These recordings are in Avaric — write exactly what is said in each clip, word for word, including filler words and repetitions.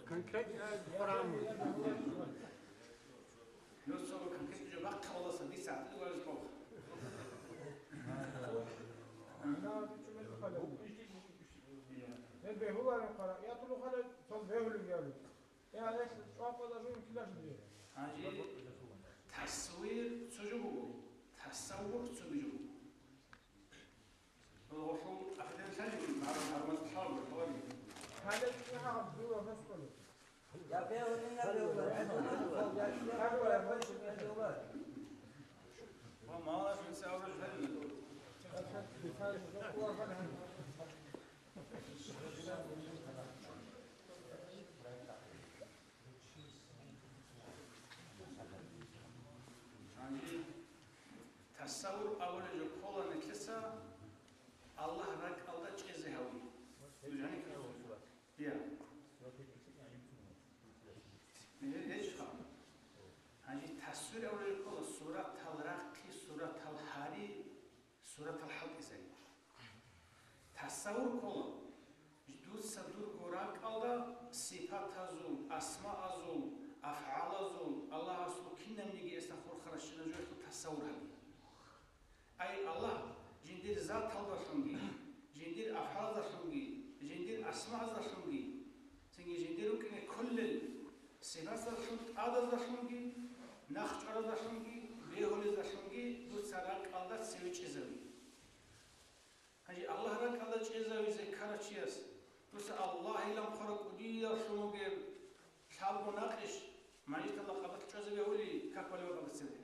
Конкретно Къуран. Нусго конкретно жо бахъалдаса дица гӀатӀи вараз хъван. Гьеб бегьулареб хъвараб, я тулухъалеб, цо бегьулеб гьабе. Я, гьелъ чӀвапӀала жугьун килалъ дие. Гьанже тасвир цо жо буго, тасаввур цоги жо буго. Гьелъул ахирал лъалеб, гьар-, гьармалъ лъалеб, лъалеб. Гьале чӀухӀараб дура гьоскола. Я бегьулин, я бегьулин. Ва малаш инса авраж гьалин. Гьанже тасаввур абулеб жо ккола нилъеца Аллагь ракӀалда чӀезе гьави. Нуж гьаниб ккола. Я. Гье-, гьечӀха. Гьанже тасвир абулеб жо ккола суратал рахъи, суратал гьари, суратал хӀалтӀизари. Тасаввур ккола, дуца дурго ракӀалда сипатазул, асмаазул, афгӀалазул, Аллагьасул кинабниги эсда хурхаращина жоялъул тасаввур гьаби. Ай Аллагь, жиндир заталдалъунги, жиндир афгӀалазалъунги, жиндир асмаазалъунги, цинги жиндир рукӀине кколел сипаталъул тӀадазалъунги, нахчӀваразалъунги, бегьулезалъунги дуца ракӀалда цеве чӀезави. Гьанже Аллагь ракӀалда чӀезавизе ккарав чияс дуца Аллагьилан хъвараб кӀудиялъун бугеб лъабго накъиш, мажгиталда къабат чӀвазе бегьули, как балев къабат цеве.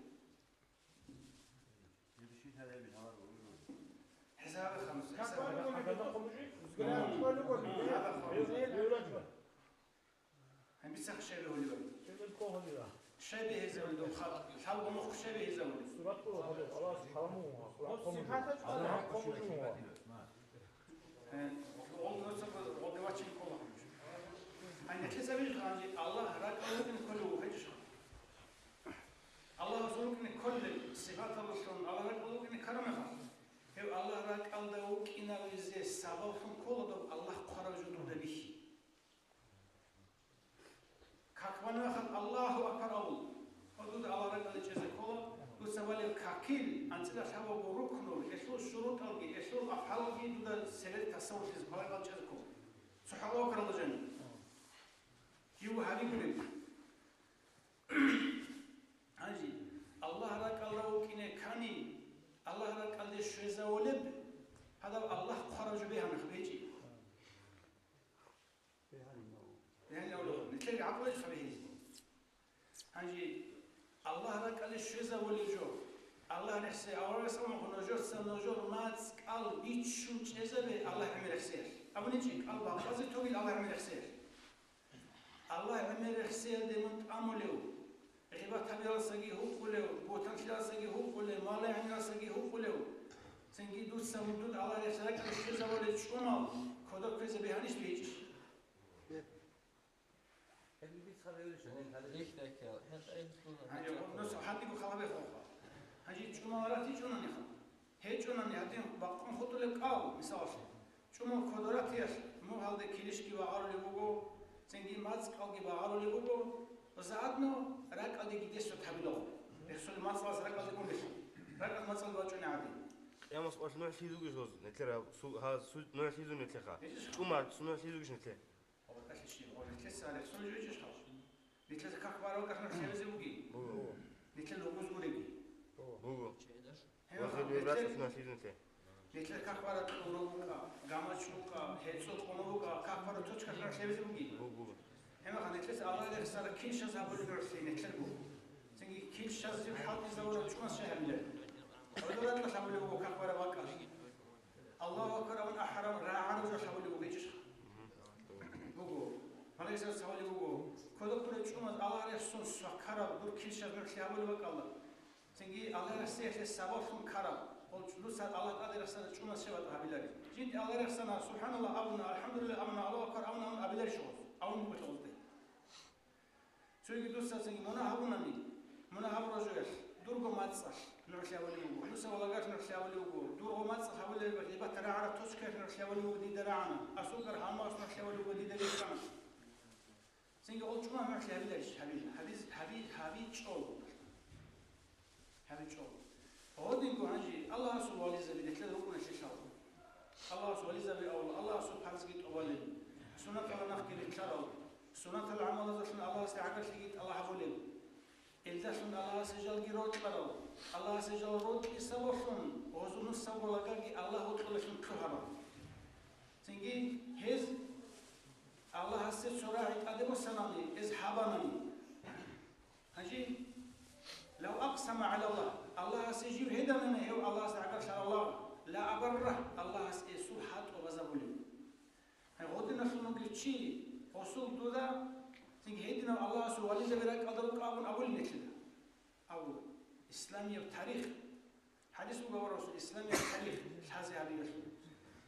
ХӀисаб гьабе, ханус, хӀисаб гьабе. Гьанбицахъ щай бегьулеб? Щай бегьизабулеб доб хал-, лъабго мухъ щай бегьизабулеб? Гье, гъол нуцаба гъоде вачин ккола гьанже. Гьанже нилъеца абе гьанже Аллагь ракӀалда вукӀине кколев вуго гьечӀищха? Аллагьасул рукӀине кколел сипаталдалъун Аллагь ракӀалда вукӀине ккараб мехалъ, гьев Аллагь ракӀалда вукӀинавизе сабаблъун ккола доб Аллагь хъвараб жо дуда бихьи. Как бан мехалъ Аллагьу акбар абун, ва дуда Аллагь ракӀалде чӀезе ккола, дуца балеб какил, анцӀила лъабабго рукну, гьелъул шурутӀалги, гьелъул афгӀалги дуда цебе тасаввурлъизе, Аллагь ракӀалде чӀезе ккола. ЦохӀо Аллагьу акбаралда жаниб. Жив гьабигуреб. Гьанже Аллагь ракӀалда вукӀине ккани, Аллагь ракӀалде щвезавулеб, гьадаб Аллагь хъвараб жо бегьанихъ бечӀи. Бегьанила гьуро. Нилъеда гӀакълу гьечӀ гьабе гьез. Гьанже Аллагь ракӀалде щвезавулеб жо. Аллагь рехсей аварагас абун нужеца нужер мацӀ-кӀал бичун чӀезабе Аллагь гӀемер рехсеялъ. Абуничи, кӀал бакъазе тогил Аллагь гӀемер рехсеялъ. Аллагь гӀемер рехсеялде мун тӀамулев, гъибат гьабиялдасаги гьукъулев, бугьтанлъиялдасаги гьукъулев, малгӀинасаги гьукъулев, цинги дуца мун дуда Аллагь рехсей ракӀалде щвезавулел чӀумал кодоб кквезе бегьанищ бегьичӀищ? Гьеб бицха бевлищ, гьеб гьале. Гьанже гъо-, нус гьадиго халабе хохъа. Гьанже чӀумал ратичӀунани ха. ГьечӀунани гьадин бакъун хутӀулеб кӀал, мисалалъе. ЧӀумал кодоратиялъ мугьалде килищги багъарулеб буго, цинги мацӀ-кӀалги багъарулеб буго, заодно ракӀалдеги десут гьабиларо. Рехсолеб мацӀалас ракӀалде унелъул. РакӀалде мацӀалде бачӀунеб гӀадин. Къиямас къоялъ нугӀлъи зугищ гъоз, нилъер гьаб-, су-, гьа-, су-, нугӀлъи зунеблъиха. ГьечӀищ. ЧӀумал су-, нугӀлъи зугищ нилъер? Гьаб, тӀалъи щиб, гьаб, нилъеца рехсолеб жо гьечӀищ гьаб? Нилъеца как бараб бакӀалъ нугӀлъи гьабизе бугищ? Буго. Нилъер лугбуз гуреги? Буго. Гьеб Ва гьаб, хирургияс нилъер нугӀлъи зунеблъи. Нилъер как бараб кьуру букӀа, гамач букӀа, гьецӀо къоно букӀа, как бараб точкалъ нугӀлъи гьабизе бугищ? Буго, буго. Гьеб гьаб, нилъеца Аллагь рехсараб кил щвезабулеб нугӀлъи нилъер буго. Цинги кил щвезабулеб хӀалтӀизабураб чӀумас щай гьабилеб? Гьаб ракӀалъ гьабулеб буго как бараб бакӀалъ. Аллагьу акбар абун ахӀараб рагӀараб жо гьабулеб буго гьечӀищ? Буго. Малаикзабаз гьабулеб буго. Кодоб ккураб чӀумаз Аллагь рехсун свакараб дур кил щвез нугӀлъи гьабулеб бакӀалда. Цинги Аллагь рехсеялъе сабаблъун ккараб. Гъол дуца Аллагь тӀаде рехсараб чӀумаз щай батӀа гьабилари? Жинди Аллагь рехсана, субхӀаналлагь абуна, алхӀамдулиллагь абуна, Аллагьу акбар абуна, абун абилари щогъоз? Абун буго гьезда. Цоги дуца цинги мунагь гьабунани, мунагь гьабураб жоялъ, дурго мацӀалъ нугӀлъи гьабулеб буго, дуца валагалъ нугӀлъи гьабулеб буго, дурго мацӀалъ гьабулеб гъибат рагӀараб точкаялъ нугӀлъи гьабулеб буго дида рагӀана, асул гар гьалмагъас нугӀлъи гьабулеб буго дида рехана. Цинги гъол чӀумал гӀумрулъи гьабиларищ? Гьабил-, гьаби-, гьабичӀо. ГьабичӀо. Гьодинго гьанже Аллагьасул вализаби рилълъарал рукӀуна лъелъал. Аллагьасул вализаби авал, Аллагьасул парзги тӀубалел, суннаталда нахъги рилълъарал, суннатал гӀамалазулъун Аллагьасде гӀагарлъиги тӀалаб гьабулел, илдалъун Аллагьасе жалги рокьарал, Аллагьасе жал рокьи сабаблъун гъозул нусабго лагаги Аллагь вокьулеллъун лъугьарал. Цинги гьез Аллагьасе цо рагӀи тӀаде босанани, гьез гьабанани. Гьанже, «Лав акъсама гӀала Аллагь», Аллагьасе жив гьеданани гьев Аллагьасде гӀагарлъарав лагъ, «ла абаррагь», Аллагьас гьесул хӀатӀу базабулеб. Гьай, гъодиналъун вугев чи, гъосул дуда, цинги гьединав Аллагьасул вализаби ракӀалда рукӀа абун абулин гьелъила. Абу, исламияб тарих, хӀадис буго аварагасул, исламияб тарих лъазе гьабиялъул.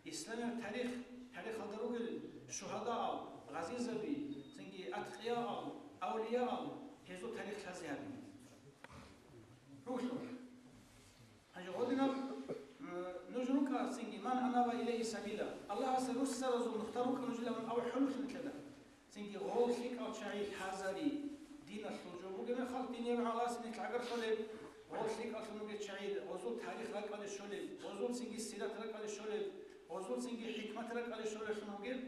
Исламияб тарих, тарихалда ругел шугьадаал, гъазизаби, цинги аткъияал, авлияал, гьезул тарих лъазе гьабиги. Ругелъул. Гьанже гъодинаб, м, нуж рукӀа цинги, «Ман анаба илайгьи сабила», Аллагьасе руссаразул нухда рукӀа нужилан абу хӀулулъ нилъеда. Цинги гъол лъикӀал чагӀи лъазари, диналъул жо бугеб мехалъ, диниял гӀаласи нилъ гӀагарлъулеб, гъол лъикӀаллъун бугеб чагӀи, гъозул тарих ракӀалде щолеб, гъозул цинги сират ракӀалде щолеб, гъозул цинги хӀикмат ракӀалде щолеблъун бугеб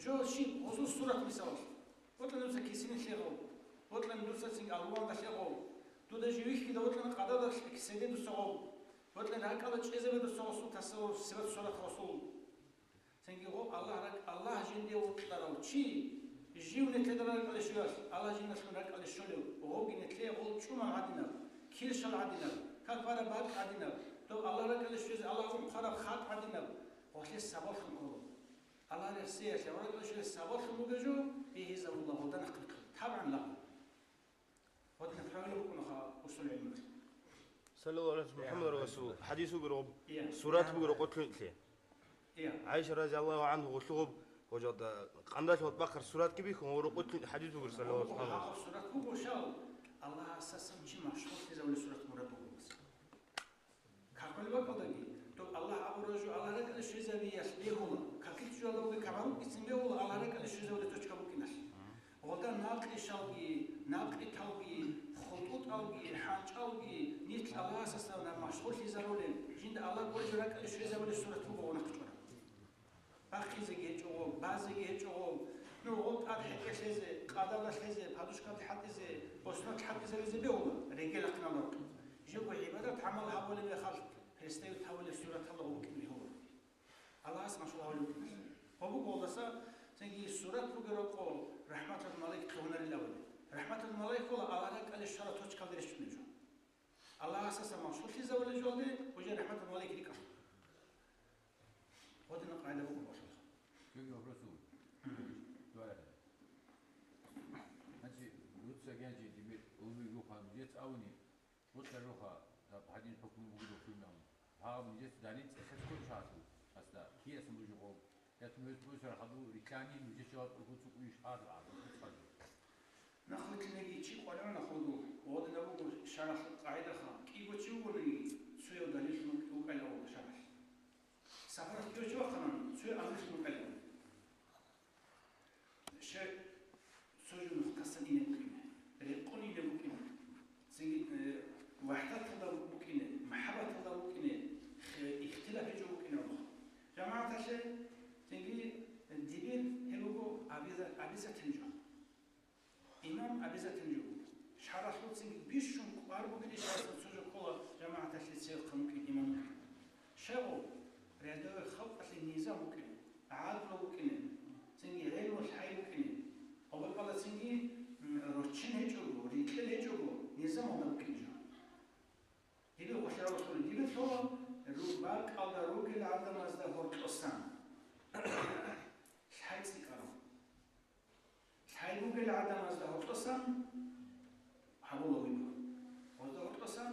жо щиб, гъозул сурат мисалалъ. Бокьани дуца кисине лъегъов, бокьани дуца цинги алугьанда лъегъов, дуда жив вихьида бокьани къадада седе дуца гъов, бокьани ракӀалда чӀезабе дуца гъосул тасаввур, сират сурат гъосул. Цинги гъо Аллагь ракӀ-, Аллагь жинде вокьарав чи, жив нилъеда ракӀалде щвеялъ, Аллагь жиндалъун ракӀалде щолев, гъоги нилъее гъол чӀумал гӀадинаб, килщал гӀадинаб, как бараб бакӀ гӀадинаб, доб Аллагь ракӀалде щвезе Аллагь унхъараб хатӀ гӀадинаб, гъолъе сабаблъун ккола. Аллагь рехсеялъе гьав ракӀалде щвезе сабаблъун бугев жо, бигьизабула гъолда нахъе ккола. ТабгӀан лагъ. Гъодинаб правило букӀунаха усул гӀилмуялъ. Саллаллагьу гӀала МухӀаммад расул. ХӀадис бугеб, сурат бугеб къотлъи. ГӀайша разияллагьу гӀангьа гъулъугъуб гъожалда къандалъ ватӀбахъар суратги бихьун, гъуро къотлъи хӀадис бугеб, саллаллагьу гӀала МухӀаммад. Сурат буго щал, Аллагьасасан чи машгъуллъизавулеб сурат мурад буго. Каквали бакӀалдаги, доб Аллагь абураб жо Аллагь ракӀалде щвезабиялъ бегьула, какил чӀужуялда бугеб камагьаб бицин бегьула Аллагь ракӀалде щвезабулеб точка букӀиналъ. Гъолда накъишалги, накъиталги, хутӀутӀалги, хӀанчӀалги, нилъ Аллагьасасан машгъуллъизарулел, жинда Аллагь гуреб ракӀалде щвезабулеб сурат буго гъунахъ чӀвараб. Бахъизеги гьечӀого, базеги гьечӀого, ну, гъоб тӀад хӀекӀе лъезе, къадалда лъезе, подушкаде хӀатӀизе, боснат хӀатӀизаризе бегьула, регел ахъиналда. Жего гӀибадат-гӀамал гьабулеб мехалъ, представить гьабулеб сураталда гъоб букӀине бегьула. Аллагьас машгъул гьавулев вукӀине. Гъоб буго гъолдаса, цинги сурат бугеб рокъо рахӀматалда малаик хъегьунарила абулеб. РахӀматалда малаик ккола Аллагь ракӀалде щвараб точкалде рещтӀунеб жо. Аллагьасаса машгъуллъизавулеб жоялде, гьужа рахӀматалда малаик рикӀкӀалъула. Гъодинаб къагӀида буго, башалха. Цоги вопрос буго. Дугьаре. Значит, дуца гьанже дибир уллуй вуха, нужец авуни, вот даруха, гьаб гьадин хӀукму буго духуй мегьун. Гьаб нужец далил цӀехез кколъ шагьатлъу, аста, кияс нуж гъов. Я тумуз бусар хадув рикани, нужец жаваб кьугу цукӀуй шагьатлъу гӀадин, цӀехез. Нахъвилълъинаги чи къваригӀуна хургу, гъодинаб буго шаргӀалъул къагӀидаха, кӀиго чи вугониги, цояв далиллъун вукӀайла вуго шаргӀалъ. Сапаралъ кӀиго чи вахъана, цояв амрулъун вукӀайла вуго. Щай цо жо нухтасан ине букӀине, рекъон ине букӀине, цинги, э, вахӀдаталда букӀине, махӀаббаталда букӀине, хе-, ихтилаф гьечӀо букӀине гьабуха. ЖамагӀаталъе, цинги, дибир гьеб буго абиза-, абизатин жо. Имам обязательно жо буго. ШаргӀалъуцин бищун кӀвар бугелищ, цо жо ккола жамагӀаталъе цевехъан вукӀин имам вукӀин. Щай гъов, рядовой халкъалъе низам вукӀин, гӀадлу вукӀине, цинги гӀелму лъай вукӀине. Гъоб бакӀалда цинги, м, роччен гьечӀого, рикьел гьечӀого, низамалда вукӀин жо. Дибир гъолъа ралъула, дибир лъугьа, ру-, бакӀалда ругел гӀадамазда гьоркьосан лъай цӀикӀкӀарав. Лъай бугел гӀадамазда гьоркьосан гьабула вибор. Гьозда гьоркьосан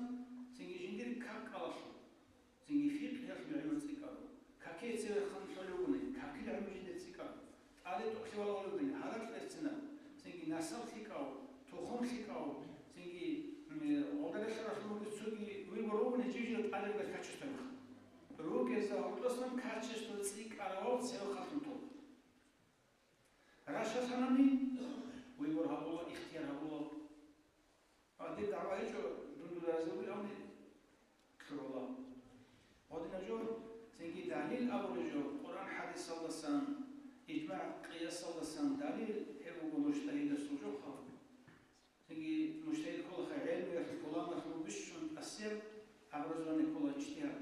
цинги жиндир как кӀалалъур, цинги фикъгьиялъул гӀилму цӀикӀкӀарав, каке цевехъан лъолевгуни, какил гӀилму жиндир цӀикӀкӀарав, тӀаде тӀокӀлъи валагьулевгуни, гьаракь берцинаб, цинги насаб лъикӀав, тухум лъикӀав, цинги, м, гъолдарелъа рахъун вугев цоги вибор вугони, жив-жив тӀадегӀан качествоялъ. Ругезда гьоркьосан качество цӀикӀкӀарав цевехъалъун тун. Рашалъанани, вибор ИжмагӀ, къиясалдасан далил, гьеб буго мужтагьидасул жо. Цинги мужтагьид кколаха гӀелмуялъул, гӀуламалъул бищун тӀасияб образование ккола, иштигьад.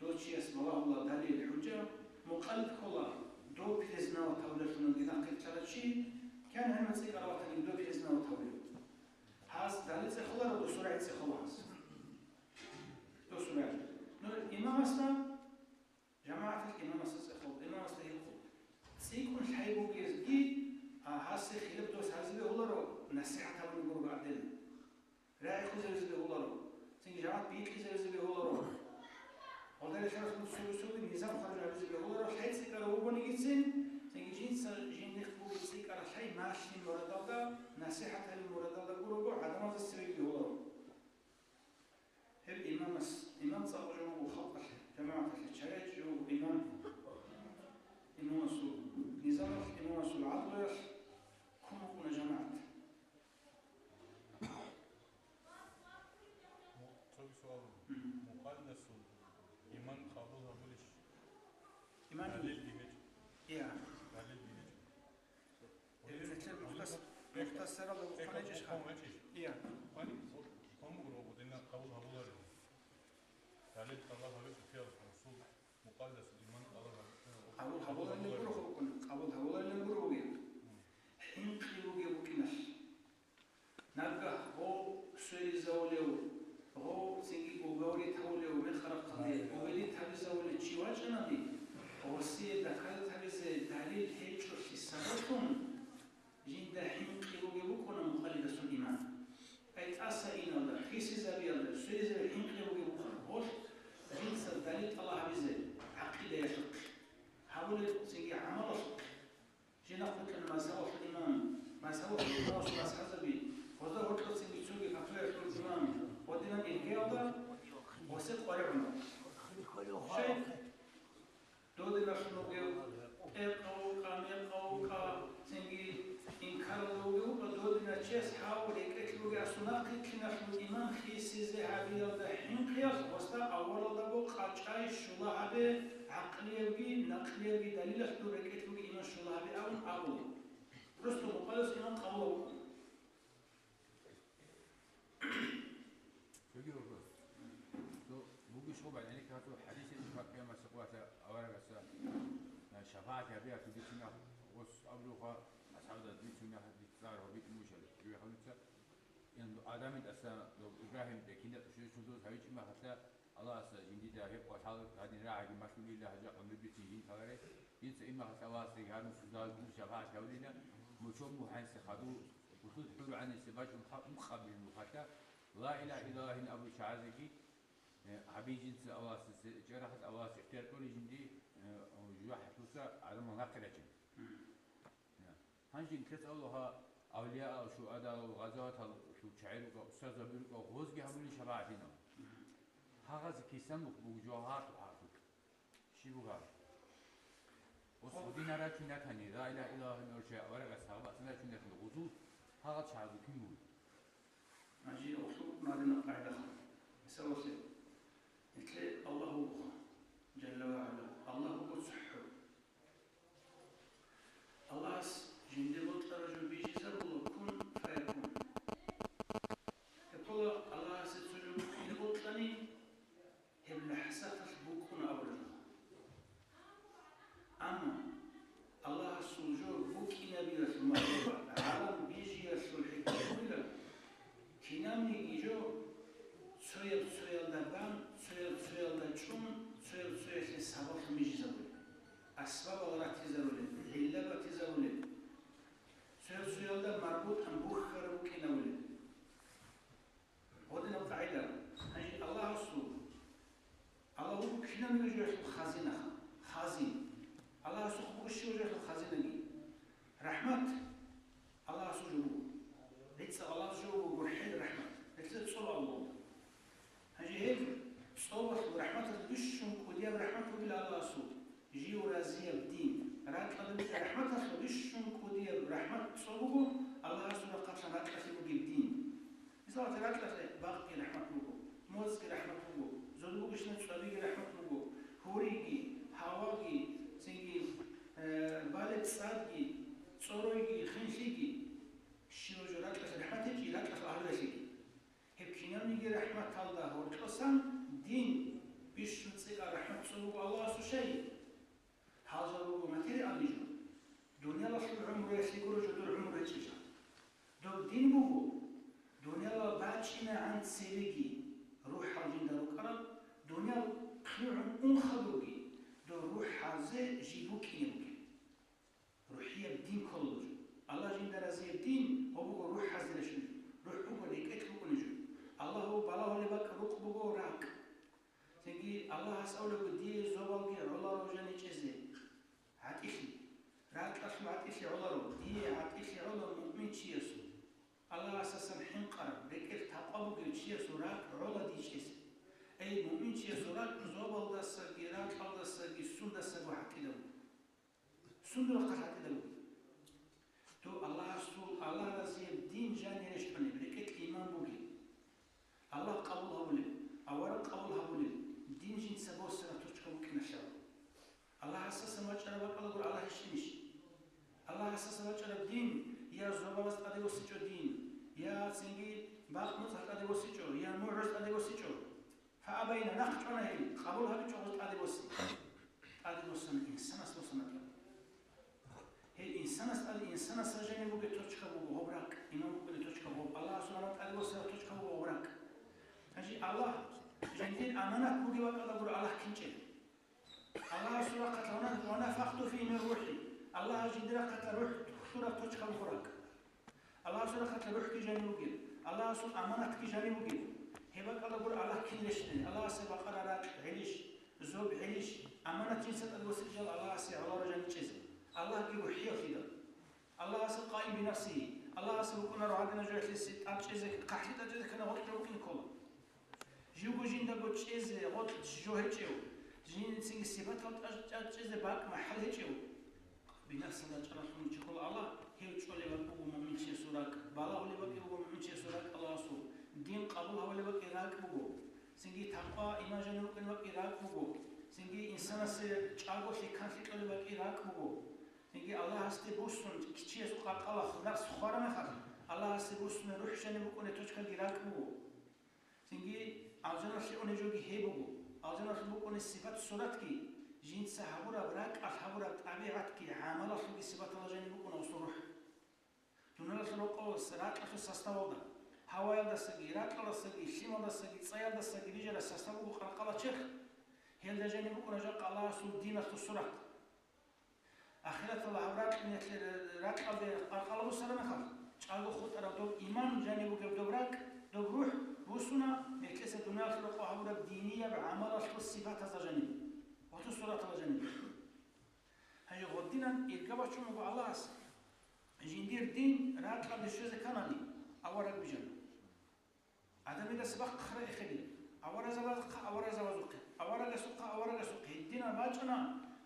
Дов чияс балагьула далил, хӀужа, мукъалид ккола, дов признавать гьавулелъулги нахъе ккарав чи, кигӀан гӀелму цӀикӀкӀарав ватаниги дов признавать гьавулев. Гьаз далил цӀехоларо, досул рагӀи цӀехола гьаз. Досул рагӀи. Ну, имамасда, жамагӀаталъ имамасда цӀехола, имамасда гьикъула. ЦӀикӀкӀун лъай бугезги, а, гьасе хилаф дос гьаризе бегьуларо, насихӀат гьабун гуро гӀадин. РагӀи хъизаризе бегьуларо, цинги жамагӀат бикьизаризе бегьуларо. Гьалда релълъаралъ цоги-цоги низам хъвараб гьабизе бегьуларо, лъай цӀикӀкӀарав вугонигицин, цинги жинца жиндихъ бугеб цӀикӀкӀараб лъай малъи мурадалда, насихӀат гьари мурадалда гурого гӀадамазда цевеги бегьуларо. Гьеб имамас, имам цӀакъ жо вуго халкъалъе, жамагӀаталъе чагӀи гьечӀо вуго имам. Имамасул низамалъ, имамасул гӀадлуялъ ккун букӀуна жамагӀат. Цоги суал. Мгм. Мукъаддасул иман къабул гьабулищ? Иман? Далилги гьечӀо. Я. Далилги гьечӀо. Эбел нилъер мухтас-, мухтасаралда вухъун гьечӀищ ха? Вукъун гьечӀищ? Я. Вукъун, вукъун гуро, динна къабул гьабуларев. Далил тӀалаб гьабичӀо киял расул. Мукъаддас иман къабул гьаб-, къабул гьабуларилан гуро вукъун, къабул гьабуларилан гуро вугев. ХӀинкъи вугев вукӀиналъ. Нагагь гъов сверизавулев, гъов цинги уговорить гьавулев мехалъ рахъалде, убедить гьабизавулев чи вачӀанани, гъосие доказать гьабизе далил гьечӀолъи сабаблъун, жинда хӀинкъи бугеб букӀуна мукъалидасул иман. Ай тӀаса иналда, хисизабиялда, сверизабиялда хӀинкъи бугеб букӀуна. Гъолъ жинца далил тӀалаб гьабизе гӀакъидаялъухъ, гьабулеб цинги гӀамалалъухъ. Жинда хутӀана мазгьабалъул имам, мазгьабалъул имамасул асхӀабзаби, гъозда гьоркьоцинги цоги фатваялъул имам ва динан иргаялда гъосе къваригӀуна. Щай? Додиналъун вугев, экъав вукӀа, мекъав вукӀа, цинги инкаралда вугев вукӀа, додиначияс гьав рекӀелъ бугев асул нахъе киналъул иман хисизе гьабиялда хӀинкъиялъ гъосда аввалалдаго къачӀай щула гьабе, гӀакълиябги, накълиябги далилалъ дур рекӀелъ бугеб иман щула гьабе абун абула. Просто мукъаддас иман къабул гьабун. Цоги вопрос. То бугищ хъубал гӀенеккараб хӀадисалъ, Пакъиямасеб къоялъ аварагасда, а, шапагӀат гьабиялъул бицунеб гъос абулебха, асхӀабзабаз бицунеб дицар ва битӀун бушал, киве хануца. Ин Адамил тӀаса доб Ибрагьим тӀекинда тӀушричун доз гьавичӀин махалъа, Аллагьасда жиндида гьеб къвалъал гьадин рагӀаги малъунила гьажа къамлибицин жин ккаларе. Дица имахалъ Аллагьасдаги гьарун суждал гун шапагӀат гьавлина, мучо мухӀенси хадув, бусуд хӀургӀанисе бачӀун хӀакъ мукъабил мухалъа, ла илагьа иллаллагьин абу чагӀазеги, э, гьабин жинца Аллагьасда се-, чӀарахъалъ Аллагьас ихтияр кьолей жинди, э, жужахӀалъуса гӀадамал нахъе рачӀин. Гьанже нилъеца абула гьа, авлияал, шугьадаал, гъазаваталъул чагӀи рукӀа, устарзаби рукӀа, гъозги гьабули шабагӀатинал. Гьагъазе кисан буго жо гьалъу-гьалъу. Щиб бугеб? Ос гьудинал рачун ятани, ла илагьа иллаллагь мурча аварагас гьаб ацӀцӀад рачун ятани гъузул, гьагъал чагӀазул кин бугеб? Гьанже гъулъул надина къагӀидаха. Мисалалъе, нилъе Аллагь вуго, Жалла ва ГӀала. Аллагь вуго цохӀо. Аллагьас жинде бокьараб жо бижизабула, кун фаякун. Гьеб ккола Аллагьасе цо жо букӀине бокьани, гьеб лахӀзаталъ букӀуна абураб жо. Амма Аллагьасул жо букӀинабиялъул магӀлумат, гӀалам бижиялъул хӀикмат бугила, кинабниги жо цояб цоялда бан, цояб цоялда чӀун, цояб цоялъе сабаблъун бижизабулеб. Асбабал ратизарулеб, гӀилла батизарулеб, цояб цоялда марбутӀан бухьараб букӀинабулеб. Гьединаб къагӀида. Гьанже Аллагьасул, Аллагь вуго кинабниги жоялъул хазина, хазин. Аллагьасухъ буго щибаб жоялъул хазинаги. РахӀмат Аллагьасул жо буго. ГӀицӀа Аллагьасул жо буго, гурхӀел рахӀмат. Гьелъие цӀоб абула. Гьанже гьеб цӀобалъул рахӀматалъ бищун кӀудияб рахӀмат бугила Аллагьасул, жив разияб дин. Ракьалда бугеб рахӀматалъ бищун кӀудияб рахӀмат цӀоб буго, Аллагьасул рахъалъан ракьалъе бугеб дин. Мисалалъе, ракьалъе бакъги рахӀмат буго, моцӀги рахӀмат буго, зодобугищина цӀвабиги рахӀмат буго, гьуриги, гьаваги, цинги, э, балеб цӀа гурелъи гуро жо дур гӀумру гьечӀищ. Доб дин буго, дунялал бачӀинегӀан цебеги рухӀал жинда рукӀараб, дуниял лъугӀун ун хадурги, доб рухӀазе жиб букӀине бугеб. РухӀияб дин ккола жо. Аллагь жинда разияб дин гьаб буго рухӀазе рещтӀунеб жо. РухӀ буго рекӀелъ букӀунеб жо. Аллагь гьаб балагьулеб бакӀ рукъ буго ракӀ. Цинги Аллагьас абулеб буго, дие зобалги гӀоларо жаничӀезе гӀатӀилъи. РакӀалъул гӀатӀилъи гӀоларо, дие гӀатӀилъи гӀола муъминчиясул. Аллагьасасан хӀинкъараб, рекӀелъ такъва бугев чиясул ракӀ гӀола дичӀезе. Эй, муъминчиясул ракӀ зобалдасаги, ракьалдасаги, сундасаго гӀатӀилаб буго. Сундул рахъалъ гӀатӀилаб буго. Доб Аллагьасул, Аллагь разияб дин жанире рещтӀунеб, рекӀелъ иман бугеб, Аллагь къабул гьабулеб, авараг къабул гьабулеб, дин жинца босараб точка букӀиналъул. Аллагьасасан бачӀараб бакӀалда гуро Аллагь гьечӀинищ? Аллагьасасан бачӀараб дин я зобалаз тӀаде босичӀо дин, я цинги бакъ-муцӀалъ тӀаде босичӀо, я мугӀуз тӀаде босичӀо. Фаабайна, нахъ чӀвана гьел, къабул гьабичӀо гъоз тӀаде босе. ТӀаде босана, инсанас босана тӀаде. Гьел инсанас тӀаде, инсанас жаниб бугеб точка буго гьаб ракӀ, иман букӀунеб точка буго, Аллагьасул раман тӀаде босараб точка буго гьаб ракӀ. Гьанже Аллагь, жиндир аманат бугеб бакӀалда гуро Аллагь кинчӀеб. Аллагьасул рахъалъ: «Ва нафахту фигьи мин рухӀи». Аллагьас жиндир рахъалъа рухӀ лъураб точка буго ракӀ. Аллагьасул рахъалъа рухӀги жаниб бугеб, Аллагьасул аманатги жаниб бугеб. Гьеб бакӀалда гуро Аллагь кин рещтӀиней, Аллагьасе бакъараб ракӀ гӀелищ, зоб гӀелищ, аманат жинца тӀаде босичӀел Аллагьасе гӀоларо жаничӀезе. Аллагьги рухӀиялъидал. Аллагьас къаим бинафсигьи. Аллагьас букӀунаро гьадинаб жоялъе тӀадчӀезе, хъахӀлъи тӀадчӀезе ккани гъоркье букӀин ккола. Живго жиндаго чӀезе гъоркь жо гьечӀев, жинцинги сипатал тӀад-, тӀадчӀезе бакӀ-махӀал гьечӀев. Бинафсалда чӀаралъун чи ккола Аллагь, гьев чӀолеб бакӀ буго муъминчиясул ракӀ, балагьулеб бакӀ буго муъминчиясул ракӀ Аллагьасул, дин къабул гьабулеб бакӀ ракӀ буго, цинги такъва, иман жаниб букӀунеб бакӀ ракӀ буго, цинги инсанасе чӀаголъи канлъи кьолеб бакӀ ракӀ буго. Цинги Аллагьасде буссун чиясул къаркъала напс хваранахъалъ, Аллагьасде буссуна рухӀ жаниб букӀунеб точкаги ракӀ буго. Цинги алжаналъе унеб жоги гьеб буго. Алжаналъул букӀунеб сипат-суратги, жинца гьабураб, ракӀалъ гьабураб тӀабигӀатги, гӀамалалъулги сипаталда жаниб букӀуна гъосул рухӀ. Дуниялалъул рокъов ракьалъул составалда, гьаваялдасаги, ракьалдасаги, лъималдасаги, цӀаялдасаги бижараб состав буго къаркъала черх. Гьелда жаниб букӀуна жакъа Аллагьасул диналъул сурат. Ахираталда гьаб ракь нилъер ракьалде къаркъала бусараб мехалъ, чӀаго хутӀараб доб иман жаниб бугеб доб ракь, доб рухӀ бусуна, нилъеца дуниялалъул рокъов гьабураб динияб гӀамалалъул сипатазда жаниб, гъосул сураталда жаниб. Гьанже гъодинан ирга бачун буго Аллагьас, жиндир дин ракьалде щвезе кканани, авараг бижана. Адамидаса бахъ хъара эхедин, аварагзабазухъа аварагзабазухъе, аварагасухъа аварагасухъе, гьединан бачӀана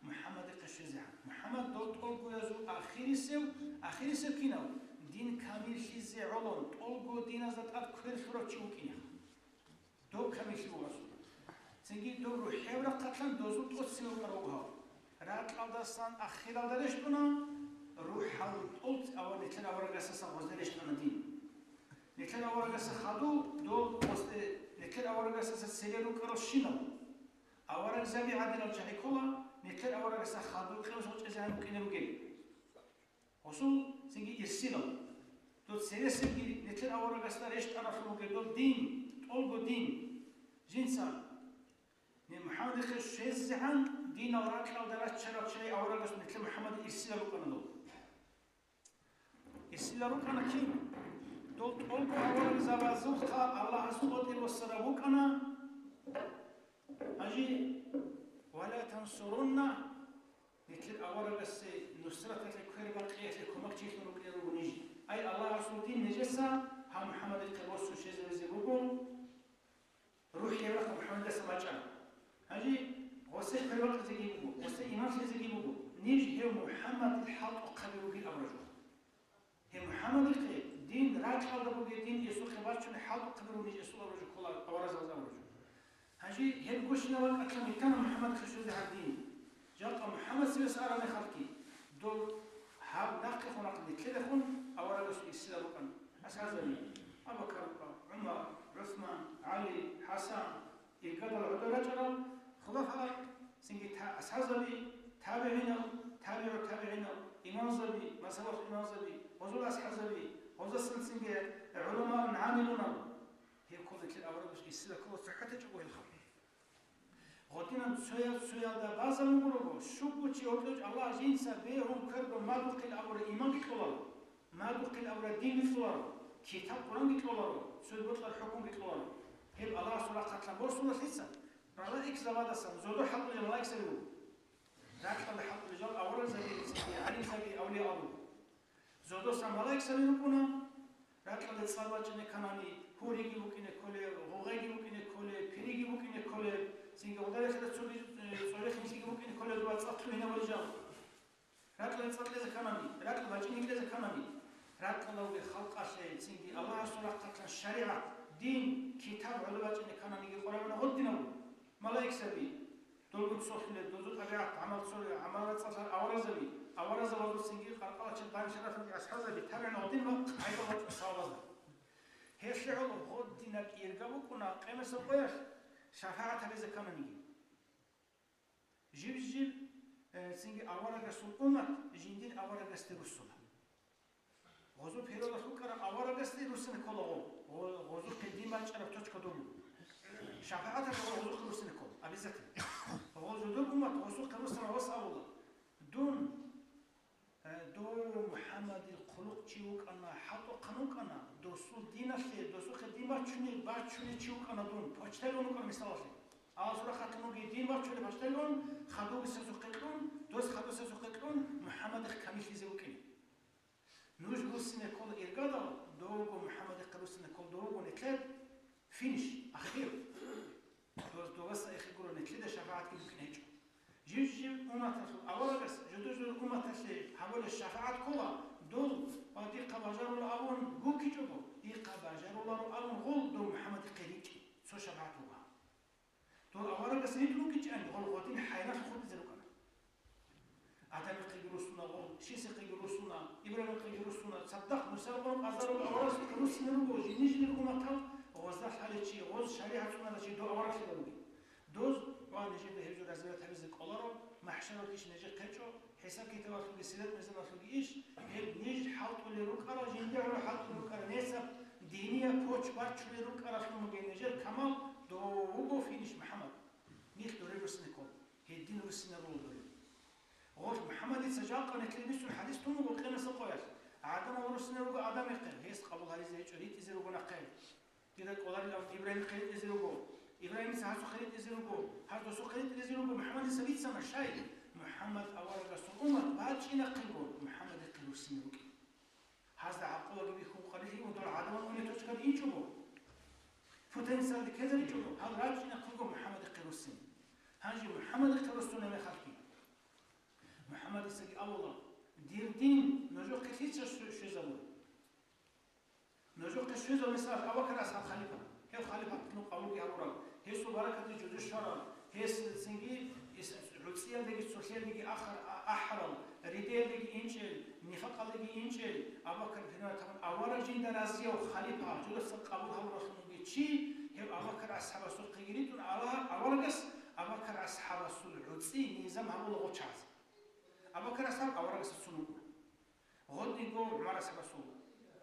МухӀаммадихъе щвезегӀан. МухӀаммад дов тӀолгоязул ахирисев, ахирисев кинав? Дин камиллъизе гӀоло, тӀолго диназда тӀад квер лъурав чи вукӀине. Дов камиллъи вугьасул. Цинги дов рухӀев рахъалъан дозул тӀоцебе вукӀарав вугьав. Ракьалдасан ахиралда рещтӀуна, рухӀал тӀолц-, ава-, нилъер аварагасдасан гъозде рещтӀана дин. Нилъер аварагасда хадув, дов гъозде, нилъер аварагасдаса цебе рукӀарал щинал. Аварагзаби гӀадинал чагӀи ккола, нилъер аварагасда хадув къиямасеб къо чӀезегӀан букӀине ругел. Гъосул цинги ирсилал. Дов цересебги нилъер аварагасда рещтӀаралъур бугеб доб дин, тӀолго дин. Жинца не МухӀаммадихъе щвезегӀан динал ракьалда раччарал чагӀи аварагас нилъер МухӀаммадил ирсилал рукӀана дов. Ирсилал рукӀана кин? Дов тӀолго аварагзабазухъа Аллагьас къотӀи босарав вукӀана. Гьанже, «Ва ла тансурунна», нилъер аварагасде нусраталъе квербакъиялъе кумекчилъун рукӀине руго ниж. Ай, Аллагьасул дин нижеца гьав МухӀаммадихъе босун щвезавизе буго, рухӀ гьеб рахъ МухӀаммадидаса бачӀана. Гьанже гъосе квербакъизеги буго, гъосе иман лъезеги буго, ниж гьев МухӀаммадил хӀалтӀухъаби ругин абура жо. Гьеб МухӀаммадихъе дин ракьалда бугеб дин эсухъе бачунеб хӀалтӀухъаби ругин ниж эсул абура жо ккола аварагзабаз абура жо. Гьанже гьеб гущинаб бакӀалъан битӀана МухӀаммадихъе щвезегӀан дин. Жакъа МухӀаммад цевес араб мехалъги, дов гьаб нахъехун рахъ нилъерехун аварагасул ирсилал рукӀана. АсхӀабзаби, Абу Бакар, ГӀумар, ГӀусман, ГӀали, ХӀасан, иргадал гӀодор рачӀарал хулафа, цинги та-, асхӀабзаби, табигӀинал, табигӀу табигӀинал, Имамзаби, мазгьабалъул имамзаби, гъозул асхӀабзаби, гъозасан цинги гӀуламаун гӀамилунал. Гьеб кколелъул аварагас гьесда ккола цохӀо течӀого гьел халкъ. Гъодинан цоял-цоялда база бугурого, щуго чи гьоркьоч Аллагь жинца бегьун кверго мадухъил абура иманги кьоларо, мадухъил абура динги кьоларо, китаб Къуранги кьоларо, цо бокьараб хӀукмуги кьоларо. Гьеб Аллагьасул рахъалъан босула лъица? Малаикзабаздасан, зодо хӀалтӀулел малаикзаби буго. Ракьалда хӀалтӀулел жал аварагзаби, гӀалимзаби, авлиял буго. Зодосан малаикзаби рукӀуна, ракьалда цӀад бачӀине кканани, гьуриги букӀине кколеб, гъогъеги букӀине кколеб, пириги букӀине кколеб, цинги гъодарихъа цоги, э, цӀорихъинлъиги букӀине кколеб ва цӀад лъугьинабулел жал. Ракьалда цӀад кьезе кканани, ракьалда бачӀине кьезе кканани, ракьалда вугеб халкъалъе, цинги Аллагьасул рахъалъан шаригӀат, дин, китаб гӀоло бачӀине ккананиги къваригӀуна гъодинав. Малаикзаби, долго цолъулел, дозул тӀабигӀат, гӀамал цолъи, гӀамал рацӀцӀалъарал аварагзаби, аварагзабазул цинги къаркъалачил данделъаралъулги асхӀабзаби, табигӀин гъодин ва къайда вачӀун сахабазда. Гьелъие гӀоло гъодинаб ирга букӀуна къемесеб къоялъ шафагӀат гьабизе ккананиги. Жиб-жиб, э, цинги аварагасул уммат жиндир аварагасде руссуна. Гъозу периодалъ рукӀараб аварагасде руссине ккола гъо-, гъо-, гъозухъе дин бачӀараб точка дому. ШафагӀаталъ гъозухъе руссине ккола, обязательно. Гъозу дун уммат гъозухъе руссана гъос абула: «Дун, э, дов МухӀаммадил хъулухъ чи вукӀана, хӀалтӀухъан вукӀана, досул диналъе, досухъе дин бачуни, бачунев чи вукӀана дун, почтальон вукӀана мисалалъе». Аллагьасул рахъалъан вугев дин бачунев почтальон, хадув сасухъе кьун, дос хадув сасухъе кьун, МухӀаммадихъ камиллъизе вукӀине. Нуж руссине ккола иргадал, довго МухӀаммадихъе руссине ккола довго нилъер финиш, ахир. Дос доваса эхе гуро нилъеда шафагӀатги букӀине гьечӀо. Жив-жив умматалъул аварагас жодор-жодор умматалъе гьабулеб шафагӀат ккола, дол ва дихъа бажарула абун гуккичӀого, дихъа бажаруларо абун гъол дов МухӀаммадихъе рикӀкӀин, цо шафагӀат буго. Дол аварагас ритӀун рукӀинчӀани, гъол гъодин хӀайралъ хутӀизе рукӀана. Адамихъеги руссуна гъол, Шисихъеги руссуна, Ибрагьимихъеги руссуна, цадахъ Мусаго къазарун аварагасухъе руссине руго, жиндир-жиндир умматал гъозда лъалев чи, гъоз шаригӀат цӀуназе чи дов авараглъила ругел. Доз ва нижеда гьеб жо разият гьабизе кӀоларо, махӀшаралъ иш нижехъе гьечӀо, ХӀисаб-китабалъулги сират-мизаналъулги иш, гьеб ниж хӀалтӀулел рукӀарал, жиндир гӀоло хӀалтӀулел рукӀарал, несаб диниял поч бачулел рукӀаралъун бугеб нижер камал дов вуго финиш МухӀаммад. Нилъ дурел руссине ккола, гьедин руссине руго дурел. Гъолъ МухӀаммадица жакъа нилъее бицун хӀадис тун буго къемесеб къоялъ: «ГӀадамал руссине руго Адамихъе, гьес къабул гьаризе гьечӀо, ритӀизе руго нахъе». Дида кӀоларилан Ибрагьимихъе ритӀизе руго. Ибрагьимица гьасухъе ритӀизе руго. Гьас досухъе ритӀизе руго. МухӀаммадица бицана, щай? МухӀаммад аварагасул уммат бачӀинахъего МухӀаммадихъе руссине рукӀин. Гьазда гӀакъулаги бихьун къварилъи угьун дол гӀадамал унеб точкаде инчӀого, путаницаялде ккезаричӀого, гьал рачӀинахъего МухӀаммадихъе руссин. Гьанже МухӀаммадихъе руссунеб мехалъги, МухӀаммадицаги абула: «Дир дин нужехъе лъица щвезабур?» Нужехъе щвезаб, мисал, Абу Бакр асхӀаб халифа. Гьев халифаталъун къабулги гьабураб, гьесул баракаталде жо-жо щвараб, гьес цинги ис-, гӀуцӀиялдеги цолъиялдеги ахар-, а-, ахӀарал, ридеялдеги инчӀел, нифакъалдеги инчӀел, Абу Бакр гьениве тавун авараг жинда разияв халифа, жодаса къабул гьабуралъун вугев чи, гьев Абу Бакр асхӀабасухъеги ритӀун, Аллагь аварагас Абу Бакр асхӀабасул гӀуцӀи низам гьабула гъочагъазе. Абу Бакр асхӀаб аварагасда цун вукӀуна. Гъодинго ГӀумар асхӀабасул,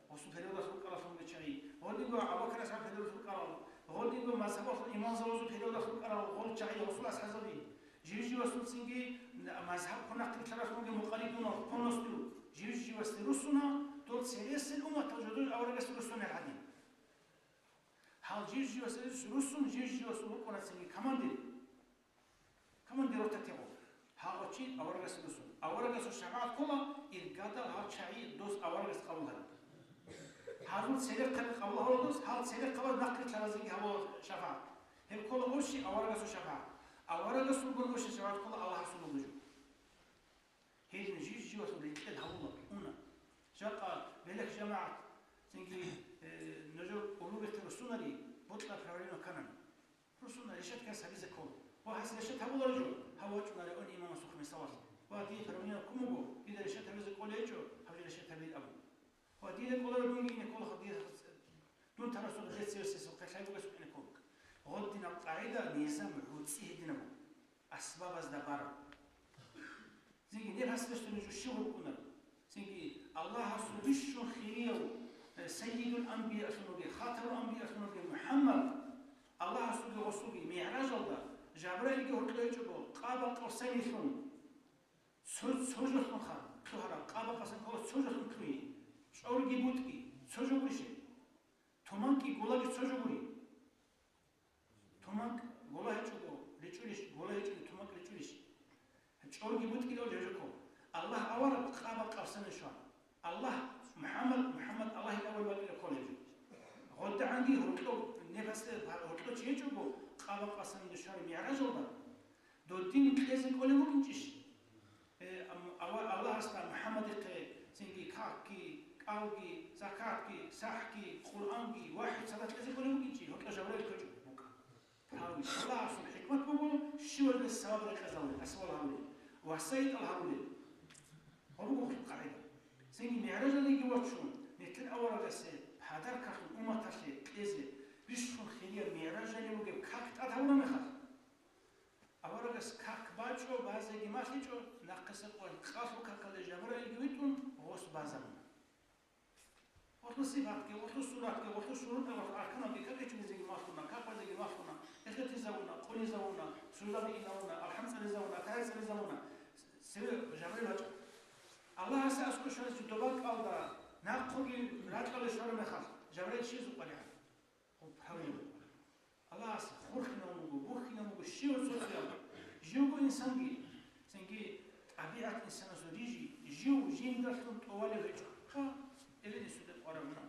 гъосул периодалъ рукӀаралъун гьечагӀи, гъодинго Абу Бакр асхӀаб периодалъ рукӀарал, гъодинго мазгьабалъул имамзабазул периодалъ рукӀарал гъол чагӀи гъосул асхӀабзаби, жив-живасул цинги мазгьаб ккун нахърилълъаралъунги мукъалидунал полностью жив-живасде руссуна, дол цересел умматал жодор аварагасде руссунел гӀадин. Гьал жив-живасде руссун, жив-живасул рукӀуна цинги командир. Командировка тегъо. Гьав чи аварагасде руссун. Аварагасул шафагӀат ккола, иргадал гьав чагӀи дос аварагас къабул гьарун. Гьазул церехъаби къабул гьавурал дос, гьал церехъабаз нахърилълъаразеги гьабула шафагӀат. Гьеб ккола общий аварагасул шафагӀат. Аварагасулгун общий шафагӀат ккола Аллагьасулгун жо. Гьедин жив-живасул рекӀел гьавула, уна. Жакъа белек жамагӀат, цинги, э, нужер улугъихъе руссунари, бокьараб проблема кканани. Руссуна решеткаялъ гьабизе ккола. Ва гьас решет гьабуларев жо, гьав вачӀунаре он имамасухъ мисалалъ. Ва дие проблема ккун буго, дида решет гьабизе кӀолей гьечӀо, гьаб жо решет гьабил абун. Ва дие кӀоларев дунги ине кколаха, дие дун тарасул рецеверсесухъе лъай бугес ине ккола. Гъодинаб къагӀида, низам, гӀуцӀи гьединаб буго. Асбабазда бараб. Цинги неб гьас рещтӀунеб жо щив вукӀунареб? Аллагьасул бищун хирияв, э, Сайидул Анбиялъун вугев, Хатамул Анбиялъун вугев МухӀаммад, Аллагьасулги гъосулги МигӀражалда Жабраилги гьоркьо гьечӀого, къаба къосенилъун, цо, цо жолъун ха-, лъугьараб, къаба къосен ккола цо жолъун лъугьи, чӀорги бутӀги цо жо гурищ? Туманкги гулаги цо жо гури. Туманк гула гьечӀого ричӀчӀулищ, гула гьечӀого туманк ричӀчӀулищ? ЧӀорги бутӀгилав жо жо ккола. Аллагь авараг къаба къосенилъун щван. Аллагь, МухӀаммад, МухӀаммад Аллагьил авараг ватӀире кколеб жо. ГъодагӀанги гьоркьоб нефасе гьоркьо чи гьечӀого къаба къосенилъун щвараб МигӀражалда, додин кьезе кӀолеб букӀинчӀищ? Э, ам-, ава-, Аллагьасда МухӀаммадихъе цинги какги, кӀалги, закатги, сахӀги, Къуръанги, вахӀи цадахъ кьезе кӀолеб букӀинчӀищ, гьоркьа Жабраил ккечӀого букӀа. Правильно. Аллагьасул хӀикмат буго, щивалда сабаб рекъезавулел, асбаб гьарулел, васаитӀал гьарулел. Гьаб буго къагӀида. Цинги мигӀражалдеги вачун, нилъер аварагасе подаркалъун умматалъе кьезе, бищун хирияв мигӀражалев вугев как тӀад гьавураб мехалъ, аварагас как бачӀо, базеги малъичӀо, нахъисеб къоялъ къалъул какалде Жабраилги витӀун, гъос базабуна. Гъолъул сипатги, гъолъул суратги, гъолъул шурутӀа, гъолъул арканалги как гьечӀунезеги малъуна, как базеги малъуна, эхетизавуна, къунизавуна, суждаде инавуна, алхӀам цӀализавуна, атагӀият цӀализавуна, цеве Жабраил вачӀа. Аллагьасе аскӀор щварасев доба кӀалда, нахъеги ракьалде щвараб мехалъ, Жабраил щиб гьукъаригӀан? Гьеб правило. Аллагьас хурхинав вуго, бухьинав вуго, щив цо-цояв. Живго инсанги, цинги тӀабигӀат инсанасул рижи, жив жиндалъун тӀолеб гьечӀо. Ха, эбел-инсуда къваригӀуна.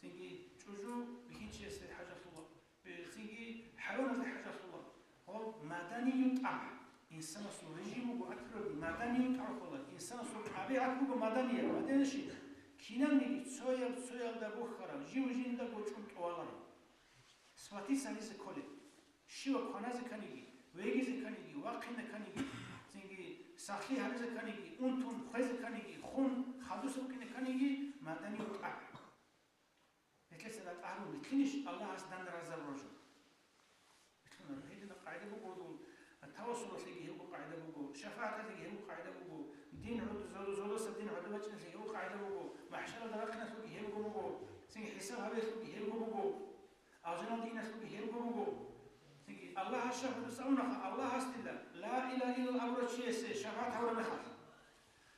Цинги чӀужу бихьинчиясде хӀажалъула, бе-, цинги хӀайваназде хӀажалъула. Гьеб маданию тӀагӀ. Инсанасул рижи буго, атӀроги маданию тӀагӀ ккола. Инсанасул тӀабигӀат буго маданияб, маданищи. Кинабниги цояб цоялда бухьараб, жив жиндаго чӀун тӀолараб. Схватиться гьаризе кколеб. Щивав кваназе кканиги, вегизе кканиги, вахъине кканиги, цинги сахлъи гьабизе кканиги, унтун хвезе кканиги, хун хадуса букӀине кканиги, маданив тӀагӀ. Нилъеца ратӀа гьарун нилъинищ Аллагьас дандразаб рожо? Нилъун гьедина къагӀида буго дун, тавассулалъеги гьебго къагӀида буго, шафагӀаталъеги гьебго къагӀида буго, дин гӀуд-, зо-, зодоса дин гӀодов бачӀиналъе гьебго къагӀида буго, махӀшаралда рахъиналъулги гьебго буго, цинги хӀисаб гьабиялъулги гьебго буго. Алжаналда иналъулги гьебго буго. Цинги Аллагьас шагьадат абунаха, Аллагьас дила, ла илагьа иллаллагь абурав чиясе шафагӀат гьабураб мехалъ.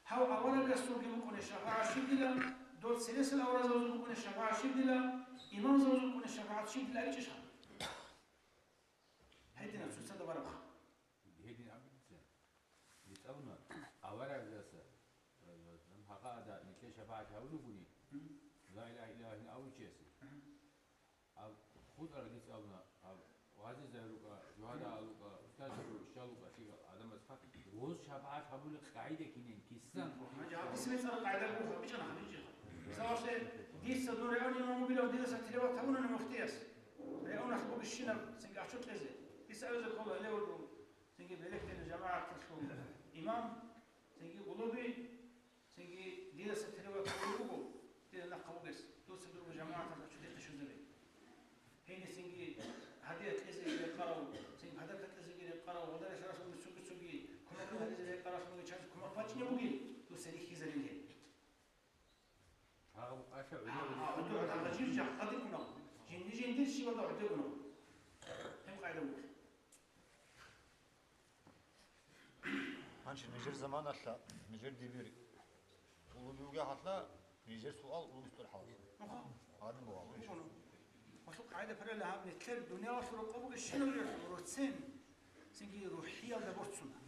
Гьав аварагасулги букӀуне шафагӀат щиб дила, дов цересел аварагзабазул букӀуне шафагӀат щиб дила, имамзабазул букӀуне шафагӀат щиб дила абичӀищ гьаб? Гьединаб цоцазда барабха. Гьедин абуница. Дица абуна, аварагзаса, э, гьакъа ада нилъее шафагӀат гьабулеб бугони, ла илагьа иллаллагь абурав чиясе. Аб хутӀарал дица абуна, аб гъазизал рукӀа, жугьараал рукӀа, устазал рукӀа, щал рукӀа, лъикӀал гӀадамаз хъа-, гъоз шафагӀат гьабулеб къагӀида кинин, кисан. Гьанже гьаб дица бецӀараб къагӀида буго, бичӀчӀана гьаб гьанже. Мисалалъе, дица дун регӀунев имам вугилан, дидаса телеват гьабунани муфтияс. РегӀуналъ бугищинаб цинги гӀачу кьезе. Дица абизе ккола, гьеле вуго, цинги белехдерин жамагӀаталъул имам, цинги гъулуби, цинги дидаса телеват гьабулеб буго, дида нахъа вугес, дуца дурго жамагӀаталъ гӀачу дихъе щвезабе. Гьенисинги гьадият кьезеги рекъарав, цин подарка кьезеги рекъарав, гьалда релълъаралъулги цоги-цоги кумекал гьаризе рекъаралъулги чанги кумек бачӀине бугин, дуца рихьизариле. Гьагъаб къаша гӀодов. Гьагъа жив жакъа дикӀунав, жинди-жиндир щивалда гӀодегунав. Гьеб къайда вуго. Гьанже нижер заманалъа, нижер дибир улуби вугехӀалъа, нижер суал улуби стӀул хӀалалъа. Гьадин бугьа, гьуш. Гьалъул къагӀида параллел гьаб, нилъер дуниялалъул рокъоб бугебщинаб жо, роцен, цинги рухӀиялда борцуна.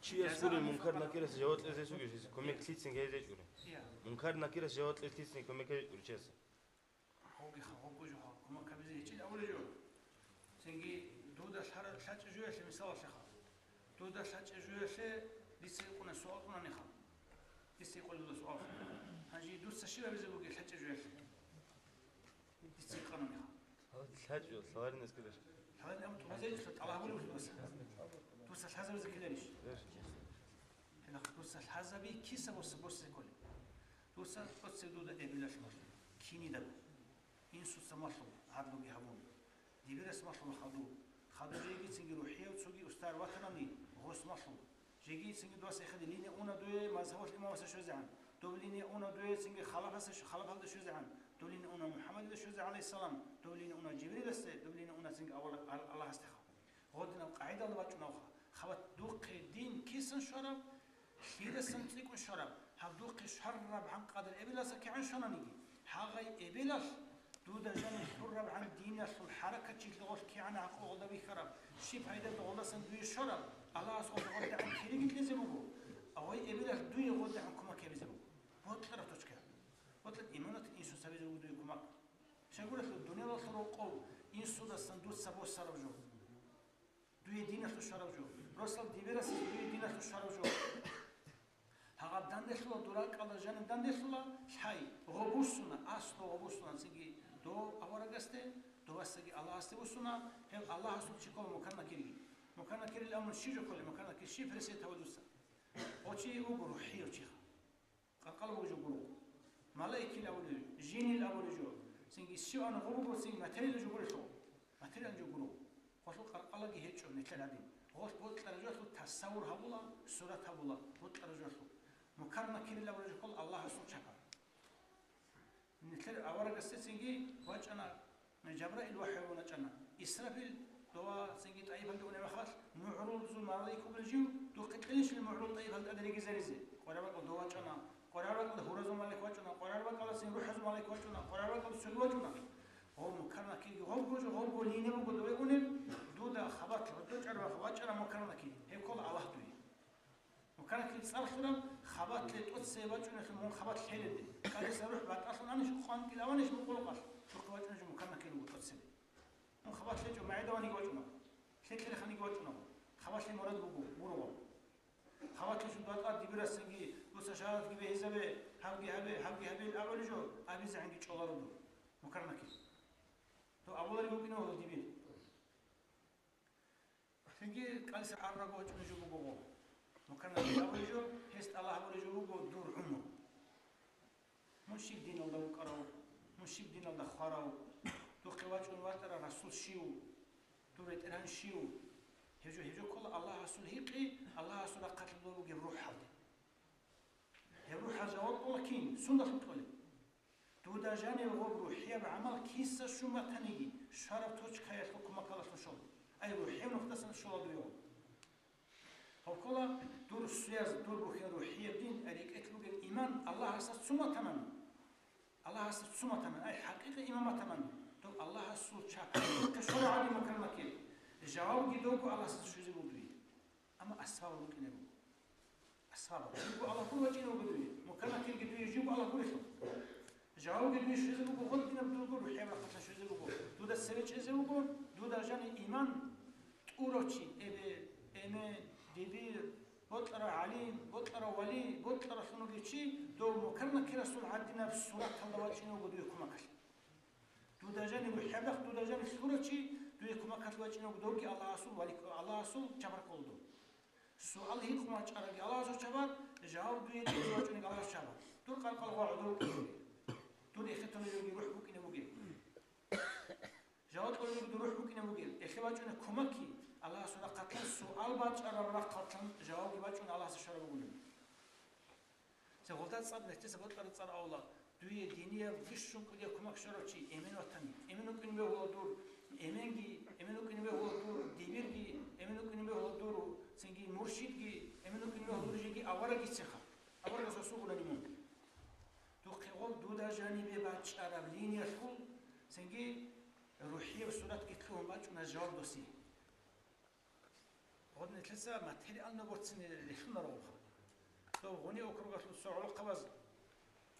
Чияс гурин мункар накирас жаваб кьезе сугеш, кумек лъицин гьезе чӀури. Я. Мункар накирас жаваб кьезе лъицин кумек гьезе чӀури чияс. Гьоги ха-, гьобго жо ха-, кумек гьабизе гьечӀин абулеб жо. Цинги дуда лъара-, лъачӀеб жоялъе мисалалъе ха. Дуда лъачӀеб жоялъе дица гьикъуна суал кьунаниха. Дица гьикъула дуда суал. Гьанже дуца щиб гьабизе бугеб лъачӀеб жоялъе? Дица гьикъананиха. ЛъачӀо, лъаларин аскӀораш. Лъаларин абун тӀубазе тӀалаб гьабулеб дуца. Дуца лъазабизе ккеларищ? Гьеле дуца лъазаби киса боса босизе кколеб? Дуца цоцеб дуда эбелалъ малъула, кинидаго, инсуца малъула, гьадлуги гьабун. Дибирас малъула хадув. Хадув жегицинги рухӀияв цоги устар ватанани гъос малъула. Жегицинги дос эхеде лине уна дуе мазгьабалъ имамаса щвезегӀан. Дов линия уна дуе цинги халафасе, халафалде щвезегӀан, дов линия уна МухӀаммадида щвезе, гӀалайгьиссалам, дов линия уна Жибриласде, дов линия уна цинги аввал Ал-, Аллагьасдеха. Гъодинаб къагӀидалда бачӀунавха, хабат духъе дин кисан щвараб, лъидасан цӀикӀкӀун щвараб, гьаб духъе щвараб гьанкъадар эбеласа кигӀан щвананиги, гьагъай эбелалъ дуда жаниб лъурабгӀан диналъул хӀаракатчилъи гъолъ кигӀан гӀакълу гъолда бихьараб, щиб пайда гъолдасан дуе щвараб, Аллагьас гъолда гъодагӀан кириги кьезе буго, гъой эбелалъ дуе гъодагӀан кумек гьабизе буго. Бокьараб точка. Бокьараб иманат инсуца гьабизе буго дуе кумек. Щайгурелъул дуниялалъул рокъов инсудасан дуца босараб жо. Дуе диналъул щвараб жо. Росал дибирасес дуе диналъул щвараб жо. Гьагъаб данделъула, дур ракӀалда жаниб данделъула, лъай, гъо буссуна, аслу гъо буссуна, цинги дов аварагасде, довасаги Аллагьасде буссуна, гьев Аллагьасул чи ккола Мукар-Накирги. Мукар-Накирил амру щиб жо кколеб, Мукар-Накир щиб хӀересият гьавадуса? Гъо чи вуго рухӀияв чиха. Къаркъала буго жо гуро. Малаикил абулев, жинил абулев жо. Цинги сиван гъо буго, цинги материал жо гурелъул. Материал жо гуро. Гъолъул къаркъалаги гьечӀо нилъер гьадин. Гъолъ бокьараб жоялъул тасаввур гьабула, сурат гьабула, бокьараб жоялъул. Мукар-Накирил абулев жо ккола Аллагьасул чапар. Нилъер аварагасдецинги вачӀана, Жабраил вахӀи гьабун вачӀана. Исрафил дова цинги тӀайипалде унеб мехалъ, мугӀрулзул малаик вугел жив, духъе кьилищали мугӀрул тӀайипал тӀаде ригизаризе. КъваригӀараб ракьалда дов вачӀана, къваригӀараб ракьалда гьуразул малаик вачӀана, къваригӀараб ракьалда цин рухӀазул малаик вачӀана, къваригӀараб ракьалда цоги вачӀана. Гъов Мукар-Накирги гъобго жо, гъобго линия буго дове унеб, дуда хабат гьоркьор чӀарабахъ вачӀана Мукар-Накир. Гьеб ккола Аллагь дуе. Мукар-Накир цӀар лъураб, хабат ле тӀоцебе бачӀунелъул мун хабат лъелеб. КӀалдиса рухӀ батӀалъун анищ, къванкӀил аванищ мукъулукъалъ, духъе вачӀунеб жо Мукар-Накир вуго тӀоцебе. Мун хабат лъечӀо, магӀида ваниги вачӀунаб, лъеклъи реханиги вачӀунаб, хабат лъе мурад буго, гуро. Хабат лъечӀо батӀа дибирасаги, дуца шагьадатги бегьизабе, гьабги гьабе, гьабги гьабе, абулев жо, абизегӀанги чӀоларо дур, Мукар-Накир. Дов абуларев вукӀине вуго дибир. Цинги кӀалдиса гӀарраго вачӀунев жо буго гъо. Мукар-Накир абулев жо, гьес тӀалаб гьабулев жо буго дур гӀумру. Мун щиб диналда вукӀарав, мун щиб диналда хварав, духъе вачӀун ватӀарав Расул щив, дур БетӀергьан щив? Гьеб жо, гьеб жо ккола Аллагьасул гьикъи, Аллагьасул рахъалъулъ бугеб рухӀалде. Гьеб рухӀалъ жаваб кьола кин, сундалъун кьолеб? Дуда жанив гъоб рухӀияб гӀамал киса щун батаниги, щвараб точкаялъул кумакалалъун щола. Ай, рухӀияб нухдасан щола дуе гъоб. Гьеб ккола дур суяз, дур бухьен рухӀияб дин, ай, рекӀелъ бугеб иман Аллагьасда цун батанани. Аллагьасда цун батанани, ай, хӀакъикъи иман батанани. Дов Аллагьасул чапар, духъе щварав гӀадин Мукар-Накир. Жавабги довго Аллагьасда щвезе буго дуе. Амма асбаб рукӀине буго. Асбаб. Жибго Аллагь гур вачӀине вуго дуе. Мукар-Накирги дуе жибго Аллагь гурелъул. Жавабги дуе щвезе буго, гъодинаб дурго рухӀияб рахъалъан щвезе буго. Дуда цеве чӀезе вуго, дуда жанив иман тӀурав чи, эбе, эмен, дибир, бокьарав гӀалим, бокьарав вали, бокьарав лъугьунев чи, дов Мукар-Накирасул гӀадинаб сураталда вачӀине вуго дуе кумакалъ. Дуда жанив рухӀияб рахъ, дуда жанив лъурав чи, дуе кумакалъ вачӀине вуго довги Аллагьасул вали, Аллагьасул чапар ккола дов. Суал гьикъун вачӀараги Аллагьасул чапар, жаваб дуе кьезе вачӀунеги Аллагьасул чапар. Дур къаркъал гъо гӀодов вукӀине вугеб. Дур эхеталъуги рухӀ букӀине бугеб. Жаваб кьолелги дур рухӀ букӀине бугеб. Эхе вачӀуна кумаки, Аллагьасул рахъалъан суал бачӀараб рахъалъан жавабги бачӀун Аллагьасда щвараб бугунани. Цо гъолда цӀар, нилъеца бокьараб цӀар авла, дуе динияб бищун кӀудияб кумек щварав чи, эмен ватани, эмен вукӀине бегьула дур, эменги, эмен вукӀине бегьула дур дибирги, эмен вукӀине бегьула дур, цинги муршидги, эмен вукӀине бегьула дур жеги аварагицеха. Аварагас гьесул гунани мун. Духъе гъол дуда жанибе бачӀараб линиялъул, цинги рухӀияб суратги лъугьун бачӀуна жаваб досе. Гъодинлъица материально борцине релълъунаро гъобха. Цо гъуни округалъул цо гӀолохъабаз,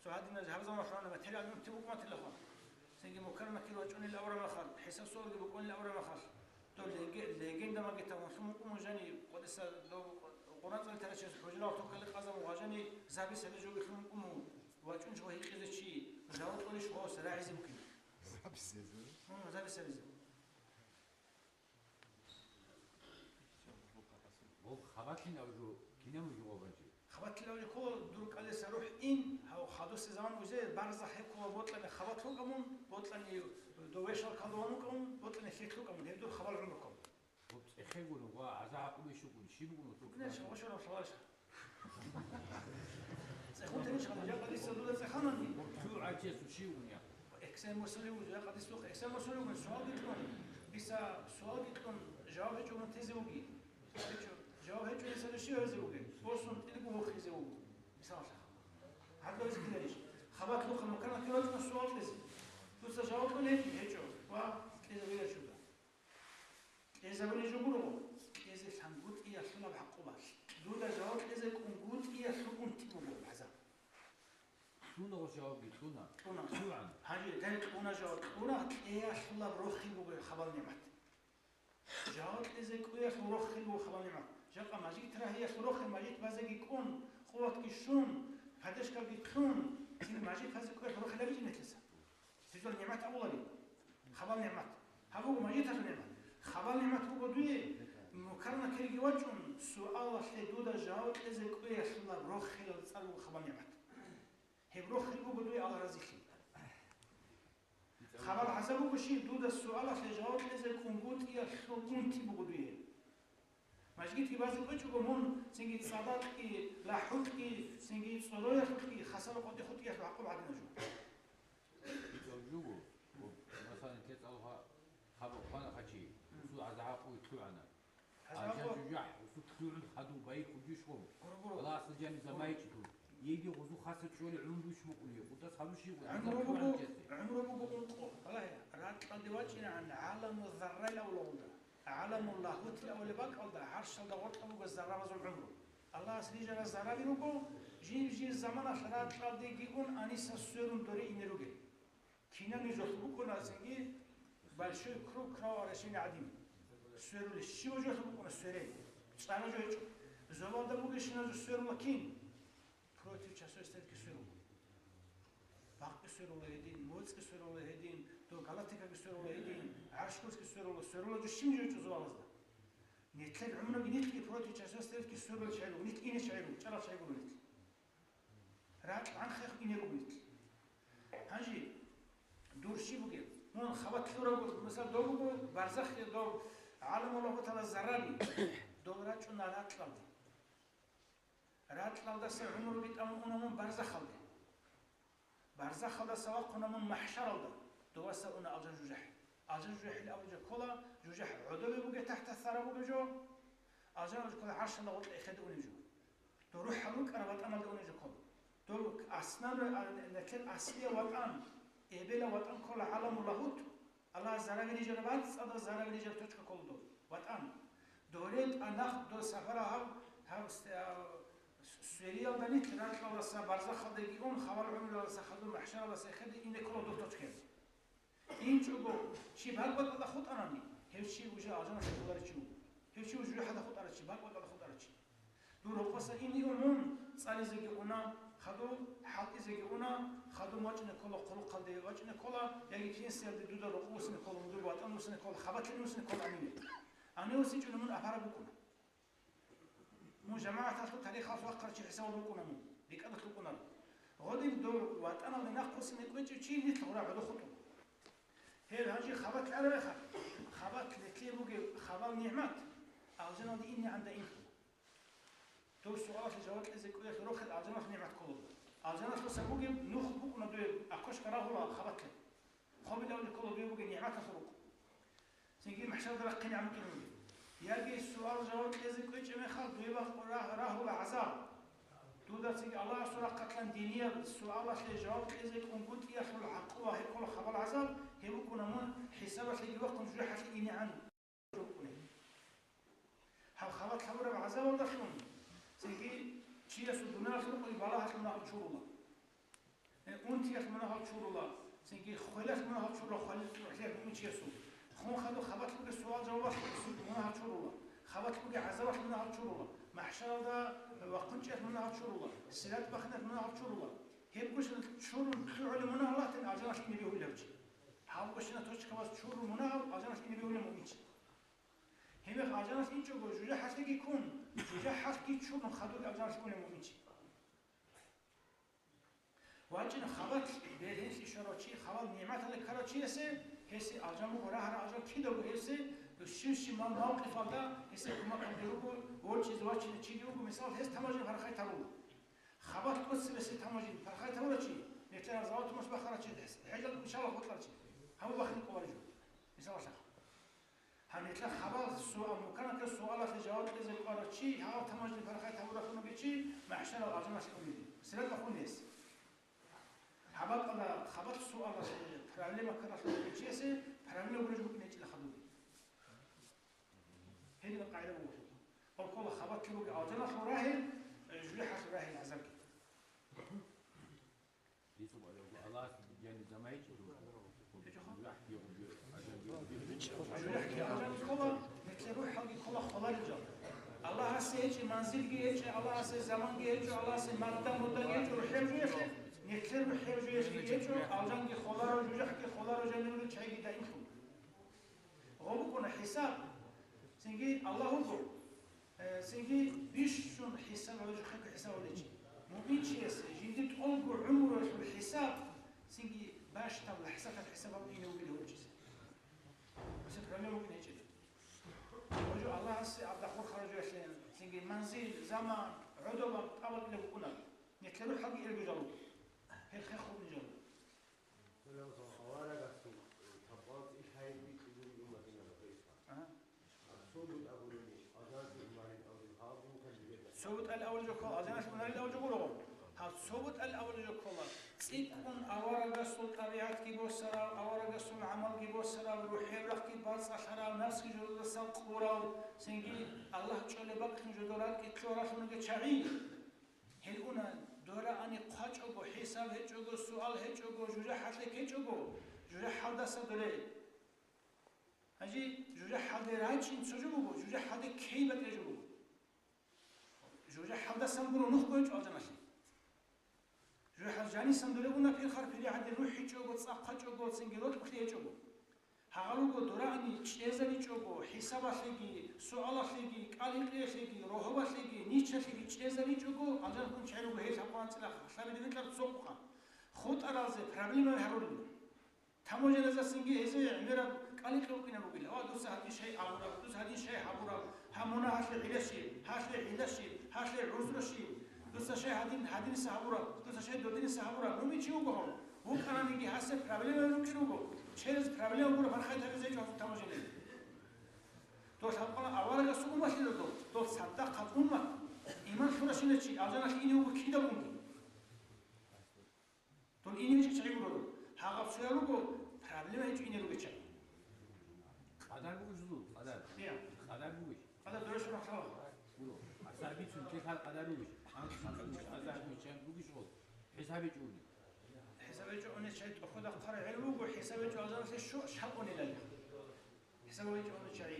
цо гьадиназ гьабзамалъугьана материально мунти букӀматилаха. Цинги Мукар-Накир вачӀунел аврамахал, хӀисаб суалги букӀунел аврамахал. Дов леге-, легенда магитав лъун букӀун жани, къодиса дов Къуран цӀалитарачес хӀужрал токали къазаму ва жани запись гьабизе жоги лъун букӀун вачӀун жо гьикъизе чи, жаваб кьолищ гъос рагӀизе букӀин. Запись гьабизе? Гьун, запись гьабизе. Гъоб хабалъин абу жо, кинаб жо гъоб гьанже? Хабалъин абу жо ккола дур кӀалдиса рухӀ ин, гьав хадусе заман узе барзахъ гьеб ккола бокьани хабалъ букӀа мун, бокьани довешал калдуван букӀа мун, бокьани лъикӀ букӀа мун, гьеб дур хабал гӀумру ккола. Гъоб цӀехе гуро ва гӀаза гьакъубе щукӀун, щиб гуро цо? БукӀунел шагьа шураб лъаларищ. ЦӀехун тениш гьанже жаб. Чи вугин, я? Эксен мурсали вугин, я къадис вух, эксен мурсали вугин, суалги кьун. Дица суалги кьун, жаваб гьечӀо, мун тезе вуги. ГьечӀо, жаваб гьечӀо, дица души гьезе вуги. Босун тӀилгу вохизе вуго. Мисалалъ. Гьадла гьез ккеларищ? Хабат лухъа мукана ккелачӀун суал кьезе. Дуца жаваб кьун гьечӀо, гьечӀо. Ва кьезе вегӀ чуда. Кьезабуни жо гуро, кьезе лъангутӀиялъулаб гӀакъуба. Дуда жаваб кьезе кӀунгутӀиялъул унти буго гӀазаб. Кьуна гъос жавабги, кьуна. Кьуна. КьугӀан. Гьанже гай кьуна жаваб, кьуна кьеялъулаб рохел буго хабал нигӀмат. Жаваб кьезе кӀуялъул рохел буго хабал нигӀмат. Жакъа мажгит рагьиялъул рохел, мажгит базеги кӀун, къуватги щун, поддержкаги кьун, цин мажгит базе кӀуялъул рохел абичӀин гьелъиса. Гьезул нигӀмат абулари. Хабал нигӀмат. Гьаб буго мажгиталъул нигӀмат. Хабал нигӀмат буго дуе, мукарна кириги вачӀун, суалалъе дуда жаваб кьезе кӀвеялъулаб рохелал цӀар буго хабал нигӀмат. Гьеб рохел буго дуе Аллагь разилъи. Хабал гӀазаб буго щиб, дуда суалалъе жаваб кьезе кӀунгутӀиялъул унти буго дуе. Мажгитги базе кӀвечӀого мун, цинги цадакьги, лахӀукьги, цинги цӀороялъулъги, хасало къотӀи хутӀиялъул гӀакъуба гӀадина жо. Жуго, масалан, кецӀалха хабар хвана хъачи, гъусул гӀаза гьакъуй лъугӀана. Гьаза Алжан гьакъу- жужахӀ, гъусул лъугӀун хадув байихъ хъуджушгъун. Гур, гур. Аллагьас алжани замайчӀун. Еги гъузу хасар чӀоли гӀун бушмукӀули, гъутӀас гьабуши гъуй ГӀумру гӀаза буго, лъугӀана чеси. ГӀумру буго ункъо. Гьале, ракьалде вачӀинегӀан гӀаламу заррайла авлавулда. ГӀаламул лагьутил авлеб бакӀалда гьарщалда гъоркьа буго заррабазул гӀумру. Аллагьас рижараз зарраби руго, жив-жив заманалъ ракьалдеги ун аниса сверун доре ине ругел. Кинаб нижулъ букӀуна цинги большой круг кровообращения гӀадин. Сверулел щибаб жоялъул букӀуна свере. ЦӀара жо гьечӀо. Зобалда бугебщинаб жо сверула кин? Против часовой стрелки сверула. Бакъги сверула гьедин, моцӀги сверула гьедин, дов галактикаги сверула гьедин, гӀарш курсги сверула, сверула жо щиб жо гьечӀо зобалазда. Нилъер гӀумруги нилъги против часовой стрелки сверулел чагӀи руго, нилъ ине чагӀи руго, чӀарал чагӀи гуро нилъ. Ракь гӀанхъехъ ине руго нилъ. Гьанже дур щиб бугеб? Мун хабат лъураб, мисал, дов буго барзахъе, дов гӀаламуллагьутала зарраби, дов рачӀуна ракьалде. Ракьалдаса гӀумруги тӀамун уна мун барзахалде. Барзахалдаса вахъуна мун махӀшаралда, доваса уна алжан жужахӀ. Алжан жужахӀил абулеб жо ккола, жужахӀ гӀодобе бугеб, тахта сара бугеб жо, алжан жо ккола гӀаршалда гъоркье эхеде унеб жо. Дов рухӀал рукӀараб ватӀаналде унеб жо ккола. Дов аслан, а, нилъер аслияб ватӀан, эбелаб ватӀан ккола гӀаламул лагьут. Аллагьас зарраби рижараб, бацӀцӀадаб зарраби рижараб точка ккола дов ватӀан. Доре тӀанахъ дов сапарал гьав, гьав с-, а, с-, свериялда нилъ ракьалдаса барзахалдеги ун, хабал гӀумруялдаса хадур махӀшаралдаса эхеде ине ккола дов точкаялде. ИнчӀого чи бакӀ-бакӀалда хутӀарани, гьев чи уже алжаналъе кколарев чи вуго. Гьев чи уже жужахӀалда хутӀарав чи, бакӀ-бакӀалда хутӀарав чи. Дур рокъоса ине ун мун цӀализеги уна, хадув хӀалтӀизеги уна, хадув вачӀине ккола, хъулухъалде вачӀине ккола, яги пенсиялде дуда рокъов вуссине ккола, мун дур ватӀан вуссине ккола, хабалъ вуссине ккола гӀаниве. Гьанив вуссинчӀони мун апараб букӀуна. Мун жамагӀаталъул тарихалъ вахъарав чи хӀисабалда вукӀуна мун, рикӀкӀадалъ вукӀунаро. Гъодин дов ватӀаналде нахъ вуссине кӀвечӀев чи нилъ гъура гӀодов хутӀула. Гьел гьанже хабалъ арабеха, хабалъ нилъее бугеб хабал нигӀмат, алжаналде инегӀан даимлъула. Дов суалалъе жаваб кьезе кӀвеялъул рохел алжаналъул нигӀмат ккола. Алжаналъуса бугеб нух букӀуна дуе, окошко рагьула хабалъе. Хобилавли ккола дуе бугеб нигӀматалъул рукъ. Цинги махӀшаралда рахъине гӀамру кьирули. Яги суал-жаваб кьезе кӀвечӀеб мехалъ дуе бахъ-, рагь-, рагьула гӀазаб. Дуда цинги Аллагьасул рахъалъан динияб суалалъе жаваб кьезе кӀунгутӀиялъул гӀакъуба гьеб ккола хабал гӀазаб, гьеб букӀуна мун хӀисабалъеги вахъун жужахӀалъе инегӀан. Гьаб хабалъ гьабураб гӀазабалдалъун цинги чиясул дуниялалъул рукъуги балагьалъ мунагьал чурула. Э, унтиялъ мунагьал чурула, цинги хвелалъ мунагьал чурула, хвалил гӀухӀлиялъ муъминчиясул. Хун хадуб хабалъ бугеб суал-жавабалъ мунагьал чурула, хабалъ бугеб гӀазабалъ мунагьал чурула, махӀшаралда вахъун чӀеялъ мунагьал чурула, сират бахиналъ мунагьал чурула. Гьеб гуш чурун лъугӀулеб мунагьал ратин алжаналъ ине бегьулев чи. Гьаб гушина точкабаз чурун мунагьал алжаналъ ине бегьулев муъминчи. Гьебмехалъ алжаналъ инчӀого жужахӀалъеги ккун, жужахӀалъги чурун хадубги алжаналъ унев муъминчи. ВачӀина хабалъ бергьенлъи щварав чи, хабал нигӀматалде ккарав чиясе, гьесие алжан буго, рагьараб алжан кидаго гьесие, щив-щив мал-, мавкъифалда гьесие кумекалде руго, ворчӀизе вачине чиги вуго, мисал, гьес тамажин парахӀат гьарула. Хабалъ кӀвецебесеб тамажин парахӀат гьавурав чи, Нилъер завод мус бахарав чи, хӀежал иншаллагь хутӀарав чи. Гьаб бахине кӀоларищ? Мисалалъе. Гьанже нилъер хабар суал, муканаб суалалъе жаваб кьезе кӀварав чи, гьав тамажни парахат гьабуралъун вугев чи, махӀшаралъ алжаналъе унев. Сираталъ унес. Гьаб бакӀалда хабар суалалъе проблема ккаралъун вугев чиясе проблема гурищ букӀине гьечӀила хадур. Гьединаб къагӀида буго. Гьеб ккола хабалъ бугеб алжаналъул рагьи, э, жужахӀалъул рагьи гӀазабги. Аллагьас жани замайчи. ЖужахӀги алжанги ккола, нилъер рухӀалги ккола хваларел жал. Аллагьасе гьечӀеб манзилги гьечӀо, Аллагьасе заманги гьечӀо, Аллагьасе мадда-муддаги гьечӀо, рухӀеб жуялъе, нилъер рухӀеб жуялъеги гьечӀо, алжанги хваларо, жужахӀги хваларо, жанивги чайги даимлъун. Гъо букӀуна хӀисаб, цинги Аллагь вуго, э, цинги бищун хӀисаб гьабичӀого хӀисаб гьабулев чи. Муъминчиясе жинди тӀолго гӀумруялъул хӀисаб, цинги бащдаб лахӀзатаб хӀисаб гьабун ине вугилан гьев чиясе. Гьесие проблема букӀине гьечӀила. Гьев жо Аллагьасе абдахъур харжуялъе, цинги манзил, заман, гӀодобан тӀабакӀилеб букӀуна. Нилъер рухӀалги иргъизабула. Гьел хехго унжабула. Аварагасул тапӀал цӀикӀкӀун бикьизабун уматинаб гьесда. Ага. Цо бутӀа гурони, азарги умарин аврил гьабун кандибетӀа. Цо бутӀа авараг жо ккола, азарги умарин авараг жо гуро. Гьаб цо бутӀа авараг жо ккола, цӀикӀкӀун аварагасул тӀабигӀатги босарав, аварагасул гӀамалги босарав, рухӀеб рахъги бацӀцӀалъарав, напсги жодоздасан къурав, цинги Аллагь чӀолеб бакӀлъун жодор ракӀги кьоларалъун ругел чагӀи. Гьел уна, дора ани хъвачӀого, хӀисаб гьечӀого, суал гьечӀого, жужахӀалъе ккечӀого, жужахӀалдаса доре. Гьанже жужахӀалде рачӀин цо жо буго, жужахӀалде ккей батӀияб жо буго. ЖужахӀалдасан гуро нухго гьечӀо алжаналъе. ЖужахӀал жанисан доре уна пирхар-пиригӀадин рухӀ гьечӀого, цӀа хъвачӀого, цинги рокьулъи гьечӀого. Гьагъал руго дора ани чӀезабичӀого, хӀисабалъеги, суалалъеги, кӀал-гьекъеялъеги, рогьобалъеги, ничалъеги чӀезабичӀого, алжанккун чагӀи руго гьел лъабкъоялда анцӀила лъабиде бикьараб цо къукъа. ХутӀаралзе проблемаби гьарулел. Таможнязасинги гьезие гӀемераб кӀал-гьекъи букӀине бугила. Ва дуца гьадин щай абураб, дуца гьадин щай гьабураб, гьаб мунагьалъе гӀилла щиб, гьалъе гӀилла щиб, гьалъе гӀузру щиб, дуца щай гьадин, гьадиниса гьабураб, дуца щай додиниса гьабураб, муъмин чи вуго гьав. ВукӀананиги гьасда проблемаби рукӀин руго, через проблема гуро парахат гьабизе гьечӀо гьасул таможнялъе. Дол лъабкъоялда аварагасул умматлъидал дол, дол цадахъ уммат, иман лъуращинав чи алжаналъе ине вуго кидабунги. Дол ине гьечӀел чагӀи гуро дол. Гьагъаб цоял руго, проблема гьечӀо ине ругел чагӀи. Къадар бугищ жузул, къадар. Къадар бугищ. Къадар дурес рахъалаха. Гуро. Асар бицун, кел гьал къадар ругищ. Анкьун ругищ, азар ругищ, чан ругищ гъол. ХӀисаб гьечӀо уни. ХӀисаб гьечӀо уни чай тӀохода хъара гӀел вуго, хӀисаб гьечӀо алжаналъе що, щал унилан. ХӀисаб гьечӀо уни чай.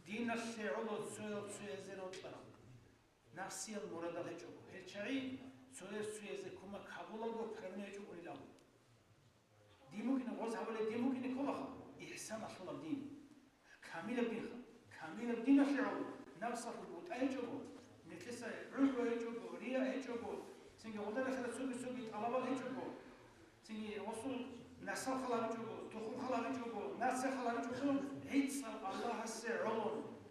Диналъе гӀоло цоял цоязе рокьарал. Нафсиял мурадал гьечӀого, гьел чагӀи цояс цоязе кумек гьабулаго проблема гьечӀого унилан. Дин букӀине гъоз гьабулеб, дин букӀине кколаха, ихсаналъулаб дин. Камилаб динха. Камилаб диналъе гӀоло, нафсалъул бутӀа гьечӀого, нилъеца гӀужба гьечӀого, рия гьечӀого, цинги гъодаралъе цоги-цоги тӀалабал гьечӀого, цинги гъосул насаб хал гьабичӀого, тухум хал гьабичӀого, нация хал гьабичӀого, гӀицӀаб Аллагьасе гӀоло,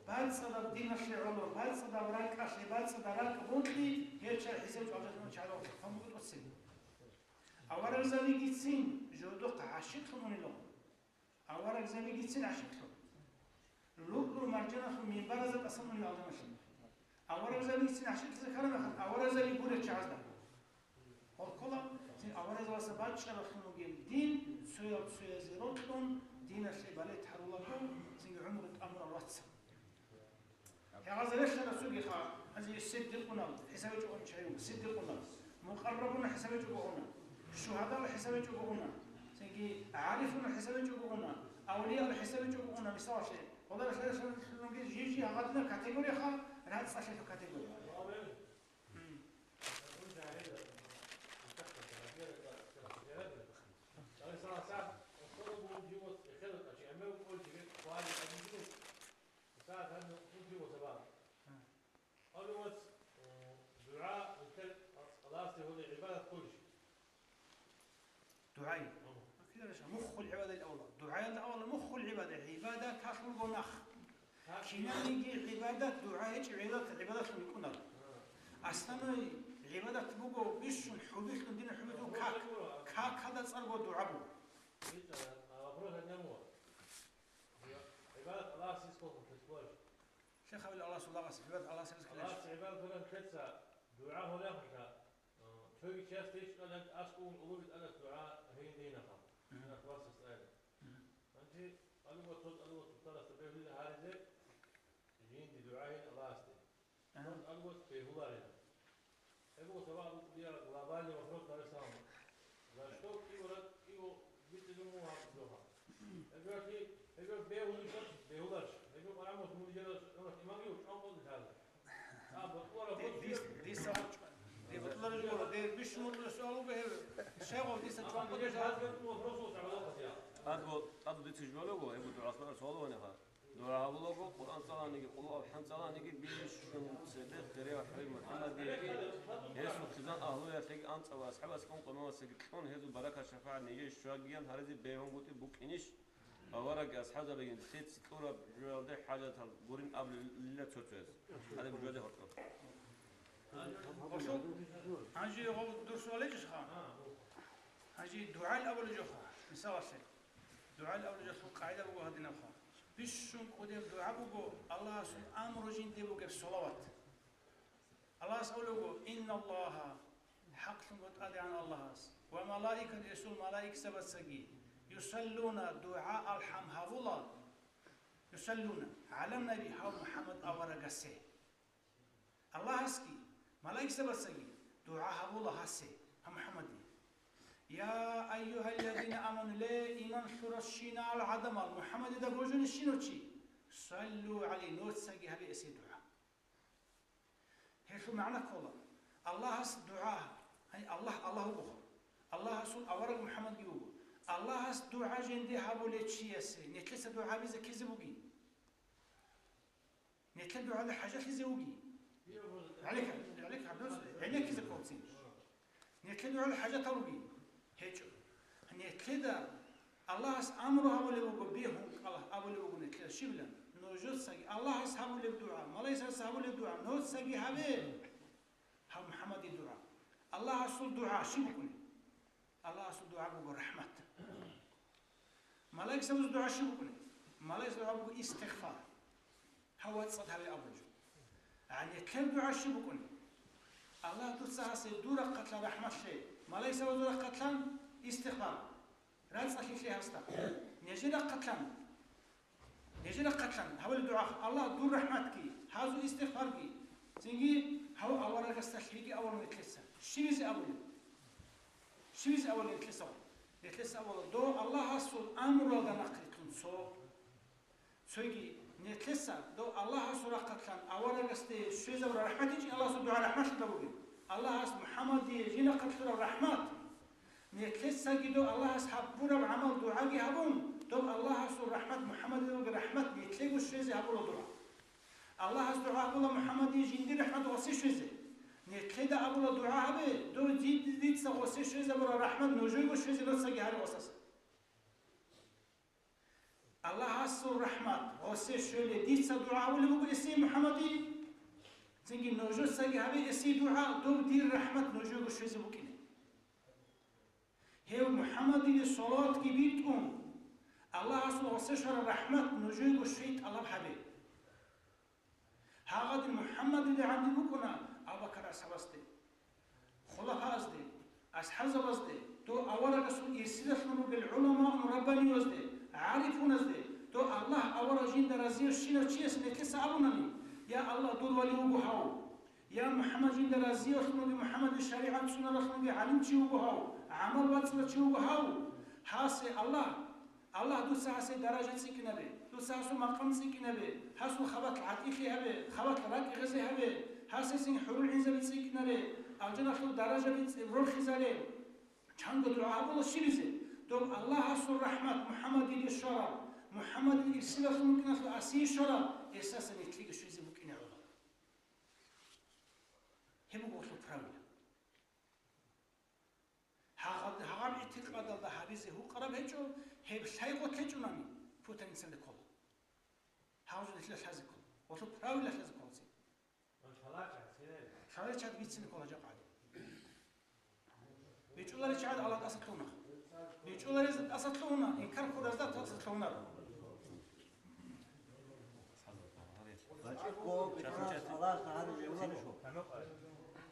бацӀцӀадаб диналъе гӀоло, бацӀцӀадаб ракӀалъе, бацӀцӀадаб ракӀ бокьи, гьел чагӀи хӀисаб чӀвалдалъун чагӀи рахъун буго тӀоцебе. Аварагзабигицин жодохъ гӀащикълъун унилан. Аварагзабигицин гӀащикълъун. Лугьу-маржаналъул минбаразда тӀасан унел алжаналъе. Аварагзабицин гӀащикълъизе ккараб мехалъ, аварагзаби гурел чагӀазда. Гьоркьола, цин аварагзабаца бачӀаралъун ругел дин, цоял цоязе рокьун, диналъе балет гьарулаго, цинги гӀумру тӀамурал вацал. Гьагъазе релълъана цогиха, гьанже сиддикъунал хӀисабичӀого чайун, сиддикъунал. Мукъаррабунал хӀисабичӀого уна, шугьадаал хӀисабичӀого уна, цинги гӀарифунал хӀисабичӀого уна, авлияал хӀисабичӀого уна, мисалалъе, гъоларалъе жижи гьагъадинаб категорияха, рацӀцӀалъиялъул категория. М. Гьале вац, э, дугӀа, нилъер Аллагьасде гьоле гӀибадат кколищ? ДугӀай. Мгм. Муххул гӀибадат авала. ДугӀаялда авала муххул гӀибадат. ГӀибадат гьалъулго нах. Гьа. Кинабниги гӀибадат, дугӀа гьечӀеб гӀибадат, гӀибадатлъун йикӀунар. Гьа. Основной гӀибадат буго бищун хӀубилъун, динал хӀубилъун как. Как хада цӀарго дугӀа буго. Рица, а, вопрос от него. ГӀибадат Аллагьас ризкъ хъулъ кколищ? Лъехъавил Аллагьасул лагъас гӀибадат Аллагьас ризкъ кколищ? Аллагьас гӀибадат гьабураб нилъеца дугӀа гьабулеб мехалъ, а, цоги чияс течӀеб аскӀове улуби тӀадас дугӀа гьейин динахъа. Мгм. Ахвасас тӀайла. Мгм. Гьанже алуго цо алуго цо царасда бегьулила гьаризе, жинди дугӀа гьейин Аллагьасде. Ага. Алуго бегьуларила. Гьеб буго сабаб глобальный вопрос, Дарес Салам. За что кӀиго ракӀ, кӀиго бицӀизун мугьаб жоха. Гьеб рахъи, гьеб бегьулищ, бегьуларищ. Гьеб къарамус муридерас имамги учӀун къуллъала. А, бакъура, Ди-, дис-, диса, ди бутӀларищ гуро, ди бищун бутӀларищ суал буго гьеб. Щайгъов диса чӀван къуллъала. Гьадго, гьадго дица жубалего, гьеб дугӀа суал гьанеха. ДугӀа гьабулаго, Къуръан цӀаланиги, Къулгьу АлхӀам цӀаланиги, бищун цебе хирияв ХӀабиб МухӀаммадиеги, гьесул хъизан агьлуялъеги, анцӀабго асхӀабас кьун къимамасеги кьун, гьезул баракат-шапагӀат нижее щвагиян гьаризе бегьунгутӀи букӀинищ? Аварагги асхӀабзабиги нилъеца кьураб жоялде хӀажатал гурин абулила цо-цояз. Гьадин жуде гьоркьоб. Гьанже гъов дур суал гьечӀищха? Гьанже дугӀал абулеб жоха, мисалалъе. ДугӀал абулеб жоялъул къагӀида буго гьадинабха. Бищун кӀудияб дугӀа буго Аллагьасул амру жинде бугеб салават. Аллагьас абулеб буго: «Инналлагьа», хӀакълъун тӀадегӀан Аллагьас, «ва малаикатугьу», гьесул малаикзабацаги, «юсаллуна», дугӀа-алхӀам гьабула, «юсаллуна гӀалан-наби», гьав МухӀаммад аварагасе. Аллагьасги, малаикзабацаги дугӀа гьабула гьасе, гьав МухӀаммадие. «Я айюгьаллазина аману», ле, иман лъуралщинал гӀадамал, МухӀаммадида божулищинав чи, «саллу гӀалайгьи», нуцаги гьабе гьесие дугӀа. Гьелъул магӀна ккола, Аллагьас дугӀа, гьай, Аллагь Аллагь вугоха. Аллагьасул авараг МухӀаммадги вуго. Аллагьас дугӀа жинде гьабулев чиясе нилъеца дугӀа гьабизе ккезе бугин? Нилъер дугӀалде хӀажатлъизе вугин? ГӀалик, гӀалик гьаб-, гӀенеккизе кколцин. Нилъер дугӀалде хӀажатал вугин? ГьечӀо. Нилъеда Аллагьас амру гьабулеб буго, бегьун кӀала абулеб буго нилъеда щибилан? Нужецаги Аллагьас гьабулеб дугӀа, малаикзабаз гьабулеб дугӀа, нуцаги гьабе. Гьав МухӀаммадил дугӀа. Аллагьасул дугӀа щиб букӀунеб? Аллагьасул дугӀа буго рахӀмат. Малаикзабазул дугӀа щиб букӀунеб? Малаикзабазул дугӀа буго истигъфар. Гьав вацӀцӀад гьаве абулеб жо. ГӀанеккер дугӀа щиб букӀунеб? Аллагь, дуца гьасе дур рахъалъан рахӀмат лъе. Малаикзабазул рахъалъан истигъфар. РацӀцӀалъи лъе гьасда. Нижер рахъалъан Нижер рахъалъан гьабулеб дугӀа, Аллагь, дур рахӀматги, гьазул истигъфарги, цинги гьав аварагасда лъеги абула нилъеца. Щибизе абулеб? Щибизе абула нилъеца? Нилъеца абула, дов Аллагьасул амруялда нахърилълъун цо. Цоги нилъеца дов Аллагьасул рахъалъан аварагасде щвезабураб рахӀмат гьечӀин, Аллагьасул дугӀа рахӀматлъида бугеб. Аллагьас МухӀаммадие жинахъалъураб рахӀмат. Нилъецаги дов Аллагьас гьабураб гӀамал-дугӀаги гьабун, дов Аллагьасул рахӀмат МухӀаммадида бугеб рахӀмат нилъего щвезе гьабула дугӀа. Аллагьас дугӀа гьабула МухӀаммадие жиндир рахӀмат гъосе щвезе. Нилъеда абула дугӀа гьабе, дов ди-, дица гъосе щвезабураб рахӀмат нужего щвезе нуцаги гьаре гъосаса. Аллагьасул рахӀмат гъосе щвеле дица дугӀа гьабулеб буго эсие МухӀаммадие, цинги нужецаги гьабе эсие дугӀа, дов дир рахӀмат нужего щвезе букӀине. Гьев МухӀаммадиде салаватги битӀун, Аллагьасул гъосе щвараб рахӀмат нужего щвей тӀалаб гьабе. Гьагъадин МухӀаммадида гӀадин букӀуна Абу-Бакар асхӀабасде, хулафаазде, асхӀабзабазде, дов аварагасул ирсидалъун ругел гӀуламаун раббаниязде, гӀарифуназде, дов Аллагь авараг жинда разиявщинав чияс нилъеца абунани: «Я Аллагь, дур вали вуго гьав! Я МухӀаммад, жинда разиявлъун вугев МухӀаммадил шаригӀат цӀунаравлъун вугев гӀалимчи вуго гьав, гӀамал бацӀцӀадав чи вуго гьав! Гьасе, Аллагь, Аллагь, дуца гьасе даража цӀикӀкӀинабе, дуца гьасул макъам цӀикӀкӀинабе, гьасул хабалъ гӀатӀилъи гьабе, хабалъ ракӀ гъезе гьабе, гьасесин хӀурул гӀинзаби цӀикӀкӀинаре, алжаналъул даражаби цӀи-, рорхизаре». Чанго дугӀа гьабула щибизе? Дов Аллагьасул рахӀмат МухӀаммадиде щвараб, МухӀаммадил ирсидалъун букӀиналъул асие щвараб, гьесдаса нилъеги щвезе букӀине гӀоло. Гьеб буго гъолъул правила. Гьагъаб, гьагъаб гӀитикъадалда гьабизе гьукъараб гьечӀо, гьеб лъай гъорлъ гьечӀунани, путаницалде ккола. Гьав жо нилъеда лъазе ккола. Гъолъул правила лъазе ккола цин. Лъаларчад бицине ккола жакъа гьадин. БичӀо Аллагьас тӀаса лъугьуна. БичӀчӀуларезда тӀаса лъугьуна, инкар ккуразда тӀаса лъугьунаро. БачӀиго, битӀарас Аллагьас гьарулев вугевищ?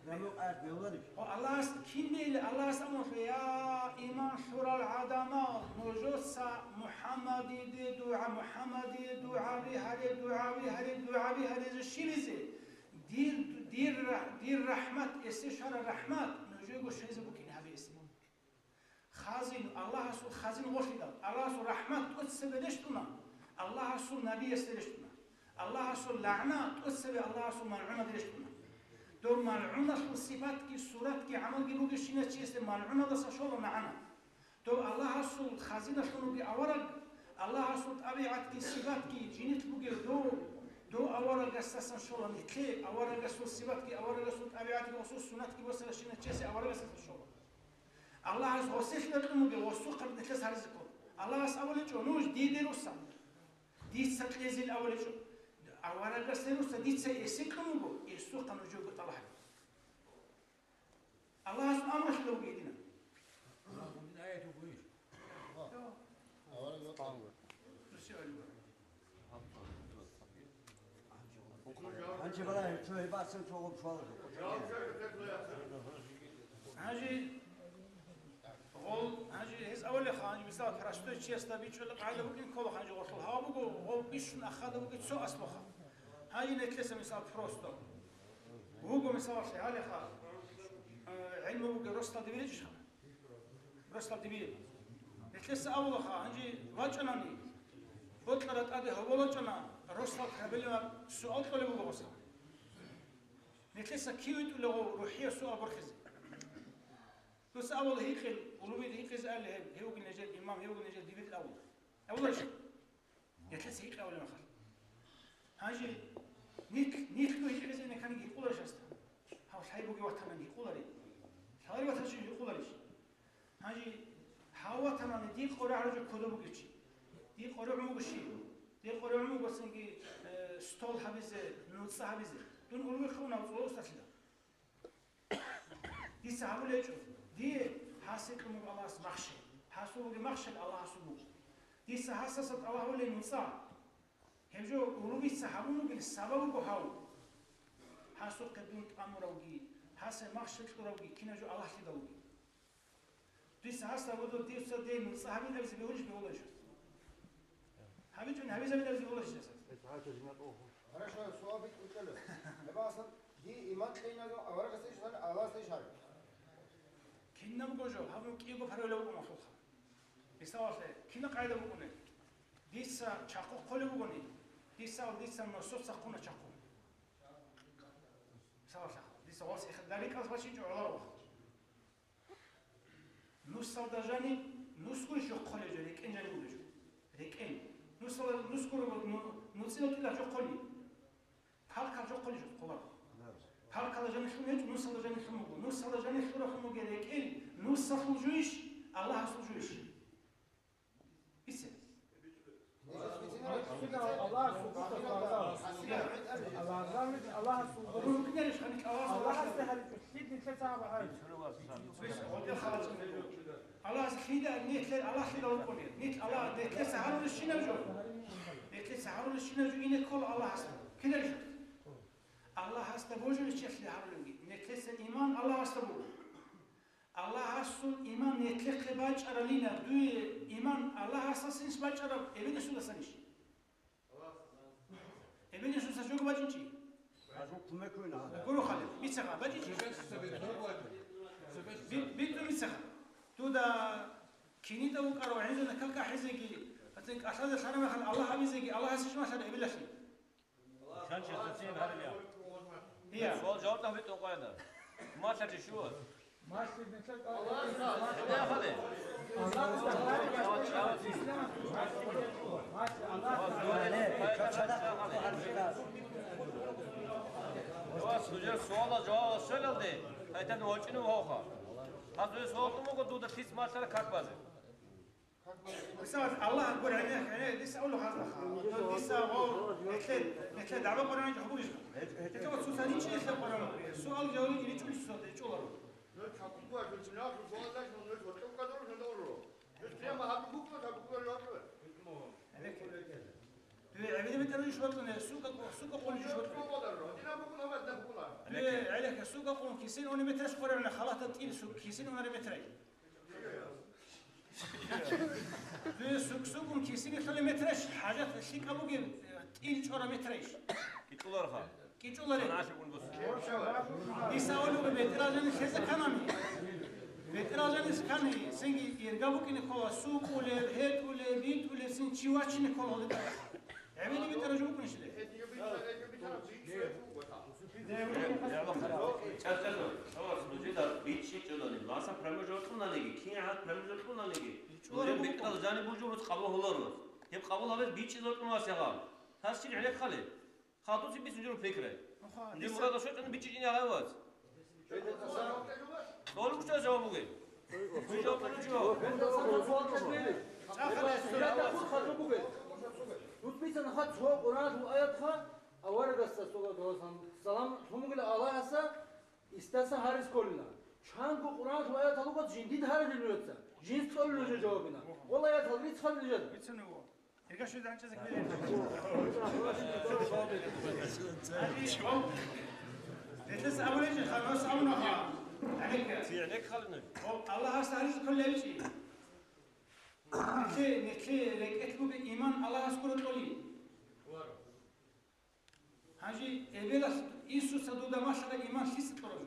Гьамукъаялъ бегьуларищ? О, Аллагьас киндейилан, Аллагьас амрулъе, я иман лъурал гӀадамал, нужеца МухӀаммадиде дугӀа, МухӀаммадие дугӀаби гьаре, дугӀаби гьаре, дугӀаби гьарезе щибизе, дир, дир, дир рахӀмат, эсе щвараб рахӀмат нужего щвезе букӀине гьабе эсе. Хазин, Аллагьасул хазин гъорлъидал, Аллагьасул рахӀмат тӀоцебе рещтӀуна, Аллагьасул набиясде рещтӀуна, Аллагьасул лагӀна тӀоцебе Аллагьасул малгӀунаде рещтӀуна. Дов малгӀуналъул сипатги, суратги, гӀамалги бугебщинав чиясде малгӀуналдаса щола нагӀана. Дов Аллагьасул хазиналъун вугев авараг, Аллагьасул тӀабигӀатги, сипатги, жинилъ бугев дов, дов аварагасдасан щола нилъее, аварагасул сипатги, аварагасул тӀабигӀатги, гъосул суннатги босаращинав чиясе аварагасдасан щола. Аллагьас гъосе лъила кьун бугеб, гъосухъаб нилъеца гьаризе ккола. Аллагьас абулечӀо, нуж диде руса, дица кьезил абулечӀо. Аварагасде руса, дица эсе кьун буго, эсухъа нужего тӀалаб гьабе. Аллагьас амру лъила буго гьединаб. Гьанже балагье, цо гьеб бацин, цо гъоб щвалазухъе. Гьанже, гъол, гьанже гьез авалеха, гьанже, мисал, простой чиясда бичӀчӀулеб къагӀида букӀин ккола, гьанже гъолъул гьава буго, гъов бищун ахада бугеб цо аслуха. Гьанже нилъеца, мисал, просто. Вуго, мисалалъе, гьалеха, э, гӀелму бугеб росдал дибиричӀищха? Росдал дибир. Нилъеца авалаха, гьанже вачӀанани, бокьараб тӀаде гьобол вачӀана, росдал проблема суал кьолеб буго гъоса. Нилъеца кив витӀулев гъов рухӀияб суал борхизе. Дуца авал гьикъин, улуби гьикъизе али гьеб, гьев вугин нижер имам, гьев вугин нижер дибирил авал. Аваларищ? Нилъеца гьикъи авулеб мехалъ. Гьанже нилъ, нилъго гьикъизе инеканиги гьикъуларищ гьасда? Гьав лъай бугев ватанан гьикъуларищ? Лъаларев ватан чи гьикъуларищ? Гьанже гьав ватанани дир къорогӀарав жо кодоб бугев чи. Дир къорогӀун буго щиб? Дир къорогӀун буго цинги, э, стол гьабизе, нуцӀа гьабизе. Дун улбухъе уна цӀоло усталъила. Дица гьабулеб гьечӀо, дие гьасе кьун буго Аллагьас махщел. Гьасул бугеб махщел Аллагьасул буго. Дица гьасаса тӀалаб гьабулеб нуцӀа. Гьеб жо улубица гьабун бугеб сабаб буго гьав. Гьасухъе дун тӀамуравги, гьасе махщел кьуравги, кинаб жо Аллагьлъидал вугеб. Дица гьасда гьодо дица дие нуцӀа гьабин абизе бегьулищ, бегьуларищ? ГьабичӀони гьабизабин абизе бегьуларищ дица? Хорошо, суал битӀун ккола. Гьеб асал, дие иман кьейилан аварагасдейищ, Аллагьасдейищ гьариб? Кинабго жо, гьаб кӀиго паргӀила букӀун ахлуха. Мисалалъе, кина къайда букӀунеб? Дица чахъу хъолеб бугони, дица, дица носоца хъуна чахъу. Мисалалъе, дица вас эхидарикалъ бачинчӀо гӀоларо. Нусалда жани, нусгун жо хъолеб жо, рекӀен жани бугеб жо. РекӀен. Нусалда, нусгун, ну, нуцӀил тӀила жо хъоли. Палкал жо хъоли жо хъоларо. Палкала жани лъун гьечӀо, нусалда жани лъун буго. Нусалда жани лъуралъун бугеб рекӀел, нусалъул жойищ, Аллагьасул жойищ? Бице. Аллагьасул гурхӀа. Аллагьасул гурхӀа. Аллагьасде гьаричӀо, лъида нилъеца гьаб гьаричӀо. Аллагьас лъида, нилъ, Аллагь лъида вукӀунеб? Нилъ Аллагь, нилъеца гьарулебщинаб жо. Нилъеца гьарулебщинаб жо ине ккола Аллагьасда. Кидариха? Аллагьасда божулебщинаб гьарулебги. Нилъеца иман Аллагьасда буго. Аллагьасул иман нилъехъе бачӀаралина, дуе иман Аллагьасдасанищ бачӀараб, эбеласуласанищ? Эбеласуласа жого бачӀинчӀищ? Гьазул кумек вина гьада. Гуро хали, мицаха, бачӀинчӀищ? Цебе, цебе, цебе. Би-, битӀу мицаха. Дуда кинида вукӀарав гӀинзана какахӀизеги, гьатин кӀалъазе лъараб мехалъ Аллагь абизеги, Аллагьасищ малъараб эбелалъе? Ишан честацин гьарилия. Ия. Суал жаваб тахбитӀун къвайда. Малъа чи шуа? Ия, хали. Ва сужер суала жаваб щвелалде, гьайтан вачӀину вавха. Гьазуе суал тумуго дуда лъиц малъара как базе. Мисал, Аллагь гур гӀенеккани, дица авлу хазлаха. Дица гъо, метле, метле дагӀба гур гӀенеккани гьабулищ? ГьечӀо, цо цадин чи метле гур гӀенеккани. Суал жаваб ричӀунищ цо чӀоларо. метраж бокьуна, сукъа, сукъа къуллъи бокьуна. Бе, гӀелеха, сукъа къуллъи кисин уна метраж къоревна, халатал тӀил су-, кисин уна метраж. Бе, сукъ-сукъун кисин лъула метраж, хӀажат лъикӀаб бугеб, тӀил чӀора метраж. КӀичӀуларха. КӀичӀуларин. Санагьалъ гьабун босун. Дица абулеб буго, бетӀералда жанир лъезе кканани. БетӀералда жанир ккани, цинги ирга букӀине ккола, сукъулеб, гьетӀулеб, битӀулеб, цин чи вачине ккола гьолда. ГӀемераб бетӀералда жо букӀунищ гьеле? ЧӀа-чӀа-чӀа, товарищ, нужеда бичӀчӀичӀони, ласан промежуток кьунаниги, кин гьат промежуток кьунаниги, нужер бетӀералда жаниб бугеб къабул гьабуларо. Гьеб къабул гьабизе бичӀчӀизе ккун васягъал. Гьас чи гӀенеккалеб? Хадуци бицун жо пикрай. Нуни мурада щвечӀони бичӀчӀичӀин гьай вац. ТӀолеб жаваб бугеб. Жаваб бугеб. Дуц бицана хадур Къуръаналъул аятха, аварагасда салам лъун бугила Аллагьаса, истаса гьариз кколила. Чанго Къуръаналъул аятал руго жиндид гьарулел ругоца, жинс кьолел жавабина. Гъол аятал рицхъалел жал. Гьелъул абулеб жо ханас абуна ха. ГӀенекке. Гьеб Аллагьас гьаризе кколеб чи. Нилъе, нилъе рекӀелъ бугеб иман Аллагьас гуро кьолин. Гьанже эбелалъ инсуца дуда малъараб иман лъица кьураб жо?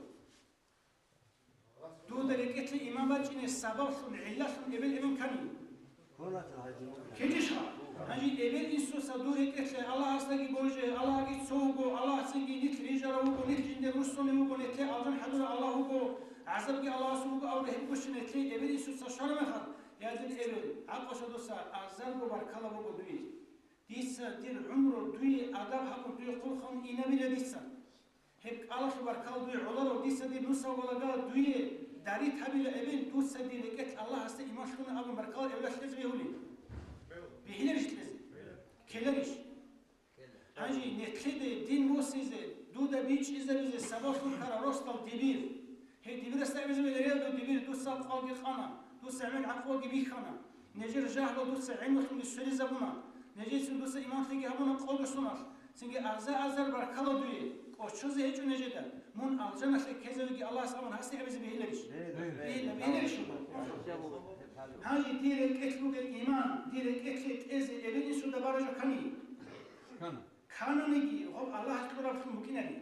Дуда рекӀелъе иман бачӀине сабаблъун, гӀиллалъун эбел эмен ккани. КкечӀищха? Гьанже эбел-инсуца дур рекӀелъе Аллагьасдаги божи, Аллагьги цо вуго, Аллагьцинги нилъ рижарав вуго, нилъ жиндир руссунев вуго, нилъее алжан хӀадурав Аллагь вуго, гӀазабги Аллагьасул руго абураб гьеб гущин нилъее эбел-инсуца щвараб мехалъ, я, дир эбел, гӀакълуса дуца азарго баркала буго дуе. Дица дир гӀумру дуе адаб гьабун, дуе хъулухъ гьабун инабила дица. Гьеб кӀалалъул баркал дуе гӀоларо, дица дир нусал валагала дуе дарит гьабила эбел, дуца дир рекӀелъ Аллагьасда иман лъуна абун баркала эбелалъ кьезе бегьулин? Бегьиларищ кьезе? Ккеларищ? Гьанже нилъеде дин босизе, дуда бичӀчӀизабизе сабаблъун ккараб росдал дибир. Гьей дибирасда абизе бегьулеб дибир, дуца кӀвалги къана, дуца гӀемер гӀакълуги бихьана, нижер жагьлу дуца гӀелмулъунги сверизабуна, нижецин дуца иманлъиги гьабуна къоги суналъ, цинги аза-азар баркала дуе, кӀочозе гьечӀо нижеда, мун алжаналъе ккезавиги Аллагьас абун гьасде абизе бегьиларищ? Бегьила, бегьиларищ? Гьанже дир рекӀелъ бугеб иман, дир рекӀелъе кьезе эбел-инсуда баражо ккани? Ккананиги, гъоб Аллагьас кьураблъун букӀинари.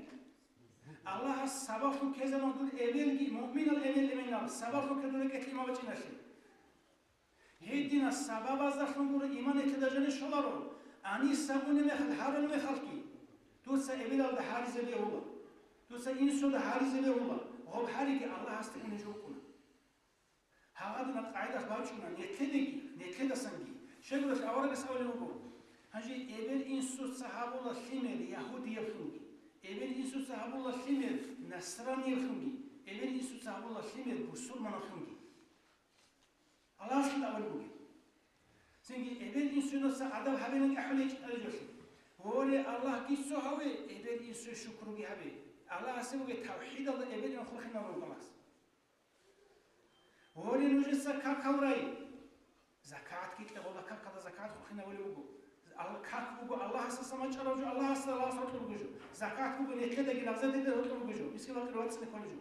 Аллагьас сабаблъун ккезабун дур эбелги, муъминал эбел-эменал, сабаблъун ккезабун рекӀелъе иман бачӀиналъе. Гьединал сабабаздалъун гуро иман нилъеда жанир щоларо, гьаниса унеб мехалъ, гьарулеб мехалъги, дуца эбелалда гьаризе бегьула, дуца инсуда гьаризе бегьула, гъоб гьариги Аллагьасде унеб жо букӀуна. Гьагъадинаб къагӀидалъ бачӀуна нилъедаги, нилъедасанги. Щайгурелъул аварагас абулеб буго, гьанже эбел-инсуца гьабула лъимер ягьудиявлъунги, эбел-инсуца гьабула лъимер насраниявлъунги, эбел-инсуца гьабула лъимер бусурманавлъунги. Аллагьасда абулеб бугеб. Цинги эбел-инсуца адаб гьабилан ахӀулел чӀалжолъи. Воре, Аллагьги цо гьаве, эбел-инсуе шукруги гьабе. Аллагьасе бугеб тавхӀидалда эбел-инсуе хурхинавун Аллагьас. Гьоре, нужеца какал рай. Закат кьезе гъоба какалда закат хурхинавулеб буго. Ал-, как буго Аллагьасдаса мачӀарав жо, Аллагьасда Аллагьас гьоркьор буго жо. Закат буго нилъедаги нагъзадеда гьоркьор буго жо. Мискин вакъир вацӀцӀине кколеб жо.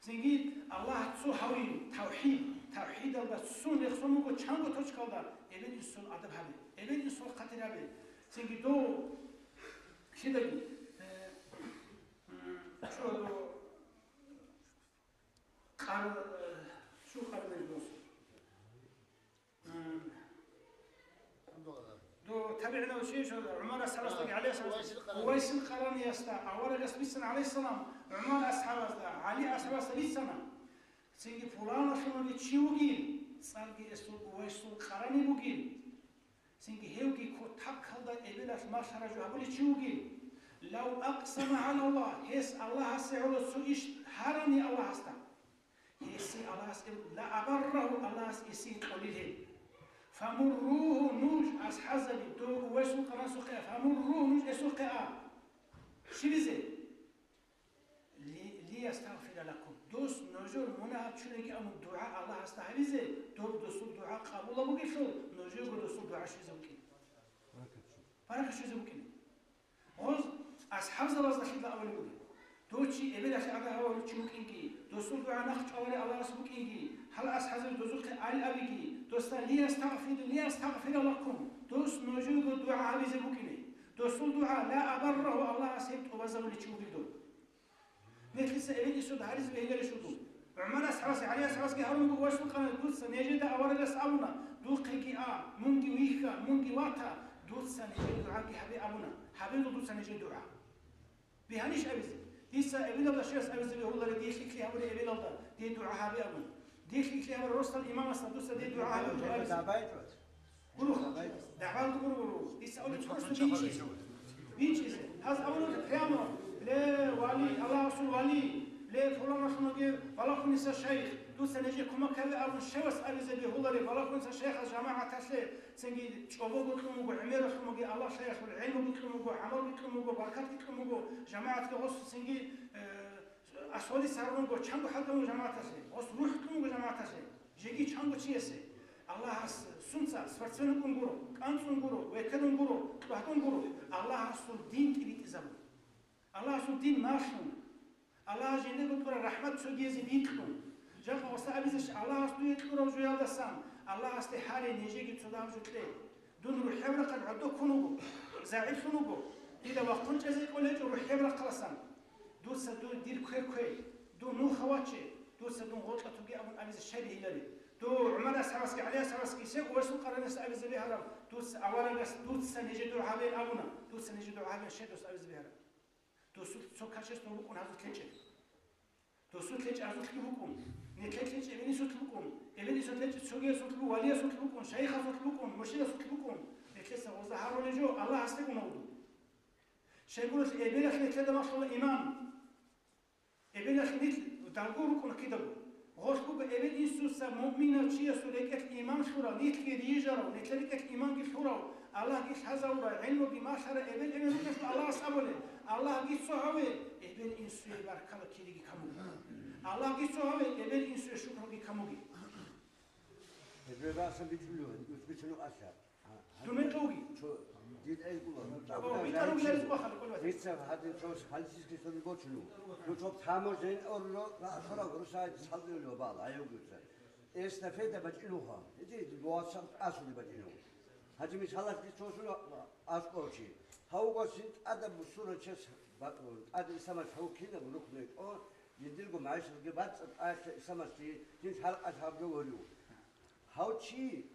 Цинги Аллагь цо гьавин, тавхӀид, тавхӀидалда цун рехсон буго чанго точкалда эбел-инсул адаб гьабе, эбел-инсул хъатир гьабе. Цинги дов лъидаги, э, м, чо-, Къар-, э, щу къарней дос. М. До табигӀинав чи, шо, ГӀумар асхӀабасдаги, ГӀали асхӀабасдаги. Увайсил Къараниясда, аварагас бицана, гӀалайгьиссалам, ГӀумар асхӀабасда, ГӀали асхӀабасда бицана. Цинги пуланалъул чи вугин, цӀарги эсул Увайсул Къарани бугин. Цинги гьевги кутакалда эбелалъ малъараб жо гьабулев чи вугин, лав акъсама гӀала Аллагь, гьес Аллагьасе гӀоло цо иш гьарани Аллагьасда, гьесие Аллагьас эб-, ла абаррагьу, Аллагьас гьесие кьолел гьеб. Фамурругьу нуж, асхӀабзаби, дов Увайсул Къаранасухъе а, фамурругьу нуж эсухъе а. Щибизе? Ли-, лиястагъфира лакум. Дос нужер мунагь чуреги абун дугӀа Аллагьасда гьабизе, доб досул дугӀа къабул бугелъул, нужерго досул дугӀа щвезе вукӀин. Баракат щвезе букӀине. Гъоз асхӀабзабазда лъидал абулеб бугеб? Дов чи эбелалъе гӀадаб гьавулев чи вукӀинги, досул дугӀа нахъ чӀваларев Аллагьас вукӀинги, гьал асхӀабзаби дозухъе али абиги, досда: «Лиястагъфир, лиястагъфира лакум», дос нужего дугӀа гьабизе букӀине. Досул дугӀа ла абаррагьу, Аллагьас гьеб тӀубазабулев чи вугев дов. Нилъеца эбел-инсуда гьаризе бегьиларищ вуго? ГӀумар асхӀабасги, ГӀали асхӀабасги гьарун буго, васул къана, дуца нижеда аварагас абуна: «Духъеги а, мунги вихьа, мунги вата, дуца нижеда дугӀаги гьабе», абуна. Гьабилдал дуца нижеда дугӀа. Бигьанищ абизе? Дица эбелалда щвес абизе бегьуларе, дие лъикӀлъи гьабуре эбелалда, дие дугӀа гьабе абун. Дие лъикӀлъи гьабуре росдал имамасда, дуца дие дугӀа гьабе абун абизе. Гуро, дагӀбалда гуро, гуро. Дица абулеб цо росулъ бичӀчӀизе. БичӀчӀизе. Гьаз абулеб прямо: «Ле, вали, Аллагьасул вали, ле, пуланасул вугев балагьуниса шайх, дуца нижее кумек гьабе», абун щивас абизе бегьулареб, балагьуниса шайхас жамагӀаталъе цинги чӀобого кьун вуго, гӀемералъун вуго, Аллагь шайхул гӀелмуги кьун вуго, гӀамалги кьун вуго, баркатги кьун вуго, жамагӀатги гъосу цинги, э, асвалица гьарун вуго, чанго хӀалтӀун вуго жамагӀаталъе, гъос рухӀ кьун вуго жамагӀаталъе. Жеги чанго чиясе Аллагьас сунца спортсмен вукӀун гуро, кӀанцӀун гуро, векерун гуро, кьвагьун гуро, Аллагьасул дин тӀибитӀизабун. Аллагьасул дин малъун. Аллагьас жиндирго кьураб рахӀмат цогиязе бикьун. Жакъа гъосда абизе щ-, Аллагьас дуе кьураб жоялдасан, Аллагьасде гьаре, нижеги цо дагьаб жо кье. Дун рухӀеб рахъалъ гӀодов ккун вуго, загӀиплъун вуго. Дида вахъун чӀезе кӀолей гьечӀо рухӀеб рахъаласан. Дуца ду-, дир квер ккве, дун нуха ваче, дуца дун гъоркьа тоге абун абизе щай бегьилареб? Дов ГӀумар асхӀабасги, ГӀали асхӀабасги, кисего васул къаранас абизе бегьараб, дуца аварагас, дуца нижеда дугӀа гьабе абуна, дуца нижеда дугӀа гьабе щай дос абизе бегьараб? Досул цо качество букӀун гьазулъ лъечӀеб. Досулъ лъечӀеб гьазулъги букӀун, нилъелъ лъечӀеб эбел-инсулъ букӀун, эбел-инсулъ лъечӀеб цогиясулъ бу-, валиясулъ букӀун, шайихасулъ букӀун, муршидасулъ букӀун, нилъеца гъозда гьарулел жо Аллагьасде унав дур. Щайгурелъул эбелалъ нилъеда малъула иман. Эбелалъ нилъ далго рукӀуна кидаго. Гъолъ буго эбел-инсуца муъминав чиясул рекӀелъ иман лъурав, нилъги рижарав, нилъер рекӀелъ иманги лъурав, Аллагьги лъазавурав, гӀелмуги малъарав эбел-эмен рукӀелъул Аллагьас абулеб: «Аллагьги цо гьаве, эбел-инсуе баркала кириги камуги. Аллагьги цо гьаве, эбел-инсуе шукруги камуги». Эбел-инсуца бичӀчӀулев, бичӀчӀулев Аллагь. Думе тӀуги. Цо дид гӀелкула. О, витӀаруги гьарис бахъали кӀолбаси. Дица гьадин цо хӀалсизги сони бочуну. Ну, цо таможен орло, ра-, асора гурусаги салдиулев бала, гӀайгуца. Эстафета бачӀинуха. Иди, дуасан асули бачӀину. Гьадин, мисалалъ, дица цо сура аскӀов чи. Гьавгасин тӀада бусура чес ба-, тӀада исамас гьав кинаб рухӀнай тӀо, жиндирго майшалги бацӀцӀад тӀаялъа исамас чи, дин хӀалкъалъ гьаб жо ворив. Гьав чи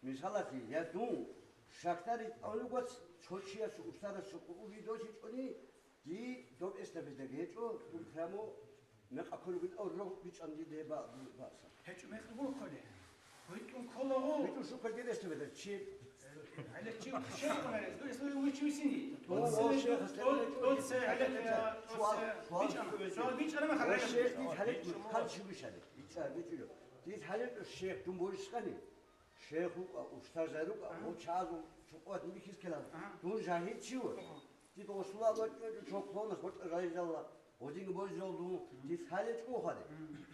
Мисалалъе, я дун шагьар ритӀун вуго, цо чияс устарас цо къугъу видосичӀони, ди доб эстафетаги гьечӀо, дун прямо мекъа кколеб бугин, рогъ бичӀчӀан дида гьеб ба-, баса. ГьечӀо, мекъа гуро кколей. ГьитӀун кколаго. ГьитӀун щукал дир эстафета, чи? ГӀеле чи, шейх кколарес, дун эстафета вичи висини. О, Оце, шейх, о, эстафета, оце, гӀеле, чуал, оце, чуал, бичӀчӀана, чуал. Суал бичӀчӀана мехалъ, о, гӀеле. Шейх, дир гьале, хъал чи бишали? ИцӀа бичӀчӀулев. Дир гьале, шейх, дун борис къани? Шейх вукӀа, устарзай рукӀа, ага, гъов чагӀазул цо къуват бихьизккелан, ага, дун жагьил чи вуго. Ага. Дида гъосулал вачӀун чо клонах вачӀа жагьилалла, гъодинги божизал дун, мгм, дир лъалечӀо гьаре. Мгм.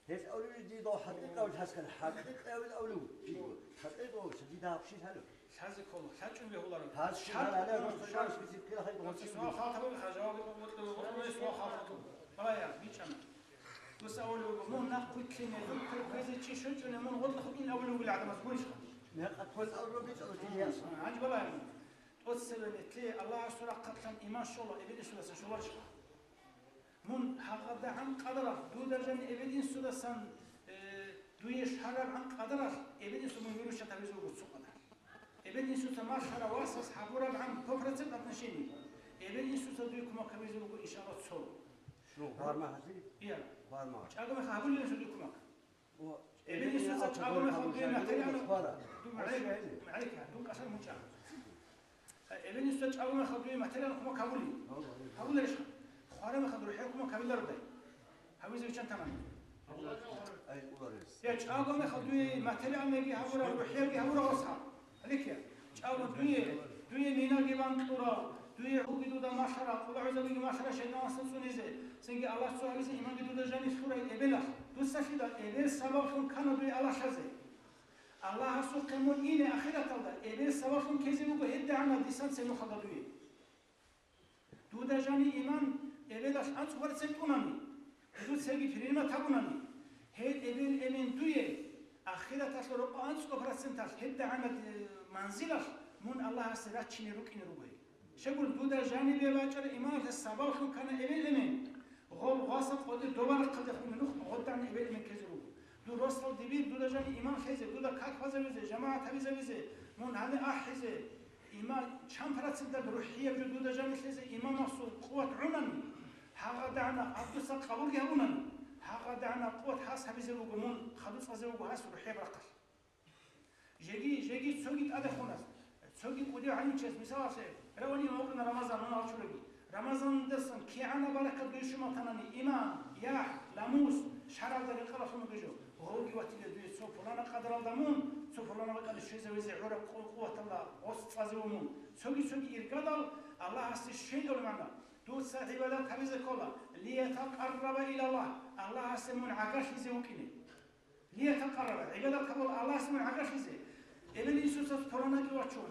Гьелъ авлури дида хӀакъикъав лъаскан, хӀакъикъавил авлу, дида, хӀакъикъав лъа-, дида гьаб щил гьалу. Лъазе ккола, лъачӀун бегьуларо. Гьаз щил гьалу, гьалу, гьалу, гьалу, спецификал хӀакъикъав. Суал хатаб, хажаваги къотлу, къотлу суал хатаб. Балая, бичӀчӀана. Дуца авулев вуго, мун нахъ вилълъине, дур квер кквезе чи щвечӀони, мун гъорлъ хутӀин авулев вугил гӀадамаз гурищха? Мекъа квен авулев бицӀала чи яс. Гьанже балагье. ТӀоцебе нилъее Аллагьасул рахъалъан иман щола, эбел-инсудасан щоларищха? Мун гьагъадагӀан къадаралъ, дуда жани эбел-инсудасан, э, дуе щварабгӀан къадаралъ, эбел-инсуда мун вирусат гьабизе вуго цо къадар. Эбел-инсуца малъарав васас гьабурабгӀан сто процент отношение. Эбел-инсуца дуе кумек гьабизе вуго, иншаллагь, цо. Шо, хварма гьази? Ия. Хварма. ЧӀаго мех гьабулин дуе кумек. О, эбел-инсуца чӀаго мех гьабулин материально. Хвара. Ду, малик, малик, дун кӀалъан мун чӀа. Эбел-инсуца чӀаго мех гьабулин материально кумек гьабулин. Гьабуларищха? Хвара мех гьабулин, рухӀел кумек гьабилародай. Гьабизе виччан таман. Ай, уларес. Я, чӀаго мехалъ дуе материальныйги гьабурав, рухӀиялги гьабурав асхӀаб. Гьаликьа. ЧӀаго дуе, дуе минаги ванкьурав, дуе гьуги дуда малъарав, къулгӀузабиги малъарав шайтӀанасда цӀунизе. Цинги Аллагь цо гьабизе иманги дуда жанив лъурай эбелалъ. Дуцалъидал эбел сабаблъун ккана дуе Аллагь лъазе. Аллагьасухъе мун ине ахираталда, эбел сабаблъун ккезе буго гьедигӀанаб дисанцин нухалда дуе. Дуда жани иман эбелалъ анцӀго процент унани, дуцаги принимать гьабунани, гьел эбел-эмен дуе ахираталъул рокъо анцӀго проценталъ гьедигӀанаб, э, манзилалъ мун Аллагьасе рачине рукӀине ругони. Щайгурелъул дуда жанибе бачӀараб иманалъе сабаблъун ккана эбел-эмен. Гъоб гъваса къоде доба рахъалдехун нух гъоддан эбел-эмен ккезе руго. Дур росдал дибир дуда жани иман лъезе, дуда как базабизе, жамагӀат гьабизабизе, мун гьаниб ахӀизе, иман чан проценталъ рухӀияб жо дуда жани лъезе имамасул къуват гӀунани, гьагъадагӀана гьаб дуца къабулги гьабунани, гьагъадагӀана къуват гьас гьабизе буго, мун хадуцӀазе вуго гьас рухӀияб рахъалъ. Жеги, жеги цоги тӀадехунас, цоги кӀудияв гӀалимчияс, мисалалъе, равани вукӀана Рамазан, мун алчураги. Рамазандасан кигӀанаб баракат дуе щун батанани, иман, яхӀ, намус, шаргӀалда рекъаралъун бугеб жо, гъовги ватила дуе цо пулана къадаралда мун, цо пулана бакӀалде щвезавизе гӀураб къу-, къуваталда гъос цӀазе вугун. Цоги-цоги иргадал Аллагьасде щведал магӀна, дуца гӀибадат гьабизе ккола, лиятакъарраба илаллагь, Аллагьасде мун гӀагарлъизе вукӀине. Лиятакъарраба, гӀибадат гьабула Аллагьас мун гӀагарлъизе. Эбел-инсуца пуланакӀи вачун,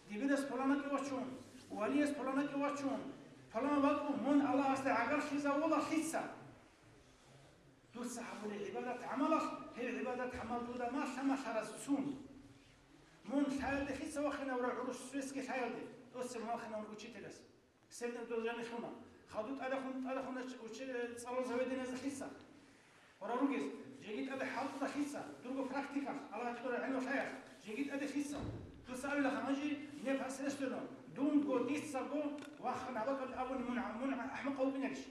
дибирас пуланакӀи вачун, валияс пуланакӀи вачун, пулана вакӀун мун Аллагьасде гӀагарлъизавула лъица? Дуца гьабулеб гӀибадат-гӀамалалъ, гьеб гӀибадат-гӀамал дуда малъа-малъараз цун. Мун лъаялде лъица вахинавра гӀурус светский лъаялде, тӀоцеб вахинавун учителас. Сенде дуда жанилъуна. Хадуб тӀадехун, тӀадехун уч-, уч-, цӀалул заведениезе лъица. Гъора ругез, жеги тӀаде хӀалтӀуда лъица, дурго практикалъ, Аллагь кьурал гӀелму лъаялъ, жеги тӀаде лъица. Дуца абила гьанжи непосредственно, дунго, дицаго, вахана гьабакӀалде абуни мун, мун ахӀмакъав вукӀинарищ?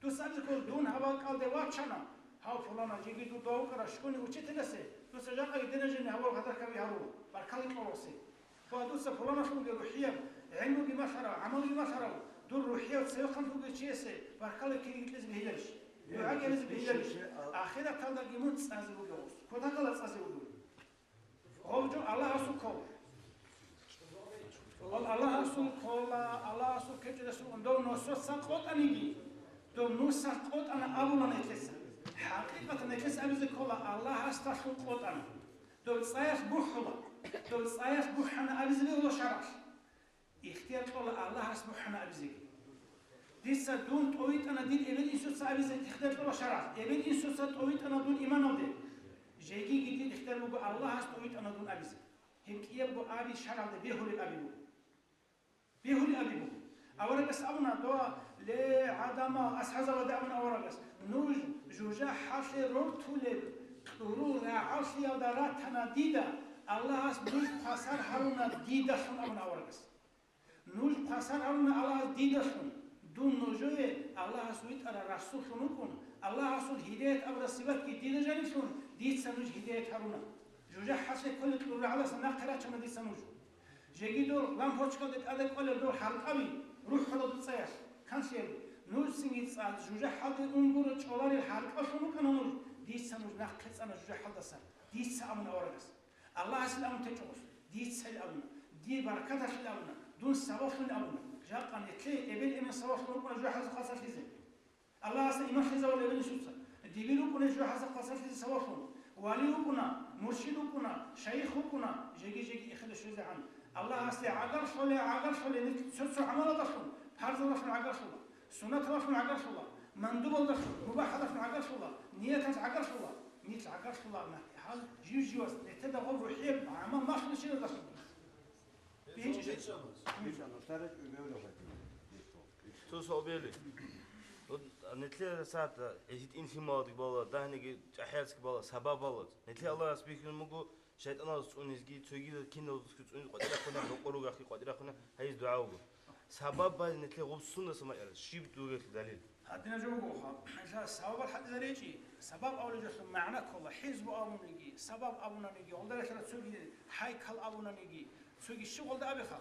Дуца абизе ккола, дун гьаб бакӀалде вачана, гьав пулана жеги дуда вукӀарав щуни учителасе, дуца жакъаги дена жени гьавал гьадаркаби гьару, баркалла кьоласе. Ва дуца пуланалъулги рухӀияб гӀилмуги малъарав, гӀамалги малъарав, дур рухӀияв цевехъан вугев чиясе баркалла кириги кьезе бегьиларищ? ДугӀа кьезе бегьиларищ? Ахираталдаги мун цӀазе вугев гъос. Кутакала цӀазе вугев. Гъов жо Аллагьасул ккола. Гъов Аллагьасул ккола, Аллагьасул ккечӀедасул дов нусоца къотӀаниги, дов нусалъ къотӀана абула нилъеца. ХӀакъикъаталда нилъеца абизе ккола, Аллагьасдалъун къотӀана. Дов цӀаялъ бухӀула, дов цӀаялъ бухӀана абизе бегьула шаргӀалъ. Ихтияр кьола Аллагьас бухӀана абизеги. Дица дун тӀовитӀана дир эбел-инсуца абизе ихтияр кьола шаргӀалъ. Эбел-инсуца тӀовитӀана дун иманалде. Жегиги дир ихтияр буго Аллагьас тӀовитӀана дун абизе. Гьеб кӀиябго аби шаргӀалде бегьулеб аби буго. Бегьулеб аби буго. Аварагас абуна, дова, ле, гӀадамал, асхӀабзабаде абуна аварагас, нуж жужахӀалъе рортулеб кьурул рагӀалъиялда ратана дида, Аллагьас нуж хвасар гьаруна дидалъун абуна аварагас. Нуж хвасар гьаруна Аллагьас дидалъун, дун нужее Аллагьас витӀарав расуллъун вукӀун, Аллагьасул гьидаят абураб сипатги дида жаниб лъун, дица нуж гьидаят гьаруна. ЖужахӀалъе кколел кьурул рагӀалдаса нахъе рачана дица нуж. Жеги дур лампочкалде тӀаде кӀолел дур хӀалкӀаби, рухӀула дуцӀаялъ, канлъиялде. Нуж цинги цӀа-, жужахӀалде унгуро чӀоларел хӀалкӀалъун рукӀана нуж, дица нуж нахъе цӀана жужахӀалдаса, дица абуна аварагас. Аллагьасил абун течӀо гъос, дицайил абуна, дир баркаталъил абуна, дун сабаблъун абуна, жакъа нилъее эбел-эмен сабаблъун рукӀуна жужахӀалдаса хвасарлъизе. Аллагьасда иман лъезавулев инсуца, дибир рукӀуна жужахӀалдаса хвасарлъизе сабаблъун, вали вукӀуна, муршид вукӀуна, шайих вукӀуна, жеги-жеги эхеде щвезегӀан. Аллагьасде гӀагарлъуле, гӀагарлъуле, нилъ цо-цо гӀамалалдалъун, парзалдалъун гӀагарлъула, суннаталдалъун гӀагарлъула, мандубалдалъун, мубахӀалдалъун гӀагарлъула, нияталъ гӀагарлъула, нилъ гӀагарлъула, гьал жив-живас нилъеда гъоб рухӀияб гӀамал малъулебщинаб. Цо суал бели. Вот, а, нилъер сагӀат гьитӀин лъималазги бала, дагьниги чӀахӀиязги бала, сабаб бала. Нилъер Аллагьас бихьун буго, шайтӀаналъ цӀунизги, цогидал киналго цӀунизги, къватӀирахъуна, рокъор ругахъи, къватӀирахъуна, гьайз дугӀа буго. Сабаб бали нилъер гъуб суннаса макьарас, щиб дугелъул далил? Гьадина жо буго, ха, ила сабабал хӀалтӀизаричӀи, сабаб авлежалъун магӀна ккола, хӀизбу абуниги, сабаб абунаниги, гьолдаралъара цоги хӀайкал абунаниги, цоги щиб гьолда абиха.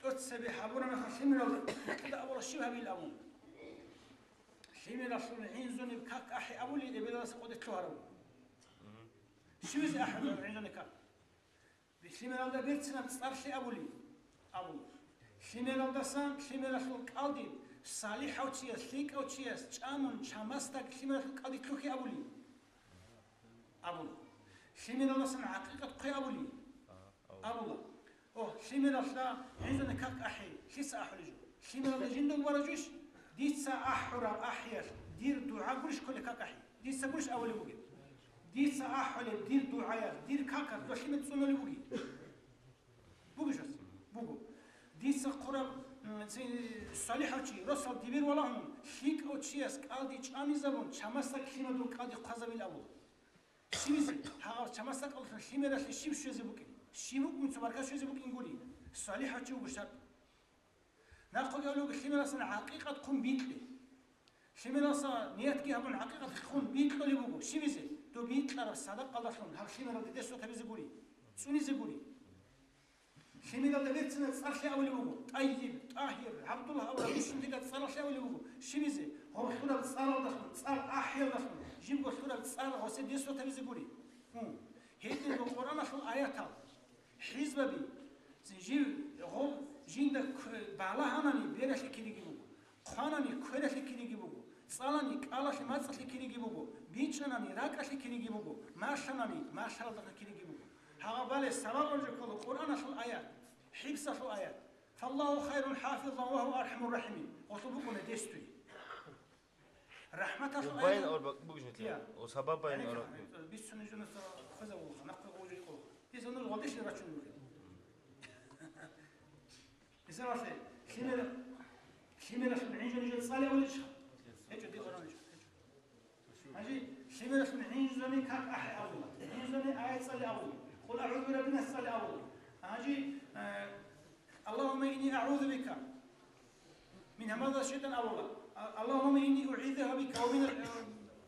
ТӀоцебе гьабураб мехалъ лъимералда, мекъида абула щиб гьабил абун. Лъимералъул гӀинзуниб как ахӀи абули, эбелалдаса къоде лъугьарав. Щивизе ахӀи гӀинзуниб как? Лъимералда берцинаб цӀар лъи абули, абун. Лъимералдасан лъимералъул кӀалдиб, салихӀав чияс, лъикӀав чияс, чӀамун, чамасдаги лъимералъул кӀалдиб лъухьи абули. Абун. Лъимералдасан гӀакъикъат хъве абули? Абула. О, лъимералъа гӀинзани как ахӀи, лъица ахӀулеб жо? Лъимералда жинда гураб жо иш? Дица ахӀураб ахӀиялъ дир дугӀа гурищ кколеб как ахӀи? Дица гурищ абулеб бугеб? Дица ахӀулеб дир дугӀаялъ, дир какалъ дов лъимер цӀунулеб бугищ? Бугищ? Буго. Дица хъураб, м, ци-, салихӀав чи, росал дибир валагьун, лъикӀав чияс кӀалди чӀамизабун, чамасда лъимадул кӀалди хъвазабил абула. Щибизе? Гьагъав чамасда кӀалдилъун лъимералъе щиб щвезе букӀин? Щиб букӀун цо баркат щвезе букӀин гури? СалихӀав чи вуго шартӀ. Нахъеги абулеб буго, лъимералдасан гӀакъикъат хъун бикье. Лъимералдаса ниятги гьабун, гӀакъикъат хъун бикьулеб буго. Щибизе? Дов бикьараб садакъалдалъун гьаб лъимералде десо гьабизе гури, цӀунизе гури. Лъимералда берцинаб цӀар лъе абулеб буго, ТӀайиб, ТӀагьир, ГӀабдуллагь абураб бищун дида цӀар лъе абулеб буго. Щибизе? Гьоб лъураб цӀаралдалъун, цӀар ахӀиялдалъун, жибго лъураб цӀар гьосе десо гьабизе гури. Гьединго Къуръаналъул аятал, хӀизбаби, жив гъоб жинда кв-, балагьанани бералъе кириги буго, хъванани квералъе кириги буго, цӀалани кӀалалъе мацӀалъе кириги буго, бичӀчӀанани ракӀалъе кириги буго, малъанани малъаралдалъун кириги буго. Гьагъаб балес сабаб гьабулеб ккола Къуръаналъул аят, хӀифзалъул аят. «Фаллагьу хайрун хӀафизан ва гьува архӀамур рахӀимин». Гъолъул букӀуна десдуй. РахӀматалъул Убайн аят. Ор бак-, бугищ нилъер? Я. О, сабаб байн ор. Бицунеб жо хвезабулха, нахъе гъужи къулха. Дица нуж гъодилъе рачун бугеб. Мисалалъе, лъимер-, лъимералъул гӀинжу нижер цӀале авулищха? ГьечӀо, дихъ гьечӀо. Гьанже лъимералъул гӀинжузани как ахӀи абула, гӀинжузани аят цӀале абула, Къул агӀузу бираббиннас цӀале абула. Гьанже, э, Аллагьумма инни агӀузу бика мин гьамазати шайтӀан абула. А-, Аллагьумма инни угӀизуха бика ва мин, э,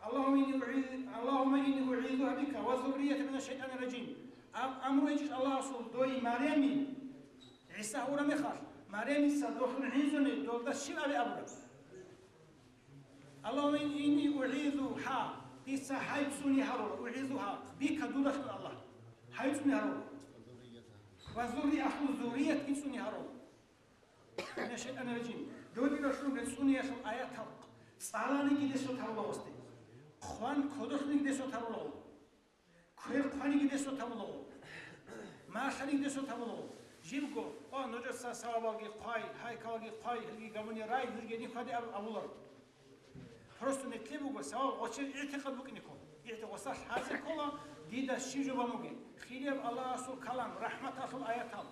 Аллагьумма инни угӀиз-, Аллагьумма инни угӀизуха бика ва зурриятаха мина шайтӀани ражим. Ам-, амру гьечӀищ Аллагьасул дой Марямин, ГӀиса гьавураб мехалъ, Марямица дохун гӀинзуни долда щиб абе абураб? Аллагьумма инни угӀизуха, дица гьай цӀуни гьарула, угӀизуха, бика дудалъун Аллагь, гьай цӀуни гьарула. Ва зурриятаха, ахул зурриятги цӀуни гьарула. Мина шайтӀани ражим. Додиналъунги цӀуниялъул аятал цӀаланиги десо тавулагъосде. Хъван кодолъниги десо тавулагъо. Квер хъваниги десо тавулагъо. Малъаниги десо тавулагъо. Жибго, о, нужеца савабалги хъвай, гьайкалги хъвай, гьелги габуни рай, нужги нихъаде аб-, абуларо. Просто нилъер буго, саваб гъочер игӀтикъад букӀине ккола. ИгӀти гъосалъ гьазе ккола, дида щиб жо бануге. Хирияб Аллагьасул калам, рахӀматалъул аятал.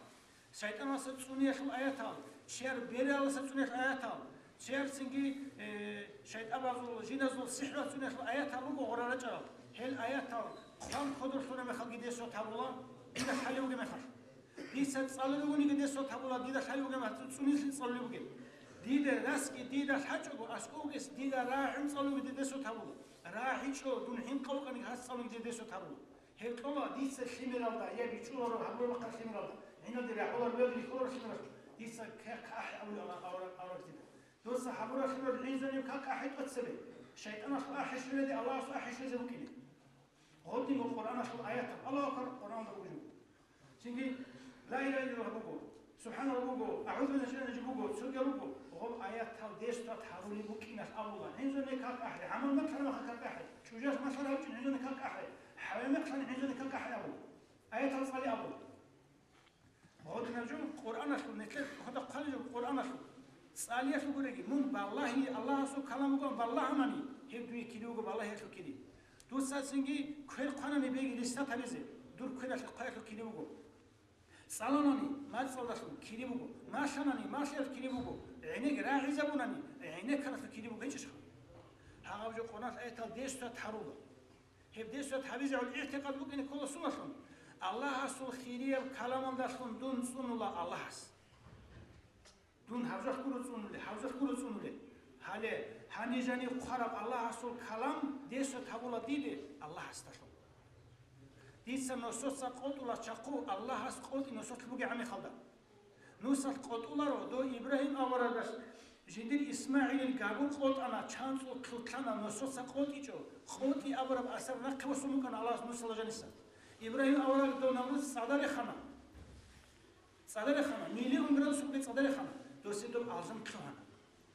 ШайтӀаналъа цӀуниялъул аятал, чияр бералъа цӀуниялъул аятал, чияр цинги, э, шайтӀабазул, жиназул сихӀралъа цӀуниялъул аятал руго гъура рачӀарал. Гьел аятал хъван кодорлъуна мехалги десо тавула, дида лъалев вугеб мехалъ. Дица цӀалулев вугониги десо тавула, дида лъалев вугеб мехалъ, цӀунилъи цӀалулев вугеб. Дида расги дида лъачӀого, аскӀовгес дида рагӀун цӀалуги дида десо тавула. РагӀичӀо, дун гьинкъав вукӀаниги гьас цӀалуги дида десо тавула. Гьеб кьола дица лъимералда, я бичӀчӀуларо гьабураб мехалъ лъимералда, гӀинадире гӀолар веги кколаро лъимералъ, дица как ахӀи абулеб ала-, авра-, аврагзида. Дуца гьабураб лъимерал гӀинзанив как ахӀи тӀоцебе, шайтӀаналъул ахӀи щвеледе Аллагьасул ахӀи щвезе букӀине. Гъодинго Къуръаналъул аятал, Аллагьу акбар, Къуръаналда бугеб жо. Цинги, ла илагьа иллаллагь буго, субхӀаналлагь буго, агӀузу биллахи минаш шайтӀанир ражим буго, цоги руго, гъоб аятал десдат гьарулеб букӀиналъ абула. ГӀинзани как ахӀи, гӀамал мехалъ маха как ахӀи, чӀужалъ малъарав вачӀин гӀинзани как ахӀи, хӀаве мехалъ гӀинзани как ахӀи абула. Аятал цӀале абула. Гъодинаб жо Къуръаналъул, нилъер хутӀа хъвалеб жо Къуръаналъул. ЦӀалиялъул гуреги, мун балагьи, Аллагьасул калам бугоан балагьанани, гьеб дуе кири буго балагьиялъул кири. Дуца цинги квер хъванани беги рисат гьабизе, дур квералъе хъваялъул кири буго. ЦӀаланани, мацӀалдалъун кири буго, малъанани, малъиялъул кири буго, гӀенекк рагӀизабунани, гӀенекканалъул кири буго гьечӀищха? Гьагъаб жо Къуръаналъ аятал десдат гьарула. Гьеб десдат гьабизе гӀур игӀтикъад букӀине ккола суналъун? Аллагьасул хирияб каламалдалъун дун цӀунула Аллагьас. Дун гьабжахъ гуро цӀунуле, гьабжахъ гуро цӀунуле. Гьале, гьанижани хъвараб Аллагьасул калам десдат гьабула диде Аллагьасдалъун. Дица носоца къотӀула чахъу Аллагьас къотӀи носолъ бугеб гӀамихалда. Нусалъ къотӀуларо, дов Ибрагьим аварагас жиндир ИсмагӀилил гагур къотӀана, чанцӀул лъутлъана, носоца къотӀичӀо, къотӀи абураб асар нахъе босун букӀана Аллагьас нусала жаниса. Ибрагьим авараг дов Намруд цӀадарехана. ЦӀадарехана, миллион градус бугеб цӀадарехана, досе доб алжан лъугьана.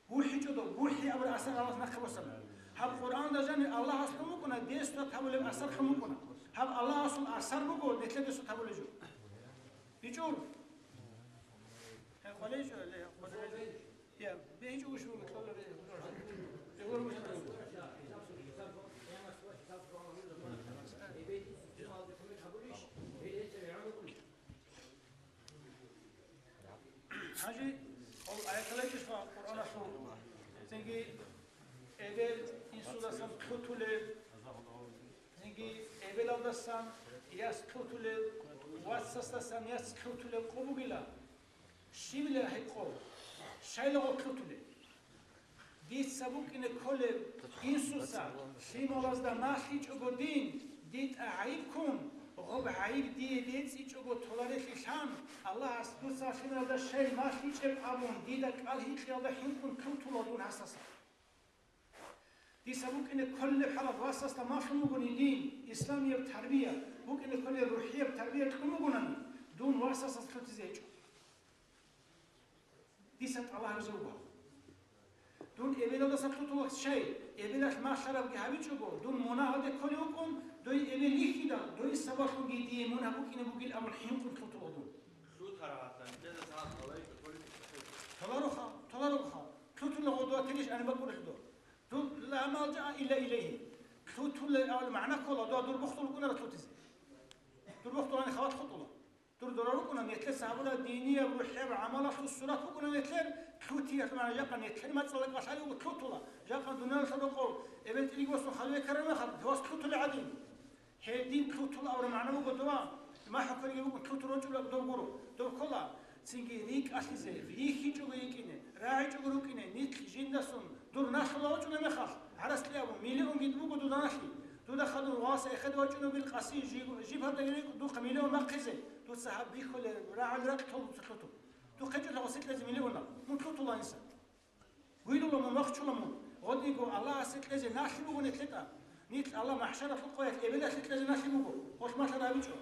БухӀичӀо дов, бухӀи абураб асар Аллагьас нахъе босана. Гьаб Къуръанда жаниб Аллагьас лъун букӀуна, десдат гьабулеб асар лъун букӀуна. Гьаб Аллагьасул асар буго, нилъеда сутабулеб жо. БичӀчӀур. Гье, къвалечӀо, гье, къвалечӀо. Я, бегьичӀо гуш буго, кьолеб. Бегьур гуш буго. Гьанже гьал аятал гьечӀищха Къуръаналъул, цинги эбел-инсудасан лъутулеб, цинги эбелалдасан яс лъутулеб, вацасдасан яс лъутулеб къо бугила, щибила гьеб къо, щайлаго лъутулеб? Дица букӀине кколеб инсуца лъималазда малъичӀого дин, дитӀа гӀайиб ккун, гъоб гӀайиб дие бецӀичӀого толарелъи лъан, Аллагьас дуца лъималазда щай малъичӀеб абун, дида кӀал гьикъиялда хӀинкъун лъутула дун гьасаса. Дица букӀине кколеб хӀалалъ васасда малъун бугони дин, исламияб тарбия, букӀине кколеб рухӀияб тарбия кьун бугонани, дун васасас лъутизе гьечӀо. Дица тӀалаб гьабизе буго. Дун эбелалдаса лъутула щай, эбелалъ малъарабги гьабичӀого, дун мунагьалде кколев вукӀун, дой эбел йихьидал, дой сабаблъунги дие мунагь букӀине бугил абун хӀинкъун лъутула дун. Лъутарал гьатӀан, кьезас гьаб гьавай кьолин. Толароха, толароха. Лъутула гъодуа тилищ ани бакӀурелъ дор. Дун ла малжаа илла илайгьи. Лъутула авал магӀна ккола, дуа дур бухтул букӀунараб лъутизе. Дур бухтул ани хават хутӀула. Дур дора рукӀуна, нилъеца гьабура динияб рухӀияб гӀамалалъул сурат букӀуна нилъер, лъутиялъ, мана, жакъа нилъер мацӀала кӀалъалев вуго лъутула, жакъа дуниялалъул рокъов эбел-тӀирги босун хал бекараб мехалъ, вас лъутулел гӀадин. Гьедин лъутула абураб магӀна буго дова, махӀ кколеб букӀун лъутун рочӀулеб дов гуро, дов ккола, цинги рикӀкӀалъизе, рихьичӀого йикӀине, рагӀичӀого рукӀине, нилъ жиндасун, дур налъула вачӀунеб мехалъ, гӀарац кье абун, миллионги буго дуда налъи. Дуда хадур васа эхеде вачӀунеб бил къаси жи-, жиб гьадагире духъа миллион бахъизе. Дуца гьаб бихьулеб рагӀул ракь тол дуца лъутун. Духъе чӀола гъосе кьезе миллионал. Мун лъутула инсан. Вилула мун, вахчула мун. Гъодиго Аллагьасе кьезе налъи буго нилъетӀа. Нилъ Аллагь махӀшаралъул къоялъ эбелалъе кьезе налъи буго. Гъолъ малъа рабичӀо.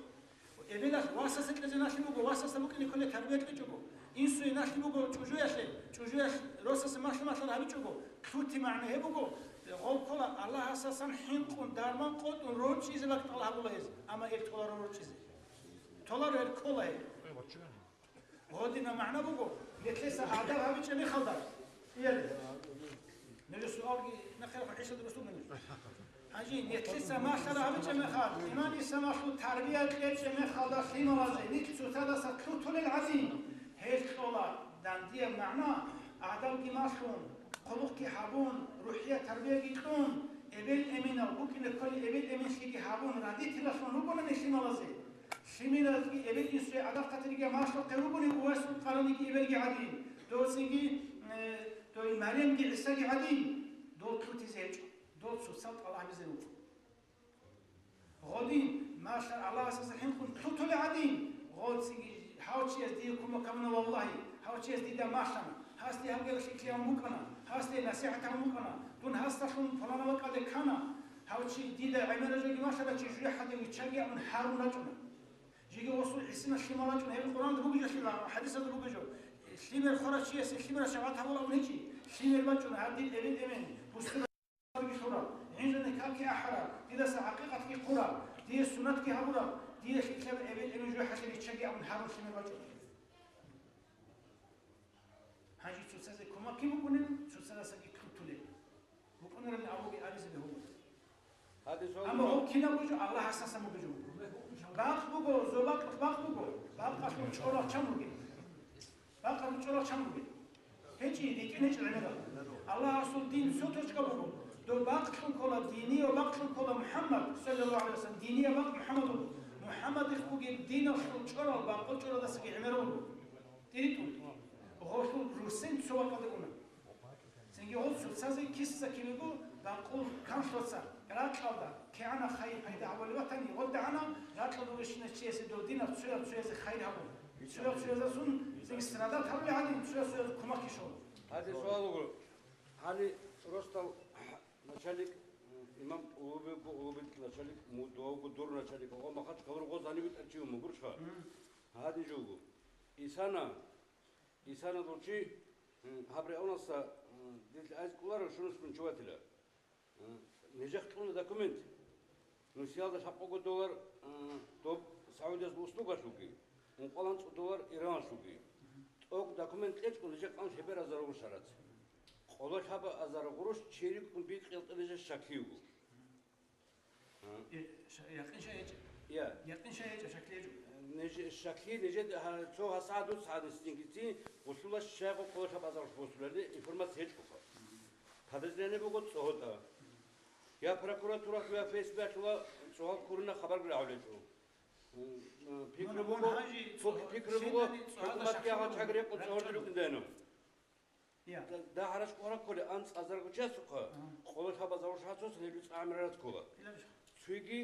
Эбелалъ васасе кьезе налъи буго, васасда букӀине кколеб тарбия кьечӀого. Инсуе налъи буго чӀужуялъе, чӀужуялъ росасе малъа-малъа гьабичӀого, лъути магӀна гьеб буго, гъов ккола Аллагьасасан хӀинкъун, дарман къотӀун рорчӀизе бакӀ тӀалаб гьабула гьез, амма гьеб толаро рорчӀизе. Толаро гьеб ккола гьеб. Гъодина магӀна буго, нилъеца гӀадаб гьабичӀеб мехалда. Иял. Нилъер суалги нахъе хӀисаб русу мени. Гьанже нилъеца малъараб гьабичӀеб мехалъ, иман исламалъул тарбия кьечӀеб мехалда лъималазе, нилъ цоцадаса лъутулел гӀадин, гьел кьола дандияб магӀна, гӀадабги малъун, хъулухъги гьабун, рухӀият тарбияги кьун, эбел-эменал букӀине кколи эбел-эменлъиги гьабун, радитилалъун ругонани лъималазе. Лъималазги эбел-инсуе гӀадаб-хъатириги малъухъе ругони, увесул къараниги эбелги гӀадин, доцинги, э, дой Марямги ГӀисаги гӀадин, дол лъутизе гьечӀо, дол цоцал тӀалабизе руго. Гъодин, малъа Аллагьасаса хӀинкъун лъутулел гӀадин, гъоцинги гьав чияс дие кумек гьабуна, валлагьи, гьав чияс дида малъана, гьасде гьаб гьеб лъикӀлъи гьабун букӀана, гьасде насихӀат гьабун букӀана, дун гьасдалъун пуланаб бакӀалде ккана, гьав чи дида гӀемераб жоги малъарав чи жуе хӀадин виччаги абун гьарун рачӀуна. Жеги гъосул гӀисина лъимал рачӀуна, гьеб Къуръанда бугеб жо, лъимал, хӀадисалда бугеб жо. Лъимер хварав чиясе лъимерас шагьат гьабула абун гьечӀи. Лъимер бачӀуна гьадин эбел-эмен, бусурбабги лъураб, гӀинжани какги ахӀараб, дидаса гӀакъикъатги хъураб, дие суннатги гьабураб, дие лъикӀлъаб эбел-эмен жугьалъе риччаги абун гьарун лъимер бачӀуна. Гьанже цоцазе кумекги букӀунеб, цоцазасаги лъутулеб. БукӀунарел абуги абизе бегьула. Гьадин, амма гьеб кинабго жо Аллагьас хӀасан бугеб жо. Бакъ буго, зобакъ бакъ буго. Бакъалъул чӀорал чан бугеб? Бакъалъул чӀорал чан бугеб? ГьечӀи, рикӀкӀин гьечӀи гӀемерал. Аллагьасул дин цо точка буго. Доб бакълъун ккола, динияв бакълъун ккола МухӀаммад, саллаллагьу гӀалайгьи ва саллам, динияв бакъ МухӀаммад вуго. МухӀаммадихъ бугеб диналъул чӀорал бакъул чӀорадасаги гӀемерал буго. ТӀиритӀун. Гъолъул русен цо бакӀалде уна. Цинги гъол цоцазе киса кивего бакъул канлъуца, ракьалда, кигӀана хайир пайда гьабулеб батани, гъолда гӀана, ракьалда вищина чиясе дов динаб цоял цоязе хайир гьабун. Цоял цоязасун цинги страдат гьабулеб гьадин, цоял цоязе кумакги щолеб. Гьадин суал вуго. Гьаниб росдал начальник, имам Уллубекго, Уллубек начальник, му-, дугьавго дур начальник, гъо Махачкалур гъоз гьаниб витӀар чи вун мугурчха? Гьадин жо вуго. Исана Исана дов чи, м, гьаб районалъа, м, дилъ айс кӀоларо, щунусгун чи ватила. М, нижехъ кьуна документ. Нусиялда лъабкъого доллар, м, доб Саудиязул услугалъулги, ункъоялда анцӀго доллар Иранлъулги. ТӀокӀ документ кьечӀого нижер кьун лъеберазарулго шарац. Къоло лъабазар гъурущ чи рикӀкӀун бикъиялда нижер щаклъи йиго. Э, ша-, якъин щай гьечӀеб? Я. Якъин щай гьечӀеб, щаклъи гьечӀо? Ниж-, щаклъи нижеда гьа-, цо гьасагӀат дуца гьанисдинги цин гъулъула щайго къоло лъабазар гъурущ босуларилан информация гьечӀоха. Подозрение буго цӀогьотӀа. Я прокуратуралъул, я ФСБ-лъул цӀогьал ккурина хабарги рагӀулел гьечӀо. М, м, пикру буго, пу-, пикру буго, хӀукуматги гьал чагӀи рекъон цӀогьорги рукӀиндайна. Я. Д-, дагьараш къора кколе анцӀазарго чиясухъа, къоло лъабазар гъурущ гьацосан гьеб цӀа гӀемерараз ккола. Цуйги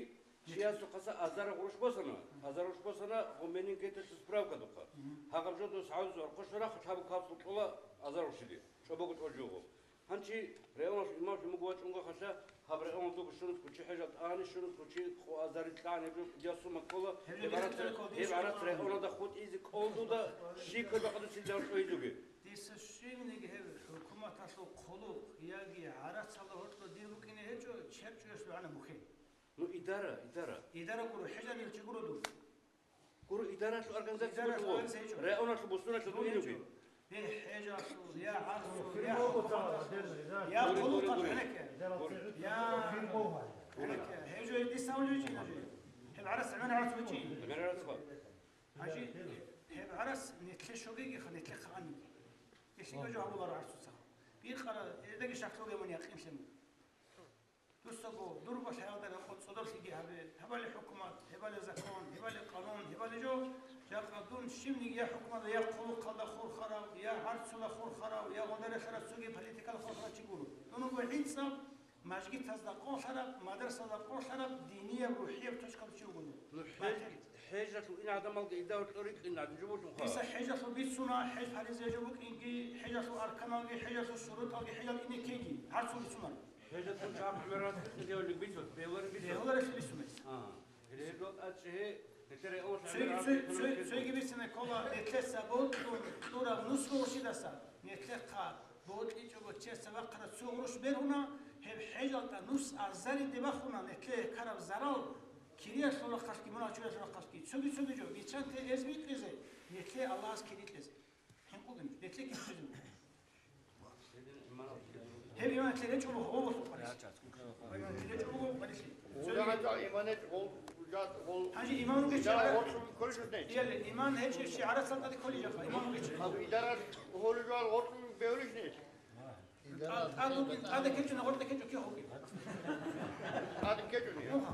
чиясухъаса азар гъурущ босана, азар гъурущ босана гъуменингеталъул справкадухъа. Гьагъаб жо дос гьавзу архъо щварахъа лъабу капсул кьола азар гъурущиде, чӀобого тӀолъуго. Гьанчи районалъул имамлъун буго вачӀунго халъа, гьаб районалда щунусго чи хӀежал тӀани, щунусго чи къо азари кьани, гьеб жо кӀудиял сума ккола, гьеб гӀарац, гьеб гӀарац районалда хутӀизе кколдуда, щиб квер бакъадусел жал чӀвайзуги. Дица щибниги гьеб хӀукуматалъул хъулухъ яги гӀарацалда гьоркьоб дир букӀине гьечӀо, чеб чӀваялъул гӀана бухье. Ну, идара, идара. Идара гуро, хӀежалил чи гуро дур. Гуро, идаралъул организация гуро. Идаралъул организация гьечӀо. Районалъул бусуралъул дугӀин ругел. ГьечӀо. Бе хӀежалъул, я гӀарцул, я хӀукуматалъул, я хъулухъалъул гӀенекке. Я гӀенекке. Гьеб жо дица гьавулев гьечӀин гьанже. Гьеб гӀарац гӀемер гӀарац гьечӀин. ГӀемер гӀарац ха. Гьанже гьеб гӀарац нилъе щогегиха, нилъехъа анги. Нилъеца жо гьабуларо гӀарцуца. Бикъара, эдаги шаклъугеман якъинлъи мун. Дусаго дурго лъаялда рекъон цӀодорлъиги гьабе, гьабали хӀукумат, гьабали закон, гьабали къанун, гьабали жо, жакъа дун щибниги я хӀукуматалда, я хъулухъалда хурхарав, я гӀарцула хурхарав, я гъодаралъараб цоги политикалда хурхарав чи гуро. Дун вуго гӀицӀаб, мажгитазда къолъараб, мадрасаялда къолъараб, динияб, рухӀияб точкалда чи вуго дун. Ну, хӀеж-, хӀежалъул ин гӀадамалги идал кьурикьин гӀадин жо букӀунха. Дица хӀежалъул бицуна, хӀеж гьаризе жо букӀинги, хӀежалъул арканалги, хӀежалъул шурутӀалги, хӀежал ине ккеги, гӀарцул бицунар. Гьезда цо чӀахъ гӀемерал бицунеб бицун, бегьулареб бицун? Бегьуларелъи бицунеб. А, гьеле гьеб тӀад чӀегье, гьелъе районалъ цоги, гӀемерал цоги, бицунеб цоги, ккола. Цоги бицунеб ккола, нилъеца бокьун кьураб нус гъурущидаса, нилъехъа бокьичӀого чиясда бахъараб цо гъурущ бергьуна, гьеб хӀежалда нус азариде бахуна, нилъее ккараб зарал, кириялъул рахъалъги, мунагьал чуриялъул рахъалъги, цоги-цоги жо, биччанте эз бикъизе, нилъее Аллагьас кири кьезе. ХӀинкъугин, нилъее кири кьезе. Гьеб иман гьечӀо буго гъололъул къварилъи. Гьеб иман гьечӀо буго гъололъул къварилъи. Гъолда гьачӀал иман гьечӀо, гъол, гъол, гъол. Гьанже иман гьечӀо гъолъул кколищ гьечӀ. Яли иман гьечӀищ гӀарацал тӀаде кколищ, иман гьечӀо. Гьаб идарат гьолеб жал гъолъул бегьулищ нилъ? ТӀад-, тӀад вукӀин, тӀаде ккечӀони, гъоркье ккечӀо кигьуги. ТӀаде ккечӀони. Муха.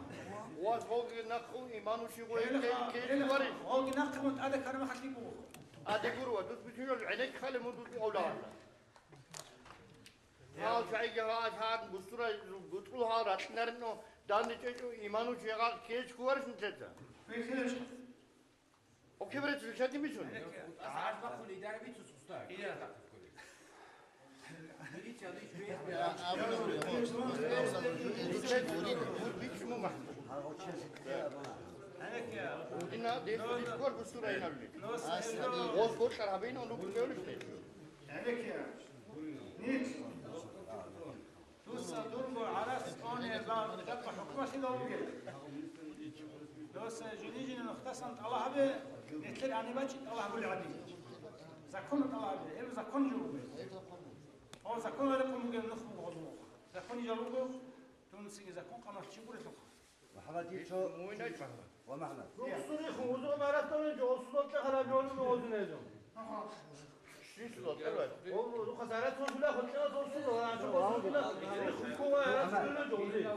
Вас гъолги нахъун иман учи гъой гьеле кей-, ха-, кей-, гьеле гъори. Гъолги нахъун тӀаде кармахалъи буго. ТӀаде гуро, дус бицунел гӀенекке хали мун дус авлаана. Гьал чагӀиги гьал гьан бусурай гутӀул гьал ракьинарино данде чӀечӀо иману чегӀал ккечӀ ккуварищ нилъеца? Окебрецул шадимисун. Гьанекке. Гьарбахъун идара бицус уста. Ия. Милиция лиш бе. Гьанекке. Удина дехулис кор бусурай навли. Гъос гъоркьар гьабейна унукъ бевлис. Гьанекке. Нич. Дуца дурго гӀарац къоне бан жакъа хӀукмалъидал ругел. Дуца жини-жини нухдасан тӀалаб гьабе, нилъер гьаниб бачӀи тӀалаб гьабулеб гӀадин. Законалъ тӀалаб гьабе, гьеб закон жо буго. Гьав законалда рекъон бугеб нух буго гьазул. Законалда жал руго, дун цинги закон къамалъ чи гурелъулха. МухӀаммад, ичӀо. Муйнач, МухӀаммад. Ва МухӀаммад. Рухсуни хун, узу маратани жо, осудо кьа хараб жо, осудо. Ага. Шиш ло, тӀалаб. О, рухъа зарат сон жула, хотела сон жула, а жо сон жула. Рухъа зарат сон жула, жо.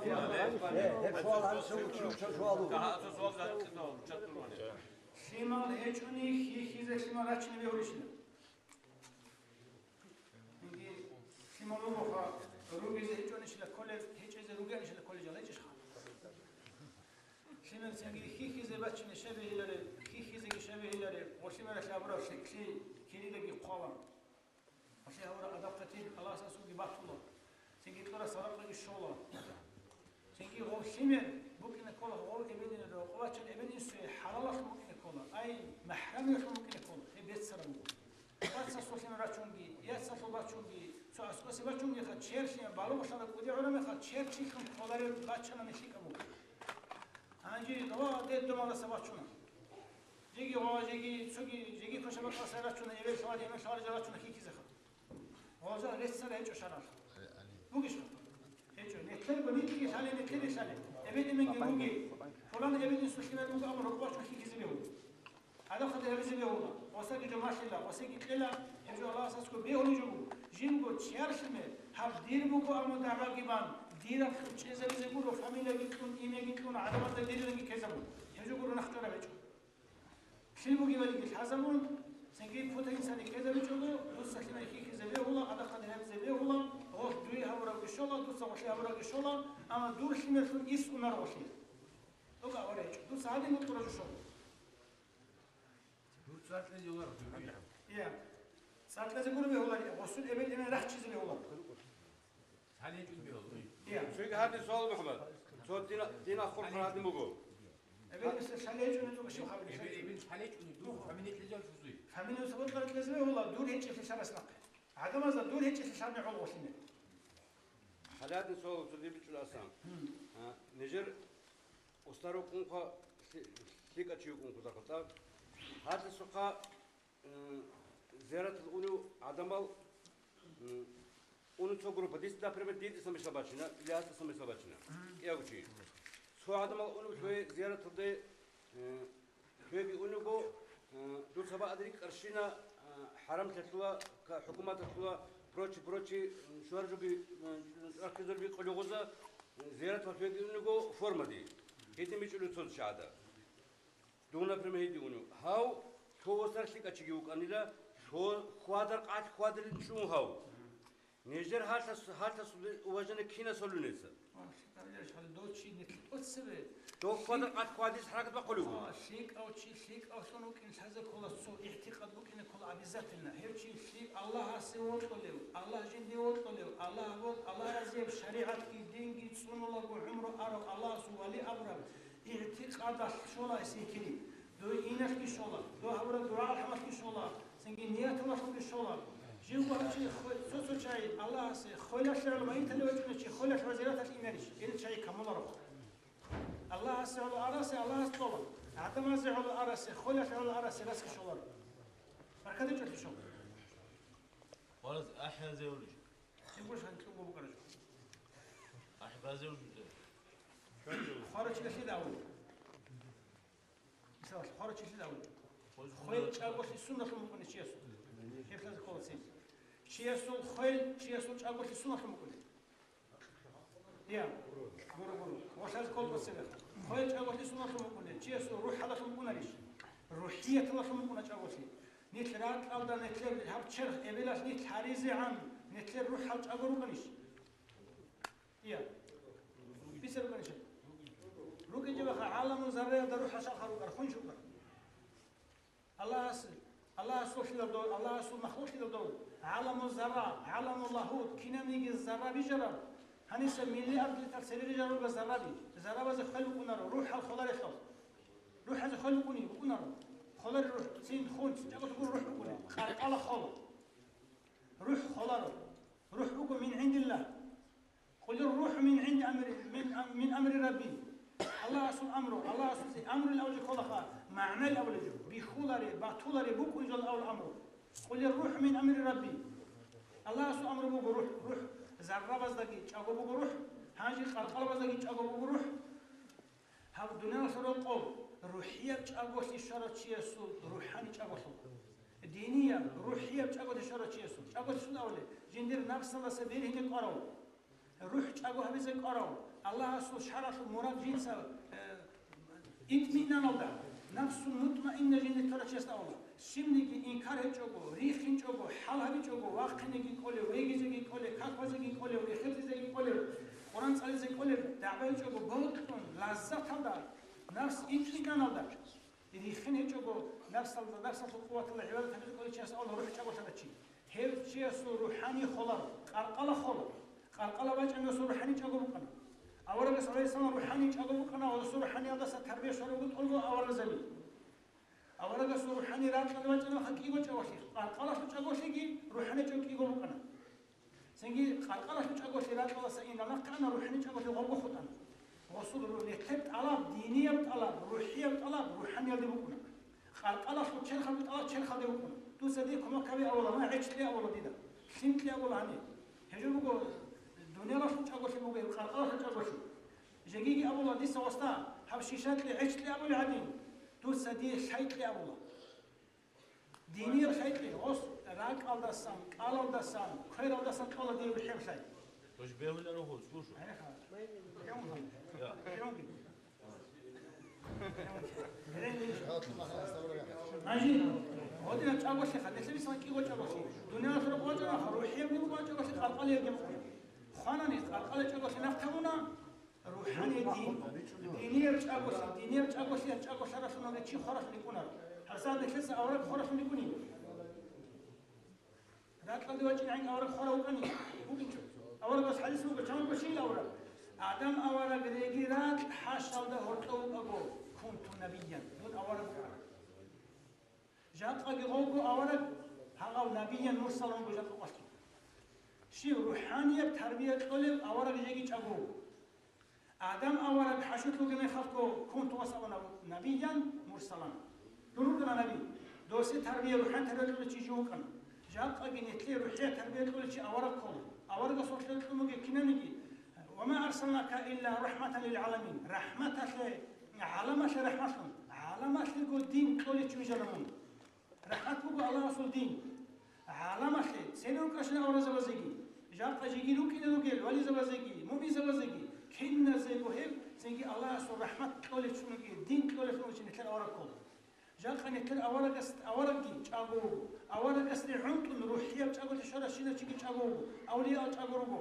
Э, э, суал, а, суал, суал, суал. Лъимал гьечӀони хьихьизе лъимал рачине бегьулищила? Цинги лъимал ругоха, ругезе гьечӀонищила кколел, гьечӀезе ругеанищила кколел жал гьечӀищха? Лъимал цинги хьихьизе бачине щай бегьилареб, хьихьизеги щай бегьилареб, ва лъималалъе гьабураб лъикӀлъи киридаги хъвала. Гьалъе гьабураб адаб-хъатир Аллагьас асулги батула. Цинги кьураб садакъаги щола. Цинги гъов лъимер букӀине ккола, гъов эбелинаб, гъов вачан эбел-инсуе хӀалалалъун букӀине ккола, ай, махӀрамиялъун букӀине ккола, гьеб беццараб буго. Вацасул лъимер бачунги, яцалъул бачунги, цо аскӀосе бачунгиха, черлъи балугълъараб кӀуди гӀурамиха, чер чилъун кколарел бачана нилъ лъикӀаб буго. ва дед домаласа вачуна. Жеги гъова, жеги цоги, жеги квешаб бакӀаласа рачуна, эбел лъалари, эбел лъалари жал рачуна хихизеха. Гъоза реццара гьечӀо шаралъ. Бугищха? ГьечӀо. Нетлъерго нилъги лъале, нетлъере лъале. Эбел-эменги руги. Пулан эбел-инсулъи мер буго, амма рукъбачун хихизе бегьула. Гьадахъаде гьабизе бегьула. Гъосаги жамалъила, гъосеги кьела, гьеб жо Аллагьасасго бегьулеб жо буго. Жинго чиярлъиме, гьаб дир буго, амма дагӀбаги бан, диралъун чӀезабизе гуро, фамилияги кьун, имяги кьун, гӀадамазда дириланги ккезабун. Гьеб жо гуро нахъчӀвараб гьечӀо. Лъил бугебалиги лъазабун, цинги путаинцани ккезабичӀого, дуца лъимер хихизе бегьула, гьадахъаде гьабизе бегьула, гъолъ дуе гьабурабги щола, дуца гъолъие гьабурабги щола, амма дур лъимерлъун ис унар гъолъие. Дуга аварагьичӀо, дуца гьадин букӀура жо щола. Дур цӀакъ кьезе гьолар дуе. Я. ЦӀакъ кьезе гуро бегьулари, гъосул эбел-эмен рахчизе бегьула. Цоги гьадин суал, МухӀаммад. Цо дина, дина хурхун гьадин буго. Эбел-инсул лъалечӀуни дур щиб гьабилеб? Эбел-инсул лъалечӀуни дур фамилия кьезе гьечӀо. Фамилия сабаб кьезе бегьула, дур гьечӀелъи шарас нахъе. ГӀадамазда дур гьечӀелъи шарни гӀоло гъолъине. Гьадин суал цо диб бичӀчӀула асан. А, нижер устар вукӀунха, лъи-, лъикӀав чи вукӀунха захъатӀа. Гьадин сухъа М, зияраталде унев гӀадамал, м, унев цо группа, дица, например, дица мисал бачина, или гьасда мисал бачина. Мгм. КӀиявго чи. Цо гӀадамал унев лъое зияраталде, м, лъоеги унего, м, дуца бакӀалда рикӀкӀарщина, м, хӀарамлъалъула, ка-, хӀукуматалъула, прочее, прочее, м, шугьар жоги, м, рахъизарби къуллугъуза, м, зияраталде лъоеги унего формаде. Гьедин бичӀчӀулев цо чагӀада. Дун, например, гьедин унев. Гьав, цо восар лъикӀав чиги вукӀанила, цо хьвадар къалъ хьвадилин чӀун гьав. Нижер гьалъас-, гьалъасул уважение кинас гьолин гьесда? Дов хьвадар къалъ хьвадизе хӀаракат бахъулев вуго. А, лъикӀав чи лъикӀавлъун вукӀин лъазе ккола цо, игӀтикъад букӀине ккола обязательно. Гьев чи лъи-, Аллагьасе вокьулев, Аллагь жинде вокьулев, Аллагь вокь-, Аллагь разияб шаригӀатги динги цӀунулаго гӀумру арав, Аллагьасул вали абураб. ИгӀтикъадалъ щола гьесие кири. Дой иналъги щола, дой гьабураб дугӀа-алхӀамалъги щола, цинги нияталъулги щола. Живго гьав чи хо-, цо-цо чагӀи Аллагьасе, хойлалъе гӀоло магьиталев вачӀунев чи хойлалъ ва зираталъ инарищ? Ил чагӀи камуларо. Аллагьасе гӀоло арасе Аллагьас кьола, гӀадамазе гӀоло арасе, хойлалъе гӀоло арасе расги щоларо. Баркат гьечӀолъи щола. Валас ахӀи гьазе гьолищ? Живго шанлъунго букӀараб жо. АхӀи базе гьолищ? Хварачилалъе даву. Мисалалъе, хварачилъи даву. Хвел чӀаголъи сунналъун букӀуни чиясул. Гьеб лъазе ккола цин. Чиясул хвел, чиясул чӀаголъи сунналъун букӀуни. Я, гуро, гуро. Гъолъазе ккола цин. Хвел чӀаголъи сунналъун букӀуни. Чиясул рухӀалалъун букӀунарищ? РухӀияталалъун букӀуна чӀаголъи. Нилъ ракьалда, нилъер гьаб черх эбелалъ нилъ гьаризегӀан, нилъер рухӀал чӀаго рукӀанищ? Ия. Бицаргунищ. РукӀинчӀебаха гӀаламу зарраялда рухӀ хӀалха рукӀар, хунчукъар. Аллагьас, Аллагьас рухӀлъидал дов, Аллагьасул махлукълъидал дов, гӀаламу зарра, гӀаламу лагьут, кинабниги зарра бижараб, гьаниса миллиард литр цере рижарулга зарраби, заррабазе хвел букӀунаро, рухӀал холарелъул. РухӀазе хвел букӀуни, букӀунаро. Холари рухӀ, цин, хун, чӀакӀалъугур рухӀ букӀуни, къаркъала хола. РухӀ холаро. РухӀ буго мин гӀиндиллагь. Къулир рухӀу мин гӀинди амри, мин, мин амри Рабби. Аллагьасул амру, Аллагьасул зи-, амру абулеб кколаха, магӀнал абулеб жо. Бихьуларе, батуларе, букӀунжал авул амру. Къулир рухӀу мин амри Рабби. Аллагьасул амру буго рухӀ, рухӀ. Заррабаздаги чӀаго буго рухӀ, гьанже къаркъалабаздаги чӀаго буго рухӀ. Гьаб дуниялалъул рокъоб рухӀияб чӀаголъи щварав чиясул рухӀани чӀаголъул. Динияб, рухӀияб чӀаголъи щварав чиясул. ЧӀаголъи щун абулеб? Жиндир напсалдаса бергьине кӀварав, рухӀ чӀаго гьабизе кӀварав, Аллагьасул шаргӀалъул мурад жинца, э, итминаналда, напсул мутмаинна жиндир ккарав чиясда абула. Щибниги инкар гьечӀого, рихинчӀого, хӀал гьабичӀого, вахъинеги кӀолев, вегизеги кӀолев, каквазеги кӀолев, рехетизеги кӀолев, Къуран цӀализе кӀолев, дагӀба гьечӀого бокьун, лаззаталда напс итӀикӀаналда, рихин гьечӀого напсалда, напсалъул къуваталда гӀибадат гьабизе кӀолев чияс абула рухӀ чӀаголъарав чи. Гьев чиясул рухӀани холаро, къаркъала хола. Къаркъала бачӀанасул рухӀани чӀаго букӀана. Аварагас гӀалайгьиссалам рухӀани чӀаго букӀана, гьасул рухӀаниялдаса тарбия щвараб буго тӀолго аварагзаби. Аварагасул рухӀани ракьалде вачӀана ха кӀиго чӀаголъи, къаркъалалъул чӀаголъиги рухӀани чӀаго кӀиго букӀана. Цинги къаркъалалъул чӀаголъи ракьалдаса инал нахъе ана, рухӀани чӀаголъи гъобго хутӀана. Расул, ру-, нилъер тӀалаб, динияб тӀалаб, рухӀияб тӀалаб рухӀаниялде букӀуна. Къаркъалалъул черхалде тӀалаб черхалде букӀуна. Дуца дие кумек гьабе абула, ма гӀеч кье абула дида, лъим кье абула гьаниб. Гьеб жо буго, дуниялалъул чӀаголъи буго гьеб, къаркъалалъул чӀаголъи. Жегиги абула, дица, васда, гьаб шиша кье, гӀеч кье абулеб гӀадин, дуца дие лъай кье абула. Динир хӀекъи гъос ракӀалдасан, кӀалалдасан, квералдасан кьола дир рухӀеб лъай. Тож бегьуларо гъос, слушай. Гьеха. Я. Гьанже, гьодинаб чӀаголъи хадалъи, бисмал кӀиго чӀаголъи. Дуниялалъ рокъов вачӀана, рухӀебги букӀана чӀаголъи, къаркъалиябги букӀана. Хванани, къаркъала чӀаголъи нахъ тавуна, РухӀани дин, динияр чӀаголъи, динияр чӀаголъи, чӀаголъаралъун чи хваралъун йикӀунаро. ГьабсагӀат нилъеца авараг хваралъун йикӀунин. Ракьалде вачӀинегӀан авараг хварав вукӀани, вукӀинчӀо. Аварагас хӀадис буго, чамго щил авараг? Адам авараг реги ракь хӀашалда гьоркьов вукӀаго, кунту набиян, дун авараг вукӀана. Жакъаги гъовго авараг, гьагъав набиян мурсалан буго жакъа къвалъи. Щив рухӀанияб тарбия кьолев авараг жеги чӀаго. Адам авараг хӀашутлъуги мехалъго кунту васавана набиян мурсалан. Дурукана наби. Досе тарбия рухӀан тарбия кьолев чи жив вукӀана. Жакъаги нилъее рухӀияб тарбия кьолев чи авараг ккола. Аварагасул хӀалалъун бугеб кинаниги, «Ва ма арсалнака илля рахӀматан лил гӀаламин». РахӀматалъе, гӀаламалъе рахӀматлъун. ГӀаламалъего дин кьолев чи вижана мун. РахӀмат буго Аллагьасул дин. ГӀаламалъе, цере рукӀашин аваразабазеги, жакъа жеги рукӀине ругел вализабазеги, муъминзабазеги, киназего гьеб, цинги Аллагьасул рахӀмат кьолев чунаги, дин кьолев чунаги нилъер авараг ккола. Жакъа нилъер аварагас, аварагги чӀаго вуго. Аварагасде гӀунтӀун рухӀияб чӀаголъи щваращинав чиги чӀаго вуго. Авлиял чӀаго руго.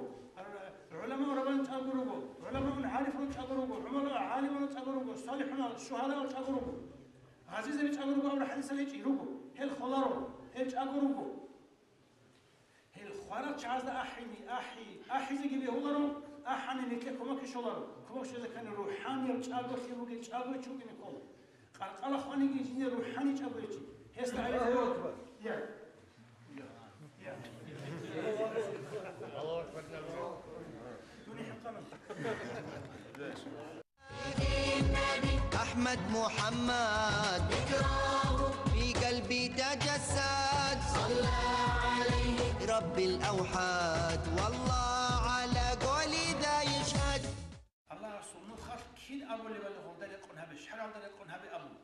ГӀуламаул раббанил чӀаго руго. ГӀуламаун гӀарифун чӀаго руго. ГӀумарал гӀалимунал чӀаго руго. СалихӀунал, шугьадаал чӀаго руго. Гъазизаби чӀаго руго абураб хӀадисал гьечӀи руго. Гьел холаро. Гьел чӀаго руго. Гьел хварал чагӀазда ахӀине, ахӀи, ахӀизеги бегьуларо, ахӀани нилъее кумекги щоларо. Кумек щвезе ккани рухӀанияб чӀаголъи бугел чӀаго чи вукӀине ккола. Къаркъала хваниги жиндир рухӀани чӀаго чи. Гьесда гьабизе. Аллагьу акбар. Я. Я. Аллагьу акбар. Дуни хӀинкъана. أحمد محمد في قلبي تجسد. صلى عليه رب الأوحاد، والله على قولي ذا يشهد. Аллагьасул нухалъ кин абулебали гъолда рекъон гьабе, шаргӀалда рекъон гьабе абун.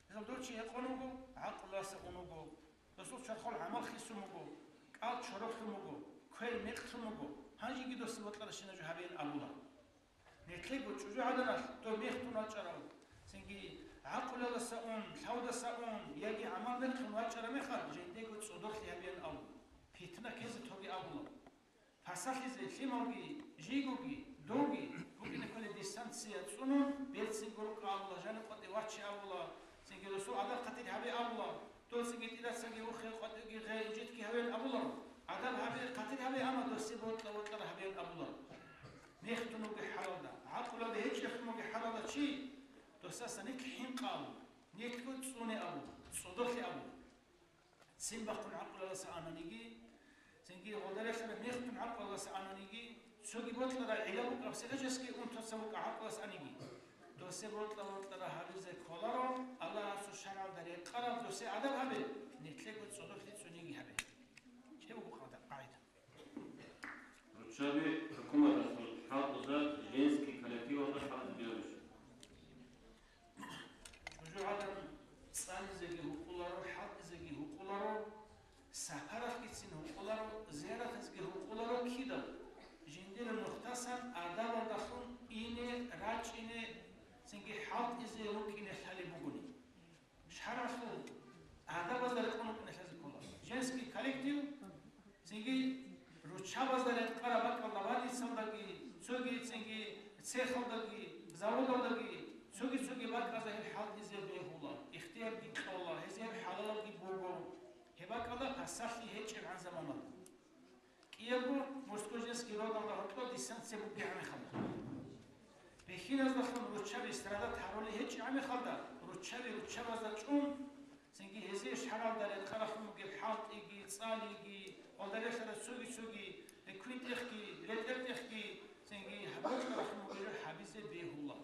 Мисал, дов чи гьекъон вуго, гӀакълуялдаса ун вуго, досул чорхол гӀамал хисун буго, кӀал чороклъун буго, квер мекълъун буго, гьанжеги досе бокьарабщинаб жо гьабеян абула. Нилъего чӀужугӀаданалъ дов мехтун вачӀарав, цинги гӀакълуялдаса ун, лъавдаса ун яги гӀамал мекълъун вачӀараб мехалъ, жиндего цӀодорлъи гьабеян абун, питна ккезе тоге абула. Пасалъизе лъималги, жийгоги, довги, букӀине кколеб дистанция цӀунун, берцинго рукӀа абула, жаниб къватӀив ваче абула, цинги досул адаб-хъатир гьабе абула, дов цинги тӀирацаги вухе, къватӀивги гъе, инжитги гьавеян абула, адаб гьабе, хъатир гьабе, амма досе бокьа-бокьараб гьабеян абула. Мехтун вугеб хӀалалда, гӀакълуялда гьечӀеб мугеб хӀалалда чи досдасан нилъ хӀинкъа абу, нилъго цӀуне абу, цӀодорлъи абу. Цин бахъун гӀакълуялдаса ананиги, цинги гъодаралъараб мехтун гӀакълуялдаса ананиги, цоги бокьараб гӀилла букӀараб сихӀрачиясги унтуца букӀа гӀакълуялдаса аниги. Досе бокьа-бокьараб гьабизе кколаро, Аллагьасул шаргӀалда рекъараб досе адаб гьабе, нилъего цӀодорлъи цӀуниги гьабе. Гьеб буго къагӀида. Руччаби хӀукуматалъул хӀалтӀизаб женский коллективалда хӀалтӀизаб. ЧӀужугӀадан цӀализеги гьукъуларо, хӀалтӀизеги гьукъуларо, сапаралъгицин гьукъуларо, зияратазги гьукъуларо кидал, жиндир нухдасан адабалдалъун ине, рачӀине, цинги хӀалтӀизе рукӀине лъалеб бугони. ШаргӀалъул адабазда рекъон рукӀине лъазе ккола. Женский коллектив, цинги руччабазда рекъараб бакӀалда, больницалдаги, цоги цинги цехалдаги, заводалдаги, цоги-цоги бакӀазда гьеб хӀалтӀизе бегьула, ихтиярги кьола, гьезие гьеб хӀалалги буго. Гьеб бакӀалда пасалъи гьечӀебгӀан заманалда. КӀиябго мужской-женский родалда гьоркьоб дистанция бугеб гӀамехалда. Бихьиназдалъун руччаби страдат гьарулел гьечӀеб гӀамехалда, руччаби руччабазда чӀун, цинги гьезие шаргӀалда рекъаралъун бугеб хӀалтӀиги, цӀалиги, гъолдарелъараб цоги-цоги, квинтӀехги, ретӀел-тӀехги, Цинги гьаб бокьаралъун бугеб жо гьабизе бегьула.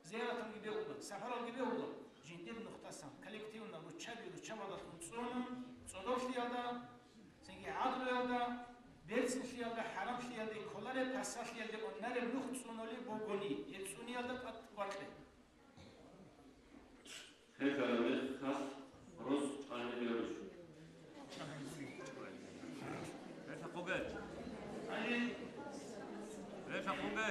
Зияраталги бегьула, сапаралги бегьула, жиндир нухдасан, коллективно, руччаби-руччабазулъун цӀунун, цӀодорлъиялда, цинги гӀадлуялда, берцинлъиялда, хӀарамлъиялде кколареб, пасалъиялде унареб нух цӀунулеб бугони, гьеб цӀуниялда тӀад кӀвакье. Хер лъараб мехалъ рос чӀвалеб гьабищ? Релъахъуге. Гьанже релъахъуге.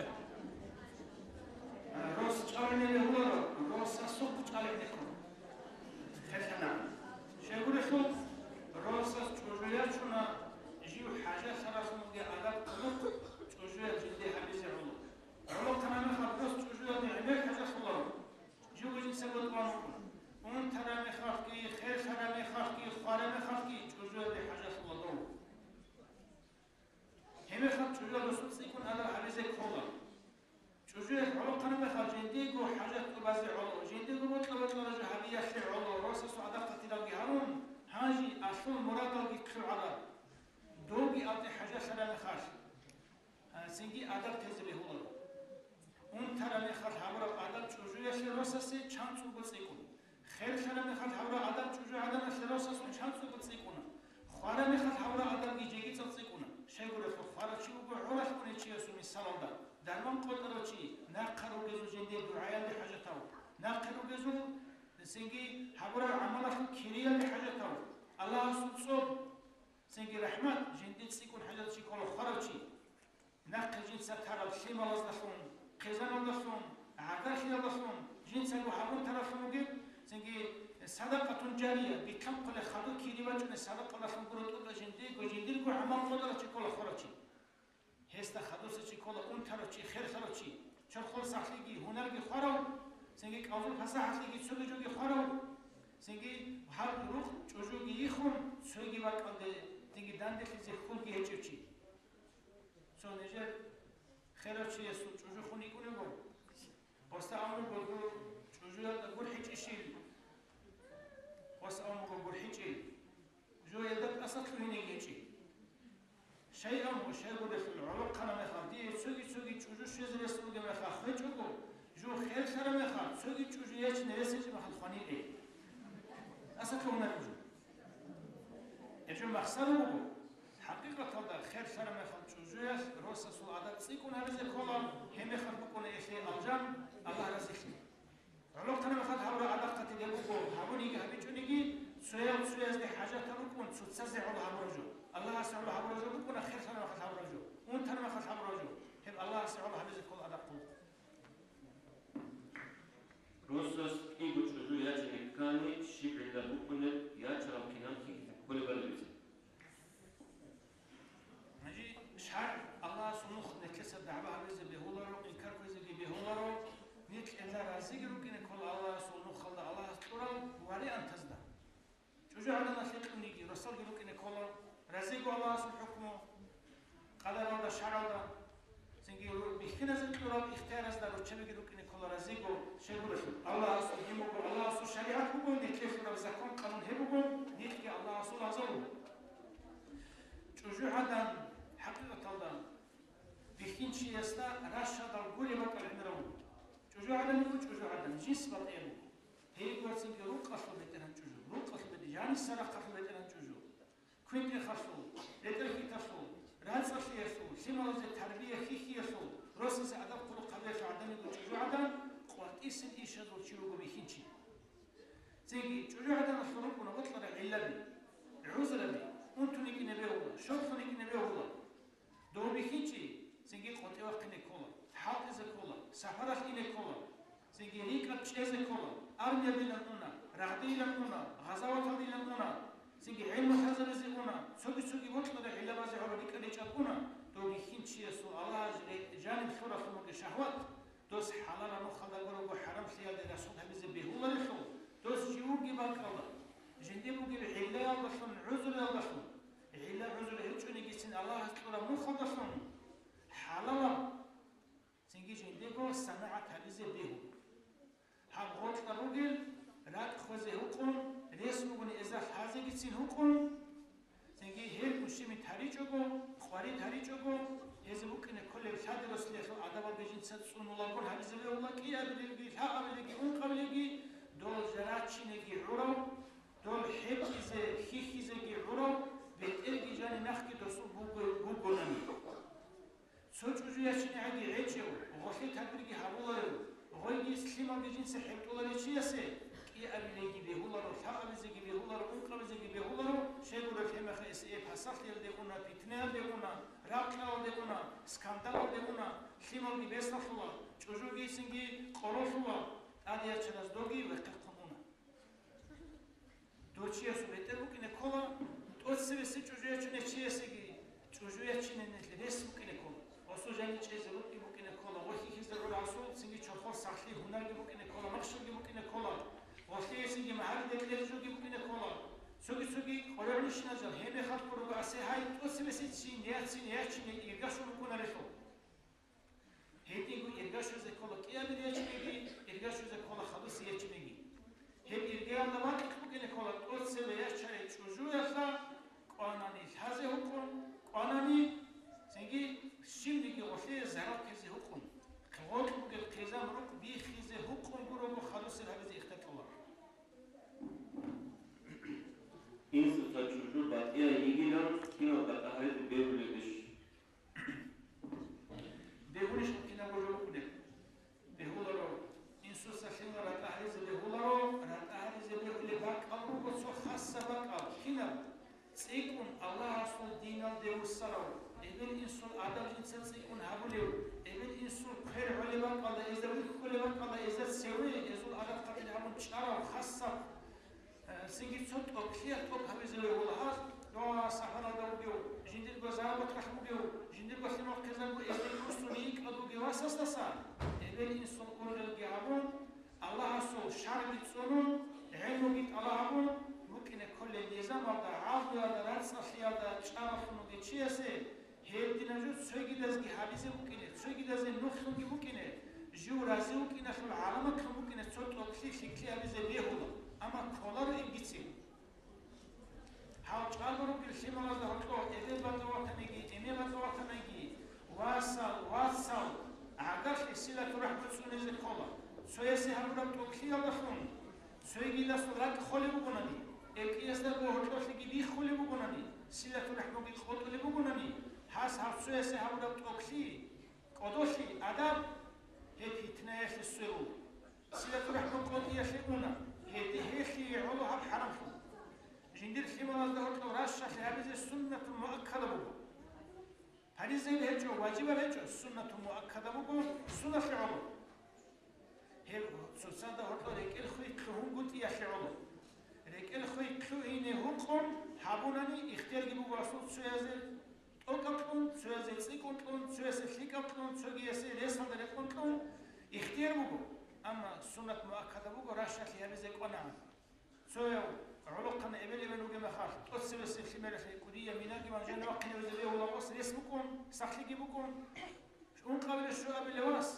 Рос чӀвалеб гьуларо, росасухъ чӀвалеб гьечӀо. Хер лъана. Щайгурелъул росас чӀужу ячуна, жив хӀажалъаралъунги адаб-хъулухъ чӀужуял жинде гьабизе гӀоло. ГӀолохъанаб мехалъ рос чӀужуялде гӀемер хӀажалъуларо. Жо бужинцаго тӀван вукӀуна. Унтараб мехалъги, херлъараб мехалъги, хвараб мехалъги чӀужуялде хӀажалъула дов. Гьеб мехалъ чӀужуялдасул цӀикӀкӀун адаб гьабизе ккола. ЧӀужуялъ гӀолохъанаб мехалъ жиндиего хӀажат тӀубазе гӀоло, жиндиего бокьа-бокьараб жо гьабиялъе гӀоло, росасул адаб-хъатиралги гьарун, гьанже алъул мурадалги лъугӀараб. Довги алтӀи хӀажалъараб мехалъ. А, цинги адаб тезе бегьуларо. Унтараб мехалъ гьабураб адаб чӀужуялъе росасе чанцӀулго цӀикӀкӀуна. Херлъараб мехалъ гьабураб адаб чӀужугӀаданалъе росасул чанцӀулго цӀикӀкӀуна. Хвараб мехалъ гьабураб адабги жегицӀал цӀикӀкӀуна. Щайгурелъул хварав чи вуго гӀоралъ уне чиясул мисалалда, дарман къотӀарав чи, нахъа ругезул жиндир дугӀаялде хӀажатав, нахъе ругезул цинги гьабураб гӀамалалъул кириялде хӀажатав, Аллагьасул цӀоб, цинги рахӀмат жиндир цӀикӀкӀун хӀажатав чи ккола хварав чи. Нахъе жинца тараб лъималаздалъун, хъизаналдалъун, гӀагарлъиялдалъун, жинцаго гьабун таралъун бугеб, цинги садакъатун жария, битӀахъулеб хадур кири бачӀунеб садакъалдалъун гуро тӀутӀа жиндирго, жиндирго гӀамал къотӀарав чи ккола хварав чи. Гьесда хадуса чи ккола унтарав чи, херлъарав чи, чорхол сахлъиги, гьунарги хварав, цинги кӀалзул пасахӀалъиги цоги жоги хварав, цинги гьаб рукъ чӀужуги йихун, цоги бакӀалде, цинги данделъизе хьулги гьечӀев чи. Цо нижер херав чиясул чӀужу хун йикӀун йиго. Гъосда абун буго, чӀужуялда гурхӀичӀищил. Гъос абун буго, гурхӀичӀел. Жо гьелда тӀаса лъугьинеги гьечӀи. Щай абун буго, щайгурелъул гӀолохъанаб мехалъ, дие цоги-цоги чӀужу щвезе рес бугеб мехалъ хвечӀого, жо херлъараб мехалъ, цоги чӀужу ячине рес гьечӀеб мехалъ хванилъе. ТӀаса лъугьунареб жо. Гьеб жо махсар буго, хӀакъикъаталда херлъараб мехалъ чӀужуялъ росасул адаб цӀикӀкӀун гьабизе ккола, гьеб мехалъ букӀуна гьелъие алжан, Аллагь разилъи. ГӀолохъанаб мехалъ гьабураб адаб-хъатир гьеб буго, гьабуниги гьабичӀониги, цояв цоязде хӀажатал рукӀун цоцазе гӀоло гьабураб жо. Аллагьасе гӀоло гьабураб жо букӀуна херлъараб мехалъ гьабураб жо, унтараб мехалъ гьабураб жо. Гьеб Аллагьасе гӀоло гьабизе ккола адаб-хъулухъ. Росас кӀиго чӀужу ячине ккани, щиб гӀилла букӀунеб, ячарал кинаб хьихьизе кколебали бице. Гьанже шаргӀ Аллагьасул нух нилъеца дагӀба гьабизе бегьуларо, инкар кквезеги бегьуларо, нилъ гьелда разиги рукӀине ккола Аллагьасул нухалда Аллагьас кьурал вариантазда. ЧӀужугӀаданалъе кьуниги росалги рукӀине ккола, разиго Аллагьасул хӀукму, къадаралда, шаргӀалда, цинги ру-, бихьиназе кьурал ихтияразда руччабиги рукӀине ккола разиго, щайгурелъул Аллагьасул дин буго, Аллагьасул шаригӀат буго, нилъее лъураб закон-къанун гьеб буго, нилъги Аллагьасул агьлу. ЧӀужугӀадан, хӀакъикъаталда, бихьинчиясда ращадал гуреб бакӀал гӀемерав вуго. ЧӀужугӀадан вуго, чӀужугӀадан, жинс батӀияб буго. Гьей вацинги рукъалъул бетӀеран чӀужу, рукъалъул бетӀер-, жаниса рахъалъул бетӀеран чӀужу. КвинтӀехалъул, бетӀерхьиталъул, рацӀцӀалъиялъул, лъималазе тарбия хьихьиялъул, росасе адаб-хъулухъ гьабиялъул гӀадамиго чӀужугӀадан къватӀисел ишазул чи вуго бихьинчи. Цинги чӀужугӀаданалъул рукӀуна бокьарал гӀиллаби, гӀузраби, унтун йикӀине бегьула, щоллъун йикӀине бегьула. Дов бихьинчи, цинги къотӀи вахъине ккола, хӀалтӀизе ккола, сапаралъ ине ккола, цинги рикӀкӀад чӀезе ккола, армиялдилан уна, рагъдилан уна, гъазаваталдилан уна, цинги гӀелму лъазабизе уна, цоги-цоги бокьарал гӀиллабазе гӀоло рикӀкӀад ричӀкӀад уна, дов бихьинчиясул Аллагь жаниб лъуралъун бугеб шагьват, дос хӀалалаб нухалда гурого хӀарамлъиялде расул гьабизе бегьуларелъул, дос живги бакӀалда, жинде бугеб гӀиллаялдалъун, гӀузруялдалъун, гӀилла-гӀузру гьечӀонигицин Аллагьас кьураб нухалдалъун, хӀалалаб, цинги жиндего санагӀат гьабизе бегьула. Гьаб гъоркьа ругел, ракӀ хвезе гьукъун, рес бугони эзар лъазегицин гьукъун, цинги гьел мушимит гьаричӀого, къварид гьаричӀого, Гьезие букӀине кколеб лъади-росулъиялъул адабалги жинца цӀунулагун гьабизе бегьула, кӀиабилелги, лъабабилелги, ункъабилелги, дол рачинеги гӀурав, дол хӀетӀизе, хьихьизеги гӀурав, бетӀерги жаниб нахги досул буго-, бугонани. Цо чӀужу ячинегӀанги гӀечӀев, гъолъие тадбирги гьабуларев, гъойги лъималги жинца хӀетӀуларев чиясе кӀиабилеги бегьуларо, лъабабизеги бегьуларо, ункъабизеги бегьуларо, щайгурелъул гьеб мехалъ гьесие пасалъиялде уна, питнаялде уна, ракьалде уна, скандалалде уна, лъималги бесалъула, чӀужуги гьесинги къоролъула, тӀаде ячараз доги вехъехъун уна. Дов чиясул бетӀер букӀине ккола, тӀоцебесеб чӀужу ячунев чиясеги чӀужу ячинеб рес букӀине ккола. Гъосул жаниб чӀезе рукъги букӀине ккола, гъо хьихьизе гӀур гьасул цинги чорхол сахлъи гьунарги букӀине ккола, махщелги букӀине ккола, гъолъие цинги магьариде кьезе жоги букӀине ккола. Цоги-цоги къорогӀнищиназул гьеб мехалъ гурого асе гьай тӀоцебесеб чи ниятцин ячине иргашун букӀунарелъул. Гьединго иргашузе ккола кӀиабил ячинеги, иргашузе ккола хадусе ячинеги. Гьеб иргаялда бакьулъ букӀине ккола тӀоцебе ячарай чӀужуялъа кӀванани лъазе гьукъун, кӀванани, цинги щибниги гъолъие зарал ккезе гьукъун, гъоркь бугеб хъизан рукъ биххизе гьукъун гурого хадусел гьабизе ихтар кьола. Инсуца чӀужу батӀияй йигилан киналда тӀагьаризе бегьулебищ? Бегьулищ кинабго жо букӀунеб? Бегьуларо. Инсуца лъимал ратӀа гьаризе бегьуларо, ратӀа гьаризе бегьулеб бакӀал руго цо хасаб бакӀал. Кинаб? ЦӀикӀкӀун Аллагьасул диналде вуссарав, эбел-инсул адаб жинца цӀикӀкӀун гьабулев, эбел-инсул квер гӀолеб бакӀалда, эзда вихьулеб бакӀалда, эзда цеве, эзул адаб-къадир гьабун чӀарав хасаб Э, цинги цо тӀокӀлъиялъ тӀокӀ гьабизе бегьула гьаз, дова сапаралда вугев, жиндирго заработкалъ вугев, жиндирго лъимал хъизанго эзде русун йикӀад вугев васасдасан, эбел-инсул ургъелги гьабун, Аллагьасул шаргӀги цӀунун, гӀелмуги тӀалаб гьабун, букӀине кколел низамалда, гӀадлуялда, рацӀцӀалъиялда чӀаралъун вугев чиясе, Гьеб динаб жо цогидазги гьабизе букӀине, цогидазе нухлъунги букӀине, жив рази вукӀиналъул гӀаламатлъун букӀине цо тӀокӀлъи лъикӀлъи гьабизе бегьула, амма кколаро ибгицин. Гьав чӀаго ругел лъималазда гьоркьо эбел батӀа ватаниги, эме батӀа ватаниги, васал, вацал, гӀагарлъи силату рахӀму цӀунизе ккола, цоясе гьабураб тӀокӀлъиялдалъун. Цойгидасул ракӀ холеб бугонани, экӀкӀиясдаго гьоркьолъиги биххулеб бугонани, силату рахӀмуги къотӀулеб бугонани, гьас гьав цоясе гьабураб тӀокӀлъи, кӀодолъи, адаб, гьеб питнаялъе сверун. Силату рахӀму къотӀиялъе уна, гьедин гьелъие гӀоло гьаб хӀарамлъун. Жиндир лъималазда гьоркьоб ращалъи гьабизе суннатул муаккада буго. Паризаяб гьечӀо, важибаб гьечӀо, суннату муаккада буго, суналъе гӀоло. Гьеб цоцазда гьоркьоб рекӀел хвей лъугьунгутӀиялъе гӀоло. РекӀел хвей лъугьине гьукъун гьабунани ихтиярги буго асул цоязе тӀокӀаб кьун, цоязе цӀикӀкӀун кьун, цоясе лъикӀаб кьун, цогиясе ресалда рекъон кьун ихтияр буго. Амма суннат муаккада буго, ращалъи гьабизе кӀванагӀан. Цояв гӀолохъанав эбел-эмен вугеб мехалъ, тӀоцебесеб лъимералъе кӀудияб минаги ван жанивахъине везе бегьула гъос рес букӀун, сахлъиги букӀун, ункъабилеб щуабилеб вас.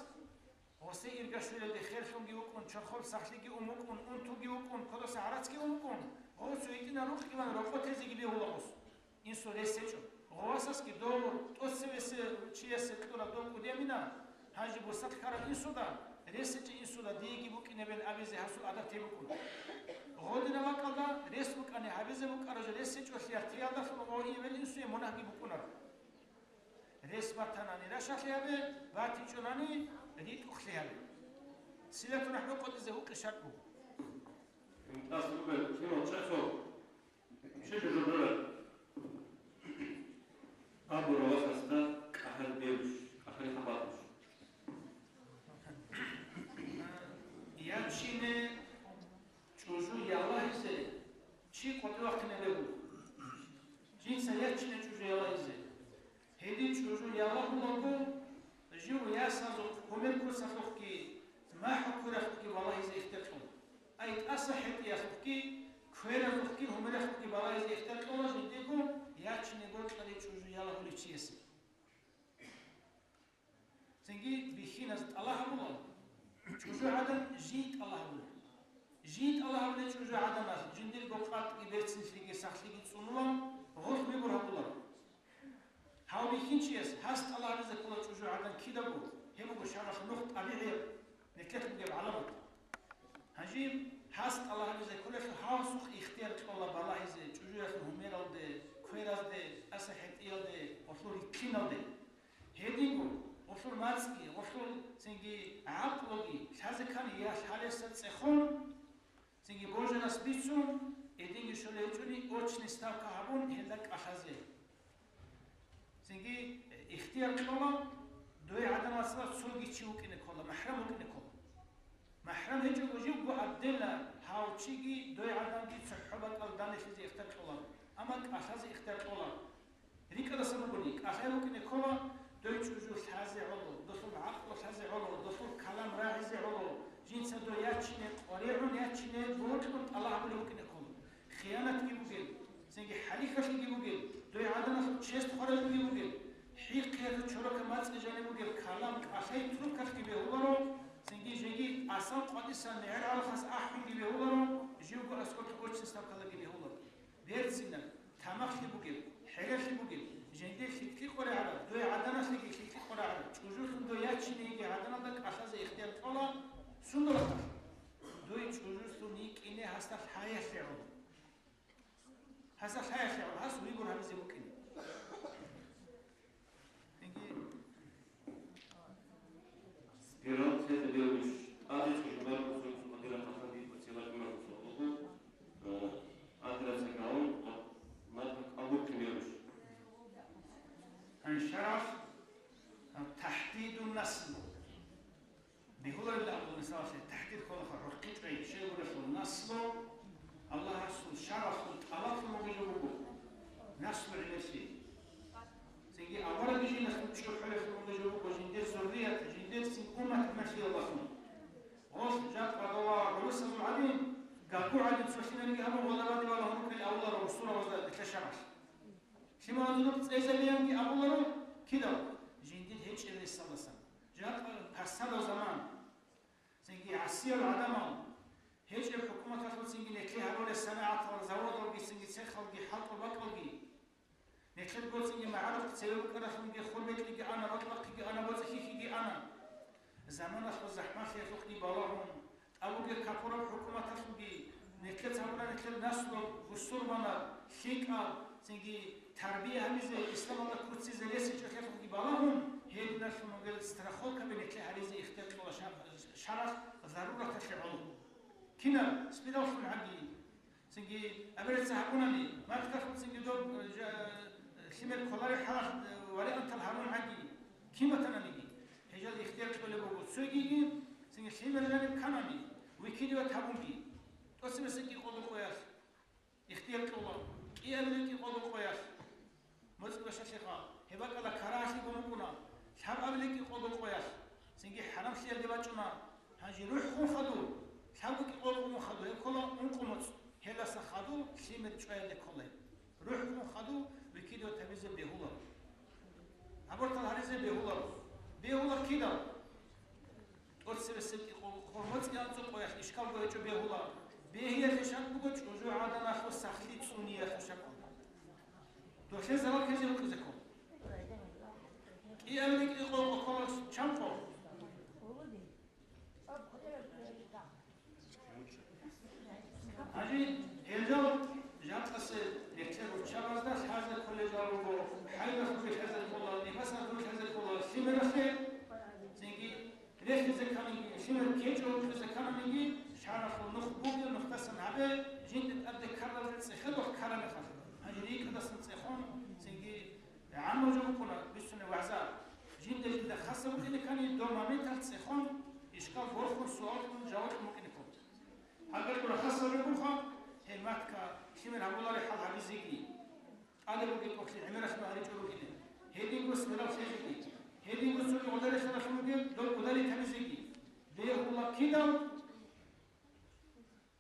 Гъосе ирга щвелалде херлъунги вукӀун, чорхол сахлъиги ун вукӀун, унтуги вукӀун, кодоса гӀарацги ун вукӀун, гъов цо гьитӀинаб рукъ иван рокъо тезеги бегьула гъос. Инсул рес гьечӀо. Гъов васасги дов тӀоцевесе чиясе кьураб дов кӀудияб мина, гьанже бусалъ ккараб инсуда, рес гьечӀеб инсуда диеги букӀинебин абизе гьасул адаб тей букӀуна. Гъодинаб бакӀалда рес букӀани гьабизе букӀараб жо рес гьечӀолъиялъ теялдалъун гъов эбел-инсуе мунагьги букӀунаро. Рес батанани рашалъи гьабе, батичӀонани ритӀухълъи гьабе. Силату рахӀму къотӀизе гьукъи шарт буго. Тас ругел кинал чӀехо. Щиб жо журнал? Абу равасасда кӀахӀал бегьуш, кӀахӀал хабалуш. Ячине чӀужу ялагьизе чи къотӀи вахъине бегьула. Жинца ячине чӀужу ялагьизе. Гьедин чӀужу ялагьулаго, жив ясазухъ, гьумер куцалъухъги, махӀу квералъухъги балагьизе ихтияр кьун. Ай тӀаса хӀетӀиялъухъги, квералъухъги, гьумералъухъги балагьизе ихтияр кьола жиндиего ячине бокьарай чӀужу ялагьулев чиясе. Цинги бихьиназ тӀалаб гьабула, чӀужу гӀадан жий тӀалаб гьабула. Жий тӀалаб гьабулел чӀужу гӀаданалъ жиндирго къатӀги берцинлъиги сахлъиги цӀунулан гъулъ бигур гьабуларо. Гьав бихьинчияс гьас тӀалабизе ккола чӀужугӀадан кидаго, гьеб буго шаргӀалъ нух тӀабигӀияб, нилъелъ бугеб гӀаламат. Гьанже гьас тӀалабизе кколелъул гьавсухъ ихтияр кьола балагьизе чӀужуялъул гьумералде, кверазде, тӀаса хӀетӀиялде, гъолъул риккиналде. Гьединго гъолъул мацӀги, гъолъул цинги гӀакълуги лъазе ккани я лъалесда цӀехун, цинги божарас бицун, гьединги щолей гьечӀони очный ставка гьабун гьелда кӀалъазе. Цинги ихтияр кьола, дой гӀадамасда цоги чи вукӀине ккола, махӀрам вукӀине ккола. МахӀрам гьечӀого живго абдела гьав чиги дой гӀадамги цохӀо бакӀал данделъизе ихтияр кьола, амма кӀалъазе ихтияр кьола. РикӀкӀадаса бугони, кӀалъай вукӀине ккола, дой чӀужу лъазе гӀоло, долъул гӀакълу лъазе гӀоло, долъул калам рагӀизе гӀоло, жинца дой ячине, къваригӀун ячине, бокьун тӀалаб гьабулев вукӀине ккола. Хиянатги бугел, цинги хӀалихьалъиги бугел, дой гӀаданалъул чест хварабги бугел, хӀихъиялъул чорокаб мацӀги жаниб бугел, калам кӀалъай трубкалъги бегьуларо, цинги жеги тӀасан къватӀисан мегӀер гӀалахъас ахӀунги бегьуларо, живго аскӀорлъун очный ставкалаги бегьуларо. Берцинаб, тамахлъи бугеб, хӀералъи бугеб, жиндир лъикӀлъи къоригӀараб, дой гӀаданалъеги лъикӀлъи къоригӀараб, чӀужулъун дой ячинеги гӀаданалда кӀалъазе ихтияр кьола, сундулаталъ. Дой чӀужулъун йикӀине гьасда лъаялъе гӀоло. Гьасда лъаялъе гӀоло, гьас выбор гьабизе букӀине. Спирал цере бегьулищ? ТӀаде чӀужу бегьулищ? Мадира хъалъан диб цеве бегьулищ? Э, операция гьавун, мадра кӀалдухъе бегьулищ? Гьанже шаргӀалъ, э, тахӀдидун насл. Бегьуларила абула, мисалалъе, тахӀдид кколаха гӀурхъи чӀвай, щайгурелъул наслу, Аллагьасул шаргӀалъул тӀалаб лъун бугеб жо буго, наслу гӀемерлъи. Цинги аварагги жинасул чӀухӀулелъун бугеб жо буго, жиндир зуррият, жиндир цин уммат гӀемерлъиялдалъун. Гъолъ жакъа дова гӀурусазул гӀадин, гагу гӀадин цолъинариги гьабун, гъола радивала гьунуккали авуларо, русура вазда, нилъер шаргӀалъ. Лъималазул цӀезабиянги абуларо, кидал, жиндир гьечӀеб ресалдасан. Жакъа пасадав заман. Цинги гӀасиял гӀадамал, гьечӀеб хӀукуматалъул цинги нилъее гьарулел санагӀатал, заводалги, цинги цехалги, хӀалтӀул бакӀалги. Нилъер гоцинги магӀарухъ цеве букӀаралъунги, хурбекьиги ана, рокьбахъиги ана, боцӀи-хьихьиги ана. Заманалъул захӀмалъиялъухъги балагьун, тӀад бугеб капураб хӀукуматалъулги, нилъеца гьабура нилъер наслу бусурбанаб, лъикӀаб, цинги тарбия гьабизе, исламалда куцизе рес гьечӀолъиялъухъги балагьун, гьединалъун вугел страховкаби нилъее гьаризе ихтияр кьола шар-, шаргӀалъ зарураталъе гӀоло. Кинаб спираллъун гӀаги, цинги абереца гьабунани, мартахъун цинги доб, э, жа-, э, лъимер кколареб хӀалалъ, э, вариантал гьарун гӀаги, кин батананиги, гьел ихтияр кьолеб буго цогиги, цинги лъимер жаниб кканани, выкидывать гьабунги, тӀоцебесеб кӀикъоялда къоялъ ихтияр кьола, кӀиабилеб кӀикъоялда къоялъ. МоцӀи бащалъеха, гьеб бакӀалда карагьалъиго букӀуна, лъабабилеб кӀикъоялда къоялъ, цинги хӀарамлъиялде бачӀуна, гьанже рухӀ хун хадур, лъабго кӀикъоялда къо хадур, гьеб ккола ункъо моцӀ, гьелдаса хадур лъимер чӀваялде ккола. РухӀ хун хадур выкидывать гьабизе бегьуларо. Абортал гьаризе бегьуларо. Бегьула кидал? ТӀоцебесеб кӀикъоялда къо, моцӀи анцӀго къоялъ ишкалго гьечӀо бегьула. Бегьиялъе шарт буго чӀужугӀаданалъул сахлъи цӀуниялъул шарт буго. Дохлъе зарал ккезе гьукъизе ккола. КӀиабилеб кӀикъоялда къо ккола чан къо? Гьанже гьелдал жакъасеб нилъер руччабазда лъазе кколел жал руго, хӀайдалъуги лъазе ккола, нифасалъуги лъазе ккола, лъимералъе, цинги релълъизе кканиги, лъимер ккечӀого кьезе кканиги, шаргӀалъул нух бугеб нухдасан гьабе, жинда тӀаде ккаралде цӀехедухъ ккараб мехалъ. Гьанже рикӀкӀадасан цӀехун, цинги гӀаммаб жо букӀуна бицунеб вагӀза. Жинда-жинда хасаб букӀине ккани, доб моменталъ цӀехун, ишкал борхун, суал кьун, жаваб кьун букӀине ккола. Гьаб букӀуна хасаб букӀунха, гьеб матка лъимер гьабулареб хӀал гьабизеги. ТӀаде бугеб тӀохьли гӀемералъ багьаричӀо ругелъул. Гьединго смирал лъезеги. Гьединго цоги гъодарихъалалъун ругел, дол гъодари гьабизеги. Бегьула кидал?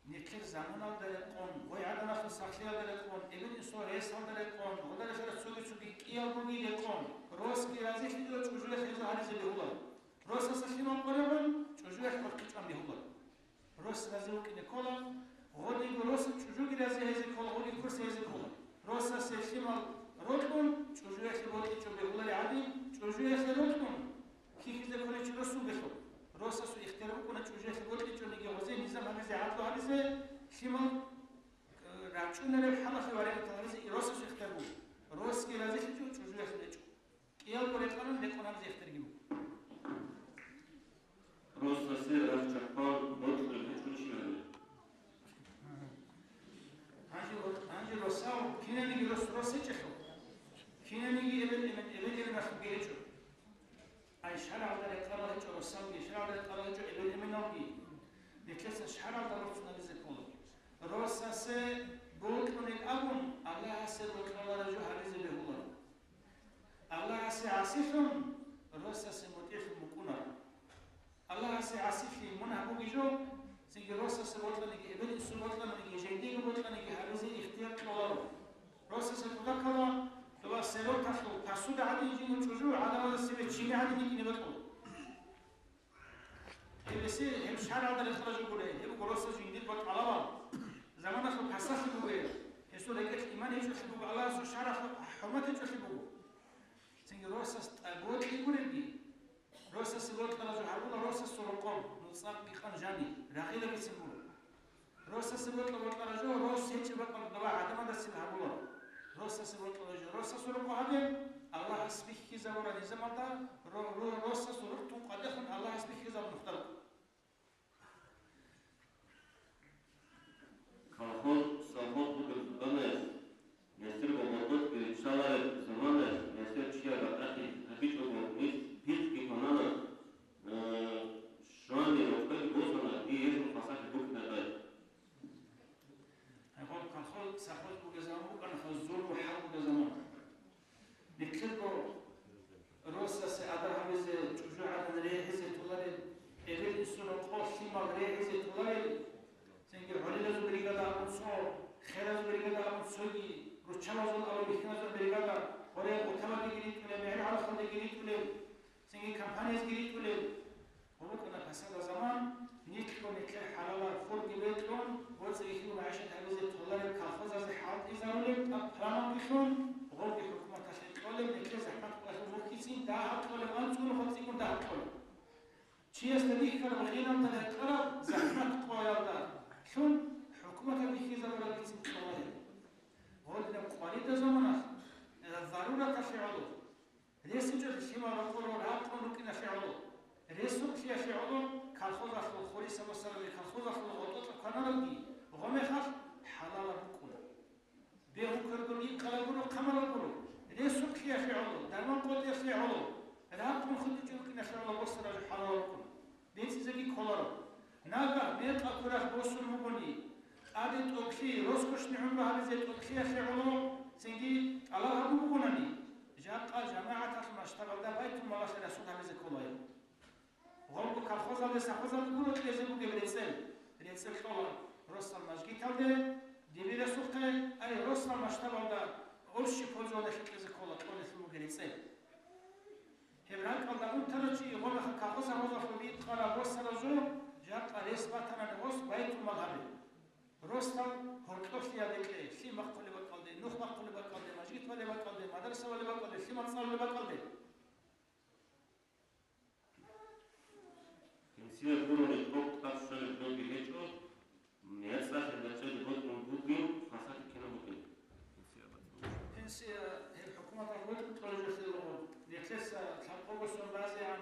Нилъер заманалда рекъон, гъой гӀадамалъул сахлъиялда рекъон, эбел-инсул ресалда рекъон, гъодарихъалалъ цоги-цоги кӀиялгоги рекъон, росги разилъидал чӀужуялъ гьезда гьаризе бегьула. Росаса лъимал къоригӀун, чӀужуялъ вахъинчӀван бегьула. Рос рази вукӀине ккола, гъодинго росас чӀужуги рази гьезе ккола, гъоги курс гьезе ккола. Росасе лъимал рокьун, чӀужуялъе бокьичӀо бегьулареб гӀадин, чӀужуялъе рокьун хьихьизе кколев чи рос вугелъул. Росасул ихтияр букӀуна чӀужуялъе бокьичӀониги гъозе низам гьабизе, гӀадлу гьабизе, лъимал, э, рачӀунареб хӀалалъе варигӀатал гьабизе росасул ихтияр буго. Росги разилъичӀо, чӀужуялъе речӀо. КӀиялго рекъарун рекъон гьабизе ихтиярги буго. Росасе рахчахъан бокьулеб гьечӀо чи гьабе. Гьанже, гьанже росав, кинаниги рос, рос гьечӀелъул, кинаниги эбел-, эбел-, эбел-эменалъулги гьечӀо. Ай, шаргӀалда рекъарал гьечӀо росалги, шаргӀалда рекъарал гьечӀо эбел-эменалги. Нилъеца шаргӀалда борцун гьабизе ккола. Росасе бокьунел абун, Аллагьасе бокьараб жо гьабизе бегьуларо. Аллагьасе гӀасилъун, росасе мутӀигӀлъун букӀунаро. Аллагьасе гӀасилъи мунагь бугеб жо, цинги росасе бокьаниги, эбел-инсул бокьаниги, жиндиего бокьаниги гьабизе ихтияр кьоларо. Росасе тӀуда ккола, доба сироталъул посуда гӀадин жиндир чӀужу гӀадамазда цебе чини гӀадин йикӀине бокьула. Гьеб эсе, гьеб шаргӀалда рекъараб жо гуро, гьеб буго росас жиндир бокьараб. Заманалъул пасалъи буго гьеб. Гьесул рекӀелъ иман гьечӀолъи буго, Аллагьасул шаргӀалъул хӀурмат гьечӀолъи буго. Цинги росас тӀад бокьи гуребги, росасе бокьараб жо гьабула росасул рокъоб, нуцӀа, пикъан, жани, рагъилабицин гуро. Росасе бокьа-, бокьараб жо рос гьечӀеб бакӀалда гӀадамазда цебе гьабула. Росасе бокьараб жо росасул рокъоб гьабе, Аллагьас бихьизабураб низамалда ро-, ро-, росасул рухӀ тун къватӀехун Аллагьас бихьизабун нухда рукӀа. Колхоз, совхоз бугеб заманаялъ, несерго гъоркьосги риччалареб заманаялъ, несер чияр батӀалъи гьабичӀого, нилъ пихъги кванана, э, щвани рокъоги босана, дие гьезул хвасарлъи бухьинадай. Гьеб колхоз, совхоз бугеб заман букӀана, гьезул зулму хӀал бугеб заман. Нилъерго росасе ада гьабизе, чӀужугӀадан регьизе толарел, эбел-инсул рокъоб лъимал регьизе толарел, цинги гӀолилазул бригада абун цо, хералазул бригада абун цоги, руччабазул абун бихьиназул бригада, гъоркье гъуталдеги ритӀулел, мегӀер-гӀалахалдеги ритӀулел, цинги компаниязги ритӀулел. Гъо букӀана пасада заман, нилъго нилъер хӀалалал хурги бекьун, боцӀи-бихьиго магӀишат гьабизе толарел колхозазе хӀалтӀизарулел тӀад планал бихьун, гъорги хӀукуматалъе кьолеб, нилъер захӀмат къоялъул мухьицин дагьаб кьолеб, анцӀго нухалцӀигун дагьаб кьолеб. Чиясда бихьараб гъиналда рекъараб захӀмат къоялда лъун хӀукуматалъ бихьизабурабицин кьолареб. Гъодинаб къваридаб заманалъ, э, зарураталъе гӀоло. РесичӀони лъимал рокъоб ракъун рукӀиналъе гӀоло, ресукълъиялъе гӀоло, колхозалъул хурисаб босарабги колхозалъул гъотӀолъ кванаравги гъо мехалъ хӀалалаб букӀуна. Бегьун кверго икъараб гуро, хъамараб гуро, ресукълъиялъе гӀоло, дарман къотӀиялъе гӀоло, ракъун хутӀичӀого рукӀиналъе гӀоло босараб жо хӀалалаб букӀуна. БецӀизеги кколаро. Нагагь мекъаб квералъ босун бугони, тӀаде тӀокӀлъи, роскошный гӀумру гьабизе тӀокӀлъиялъе гӀоло цинги тӀалаб гьабун бугонани, жакъа жамагӀаталъул масштабалда байтулмалалъе расул гьабизе кколаро. Гъоркье колхозалде, совхозалде гуро кьезе бугеб рецӀел. РецӀел кьола росдал мажгиталде, дибирасухъе, ай, росдал масштабалда общий пользованиялъе кьезе ккола кьолелъун бугеб рецӀел. Гьеб ракӀалда унтарав чи гъо мехалъ колхоз-совхозалъул икъараб босараб жо, жакъа рес батанани гъос байтулмал гьабе. Росдал гьоркьолъиялде кье, лъим бахъулеб бакӀалде, нух бахъулеб бакӀалде, мажгит балеб бакӀалде, мадраса балеб бакӀалде, лъимал цӀалулеб бакӀалде. Пенсия гурони тӀокӀ тӀад щвараб жоги гьечӀо, яцӀалъе рачӀалде бокьун бугин, хвасарлъи кинаб букӀин? Пенсия гьеб хӀукуматалъ бокьун кьолеб жо хирургъун. Нилъеца лъабкъого сон базегӀан,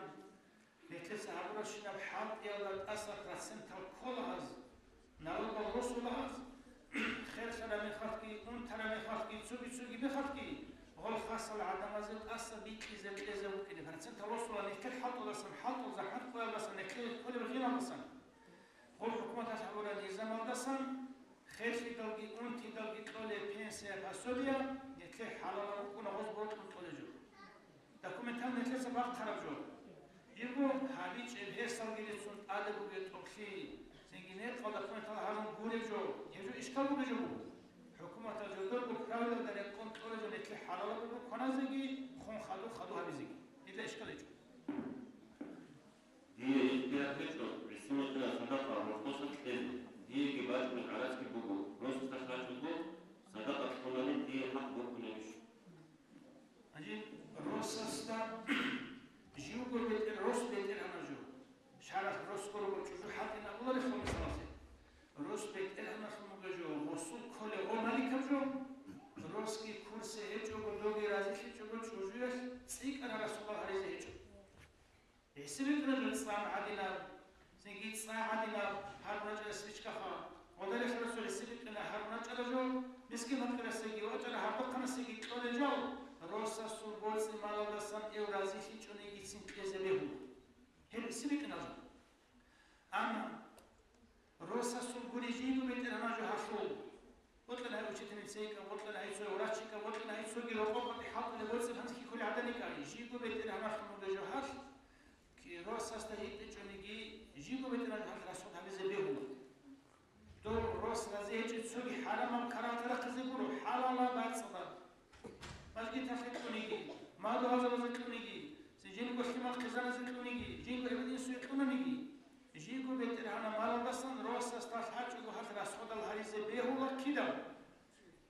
нилъеца гьабурабщинаб хӀалтӀиялда тӀаса процентал кколагьаз, налогал росулагьаз, херлъараб мехалъги, унтараб мехалъги, цоги-цоги мехалъги, гъол хасал гӀадамазе тӀаса бикьизе кьезе букӀине процентал росула нилъер хӀалтӀудасан, хӀалтӀул захӀмат къоялдасан, нилъее кколеб гъиналдасан. Гъол хӀукуматалъ гьабураб низамалдасан херлъидалги унтидалги кьолеб пенсия, пособие нилъер хӀалалаб букӀуна гъоз бокьун кьолеб жо. Документал нилъеца бахъараб жо. Гьеб гьабичӀеб гьесалги реццун тӀаде бугеб тӀокӀлъи, цинги мекъал документал гьарун гуреб жо, гьеб жо ишкал бугеб жо буго. ХӀукуматалъ жодорго правилалда рекъон кьолеб жо нилъер хӀалалаб буго кваназеги, хун хадур хадур гьабизеги. Гьелда ишкал гьечӀо. Дие ихтияр гьечӀо гӀисинаб къоялъ садакъа росдаса кьезе, диеги бачӀунеб гӀарацги буго, росдаса рачӀунго садакъа кьолани дие хӀакъ букӀунебищ? Жо мискин-факъирасеги ва чӀара гьардухъанасеги кьолел жал, росасул боцӀи-малалдасан гьев разилъичӀонигицин кьезе бегьула. Гьеб гӀиси бикӀинал жо. Амма росасул гури жийго бетӀергьанав жо гьалъул, бокьана гьай учительницайикӀа, бокьана гьай цо врачикӀа, бокьана гьай цоги рокъоб-батӀи хӀалтӀулеб боцӀи гьанже кколел гӀаданикӀа, жийго бетӀергьаналъун бугеб жо гьалъ, ки-, росасда гьитӀичӀониги, жийго бетӀергьанав жо гьалъ расход гьабизе бегьула. Дов рос рази гьечӀеб цоги хӀарамаб карагьатал рахъизе гуро, хӀалалаб бацӀцӀадаб. Мажгиталъе кьуниги, мадугьалзабазе кьуниги, жинго лъимал хъизаназе кьуниги, жинго эбел-инсуе кьунаниги, жийго бетӀергьанаб малалдасан росасда лъачӀого гьалъ расходал гьаризе бегьула кидал.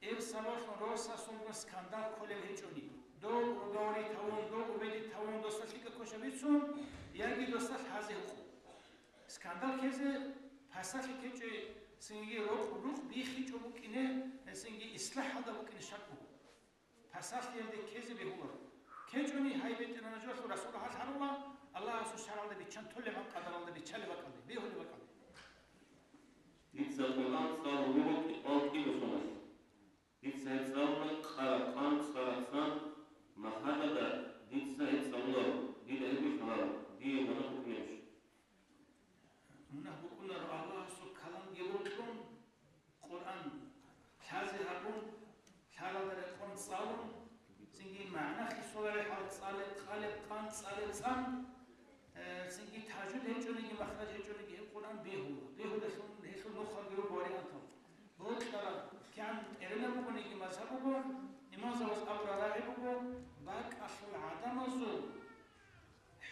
Гьеб сабаблъун росасулгун скандал кколеб гьечӀони, дов угаври тавун, дов убеди тавун, досда лъикӀаб квешаб бицун, яги досда лъазе гьукъун. Скандал ккезе пасалъи ккечӀей, цинги рокъ-рукъ биххичӀо букӀине, цинги ислахӀалда букӀине шакӀ буго. Пасалъиялде ккезе бегьуларо. КкечӀони гьай бетӀергьанав жоялъул расул гьалъ гьарула, Аллагьасул шаргӀалда биччан толеб гьаб къадаралда биччалеб бакӀалде, бегьулеб бакӀалде. Дица Къуръан цӀалун вуго кӀикъоялда кӀиго соналъ. Дица гьеб цӀалуна къара-къан, цӀара-цӀан, махалада дица гьеб цӀалуларо, дида гьебги лъаларо, дие мунагь букӀунебищ? Мунагь букӀунаро Аллагьасул каламги бокьун, Къуръан лъазе гьабун, лъаралда рекъон цӀалун, цинги магӀна хисулареб хӀал цӀалеб, къалеб, къан, цӀалеб, цӀан, э, цинги тажуд гьечӀониги, махраж гьечӀониги гьеб Къуръан бегьула. Бегьулелъул гьелъул нухалги руго вариантал. Бокьараб, кигӀан тӀеренаб бугониги мазгьаб буго, имамзабаз абураб рагӀи буго, бакӀалъул гӀадамазул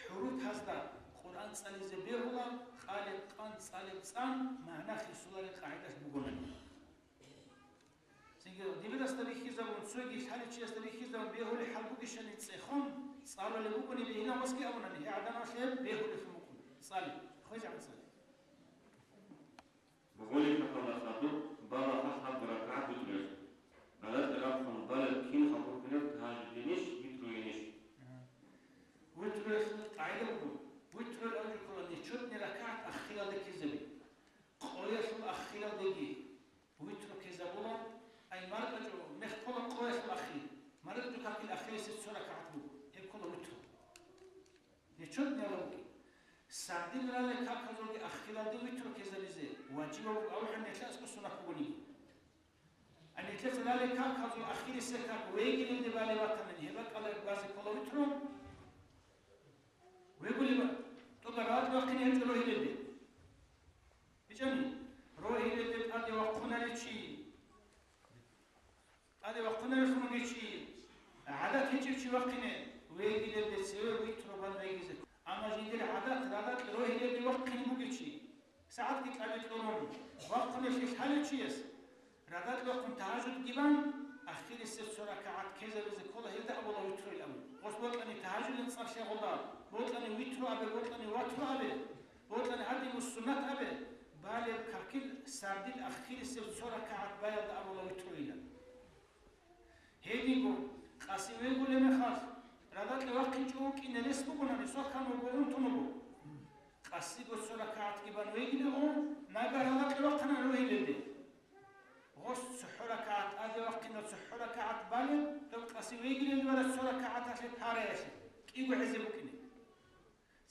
хӀурупазда Къуръан цӀализе бегьула, къалеб, къан, цӀалеб, цӀан, магӀна хисулареб къагӀидалъ бугонани. Цинги дибирасда бихьизабун, цоги лъаличиясда бихьизабун бегьулеб хӀал бугищани цӀехон, цӀалулеб бугони бегьилан васги абунани, гьей гӀадамалъе бегьулелъун букӀун, цӀалеб, хвезегӀан цӀалеб. Гъолихъахъалда хадуб балагьа хадуб ракагӀат витруялъ. Гьадаб рахъун балеб кин хадуб кколеб тагьажудинищ, витруйинищ? Витруялъул къагӀида буго, витруялъ абулеб ккола нечетный ракагӀат ахиралде ккезаби. Къоялъул ахиралдеги витру ккезабула, ай маркӀачӀо мех ккола къоялъул ахир, маркӀачӀо какил ахирисеб цо ракагӀат буго, гьеб ккола витру. Нечетный гьабуге. Сардил ралел каказулги ахиралде витру ккезабизе важиб буго, абухӀан нилъер аскӀо сунат бугони. А нилъеца ралел каказул ахирисеб как вегилелде балеб батани, гьеб бакӀалда базе ккола витру. Вегулеб ба-, тӀоба рагӀад вахъине гьечӀо рогьилелде. БичӀани, рогьилелде тӀаде вахъунарев чи, ТӀаде вахъунарелъун вугев чи, гӀадат гьечӀев чи вахъине, вегилелде цеве витру бан вегизе. Амма жиндир гӀадат радакь рогьилелде вахъине бугев чи, сагӀатги кьабил кьурун, вахъунелъе лъалев чияс, радакь вахъун тагьажудги бан, ахирисеб цо ракагӀат ккезабизе ккола гьелда абула витру абун. Гъос бокьани тагьажудил цӀар лъегъолда, бокьани витру абе, бокьани ватру абе. Бокьани гьадин суннат абе, балеб какил сардил ахирисеб цо ракагӀат баялда абула витруйилан. Гьединго, къаси вегулеб мехалъ, радакье вахъинчӀо вукӀине рес бугонани, сокан вуго, унтун вуго. Къасиго цо ракагӀатги бан вегилего, нагагь радакье вахъана рогьилелде. Гъос цохӀо ракагӀат тӀаде вахъина, цохӀо ракагӀат балеб, доб къаси вегилелде вара цо ракагӀаталъе параялъе, кӀиго гӀезе букӀине.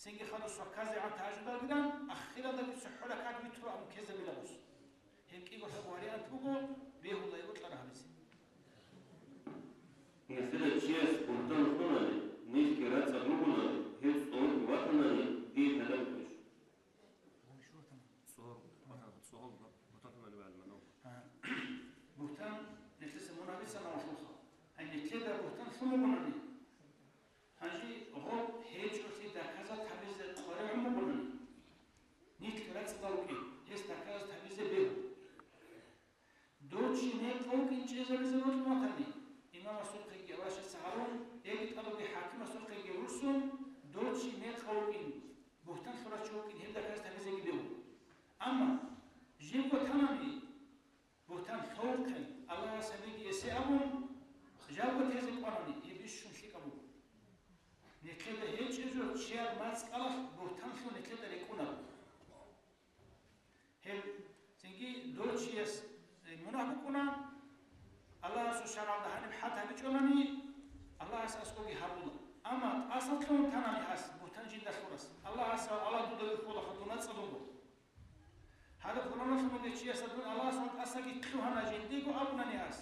Цинги хадуб сокказегӀан тагьажудалгидан, ахиралдаги цохӀо ракагӀат витру абун ккезабила гъос. Гьеб кӀиго лъабго вариант буго, бегьула гьеб бокьараб гьабизе. Нилъеда чияс бугьтан лъунани, нилъги рацӀцӀад ругонани, гьеб цӀолги ватанани, дие гьадаб гьечӀо. ЦӀор, бугьтан, цӀор, бугьтан лъунани вегӀалмано. А, бугьтан, нилъеца мун гьабицана валъулха. Гьай, нилъеда бугьтан лъун бугонани, гьанже гъоб гьечӀолъи доказать гьабизе къваригӀун бугонани, нилъ рацӀцӀадал рукӀин, гьес доказать гьабизе бегьу. Дов чи мекъав вукӀин чӀезабизе бокьун ватани, имамасухъеги аварагасухъеги гьарун, яги тӀадеги хӀакимасухъеги рурсун, дов чи мекъав вукӀин, бугьтан лъурав чи вукӀин, гьеб доказать гьабизеги бегьу. Амма жибго танани, бугьтан лъовухъин, Аллагьас гьабиги эсе абун, жабго тезе кӀванани, гьеб бищун лъикӀаб буго. Нилъеда гьечӀеб жо чияр мацӀалъ бугьтан лъун нилъеда рекӀунаро. Гьеб цинги дов чияс, э, мунагь букӀун Аллагьасул шаргӀалда гьаниб хӀад гьабичӀолани, Аллагьас аскӀоги гьабула. Амма тӀаса лъугьун танани гьас, бугьтан жинда лъурас, Аллагьас ва Аллагь дуда вихьулаха дун вацӀцӀадуго. Гьадаб гьурамалъун бугев чиясда дун Аллагьас ва тӀасаги лъугьана жиндиего абунани гьас.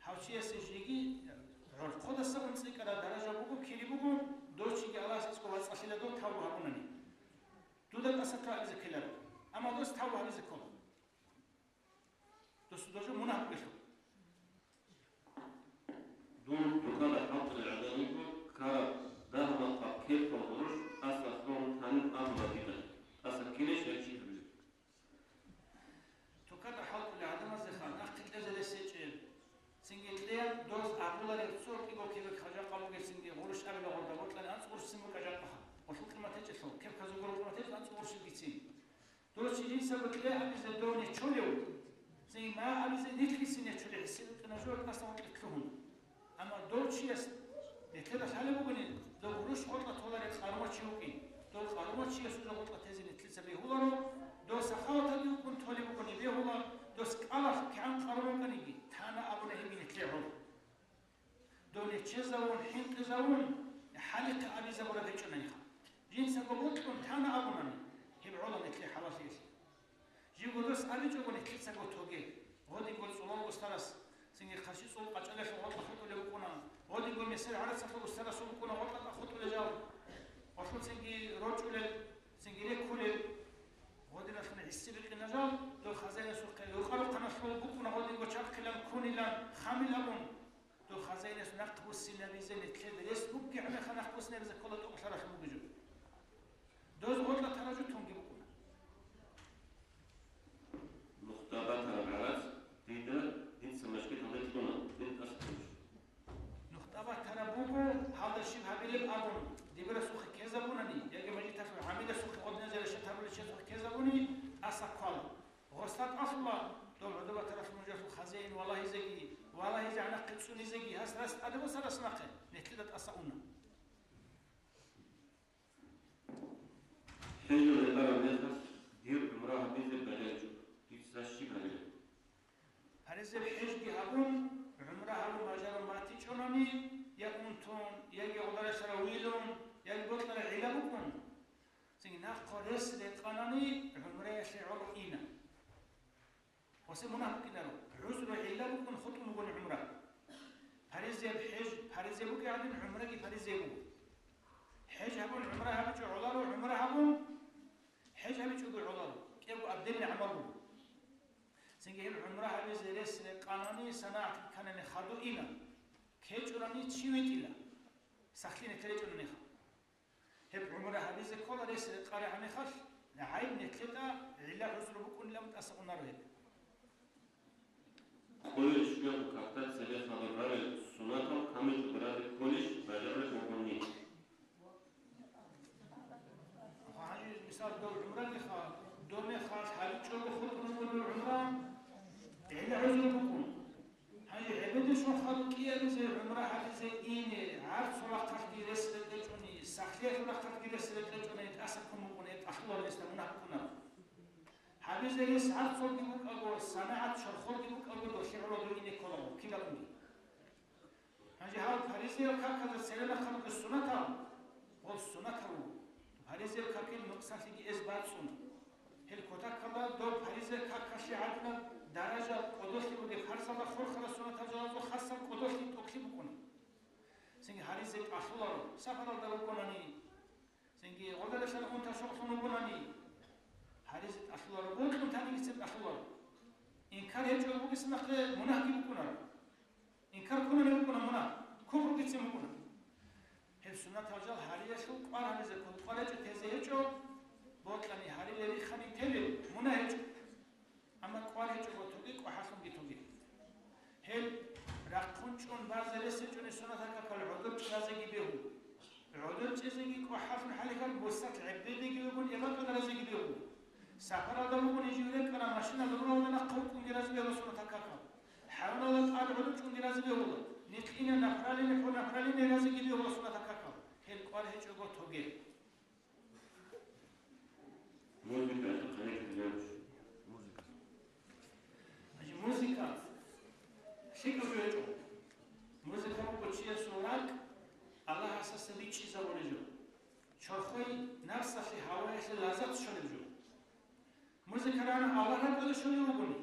Гьав чиясе жеги гӀорхъодаса унцӀикӀкӀараб даража буго, кири буго, дов чиги Аллагьас аскӀов вацӀцӀалъила дов тавбу гьабунани. Дуда тӀаса лъугьа абизе ккеларо, амма дос тавбу гьабизе ккола. Досуда жо мунагь бугелъул. Дун духъала хӀалтӀулел гӀадамиго ккараб дагьаб-макъаб кепал гъурущ тӀаса лъугьун танин абула дида, тӀаса ккелищ я чи гьабилеб? Тукада хӀалтӀулел гӀадамазеха нахъе кьезе рес гьечӀеб. Цинги кьеян доз абулареб цо кӀиго кебек хъажакъа бугеб, цинги гъурущ абила гъорда бокьани анцӀ гъурущ цин букӀа жакъаха. Гъолъул къимат гьечӀелъул, кеб казугураб къимат гьечӀелъул анцӀ гъурущ бугицин. Дос чи жинцаго кье абизе дов нечолев, цинги ма абизе нилъгицин нечолев гьесие букӀина жо тӀаса гъоркье лъугьун. Амма дов чияс нилъеда лъалеб бугони, дов гъурущ гъоркьа толарев къарумав чи вукӀин, дов къарумав чиясул жо гъоркьа тезе нилъеца бегьуларо, дов сахаваталде вукӀун толеб бугони бегьула, дос кӀалалъ кигӀан къарумав вукӀаниги, тана абуна гьебги нилъее гӀоло. Дов нечезавун, хӀинкъизавун, хӀалихъе абизабураб гьечӀонаниха. Жинцаго бокьун тана абунани, гьеб гӀола нилъее хӀалалъиялъе. Живго дос абичӀого нилъецаго тоге. Гъодинго цӀулал устарас, цинги хъарщи цӀул къачӀалелъул гъоркьа хутӀулеб букӀуна. Гъодинго месер гӀарацалъул устарасул букӀуна гъоркьа хутӀулел жал. Гъолъул цинги рорчӀулел, цинги реккулел. Гъодиналъун гӀиси бикъина жал, дов хазаинасухъе юкъарухъаналъул букӀуна гъодинго чархъилан, кунилан, хамил абун. Дов хазаинас нахъ буссинабизе нилъеда рес бугеб гӀемерха нахъ буссинабизе ккола тӀокӀлъаралъ бугеб жо. Доз гъоркьа таражу тунги букӀуна. Нухда батараб гӀарац дида, дица мажгиталде кьуна, дин тӀаса кколищ? Нухда батараб буго, гьалда щиб гьабилеб абун, дибирасухъе ккезабунани, яги мажгиталъул гӀамидасухъе гъодиназде решат гьабулел чиясухъе ккезабуни, тӀаса ккола. Гъосда тӀалъула, дов гӀодобатаралъ нужалъул хазеин валагьизеги, валагьизе гьанахъе цӀунизеги, гьас рас тӀаде босарас нахъе, нилъеда тӀаса уна. ХӀежалде бараб мехалъ дир гӀумра гьабизе бажаричӀо, дица щиб гьабилеб? Гьаризеб хӀежги гьабун, гӀумра гьабун бажарун батичӀонани, я унтун, яги гъодаралъа вилун, яги бокьараб гӀилла букӀун, цинги нахъа рес рекъанани гӀумраялъе гӀоло ина. Гъосе мунагь букӀинаро, гӀузру гӀилла букӀун хутӀун бугони гӀумра. Паризияб хӀеж, паризияб букӀи гӀадин гӀумраги паризияб буго. ХӀеж гьабун гӀумра гьабичӀо гӀоларо, гӀумра гьабун, хӀеж гьабичӀого гӀоларо, кӀиябго абденни гӀамал буго. Цинги гьеб гӀумра гьабизе рес рекъанани санагӀат кканани хадур ина, ккечӀорани чи витӀила, сахлъи нилъер речӀунани ха. Гьеб гӀумра гьабизе ккола рес рекъарагӀан мехалъ, гӀайиб нилъеда гӀилла-гӀузру букӀунилан тӀаса унаро гьеб. Къойил щуяб какда цебе хадур рарел сунатал камичӀого разе кколищ бажарулеб бугони? Гьанже, мисал, дов гӀумраниха, дов мехалъ гьабичӀого хутӀун буго дов гӀумра, гӀилла-гӀузру букӀун. Гьанже гӀебедешун хадуб кӀиабизе гӀумра гьабизе ине, гӀарцул рахъалъги рес рекъечӀони, сахлъиялъул рахъалъги рес рекъечӀони тӀаса ккун букӀун, гьеб тӀалъуларо гьесда, мунагь букӀунаро. Гьабизе рес гӀарцулги букӀаго, санагӀат чорхолги букӀаго, долъи гӀоло дов ине кколаго, кидалъунги. Гьанже гьав паризеял каказда церенахъа руго сунатал, гъол сунатал руго. Паризеял какил нукъсанлъиги эз бацӀцӀуна. Гьел кутакалда доб паризеял какалъе гӀадинаб даража кӀодолъи бугеб, гьарзалда хурхарал сунатал жалазул хасаб кӀодолъи тӀокӀлъи букӀуна. Цинги гьаризе тӀалъуларо, сапаралда вукӀунани, цинги гъодаралъа унта-щокълъун вугунани, гьаризе тӀалъуларо, бокьун танигицин тӀалъуларо. Инкар гьечӀого бугесин нахъе мунагьги букӀунаро. Инкар ккунани букӀуна мунагь, куфргицин букӀуна. Гьеб суннатал жал гьариялъул кӀвар гьабизе ккола, кӀвар гьечӀо тезе гьечӀо, бокьани гьарилел рихани телел мунагь гьечӀо. Амма кӀвар гьечӀого тоге, кӀвахӀаллъунги тоге. Гьел рахъун чӀун базе рес гьечӀони суннатал какал гӀодор чӀезеги бегьу. ГӀодор чӀезеги кӀвахӀаллъун хӀалихьал бусат гӀеббедеги вегун эбакъадаразеги бегьу. Сапаралда вугони жив рекӀана машиналда руралда нахъа вукӀунги разе бегьула суннатал какал. ХӀаруналда тӀад гӀодор чӀунги разе бегьула. Никъина направление по направлению разе бегьула суннатал какал. Гьел кӀвар гьечӀого тоге. Музыка, это коннект. Музыка. Значит, музыка. ЛъикӀаб жо гьечӀо. Музыка буго чиясул ракӀ Аллагьасдаса бичӀчӀизабулеб жо. Чорхой напсалъе, гьаваялъе лаззат щолеб жо. Музыка рагӀун Аллагь ракӀалде щолев вугони,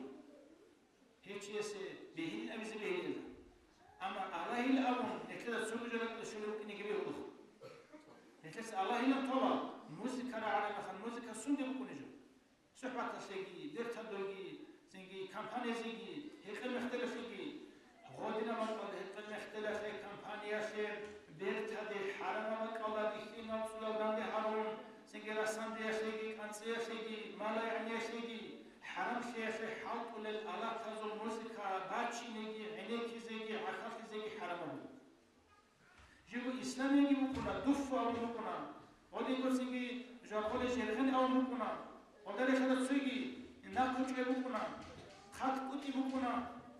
гьев чиясе бегьилин абизе бегьилила. Амма Аллагьил абун, нилъеда цоги жо ракӀалде щолев вукӀинеги бегьулаха. Нилъеца Аллагьилан тола, музыка рагӀараб мехалъ музыка сунде букӀунеб жо? СухӀбаталъеги, бертадалги, цинги компаниязеги, гьекъел-мехтелалъеги, гъодинаб бакӀалда гьекъел-мехтелалъе, компаниялъе, бертаде, хӀарамаб бакӀалда бихьинал цӀуял данде гьарун, цинги расандиялъеги, кӀанцӀиялъеги, малаягӀниялъеги, хӀарамлъиялъе хӀалтӀулел алатазул музыка бачинеги, гӀенеккизеги, гӀахьаллъизеги хӀарамаб буго. Живго исламиянги букӀуна, дуффу абун букӀуна, гъодинго цинги жакъули жергъин абун букӀуна, гъода рехараб цойги нахъ чӀвай букӀуна, хъат кӀутӀи букӀуна,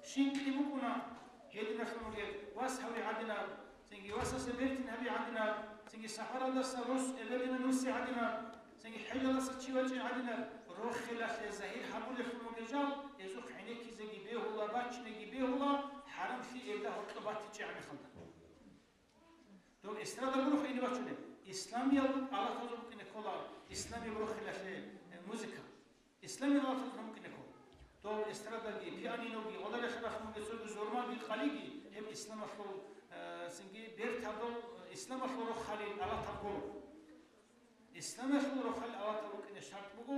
щинкьи букӀуна, гьединалъун бугеб вас гьави гӀадинаб, цинги васасе бертин гьаби гӀадинаб, цинги сапаралдаса рос эбел-эмен вуси гӀадинаб, цинги хӀежалдаса чи вачӀин гӀадинаб, рохелалъе загьир гьабулелъун бугеб жал, гьезухъ гӀенеккизеги бегьула, бачинеги бегьула, хӀарамлъи гьелда гьоркьоб батичӀеб мехалда. Дов эстрада гуроха ине бачунеб. Исламиял алатазул букӀине ккола, исламияб рохелалъе, э, музыка. Исламиял алатазул букӀине ккола. Дов эстрадаги, пианиноги, гъодарихъ рахмуги, цоги зурмаги, къалиги, гьеб исламалъул, э, цинги бертадул, э, исламалъул рохалил алатаб гуро. Исламалъул рохалил алатаб букӀине шарт буго,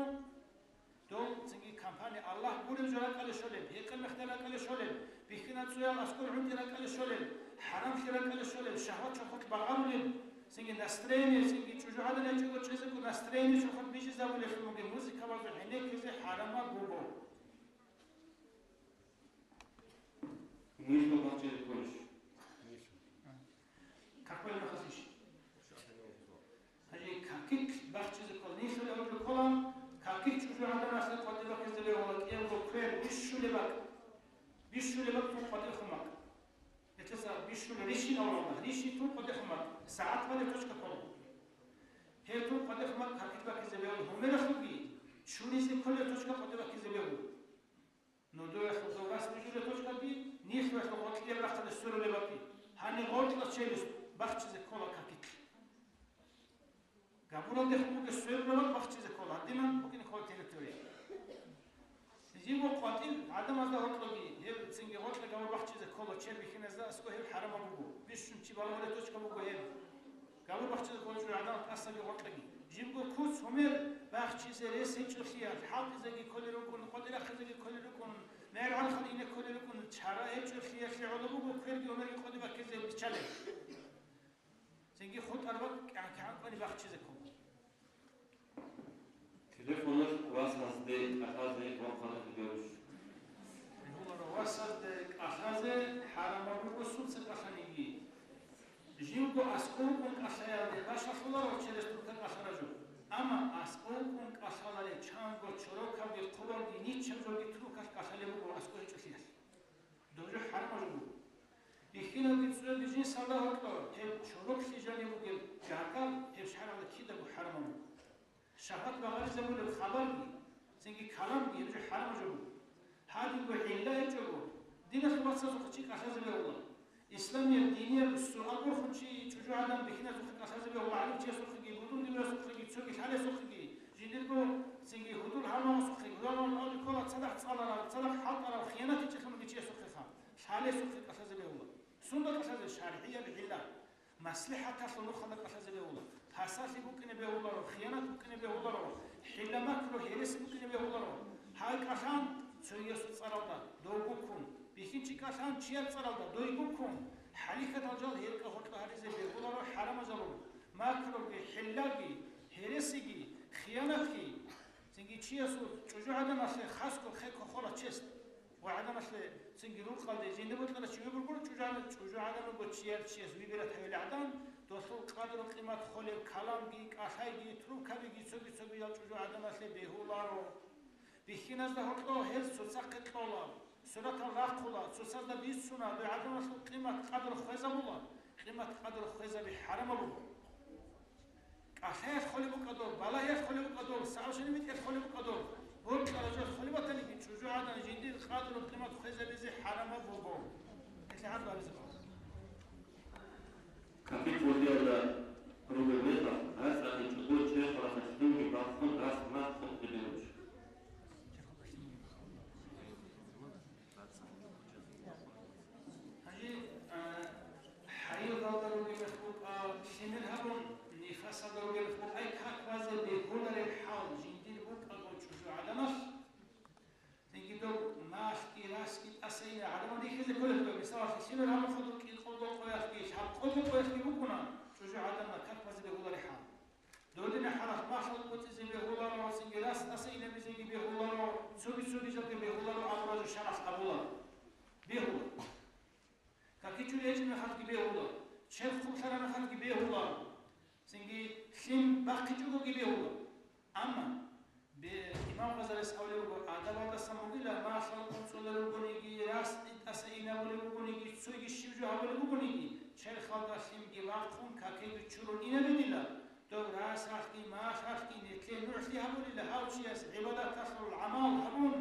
дол цинги компания Аллагь гуреб жо ракӀалде щолеб, гьекъел-мехтел ракӀалде щолеб, бихьинал цӀуял аскӀор гӀунтӀи ракӀалде щолеб, хӀарамлъи ракӀалде щолеб, шагьват чорхолъ багъарулеб, цинги настроение, цинги чӀужугӀадан гьечӀого чӀезего настроение чорхолъ бижизабулелъун бугеб музыкабазул гӀенеккизе хӀарамаб буго. Нилъго бахчизе кколищ? Какой нахалищ? Гьанже какилъ бахчизе ккола. Нилъго абулеб ккола, какилъ чӀужугӀаданалъе къватӀибе бахъизе бегьула кӀиябго квер, бищулеб бакӀ. Бищулеб бакӀ тун къватӀибехун бакӀ. Гьелъаса бищулеб рищин абулеб, рищин тун къватӀибехун бакӀ. СагӀат балеб точка ккола. Гьеб тун къватӀибехун бакӀ какилъ бахъизе бегьула. Гьумералъулги чуризе кколеб точка къватӀибе бахъизе бегьула. Нодоялъул зобас бижулеб точкаби, нилъоялъул гъоркьияб рахъалде сверулеб бакӀи. Гьаниб гъоркьа челюсть бахчизе ккола какилъ. Габуралдехун бугеб сверулеб бакӀ бахчизе ккола, гьадинан букӀине ккола территория. Живго къватӀиб гӀадамазда гьоркьоги, гьеб цинги гъоркьа габур бахчизе ккола, чер бихьиназда аскӀо гьеб хӀарамаб буго. Бищун чи балагьулеб точка буго гьеб. Габур бахчизе кколчӀо гӀадамал тӀасаги гъоркьаги. Жибго куц гьумер бахчизе рес гьечӀолъиялъ, хӀалтӀизеги кколел рукӀун, къватӀир рахъизеги кколел рукӀун, мегӀерхъан ине кколел рукӀун, чара гьечӀолъиялъе гӀоло буго кверги гьумерги къватӀибе бахъизе биччалеб. Цинги хутӀараб бакӀ кӀан-, кӀанкӀвани бахчизе ккола. Телефоналъ васазде кӀалъазе ва хъвалахъ беруш. Бегьуларо васазде кӀалъазе хӀарамаб буго сунца кӀалъаниги. Живго аскӀов вукӀун кӀалъаялде бащалъуларо через турка кӀалъараб жо. Амма аскӀов вукӀун кӀалъалареб чанго чорокабги хъубабги ничаб жоги туркалъ кӀалъалеб буго аскӀов гьечӀолъиялъ. Дов жо хӀарамаб жо буго. Бихьиналги цӀуяги жинсалда гьоркьор, гьеб чороклъи жаниб бугеб жагьгал, гьеб шаргӀалда кидаго хӀарамаб буго. Шагьват багъаризабулеб хабарги, цинги каламги гьеб жо хӀарамаб жо буго. Гьадинго гӀилла гьечӀого, диналъул вацазухъе чи кӀалъазе бегьула. Исламияб динияб суал борхун чи чӀужугӀадан бихьиназухъе кӀалъазе бегьула, гӀалимчиясухъеги, будун диниясухъеги, цоги лъалесухъеги, жиндирго цинги гьудул-гьалмагъасухъеги, гьудул-гьалмагъалде ккола цадахъ цӀаларал, цадахъ хӀалтӀарал, хиянатичӀелъун бугев чиясухъеха, лъалесухъе кӀалъазе бегьула. Сунда кӀалъазе? ШаргӀияб гӀилла. МаслихӀаталъул нухалда кӀалъазе бегьула. Пасалъи букӀине бегьуларо, хиянат букӀине бегьуларо, хӀилла-макру, гьереси букӀине бегьуларо. Гьай кӀалъан цогиясул цӀаралда, довго ккун. Бихьинчи кӀалъан чияр цӀаралда, дойго ккун. ХӀалихьатал жал гьеркӀа-гьоркьа гьаризе бегьуларо хӀарамазалун. Макруги, хӀиллаги, гьересиги, хиянатги. Цинги чиясул чӀужугӀаданалъе хасго хъе кохола чест. Ва гӀадамалъе цинги рукъалде жинда бокьарав чи вибургур, чӀужугӀадан, чӀужугӀадан вуго чияр чияс выбирать гьавил гӀадан, досул къадру-къимат холеб каламги, кӀалъайги, трубкабиги, цоги-цогиял чӀужугӀаданалъе бегьуларо. Бихьиназда гьоркьо гьез цоцахъе кьола, суратал рахъула, цоцазда бицуна, дугӀадамалъул къимат-къадр хвезабула, къимат-къадр хвезаби хӀарамаб буго. КӀалъаялъ холеб букӀадул, балагьиялъ холеб букӀадул, сагӀавшани битӀиялъ холеб букӀадул, бокьараб жо холеб батаниги, чӀужугӀадан жиндир Къадру къимат хвезабизе хӀарамаб буго. Гьелъ гьаб баризе бала. Каки кӀудиялда ругеб мехалъ, гьацӀцӀадин чӀугур черхалдаса лъимги бахъун рас махъ хутӀизе беруш. Гьанже, а, хӀайзалда ругеб мех букӀа, лъимер гьабун, нифасалда ругеб мех букӀа, ай как базе бегьулареб хӀал жиндир букӀаго чӀужугӀаданалъ, цинги доб малъги расги тӀаса ине гӀадамал рихьизе кколеб доб, мисалалъе, лъимер гьабун хадуб кӀикъого къоялъги, лъабкъого къоялъги букӀуна, чӀужугӀаданал как базе бегьулареб хӀал. Додина хӀаралъ малъал кӀуцӀизе бегьуларо, цинги рас тӀаса инабизеги бегьуларо, цоги-цоги жалги бегьуларо абураб жо шаргӀалъ абула. Бегьула. Каки чури гьечӀеб мехалъги бегьула. Черх хъублъараб мехалъги бегьула. Цинги лъим бахъичӀогоги бегьула. Амма бе-, имам Гъазалияс абулеб буго, адабалдасан бугила, малъал кӀуцӀулел ругониги, рас тӀаса инабулеб бугониги, цоги щиб жо гьабулеб бугониги, черхалда лъимги бахъун, какиги чурун инабе дила, доб расалъги, малъалъги нетлъе нугӀлъи гьабулила, гьав чияс гӀибадаталъул гӀамал гьабун,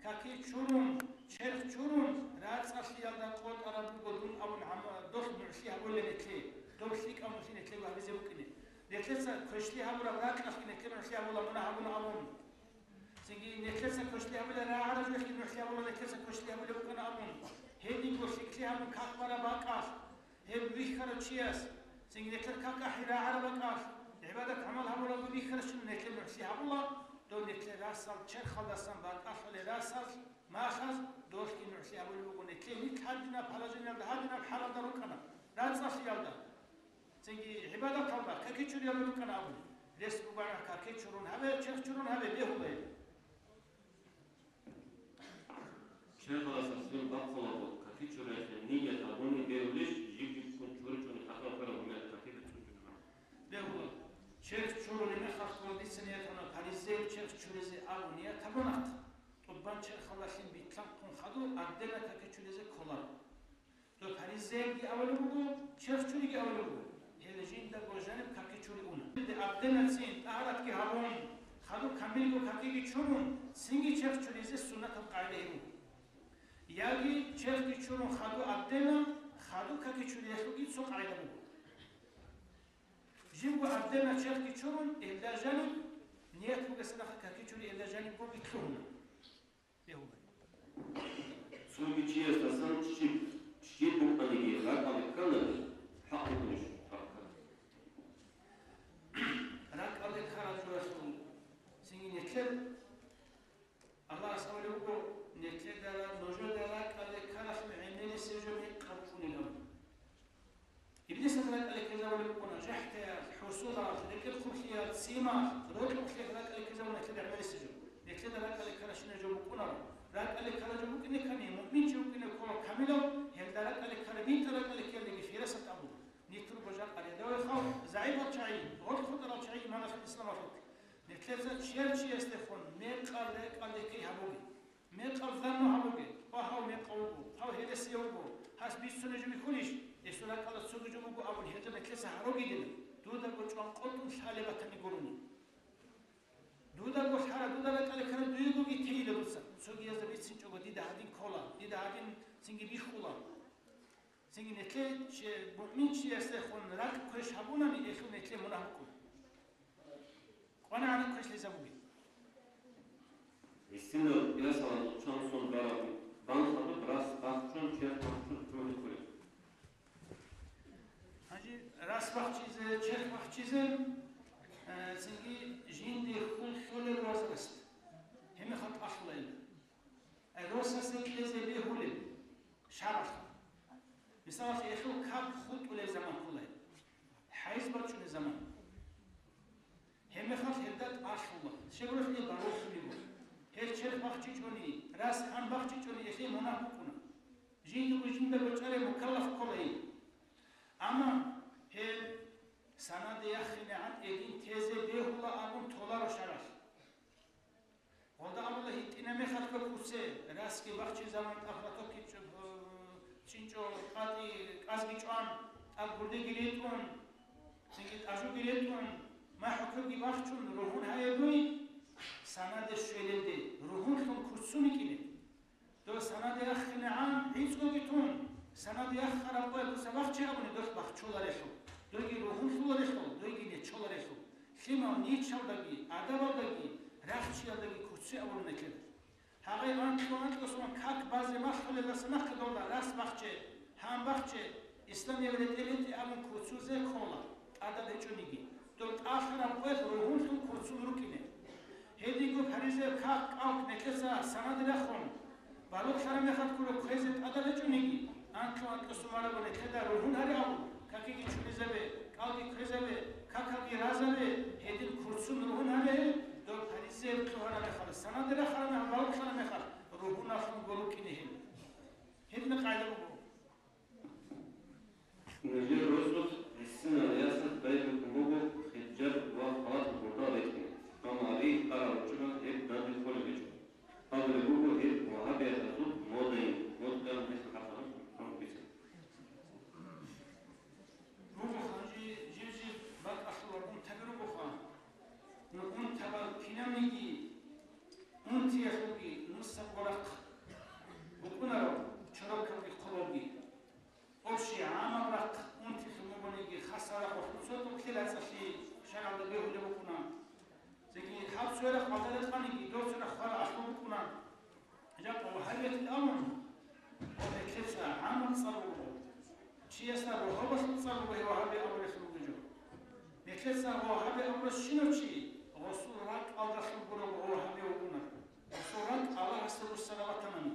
каки чурун, черх чурун, рацӀцӀалъиялда къотӀараб буго дун абун гӀама-, долъ нугӀлъи гьабулила нетлъе, доб лъикӀаб нугӀлъи нетлъего гьабизе букӀине. Нетлъеца квешлъи гьабураб ракьалъги нетлъе нугӀлъи гьабула мунагь гьабун абун. Цинги нетлъеца квешлъи гьабулел рагӀараб жоялъги нугӀлъи гьабула, нетлъеца квешлъи гьабулеб букӀана абун, гьединго лъикӀлъи гьабун как бараб бакӀалъ, гьеб вихьарав чияс, цинги нетлъер как ахӀи рагӀараб бакӀалъ, гӀибадат-гӀамал гьабурабго вихьарав чияс нетлъе нугӀлъи гьабула, дов нетлъер расал черхалдасан бакӀалъулел расал, малъаз, долъги нугӀлъи гьабулеб буго нетлъе, нилъ гьадинаб положениялда, гьадинаб хӀалалда рукӀана, рацӀцӀалъиялда. Цинги гӀибадаталда каки чуриялда рукӀана абун, рес бугана каки чурун гьабе, черх чурун гьабе, бегьулайин. Черхалдаса лъим бахъулаго каки чуриялъе ният гьабуни бегьулищ, жиб-жиб ккун чури-чӀуни хӀакъал ккараб гьумер каки бицунчӀуни гьаб? Бегьула. Черх чуруни мехалъ дица ният гьабуна, паризеяв черх чуризе абун ният гьабунахъ, тӀубан черхалда лъим битлъанхъун хадур, абдена каки чуризе кколаро. Доб гьаризеги авалеб буго, черх чуриги авалеб буго. Гьеле жиндаго жаниб каки чури уна. Абденацин тӀагьаратги гьабун, хадуб камилго какиги чурун, цинги черх чуризе суннатаб къагӀида гьеб буго. Яги черхги чурун хадуб абдена, хадуб каки чуриялъулги цо къагӀида буго. Жибго абдена черхги чурун, гьелда жаниб ният бугесадаха каки чури гьелда жанибго битлъугьуна. Бегьулай. Цоги чиясдасан щиб, щиб букӀаниги ракӀалде ккана, хӀакъ букӀунищ? РакӀалде ккараб жоялъул цинги нетлъер, Аллагьас абулеб буго, нетлъеда, нужеда ракӀалде ккаралъул гӀемерисеб жо мекъаб букӀунилан. Иблисас ракӀалде ккезабулеб букӀуна жахӀтаялъ, хӀусулалъ, рекӀел хъублъиялъ, ццималъ, рокьукълъиялъ ракӀалде ккезабуна нетлъеда гӀемерисеб жо. Нетлъеда ракӀалде ккаращинаб жо букӀунаро. РакӀалде ккараб жо букӀине ккани, муъминчи вукӀине ккола камилав, гьелда ракӀалде ккараб битӀа ракӀалде ккеялдеги фирасат абула. Нитурго жакъа рядовой халкъ, загӀипал чагӀи, гъоркь хутӀарал чагӀи иманалъул, исламалъул. Нетлъеца чияв-чиясдехун мекъаб рекӀалде ккей гьабуге. Мекъаб занну гьабуге, ва гьав мекъав вуго, гьав гьересияв вуго, гьас бицунеб жо бихьулищ, гьесул ракӀалда цоги жо буго абун гьелда нетлъеца гьаруге дила, дудаго чӀван къотӀун лъалеб батани гурони. Дудаго лъара, дуда ракӀалде ккараб дуегоги тейила дуца, цогиязда бицинчӀого дида гьадин ккола, дида гьадин цинги бихьула. Цинги нетлъе че-, муъминчиясдехун ракӀ квеш гьабунани, гьелъул нетлъе мунагь букӀун. КъванагӀан квешлъизабуге. Гьесинал ясалан чансон бараб банхадуб рас бахчун, черх бахчун цоги хъулеб. Гьанже рас бахчизе, черх бахчизе, э, цинги жинде хьул лъолел возраст. Гьеб мехалъ тӀалъула ил. Росасе кьезе бегьулеб шаргӀалъ. Мисалалъе, гьелъул как хутӀулеб заман ккола гьеб. ХӀайз бачӀунеб заман. Гьеб мехалъ гьелда тӀалъула. Щегоролъе барулъулего. Гьел черх бахчичӀони, рас гӀан бахчичӀони гьелъие мунагь букӀуна. Жиндего жинда бачӀараб мукаллаф ккола гьеб. Амма гьеб санаде яхъинегӀан эдин тезе бегьула абун толаро шаргӀалъ. Гъолда абула гьитӀина мехалъ куце, расги бахчизабун, тӀад латокки чӀ-, чӀинчӀо, къатӀи кӀазги чӀван, тӀад гурдеги ретӀун, цинги тӀажуги ретӀун, махӀукуги бахчун, ругьун гьаягуй, санаде щвелелде, ругьунлъун куццун йикӀине. Дос Санаде яххинегӀан гӀицӀгоги тун, санаде яххараб къоялъ дуца бахчи абуни, долъ бахчуларелъул, дойги ругьунлъуларелъул, дойги нечоларелъул, лъимал ничалдаги, адабалдаги, рахчиялдаги куци абуни нилъеда. Гьагъай анкьу-анкьусун как базе малъулелдаса нахъе долда рас бахче, гьан бахче, исламияб ретӀел гьитӀе абун куцузе ккола, тӀадаб гьечӀониги, дол тӀалъараб къоялъ ругьунлъун куцун рукӀине. Гьединго паризеяб как кӀалк нилъеца санаде рахун, балугълъараб мехалъ ккураб кквезе тӀадаб гьечӀониги, анкьу-анкьусун вараб нилъеда ругьун гьаре абун, какиги чуризабе, кӀалги кквезабе, какалги разабе, гьедин курцун ругьун гьаре, дол паризеяб лъугьараб мехалъ, санаде рахараб мехалъ, балугълъараб мехалъ, ругьуналъун гуруккине гьел. Гьедина къайда буго. Нужер росулъ гӀисинал ясалъ байбихьун буго хиджаб ва халатал бордал рекӀкӀине, амма гьаригь къарал ручӀуна гьеб данде кколеб гьечӀо. Абулеб буго гьеб вагьабиязул модайин, модкан гьесул хӀакъалъулъ гьанкъиса. Руго ханжи жив-жив бакӀалъулаб унтаби ругоха. Ну, унтабал кинабниги, унтиялъулги нусабго рахъ букӀунаро, чорокалги хъубалги. Общий гӀамал рахъ унтилъун бугониги, хасал рахъалъ цо тӀокӀлъи рацӀцӀалъи шаргӀалда бегьулеб букӀуна. Цинги гьаб цо рахъ гьалда рекъаниги, дов цо рахъ хвараб алъул букӀуна. Жакъа вагьабиятил абун, гьеб нилъеца гӀамал цӀар буго. Чиясда вагьабалъул цӀар буго гьеб вагьаби абулелъул ругел жо. Нилъеца вагьаби абурас щинав чи гъосул ракӀалдалъун гурого вагьаби вукӀуна. Гъосул ракӀ Аллагьасда руссараб батанани,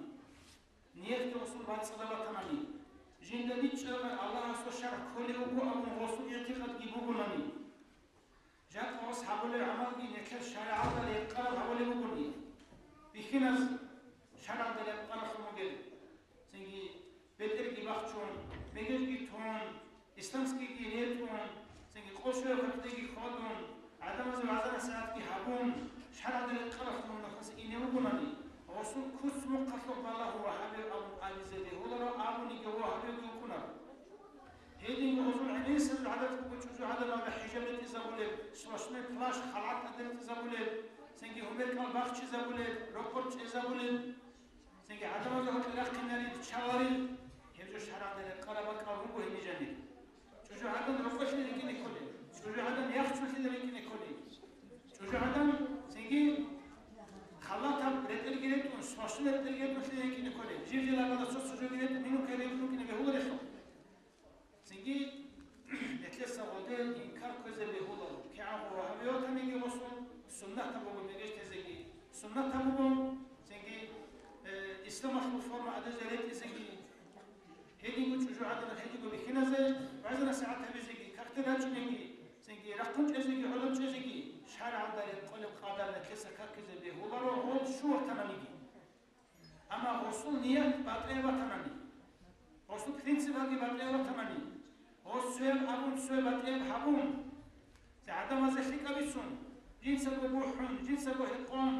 ниятги гъосул бацӀцӀадаб батанани, жинда бичӀчӀараб Аллагьасул шаргӀ кколев вуго абун гъосул игӀтикъадги бугонани. Жакъа гъос гьабулеб гӀамалги нилъер шаригӀалда рекъараб гьабулеб бугони, бихьиназ шаргӀалда рекъаралъун бугеб, цинги бетӀерги бахчун, мегежги тун, исламскийги ретӀун, цинги къо щвеялъ гьабиги хьвадун, гӀадамазе вагӀза-насихӀатги гьабун, шаргӀалда рекъаралъун нахъаса ине вугонани, гъосул куц мухъалъухъ балагьун вагьабияв абун абизе бегьуларо абуниги вагьабиявги вукӀунаро. Гьединго гъозул гӀемерисезул гӀадат буго чӀужугӀаданалда хӀижаб ретӀизабулеб, сплошной плащ, халат тӀаде ретӀизабулеб, цинги гьумер-кӀал бахчизабулеб, рокъор чӀезабулеб, цинги гӀадамазда гьоркье рахъинарин, чаларин. Гьеб жо шаргӀалда рекъараб бакӀал руго гьеб жанир. ЧӀужугӀадан рокъолъи рикӀине кколеб, чӀужугӀадан яхцӀулъи рикӀине кколеб, чӀужугӀадан цинги халатаб ретӀелги ретӀун, сплошной ретӀелги ретӀунлъи рикӀине кколеб, жив-жив лагъана цо-цо жоги ретӀун, минука рекӀун рукӀине бегьуларелъул. Цинги нилъеца гъоде инкар кквезе бегьуларо, кигӀан гъо вагьабиятаниги гъосул суннатаб буго мегеж тезеги, суннатаб буго, цинги, э, исламалъул форма гӀадабизе ретӀизеги, гьединго чӀужугӀаданал гьединго бихьиназе, вагӀза-насихӀат гьабизеги, какде рачӀунеги, цинги рахъун чӀезеги, гӀоло чӀезеги, шаргӀалда рекъолеб къадар нилъеца какизе бегьуларо гъол щуватананиги. Амма гъосул ният батӀияб батанани, гъосул принципалги батӀияб батанани, гъос цояб абун, цояб батӀияб гьабун, цо гӀадамазе лъикӀаб бицун, жинцаго бухӀун, жинцаго гьекъон,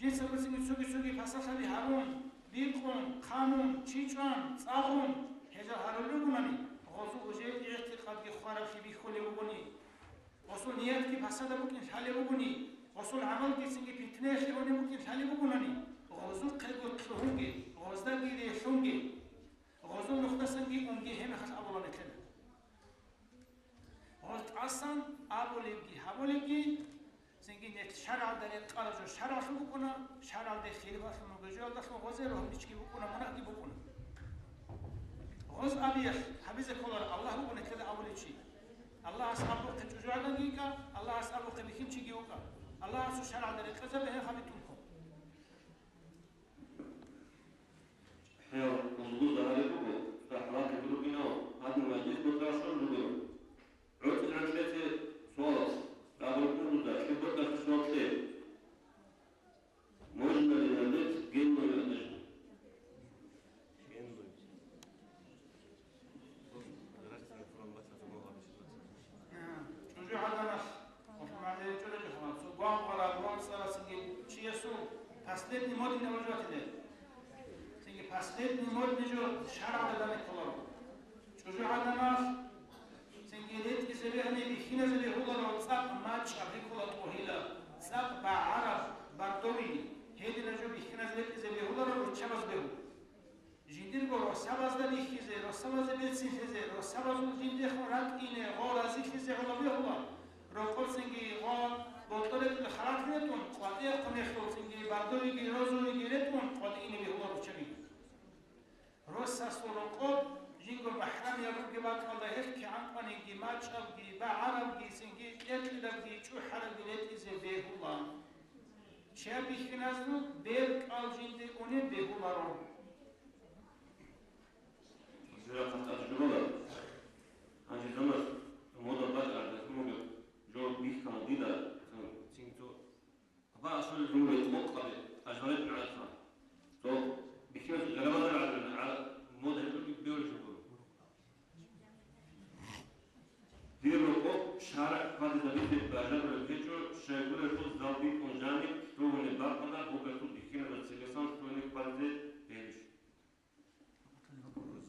жинцаго цинги цоги-цоги пасалъаби гьарун, бикъун, хъамун, чи чӀван, цӀагъун, гьезал гьарулел ругонани, гъозул уже игӀтикъадги хвараблъи бихьулеб бугони. Гъосул ниятги пасада букӀин лъалеб бугони, гъосул гӀамалги цинги питнаялъе гьунеб букӀин лъалеб бугонани, гъозухъего лъугьунге, гъоздаги релълъунге, гъозул нухдасанги унге гьеб мехалъ абула нилъеда. Гъоз тӀасан абулебги гьабулебги, цинги нилъ шаргӀалда рекъараб жо шаргӀалъул букӀуна, шаргӀалде хилафалъун бугеб жоялдалъун гъозе рогьинчӀги букӀуна, мунагьги букӀуна. Гъоз абиялъ гьабизе кколаро Аллагь вуго нилъеда абулев чи. Аллагьас абухъе чӀужугӀаданги йикӀа, Аллагьас абухъе бихьинчиги вукӀа. Аллагьасул шаргӀалда рекъезабе гьеб гьабитӀун ккун. ХӀел, узлу загьари буго, рахӀмат гьабурабинал, гьадин мажлис бутӀралъун руго. ГӀорцӀи гӀорцӀизе суал, рагъ рукӀуна дуда, лъеб бутӀралъе суал кье. Можно ли надеть генную одежду? ЧӀужугӀаданалъ, цо гвангъараб, гвангъцӀарасинги чиясул последний модный вожатиле. Цинги последний модный жо шаргӀалда данде кколаро. ЧӀужугӀаданалъ цинги ретӀизе бегьани бихьиназе бегьуларо цӀакъ мачӀаб рикӀкӀула тӀогьилаб, цӀакъ багӀараб, бордовый, гьединаб жо бихьиназе ретӀизе бегьуларо руччабаз бегьу. росабазда бихьизе, росабазе берцинлъизе, росабазул жиндехун ракӀине, гъо разилъизе гӀоло бегьула. Рокъоб цинги гъо бокьорекье халат ретӀун, къватӀехъунелъул цинги бардовиги розовиги ретӀун къватӀине бегьула руччаби. Росасул рокъоб жинго бахӀрамияб ругеб бакӀалда гьелъ кигӀан къваниги, мачӀабги, багӀарабги, цинги кьеркьерабги, чӀухӀарабги ретӀизе бегьула. Чияр бихьиназул беркӀал жинде унеб бегьуларо. Жура хъатӀа жугьула. Гьанже замана мода бакӀарда хӀумуга жо бихьан дида, цин цо Ва асул жугьула къокъабе, ажварид гӀадатха. Цо бихьиназул гарабазар гӀадатха, гӀа-, мод гьечӀоги бевлъи жугьула. Дир рокъоб шаргӀ хъвадизабизе бажарулеб гьечӀо, щайгурелъул зал битӀун жаниб лъугьунеб бакӀалда бугелъул бихьиназул цебесан лъугьине хъвадизе бегьулищ.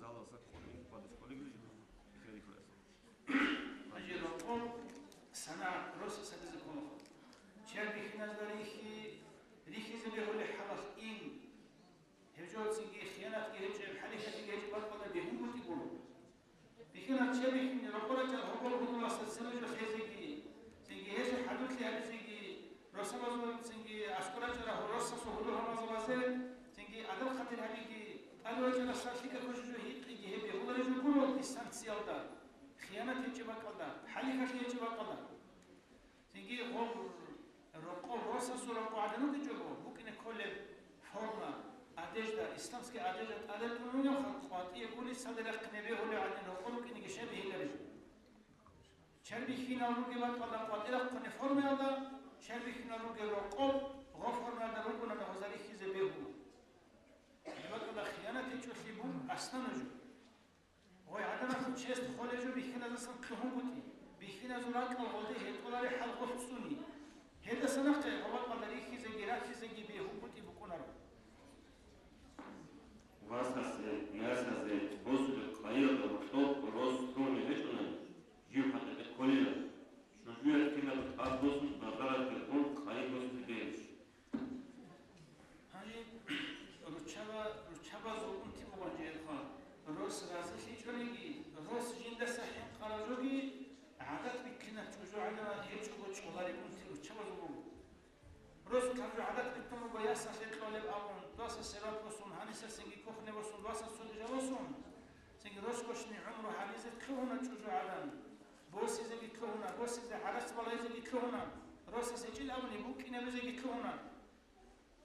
Залалса кколин, хъвадиз кколин, бихьиназул. Гьанже рокъоб санагӀат росасабизе ккола. Чияр бихьиназда рихьи, рихьизе бегьулеб хӀалалъ ин. Гьеб жо цинги хиянатги гьечӀеб, хӀалихьалъиги гьечӀеб бакӀалда бегьунгутӀи гуро. Бихьиназ чебихьине рокъор рачӀарал гьобол гьудуласа цебе жо хезеги, цинги гьезул хӀадурлъи гьабизеги, росабазул цинги аскӀор рачӀарал росасул гьудул-гьалмагъзабазе цинги адаб-хатир гьабиги, тӀаде вачӀарасда лъикӀаб квешаб жо гьикъиги гьеб бегьулареб жо гуро дистанциялда, хиянат гьечӀеб бакӀалда, хӀалихьалъи гьечӀеб бакӀалда. Цинги гъоб рокъоб, росасул рокъоб гӀадин рукӀинчӀого, букӀине кколеб форма, одежда, исламский одежда тӀаде тӀун ругебха, къватӀие гули цалде рехъине бегьулев гӀадин рокъоб рукӀинеги щай бегьиларищ? Чарбихьинал ругеб бакӀалда къватӀи рахъуне формаялда, чарбихьинал ругеб рокъоб гъо формаялда ругони гъоза рихьизе бегьула. Гьеб бакӀалда хиянат гьечӀолъи буго аслан нуж. Гъой гӀадамасул чест холеб жо бихьиназасан лъугьунгутӀи, бихьиназул ракӀал гъолде гьетӀолареб хӀал гъолъ цӀуни. Гьелдаса нахъе гъо бакӀалда рихьизеги рахизеги бегьунгутӀи букӀунаро. Васасе, ясазе босулеб къайилда гьоркьоб рос лъугьунеб гьечӀони, жив хӀатӀикъе кколила. Чужуялъ кинаб тӀад босун бажаралъе гъун къайи босизе бегьищ? Гьанже руччаба-, руччабазул унти бугъан жеялъа, рос разилъичӀониги, рос жиндаса хӀинкъараб жоги, гӀадат бихьинаб чӀужугӀадан гьечӀого чӀолареб унти руччабазул буго. Рос ккараб жо гӀадат битӀун буго ясалъе кьолеб абун, досасе рат босун, гьанисасинги кухне босун, досас цоги жо босун. Цинги рос гощни гӀумру гьабизе лъугьуна чӀужугӀадан, босизеги лъугьуна, босизе гӀарац балайзеги лъугьуна, росас гьечӀил абуни букӀинабизеги лъугьуна.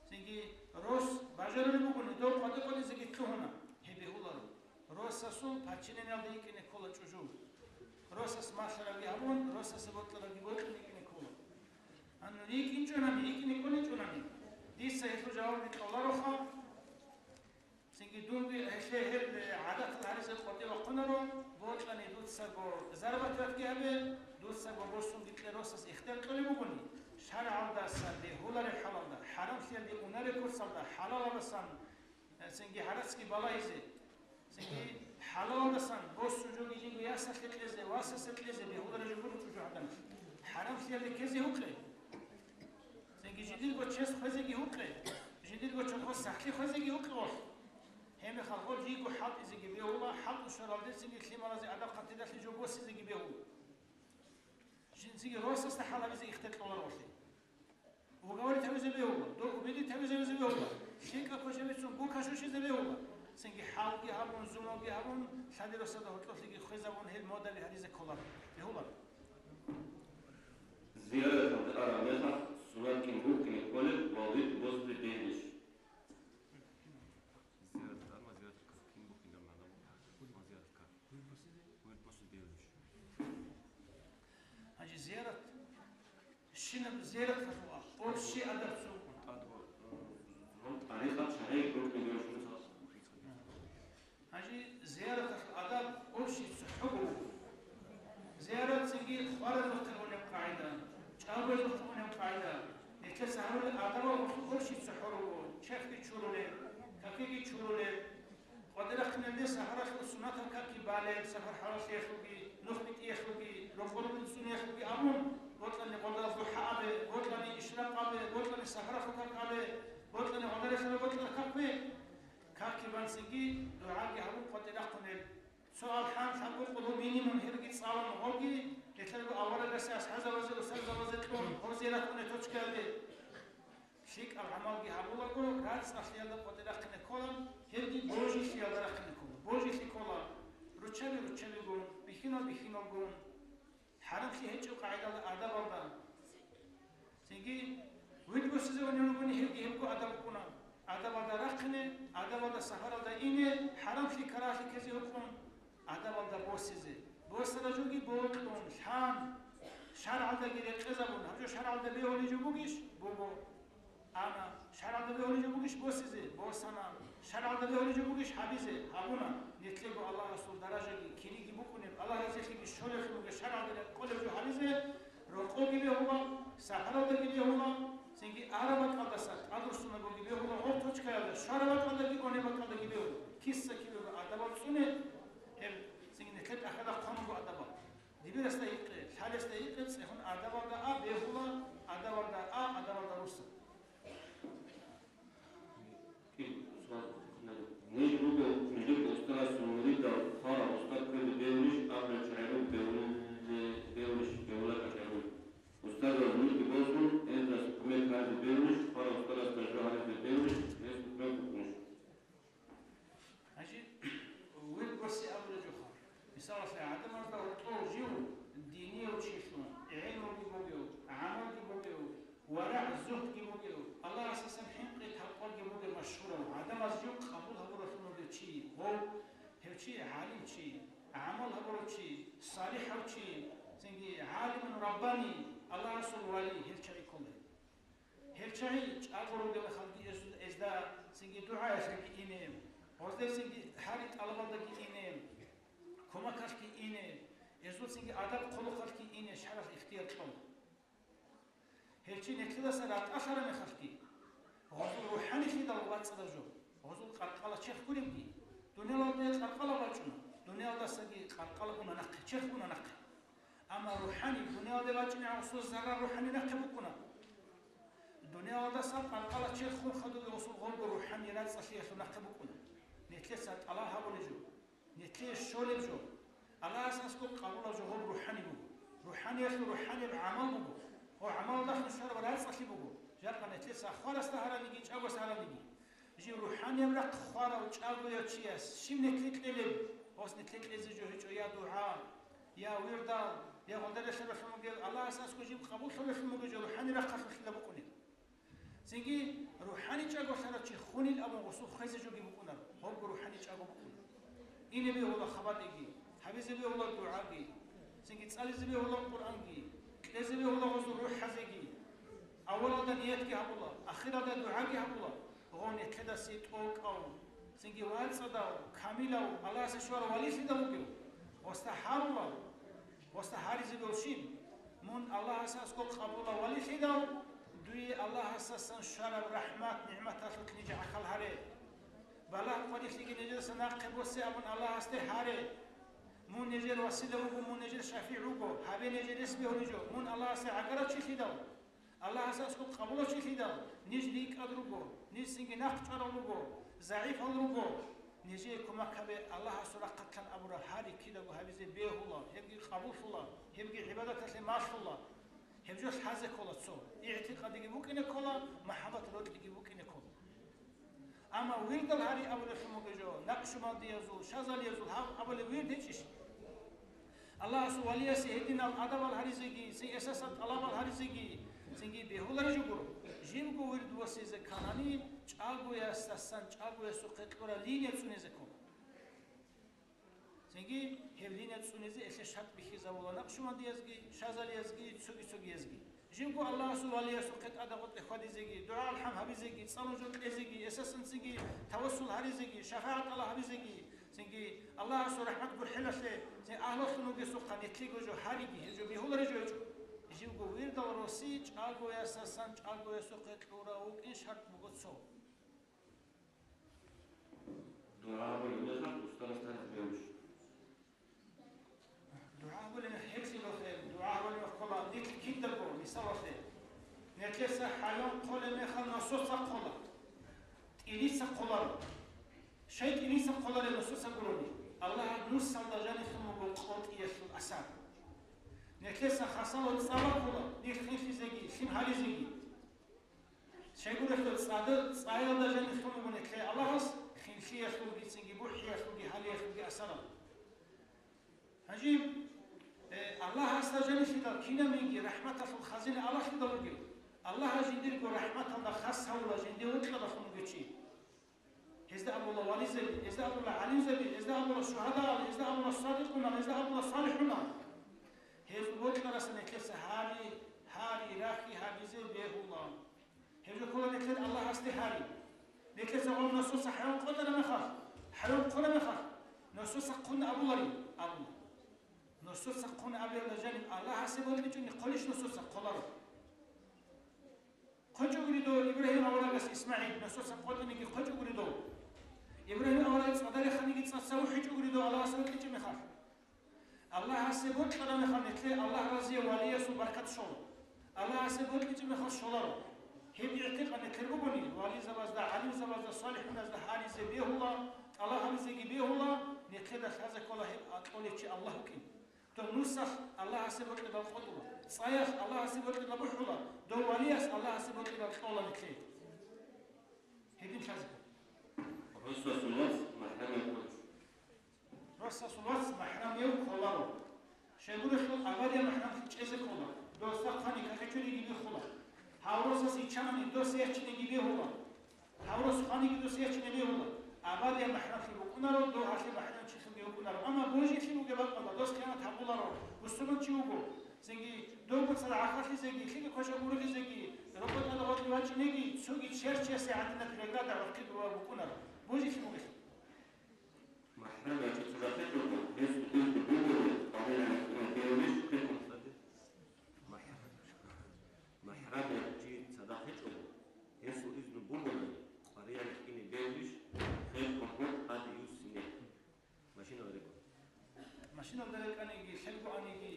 Цинги рос бажарулеб бугони, дов къватӀи-къватӀизеги лъугьуна, гьеб бегьуларо. Росасул паччинениялда йикӀине ккола чӀужу. Росас малъарабги гьабун, росасе бокьарабги бокьун йикӀине ккола. Гьанна йикӀинчӀунани, йикӀине кӀолечӀунани, дица гьелъул жавабги кьолароха. Цинги дунги гьелъе гьел гӀадатал гьаризе къватӀи вахъунаро, бокьани дуцаго зарбатратги гьабе, дуцаго босунги кье росас ихтияр кьолеб бугони, шаргӀалдаса бегьулареб хӀалалда, хӀарамлъиялде унареб куцалда, хӀалалалдасан, э, цинги гьарацги балагьизе, цинги хӀалалалдасан босун жоги жинго ясалъе кьезе, васасе кьезе бегьулареб жо гуро чӀужугӀадан. ХӀарамлъиялде ккезе гьукъе. Цинги жиндирго чес хвезеги гьукъе, жиндирго чорхол сахлъи хвезеги гьукъе гъолъ. Гьебмехалъ гъол жийго хӀалтӀизеги бегьула, хӀалтӀу щваралдецинги лъималазе адаб-хъатиралъе жо босизеги бегьула. Жинцаги росасда хӀал гьабизе ихтияр кьоларо гъолъе. Уговорить гьавизе бегьула, дов убедить гьавизе бегьула, лъикӀаб квешаб бицун гукашушизе бегьула. Цинги хӀалги гьабун, зумалги гьабун, лъади росада гьоркьолъиги хвезабун гьел модали гьаризе ккола. Бегьула. Зияраталде араб мехалъ сунат кин букӀине кколеб ва витӀ босизе бегьилищ? Зияраталде араб, зияраталде кин букӀине кколеб? Ва зияраталде кин? ВитӀ босизе бегьилищ? Гьанже зиярат, щинаб зияраталъул общий адаб цо. ТӀадго, э, зун тӀарикъат шаригӀ рукӀине бегьилищ? Гьанже зияраталъул адаб общий цохӀого буго. Зиярат цинги хваразухъе унеб къагӀида, чӀагоязухъе унеб къагӀида, нилъеца гьарулел адабал гъорлъ общий цохӀо руго, черхги чурулеб, какиги чурулеб, къватӀирахъиналде сахаралъул суннатал каки балеб, сахар хӀалалъиялъулги, нух битӀиялъулги, рокъор бицунеялъулги абун, бокьани гъолда зухӀа абе, бокьани ишракъ абе, бокьани сахаралъул как абе, бокьани гъодаралъул бокьараб как бе. Каки Цинги дугӀаги гьабун къватӀирахъунел. Цо алхӀам лъабго къулу минимум гьирги цӀалун гъоги, гьелъарго аварагасде, асхӀазабазе, устарзабазе кьун, гъозе рахъуне точкаялде. ЛъикӀаб гӀамалги гьабулаго, рацӀцӀалъиялда къватӀирахъине ккола, гьебги божилъиялда рахъине ккола. Божилъи ккола руччаби-руччабигун, бихьинал-бихьиналгун, хӀарамлъи гьечӀеб къагӀидалда адабалда. Цинги, вирд босизе унев вугони, гьебги гьебго адаб букӀуна. Адабалда рахъине, адабалда сапаралда ине, хӀарамлъи-карагьалъи ккезе гьукъун, адабалда босизе. Босара жоги бокьун, лъан, шаргӀалдаги рекъезабун, гьаб жо шаргӀалда бегьулей жо бугищ? Буго. Ана, шаргӀалда бегьулей жо бугищ босизе? Босана. ШаргӀалда бегьулей жо бугищ гьабизе? Гьабуна. Нилъего Аллагьасул даражаги, кириги букӀунеб, Аллагь разилъиги щолевлъун бугеб шаргӀалда рекъолеб жо гьабизе, рокъоги бегьула, сапаралдаги бегьула, цинги араб бакӀалдаса тӀадруссунагоги бегьула, гъоб точкаялда, щвараб бакӀалдаги, унеб бакӀалдаги бегьула. Киса-кибего адабал цӀуне, гьеб цинги нилъер тӀахьалда хъван буго адабал. Дибирасда гьикъе, лъалесда гьикъе, цӀехун адабалда а бегьула, адабалда а, адабалда русса. Ниж руго, нижер устарасул муридал, хварав устар кквезе бегьулищ, абулел чагӀи руго бегьуле-, бегьулищ, бегьулареб чагӀи руго. Устарзабаз нужги босун, гьезда кумек гьаризе бегьулищ, хварав устарасда жо гьаризе бегьулищ, гьес кумек букӀунищ? Гьанже вирд босе абулеб жоха. Мисалалъе, гӀадамазда гьоркьов жив динияв чилъун, гӀелмуги бугев, гӀамалги бугев, варагӀ-зугьдги бугев, Аллагьасдасан хӀинкъи-такъваги бугев машгьурав, гӀадамаз жив къабул гьабуралъун вугев чи, гъов, гьев чи гӀалимчи, гӀамал гьабурав чи, салихӀав чи, цинги гӀалимун раббани, Аллагьасул вали, гьел чагӀи ккола. Гьел чагӀи чӀаго ругел мехалги эз-, эзда цинги дугӀаялъеги ине, гъозде цинги гьари тӀалабалдаги ине, кумакалъги ине, эзул цинги адаб-хъулухъалъги ине шаргӀалъ ихтияр кьола. Гьел чи нилъедаса ратӀалъараб мехалъги, гъозул рухӀанилъидал вацӀцӀадаб жо, гъозул къаркъала черх гуребги, дуниялалде къаркъала бачӀуна, дуниялалдасаги къаркъала уна нахъе, черх уна нахъе. Амма рухӀани, дуниялалде бачӀинегӀан гъосул зарар рухӀани нахъе букӀуна. Дуниялалдаса къаркъала черх хун хадуб гъосул гъобго рухӀани рацӀцӀалъиялъул нахъе букӀуна. Нилъеца тӀалаб гьабулеб жо, нилъее щолеб жо, Аллагьас аскӀоб къабулаб жо гъоб рухӀани буго. РухӀаниялъул рухӀанияб гӀамал буго. Гъо гӀамалдалъун щвараб рацӀцӀалъи буго. Жакъа нилъеца хварасда гьараниги, чӀагоясда гьараниги. Жив рухӀанияб рахъ хварав чӀагояв чияс щиб нилъе кьелеб? Гъос нилъе кьезе жо гьечӀо я дугӀа, я вирдал, я гъолдарелъа рахъун бугел, Аллагьас аскӀо жиб къабуллъулелъун бугеб жо рухӀани рахъалъулъила букӀунеб. Цинги рухӀани чӀаголъарав чи хунил абун гъосул хвезе жоги букӀунаро, гъобго рухӀани чӀаго букӀуна. Ине бегьула хабатӀиги, гьабизе бегьула дугӀаги, цинги цӀализе бегьула Къуръанги, кьезе бегьула гъозул рухӀазеги, аввалалда ниятги гьабула, ахиралда дугӀаги гьабула. Гъов нилъедасе тӀокӀав, цинги вацӀцӀадав, камилав, Аллагьасе щварав валилъидал вугев, гъосда гьарула, гъосда гьаризе бегьулищ, мун Аллагьас аскӀоб къабулав валилъидал, дуе Аллагьасдасан щвараб рахӀмат-нигӀматалъулъ ниж гӀахьал гьаре. Балагь-къварилъиги нижеца нахъе босе абун Аллагьасде гьаре. Мун нижер васила вуго, мун нижер шафигӀ вуго, гьабе нижер рес бегьулеб жо, мун Аллагьасде гӀагарав чилъидал. Аллагьас аскӀоб къабулав чилъидал, ниж рикӀкӀад руго, ниж цинги нахъчӀварал руго, загӀипал руго. Нижее кумак гьабе, Аллагьасул рахъалъан абураб гьари кидаго гьабизе бегьула, гьебги къабуллъула, гьебги гӀибадаталъе малъула. Гьеб жо лъазе ккола цо, игӀтикъадиги букӀине ккола, махӀаббат-рокьиги букӀине ккола. Амма вирдал гьари абулелъун бугеб жо, накъшубандиязул, шазалиязул гьаб абулеб вирд гьечӀищ? Аллагьасул валиясе гьединал адабал гьаризеги, цин эсасал тӀалабал гьаризеги, цинги бегьулареб жо гуро. Жибго вирд босизе кканани, чӀагоясдасан чӀагоясухъе кьураб линия цӀунизе ккола. Цинги гьеб линия цӀунизе гьелъе шартӀ бихьизабула накъшубандиязги, шазалиязги, цоги-цогиязги. Жибго Аллагьасул валиясухъе тӀадагъутӀе хьвадизеги, дугӀа-алхӀам гьабизеги, цӀалун жо кьезеги, эсасанцинги тавассул гьаризеги, шафагӀат тӀалаб гьабизеги, цинги Аллагьасул рахӀмат гурхӀелалъе, цин агьлулъун вугесухъа нилъего жо гьариги, гьеб жо бегьулареб жо гьечӀо. Жибго вирдал роси чӀагоясасан чӀагоясухъе кьурав вукӀин шартӀ буго цо. ДугӀа гьабулеб мехалъ устарас тарихӀ бегьулищ? ДугӀа гьабулеб мехалъ гьебсагӀат, дугӀа гьабулеб мехалъ ккола, нилъ кидаго, мисалалъе, нилъеца хӀайван хъолеб мехалъ насоса хъола, тӀилица хъоларо. ШайтӀиница кколареб нусуца гурони, Аллагьас нусалда жанихъин буго къотӀиялъул асар. Нилъеца хасало цӀа баккула, нилъ хинлъизеги, лъим гьализеги. Щайгурелъул цӀада-, цӀаялда жанихъин буго нилъее Аллагьас хинлъиялъулгицинги, бухӀиялъулги, гьалиялъулги асарал. Гьанже, э, Аллагьасда жанилъидал кинабниги рахӀматалъул хазина Аллагьлъидал ругел. Аллагьас жиндирго рахӀматалда хас гьавула жинде вокьаралъун вугев чи. Гьезда абула вализаби, гьезда абула гӀалимзаби, гьезда абула шугьадаал, гьезда абула садикъунал, гьезда абула салихӀунал. Гьез вокьараса нилъеца гьари, гьари, рахьи гьабизе бегьула. Гьеб жо ккола нилъер Аллагьасде гьари. Нилъеца гъов нусуца хӀайван къотӀараб мехалъ, хӀайван хъураб мехалъ, нусуца хъун абуларин абула. Нусуца хъун абиялда жаниб Аллагьасе бокьичӀони хъолищ нусуца хъоларо. ХъочӀогури дов Ибрагьим аварагас ИсмагӀил, нусуца къотӀиниги хъочӀогури дов. Ибрагьим авараг цӀадалихъаниги цӀаца вухӀичӀогури дов Аллагьасе бокьичӀеб мехалъ. Аллагьасе бокьараб мехалъ нилъее Аллагь разияб валиясул баркат щола. Аллагьасе бокьичӀеб мехалъ щоларо. Гьеб игӀтикъад нилъер бугони, вализабазда, гӀалимзабазда, салихӀуназда гьаризе бегьула, тӀалаб гьабизеги бегьула, нилъеда лъазе ккола гьеб кьолев чи Аллагь вукӀин. Дов нусалъ Аллагьасе бокьидал къотӀула, цӀаялъ Аллагьасе бокьидал бухӀула, дов валияс Аллагьасе бокьидал кьола нилъее. Гьедин лъазе ккола. Росасул вац, махӀрамияв кколищ? Росасул вац махӀрамияв кколаро. Щайгурелъул абадияб махӀрамлъи чӀезе ккола, досда хъвани какичуниги бихула. Гьав росас иччанани дос яхчинеги бегьула. Гьав рос хъваниги дос яхчине бегьула. Абадияб махӀрамлъи букӀунаро, дов гьалъе махӀрамчилъунги вукӀунаро. Амма божилъи бугеб бакӀалда дос хиянат гьабуларо, бусурманчи вуго. Цинги довго цадахъ гӀахьаллъизеги, лъикӀаб квешаб ургъизеги, рокъо тӀадаб гъоркье вачӀинеги, цоги черчиясе гӀадинаб преграда гӀоркье букӀунаро, божилъи бугелъул. МахӀрамияв чи цадахъ гьечӀого, гьесул изну бугони, къваригӀараб кӀине бегьулищ хъикӀун? МахӀ-, МахӀрамияв чи цадахъ гьечӀого, гьесул изну бугони, къваригӀараб кӀине бегьулищ хъикӀун гьукъ гьади юссине? Машиналда рекӀун. Машиналда рекӀаниги, лъелгоаниги,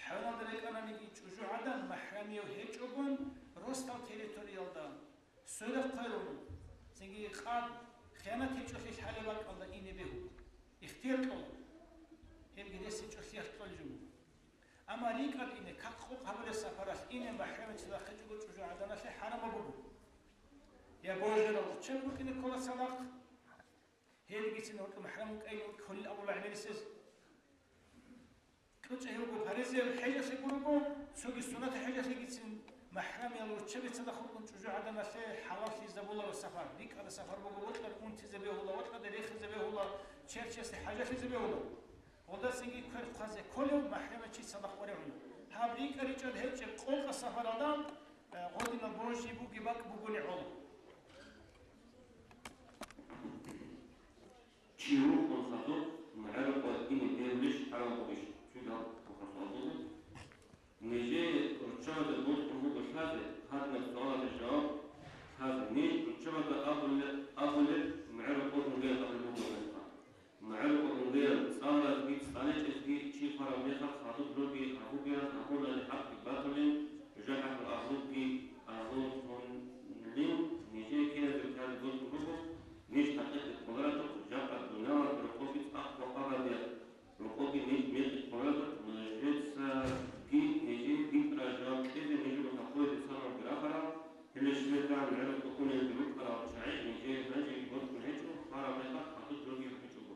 хӀайваналда рекӀананиги чӀужугӀадан махӀрамияв гьечӀогун росдал территориялда сверухъ хъварун, цинги къад хиянат гьечӀолъи лъалеб бакӀалда ине бегьула, ихтияр кьола. Гьебги рес гьечӀолъиялъ кьолеб жо буго. Амма рикӀкӀад ине, как-къокъ гьабулеб сапаралъ ине, махӀрамияв цадахъ гьечӀого чӀужугӀаданалъе хӀарамаб буго. Я божарав руччаби букӀине ккола цадахъ. Гьелгицин гьоркьоб махӀрам вукӀайин кколин абула гӀемерисез. КьучӀа гьев вуго паризаяб хӀежалъе гурого, цоги суннатаб хӀежалъегицин махӀрамиял руччаби цадахъ рукӀун чӀужугӀаданалъе хӀалаллъизабуларо сапар. РикӀкӀада сапар буго, вокьар унтизе бегьула, вокьаде рехизе бегьула, черчиясде хӀажалъизе бегьула. Гъолдасинги квер хъвазе кколев махӀрамияв чи цадахъ варигӀуна. Гьаб рикӀа-ричӀад гьечӀеб къокъа сапаралда, э, гъодинал божи буги бакӀ бугони гӀоло. Чи вукӀун хадуб, магӀарукъа ине бегьулищ хӀарам гьабулищ? Цоги гьаб-, гьаб суал буго. Нижее руччабазда бокьун буго лъазе, гьадинаб суалалъе жаваб лъазе. Ниж руччабазда абуле-, абулеб, магӀарукъа унгеян абулеб буго гьеб. МагӀарукъа унгеян, цӀалразги цӀаличӀезги чи хвараб мехалъ хадуб жоги гьабугеян гьабунани хӀакъги батулин, жакъа агьлуги агьлулъунлин нижее киназего лъазе бокьун буго, ниж хӀакъикъи кколаратухъ, жакъа дуниялалъ рокъоги цӀакъ вахъабадияб. Рокъоги ниж мекъи кколаратухъ, нужецаги нижее дихъ ражал кьезе нижего хӀакъоялде цанаги рахарал, гьеле щиб бетӀергьан гӀерал тӀутӀунелги рукӀарал чагӀи нижее гьанжеги бокьун гьечӀо, хвараб мехалъ хадуб жоги гьабичӀого.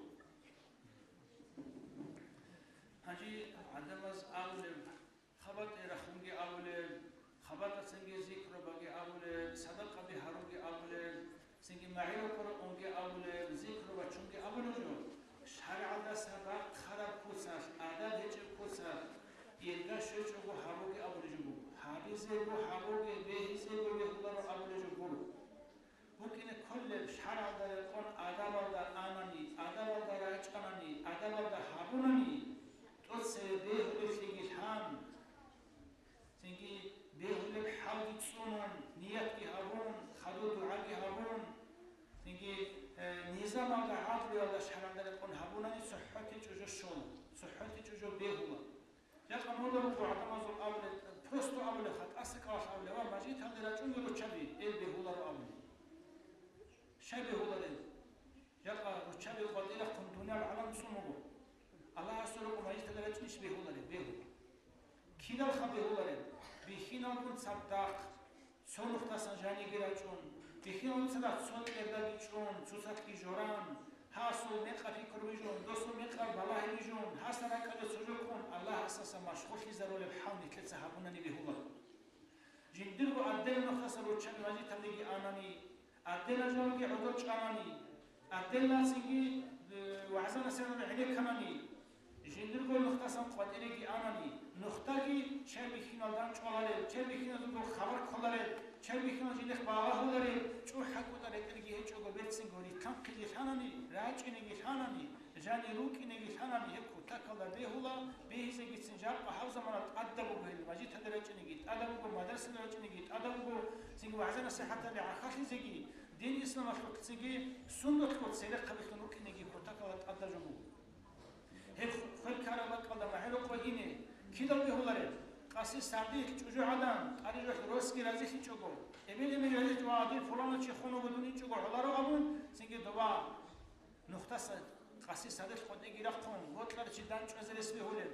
Гьанже гӀадамаз абулеб, хабатӀе рахунги абулеб, хабатӀацинги зикру баги абулеб, садакъаби гьарунги абулеб, цинги магӀарукъа унги абулеб, зикру бачунги абулеб жо, шаргӀалдаса рахъараб куцалъ, адаб гьечӀеб куцалъ, ирга щвечӀого гьабуги абулеб жо буго. Гьабизего гьабуге, бегьизего бегьуларо абулеб жо гуро. БукӀине кколеб шаргӀалда рекъон адабалда анани, адабалда рачӀанани, адабалда гьабунани, тӀоцебе бегьулеблъиги лъан, цинги бегьулеб хӀалги цӀунун, ниятги гьабун, хадур дугӀаги гьабун, цинги, э, низамалда, гӀадлуялда шаргӀалда рекъон гьабунани цохӀоти чӀужу щола, цохӀоти чӀужу бегьула. Жакъа мурда буго гӀадамазул абулеб, просто абулеб, хатӀаса кӀалалъ абулеб, ва мажгиталде рачӀунги руччаби, эл бегьуларо абулеб. Щай бегьуларел? Жакъа бегьулареб, бегьула. Кидалха бегьулареб? Бихьиналгун цадахъ цо нухдасан жаниги рачӀун, бихьиналгун цадахъ цо кӀердаги чӀун, цоцалъги жоран, гьасул мекъа пикру бижун, досул мекъа балагьи бижун, гьасда ракӀалде цо жо ккун, Аллагьасдаса машгъуллъизарулеб хӀал нилъеца гьабунани бегьула. Жиндирго отдельно нухдасан руччаби мажгиталдеги анани, отдельно жалги гӀодор чӀанани, отдельно цинги, э, вагӀза-насихӀаталда гӀенекканани, жиндирго нухдасан къватӀиреги анани, нухдаги чер бихьиналда чӀваларел, чер бихьиналдаго хабар кколарел, чер бихьинал жиндихъ балагьуларел, чӀухӀа кӀутӀа ретӀелги гьечӀого берцинго рилълъанхъизе лъанани, рачӀинеги лъанани, жани рукӀинеги лъанани гьеб кутакалда бегьула, бегьизегицин жакъа гьаб замана тӀадаб буго гьел, мажгиталде рачӀинеги тӀадаб буго, мадрасалде рачӀинеги тӀадаб буго, цинги вагӀза-насихӀаталде гӀахьаллъизеги, дин исламалъухъцинги сундулъго церехъабилъун рукӀинеги кутакалда тӀадаб жо буго. Гьеб хвел ккараб бакӀалда магӀарухъе ине, кидал бегьулареб? Къаси сардилъ чӀужугӀадан, тӀаде жолъ росги разилъичӀого, эбел-эмен разилъ ва гьадин пуланав чи хун вуго дун инчӀого гӀоларо абун, цинги доба нухдаса къаси сардилъ къватӀиреги рахъун, бокьарав чи дандчӀвазе рес бегьулеб,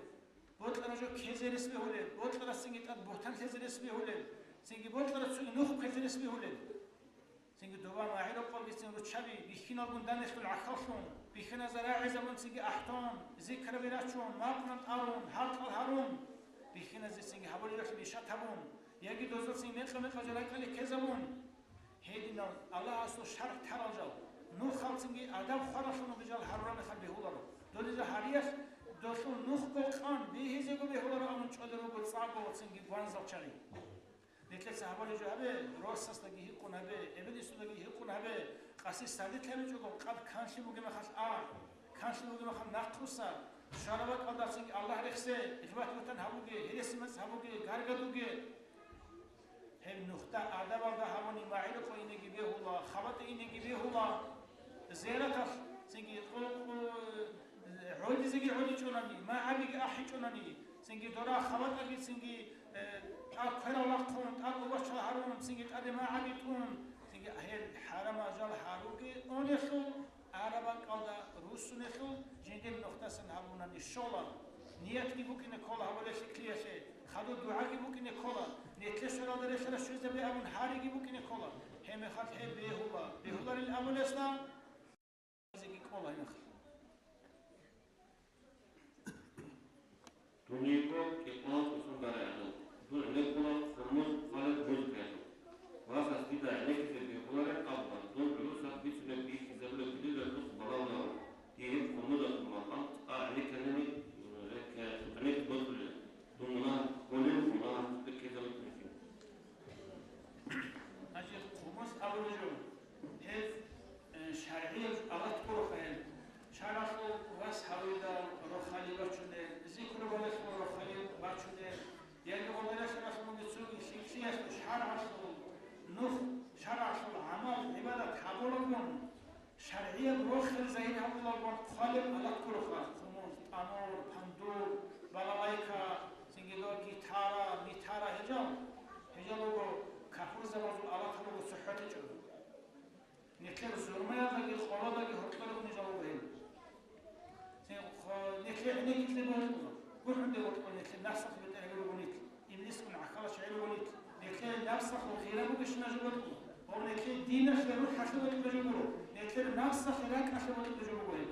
бокьарав жо ккезе рес бегьулеб, бокьарасдасанги тӀад бугьтан лъезе рес бегьулеб, цинги бокьарав цоги нух кквезе рес бегьулеб. Цинги доба магӀарухъалгицин руччаби, бихьиналгун данделъун гӀахьаллъун, бихьиназда рагӀизабун цинги ахӀдон, зикраби рачун, макъ-макъ тӀарун, гьаркьал гьарун, бихьиназецинги гьабулеб рахъ мишат гьабун, яги дозацин мекъа-мекъаб жо ракӀалде ккезабун. Гьединал Аллагьасул шаргӀ тарал жал, нухалцинги адаб хваралъун бугеб жал гьарураб мехалъ бегьуларо. Додида гьариялъ долъул нухго къан бегьизего бегьуларо абун чӀвалел руго цӀакъго цинги гванзал чагӀи. Нилъеца гьабулеб жо гьабе, росасдаги гьикъун гьабе, эбел-инсудаги гьикъун гьабе, къаси сардилъ гьабичӀого къаб канлъи бугеб мехалъ а, канлъи бугеб мехалъ нахъруса, щвараб бакӀалдацинги Аллагь рехсе, гъибат-бугьтан гьабуге, гьересимацӀ гьабуге, гаргадуге. Гьеб нухда адабалда гьабуни магӀарухъе инеги бегьула, хабатӀе инеги бегьула, зияраталъ цинги къу-, къу-, гӀодизеги гӀодичӀунани, магӀабиги ахӀичӀунани, цинги дора хабатӀаги цинги, э, тӀад кверал рахъун, тӀад убачал гьарун, цинги тӀаде магӀаби тӀун, цинги гьел хӀарамал жал гьаруге унелъул, араб бакӀалда руссунелъул жиндир нухдасан гьабунани щола, ниятги букӀине ккола гьабулеб лъикӀлъиялъе, хадуб дугӀаги букӀине ккола, нилъер щваралда релълъараб щвезабе абун гьариги букӀине ккола, гьеб мехалъ гьеб бегьула, бегьуларил абулесда, ккола гьеб мехалъ. Дун йиго кӀикъоялда тӀасан барай гӀадал. Дун гӀенеккула хурмуз хъвалеб музыкаялъул. Васас дида гӀенеккизе бегьулареб абула, дун гӀурусалъ бицунеб бихьизабулеб кидалъул балагьунаро. Дие гьеб хурмузалъул макъам цӀа гӀенекканани, гӀенеккизе бокьулила. Дун мунагь кколев, мунагь ккезабулеб мехалъ. Значит, хурмуз абулеб жо, гьеб, э, шаргӀияб алат гуроха гьеб. ШаргӀалъул вас гьавидал рохалил бачунел, зикру балелъул рохалил бачунел, яги гъолдаралъул рахмуги цоги лъикӀлъиялъул шаргӀалъул нух, шаргӀалъул гӀамал-гӀибадат гьабулагун, шаргӀияб рохел загьир гьабулагун хъвалеб алат гуроха, хурмуз, тӀамур, пандур, балалайка, цинги дор гитара, митара гьежал, гьежал руго капурзабазул алатал руго цохӀо течӀо. Нилъер зурмаялдаги къоладаги гьоркьор руго нижал ругел. Цин хъо-, нилъер гӀенеккизе бокьула, гухӀунде бокьула нилъер напсалъ бетӀер гьабируго нилъ, иблисгун гӀахьалаш гӀеруго нилъ, нилъер напсалъул гъира бугещина жо бокьула, ва нилъер диналъе рухӀалъе бокьула жо буго, нилъер напсалъе ракӀалъе бокьула жо буго гьеб.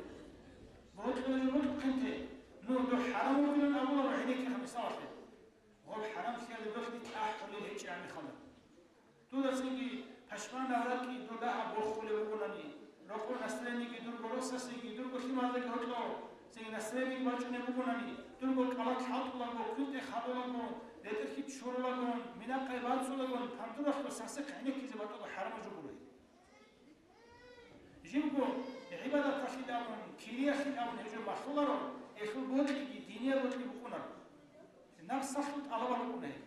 Бокьула жо бокьухъинте, ну, духъ хӀарам вугилан абула ва гӀенеккиха мисалалъе. Гъоб хӀарамлъиялда духъ нилъ ахӀулел гьечӀеб гӀамихъала. Дуда цинги пашманаб ракӀи дуда гьаб бохулеб бугонани, рокъор настроениеги дурго росасеги, дурго лъималдаги гьоркьо, цинги настроениеги бачӀунеб бугонани, дурго кӀалат хӀалтӀулаго, квинтӀе хадулаго, ретӀел хьи чурулаго, минакъай бацӀцӀулаго, пандуралъго сасихъ гӀенеккизе батӀаго хӀарамаб жо гуро гьеб. Живго гӀибадаталъил абун, кириялъил абун гьеб жо малъуларо, гьелъул бокьиги динияб бокьи букӀунаро. Напсалъул тӀалабал букӀуна гьеб.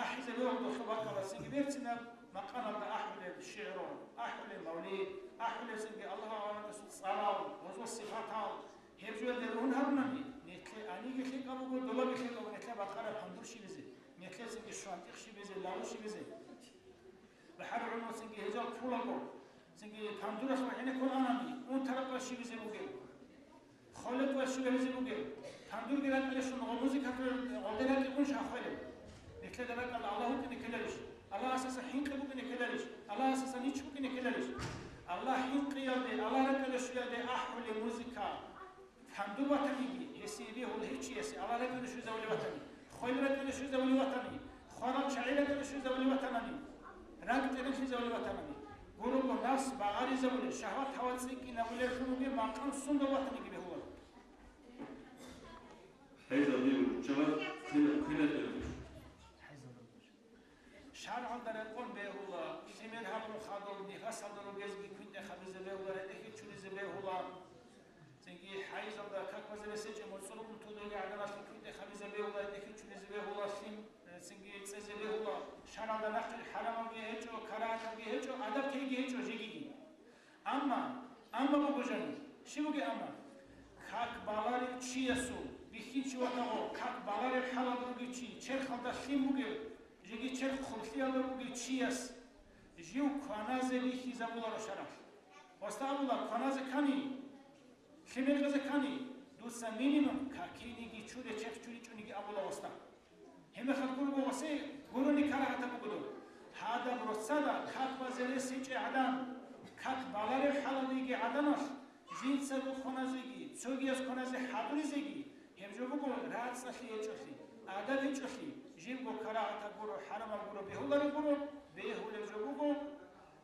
АхӀизе бегьула досул бакӀалда цинги берцинаб макъамалда ахӀулеб шигӀру, ахӀулеб мавлид, ахӀулеб цинги Аллагьу гӀаламасул цӀарал, гъозул сипатал, гьеб жоялде ругьун гьарунани, нилъее гьаниги лъикӀаб буго, добаги лъикӀаб буго нилъее бакъараб гьандур щибизе, нилъее цинги швантӀихъ щибизе, лаву щибизе. БахӀаргӀумруцинги гьежал кколаго, цинги пандуралъ ва гӀенеккун анани, унтараб къвай щибизе бугеб? Холеб къвай щибизе бугеб? Тандурги ракӀалищ, гъо музыкалъул гъолде ракӀигун шахвелеб. Нилъеда ракӀалда Аллагь вукӀине ккеларищ? Аллагьасдаса хӀинкъи букӀине ккеларищ? Аллагьасдаса нич букӀине ккеларищ? Аллагь хӀинкъиялде, Аллагь ракӀалде щвеялде ахӀулеб музыка. Тандур ватаниги, гьесие бегьула гьев чиясе, Аллагь ракӀалде щвезавулев ватани, хвел ракӀалде щвезавулев ватани, хварал чагӀи ракӀалде щвезавулев ватанани, ракӀ тӀеренлъизавулев ватанани, гурого нафс багъаризабулеб, шагьват гьава цӀикӀкӀинабулеблъун бугеб макъам сундал ватаниги бегьула. ХӀезаб дир руччабаз хъина-, хъинатӀе ругищ? ШаргӀалда рекъон бегьула, лъимер гьабун хадуб, нифасалда ругезги квинтӀехабизе бегьула, ретӀехье чуризе бегьула. Цинги хӀайзалда какбазе ресечӀеб моцӀрукъун тодоги гӀаданалъе квинтӀехабизе бегьула, ретӀехье чуризе бегьула, лъим, э, цинги цӀезе бегьула. ШаргӀалда нахъе хӀарамабги гьечӀо, карагьатабги гьечӀо, адаб тейги гьечӀо жегиги. Амма, амма буго жаниб, щиб бугеб амма? Как баларев чиясул, бихьинчи ватаго, как баларев хӀалалда вугев чи, черхалда лъим бугев, жеги черх хъублъиялда вугев чияс жив кваназе бихьизабуларо шаргӀалъ. Гъосда абула, кваназе ккани, лъим рекъезе ккани, дуца минимум какиниги чуре, черх чуричӀониги абула гъосда. Гьебмехалъ гурого гъосе гурони карагьатаб буго доб. Гьадаб росдада как базе рес гьечӀей гӀадан, как баларев хӀалалиги гӀаданалъ, жинца рухъуназеги, цогияс кваназе хӀадуризеги, гьеб жо буго рацӀцӀалъи гьечӀолъи, адаб гьечӀолъи, жибго карагьатаб гуро, хӀарамаб гуро бегьуларо гуро, бегьулеб жо буго,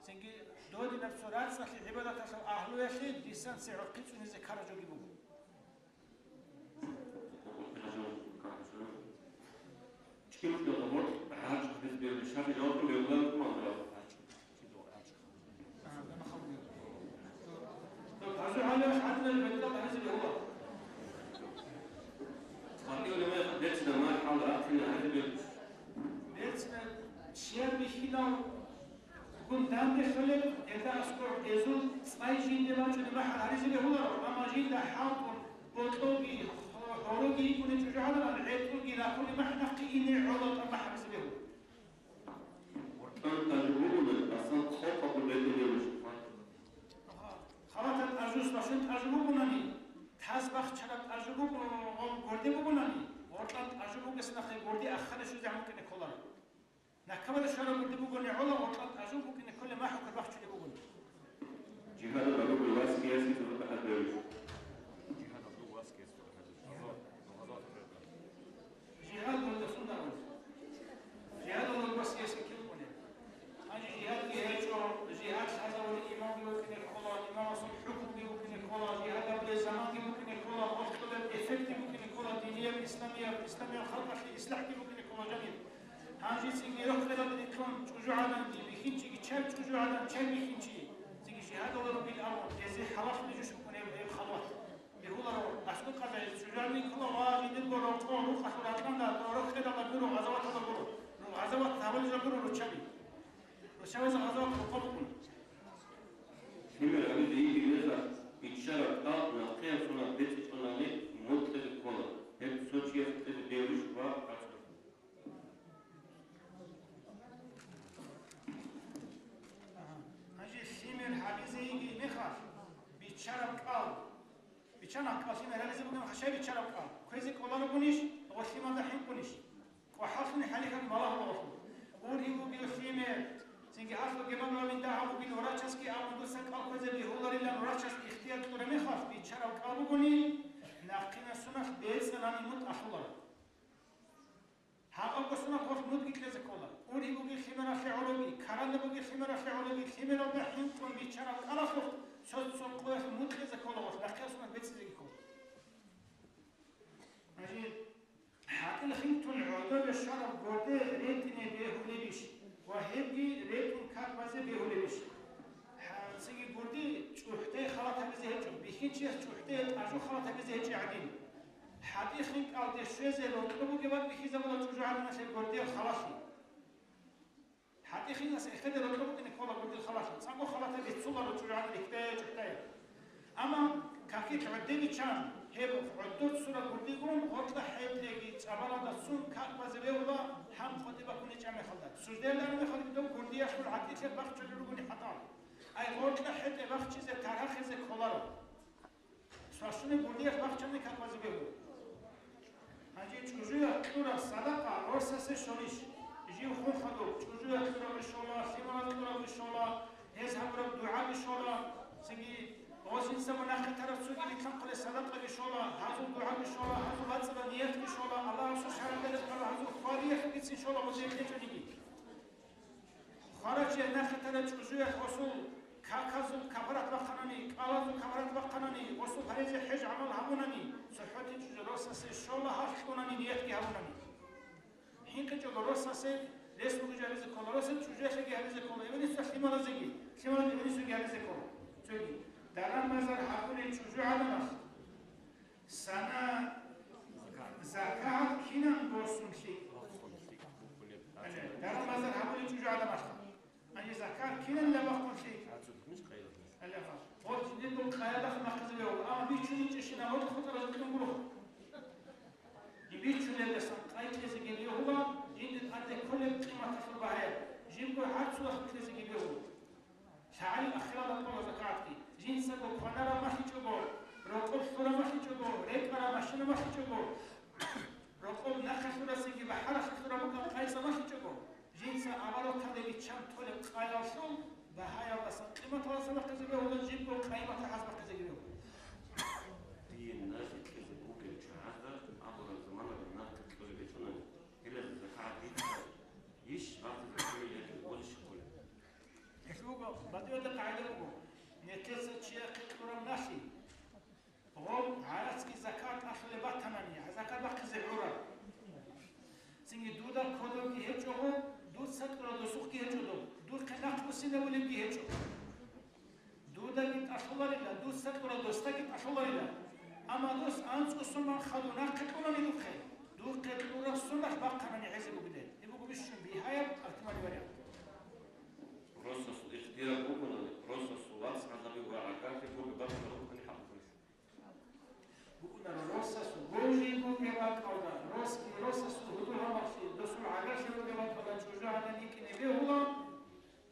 цинги додинаб цо рацӀцӀалъи гӀибадаталъул агьлуялъе дисанци гӀорхъи цӀунизе ккараб жоги буго. Берцина чияр бихьинал Гун данде лъолеб, гьелда аскӀор гьезул цӀай жинде бачӀунеб махӀал гьаризе бегьуларо, амма жинда хӀалтӀун, бокьовги, хо-, хӀороги йикӀуней чӀужугӀадарал гӀетӀулги рахунеб махӀ нахъе ине гӀоло тӀад махӀ гьаризе бегьула. Гъоркьан тӀажу бугони, асан хъалкъабул бетӀер гьечӀо. Халатаб тӀажу, башун тӀажу бугони, тас бахчараб тӀажу буго, гъоб гурде бугони, гъоркьан тӀажу бугес нахъе гурде ахаде щвезе гьанкӀине кколаро. Нахъабалда щвараб гурде бугони гӀола, гъоркьан тӀажу букӀине кколеб махӀ гьукар бахчулеб бугони. Жигьадалда ругел васги ясги цо бахӀарбевищ? Жигьадалда ругел васги ясги цо бахӀарбевищ? Жигьад гьелдасун дагьаб. Жигьадалда ругел васги ясги кин кӀолеб? Гьанже жигьадги гьечӀо, жигьад лъазавулев имамги вукӀине ккола, имамасул хӀукмуги букӀине ккола, жигьад гьабулеб заманги букӀине ккола, гъоркьулеб эффектги букӀине ккола, динияб, исламияб, исламияб халкъалъе ислахӀги букӀине ккола жаниб. Гьанже цинги рохел ракӀалде ккун чӀужугӀаданги бихьинчиги чай чӀужугӀадан, чай бихьинчи, цинги жигьадалда ругел абун, гьезие хӀалаллъизе жо букӀунеб гьеб халват. Бегьуларо, аскӀоб къазе чӀужугӀадан ккола ва жиндирго рокъо рукъалъул ракьанда, рохел ракӀалда гуро, гъазаваталда гуро. Гъазават гьабулел жо гуро руччаби. Руччабазул гъазават рокъо букӀуна. Лъимер гьабизе йигей мехалъ, биччараб кӀал нахъеян сунат бецӀичӀони мутӀизе ккола, гьеб цо чияс кьезе бегьулищ ва гӀацӀулищ? Гьанже лъимер гьабизе йигей мехалъ, биччараб кӀал. Биччана кӀал лъимер гьабизе бугеб мехалъ, щай биччараб кӀал? Кквезе кӀоларогонищ, гъо лъималда хӀинкъунищ? КӀвахӀаллъуни хӀалихьал балагьуларо. Ургьиб бугев лъимер, цинги гьалъул гемоглобин дагьаб бугин врачасги абун дуца кӀал кквезе бегьуларилан врачас ихтияр кьураб мехалъ, биччараб кӀал бугони, нахъинасуналъ бецӀанани мутӀ ахуларо. Гьаб абго сунат гъорлъ мутӀги кьезе ккола. Ургьиб бугеб лъимералъе гӀологи, каранда бугеб лъимералъе гӀологи, лъимералда хӀинкъун биччараб кӀалалъухъ цо-цо къоялъ мутӀ кьезе ккола гъорлъ, нахъе сунат бецӀизеги ккола. Гьанже гьатӀил хинтун гӀодобе щвараб гурде ретӀине бегьулебищ ва гьебги ретӀун как базе бегьулебищ? Гьа, цинги гурде чӀухӀдай халат гьабизе гьечӀо, бихьинчияс чӀухӀдай тӀажу халат гьабизе гьечӀеб гӀадин. ХӀатӀихъин кӀалде щвезе рокьо бугеб бакӀ бихьизабула чӀужугӀаданалъе гурдиял халалъи. ХӀатӀихъинас эхеде рокьо букӀине ккола гурдиял халалъи. ЦӀакъго халатаб биццуларо чӀужугӀадан рихьдая чӀухӀдая. Амма какил гӀодобе чан, гьеб гӀодор цура гурдигун гъоркьа хӀетӀеги цӀабаралда цун как базе бегьула, гьанкъ къотӀи бакун гьечӀеб мехалда. Суждаялда гьараб мехалда дов гурдиялъул гӀатӀилъи бахчулел ругони хӀатӀал. Ай гъоркьа хӀетӀе бахчизе таргьахъизе кколаро. Священник гурдиялъ бахчани как базе бегьула. Гьабураб садакъа росасе щолищ? Жив хун хадуб, чӀужуялъ кьурабги щола, лъималаз кьурабги щола, гьез гьабураб дугӀаги щола. Цинги гъосинца нахъе тараб цоги рилълъанхъулеб садакъаги щола, гьазул дугӀаги щола, гьазул бацӀцӀадаб ниятги щола, Аллагьасул шагьаралда рехараб гьазул хвариялъ бицин щола гъозие кьечӀониги. Хварав чияс нахъе тараб чӀужуялъ гъосул каказул кафарат бахъанани, кӀалазул кафарат бахъанани, гъосул гьаризе хӀеж-гӀамал гьабунани, цохӀоти чӀужу росасе щола гьалъ кьунани ниятги гьабунани. ХӀинкъичӀого росасе рес бугеги гьабизе ккола, росас чӀужуялъеги гьабизе ккола, эбелисда лъималазеги, лъималаз эбелисуги гьабизе ккола. Цоги даран-базар гьабулел чӀужугӀаданалъ сана закагӀат кинан босунлъи? Даран-базар гьабулел чӀужугӀаданалъ. Гьанже закат кинан бахъунлъи? Гьаб жиндирго къайдалъ бахъизе бегьула, амма бичун гьечӀищинаб гьоркьоб хутӀаразухъе гуро. Бичулелдасан къай кьезеги бегьула, жиндир тӀаде кколеб къиматалъул багьаяб, жибго гьарцулалъ кьезеги бегьула. ЛъагӀалил ахиралда ккола закатги, жинцаго кванараб малъичӀого, рокъоб лъураб малъичӀого, рекӀараб машина малъичӀого, рокъоб нахъе лъурасинги бахӀаралъе лъураб букӀа къайса малъичӀого. Жинца обороталде биччан толеб къайалъул багьаялдасан къиматалдаса бахъизе бегьула, жибго къиматалъ бахъизеги бегьула. Дие нахъе кьезе бугел чагӀазда абураб заманалда нахъе кьолеб бетӀунани, гьелда закагӀат дихъа иш бахъизе кколеб яги гъолищ кколеб? Гьелъ буго, батӀиялда къагӀида буго, нилъеца чияхъе кьураб налъи, гъоб гӀарацги закат ахӀулеб батанани, закат бахъизе гӀураб. Цинги дуда кодобги гьечӀого, дуца кьураб досухъги гьечӀо доб, духъе нахъ буссинабулебги гьечӀо. Дудаги тӀалъуларила, дуца кьураб досдаги тӀалъуларила. Амма дос анцӀго суман хадуб нахъе кьурани духъе, духъе кьураб сундалъ бахъанани гӀезе бугилан. Гьеб буго бищун бигьаяб, ахтималаб вариант. Росасул ихтияр бугони, росасул вацгӀалаби ва гӀагарлъи бугеб бакӀалда рукӀуни хӀакъ бугелъул. БукӀунаро росасул божи бугеб бакӀалда, росги росасул гьудул-гьалмагълъи, досул гӀагарлъи бугеб бакӀалда чӀужугӀадан йикӀине бегьула,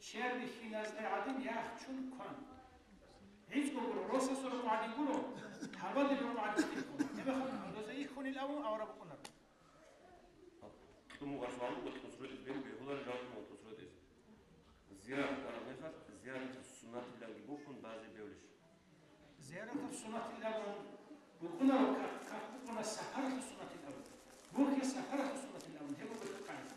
чер бихьиназда гӀадин яхчун кван. ГӀицӀго гуро, росасул рокъоб гӀадин гуро, гьабадил рокъоб гӀадин гуро. Гьеб мехалъ гьадазда йихьунилан абун авараг букӀунаро. Кьумугъаш валуго тӀусрудиз бен бегьуларел жал кьумугъ тӀусрудиз. Зиярат бараб мехалъ, зияратул суннатиланги бухьун базе бевлищ? Зияратул суннатилан букӀунаро, как, как букӀуна сапаралъул суннатилан. Бухье сапаралъул суннатилан, гьеб буго къайда.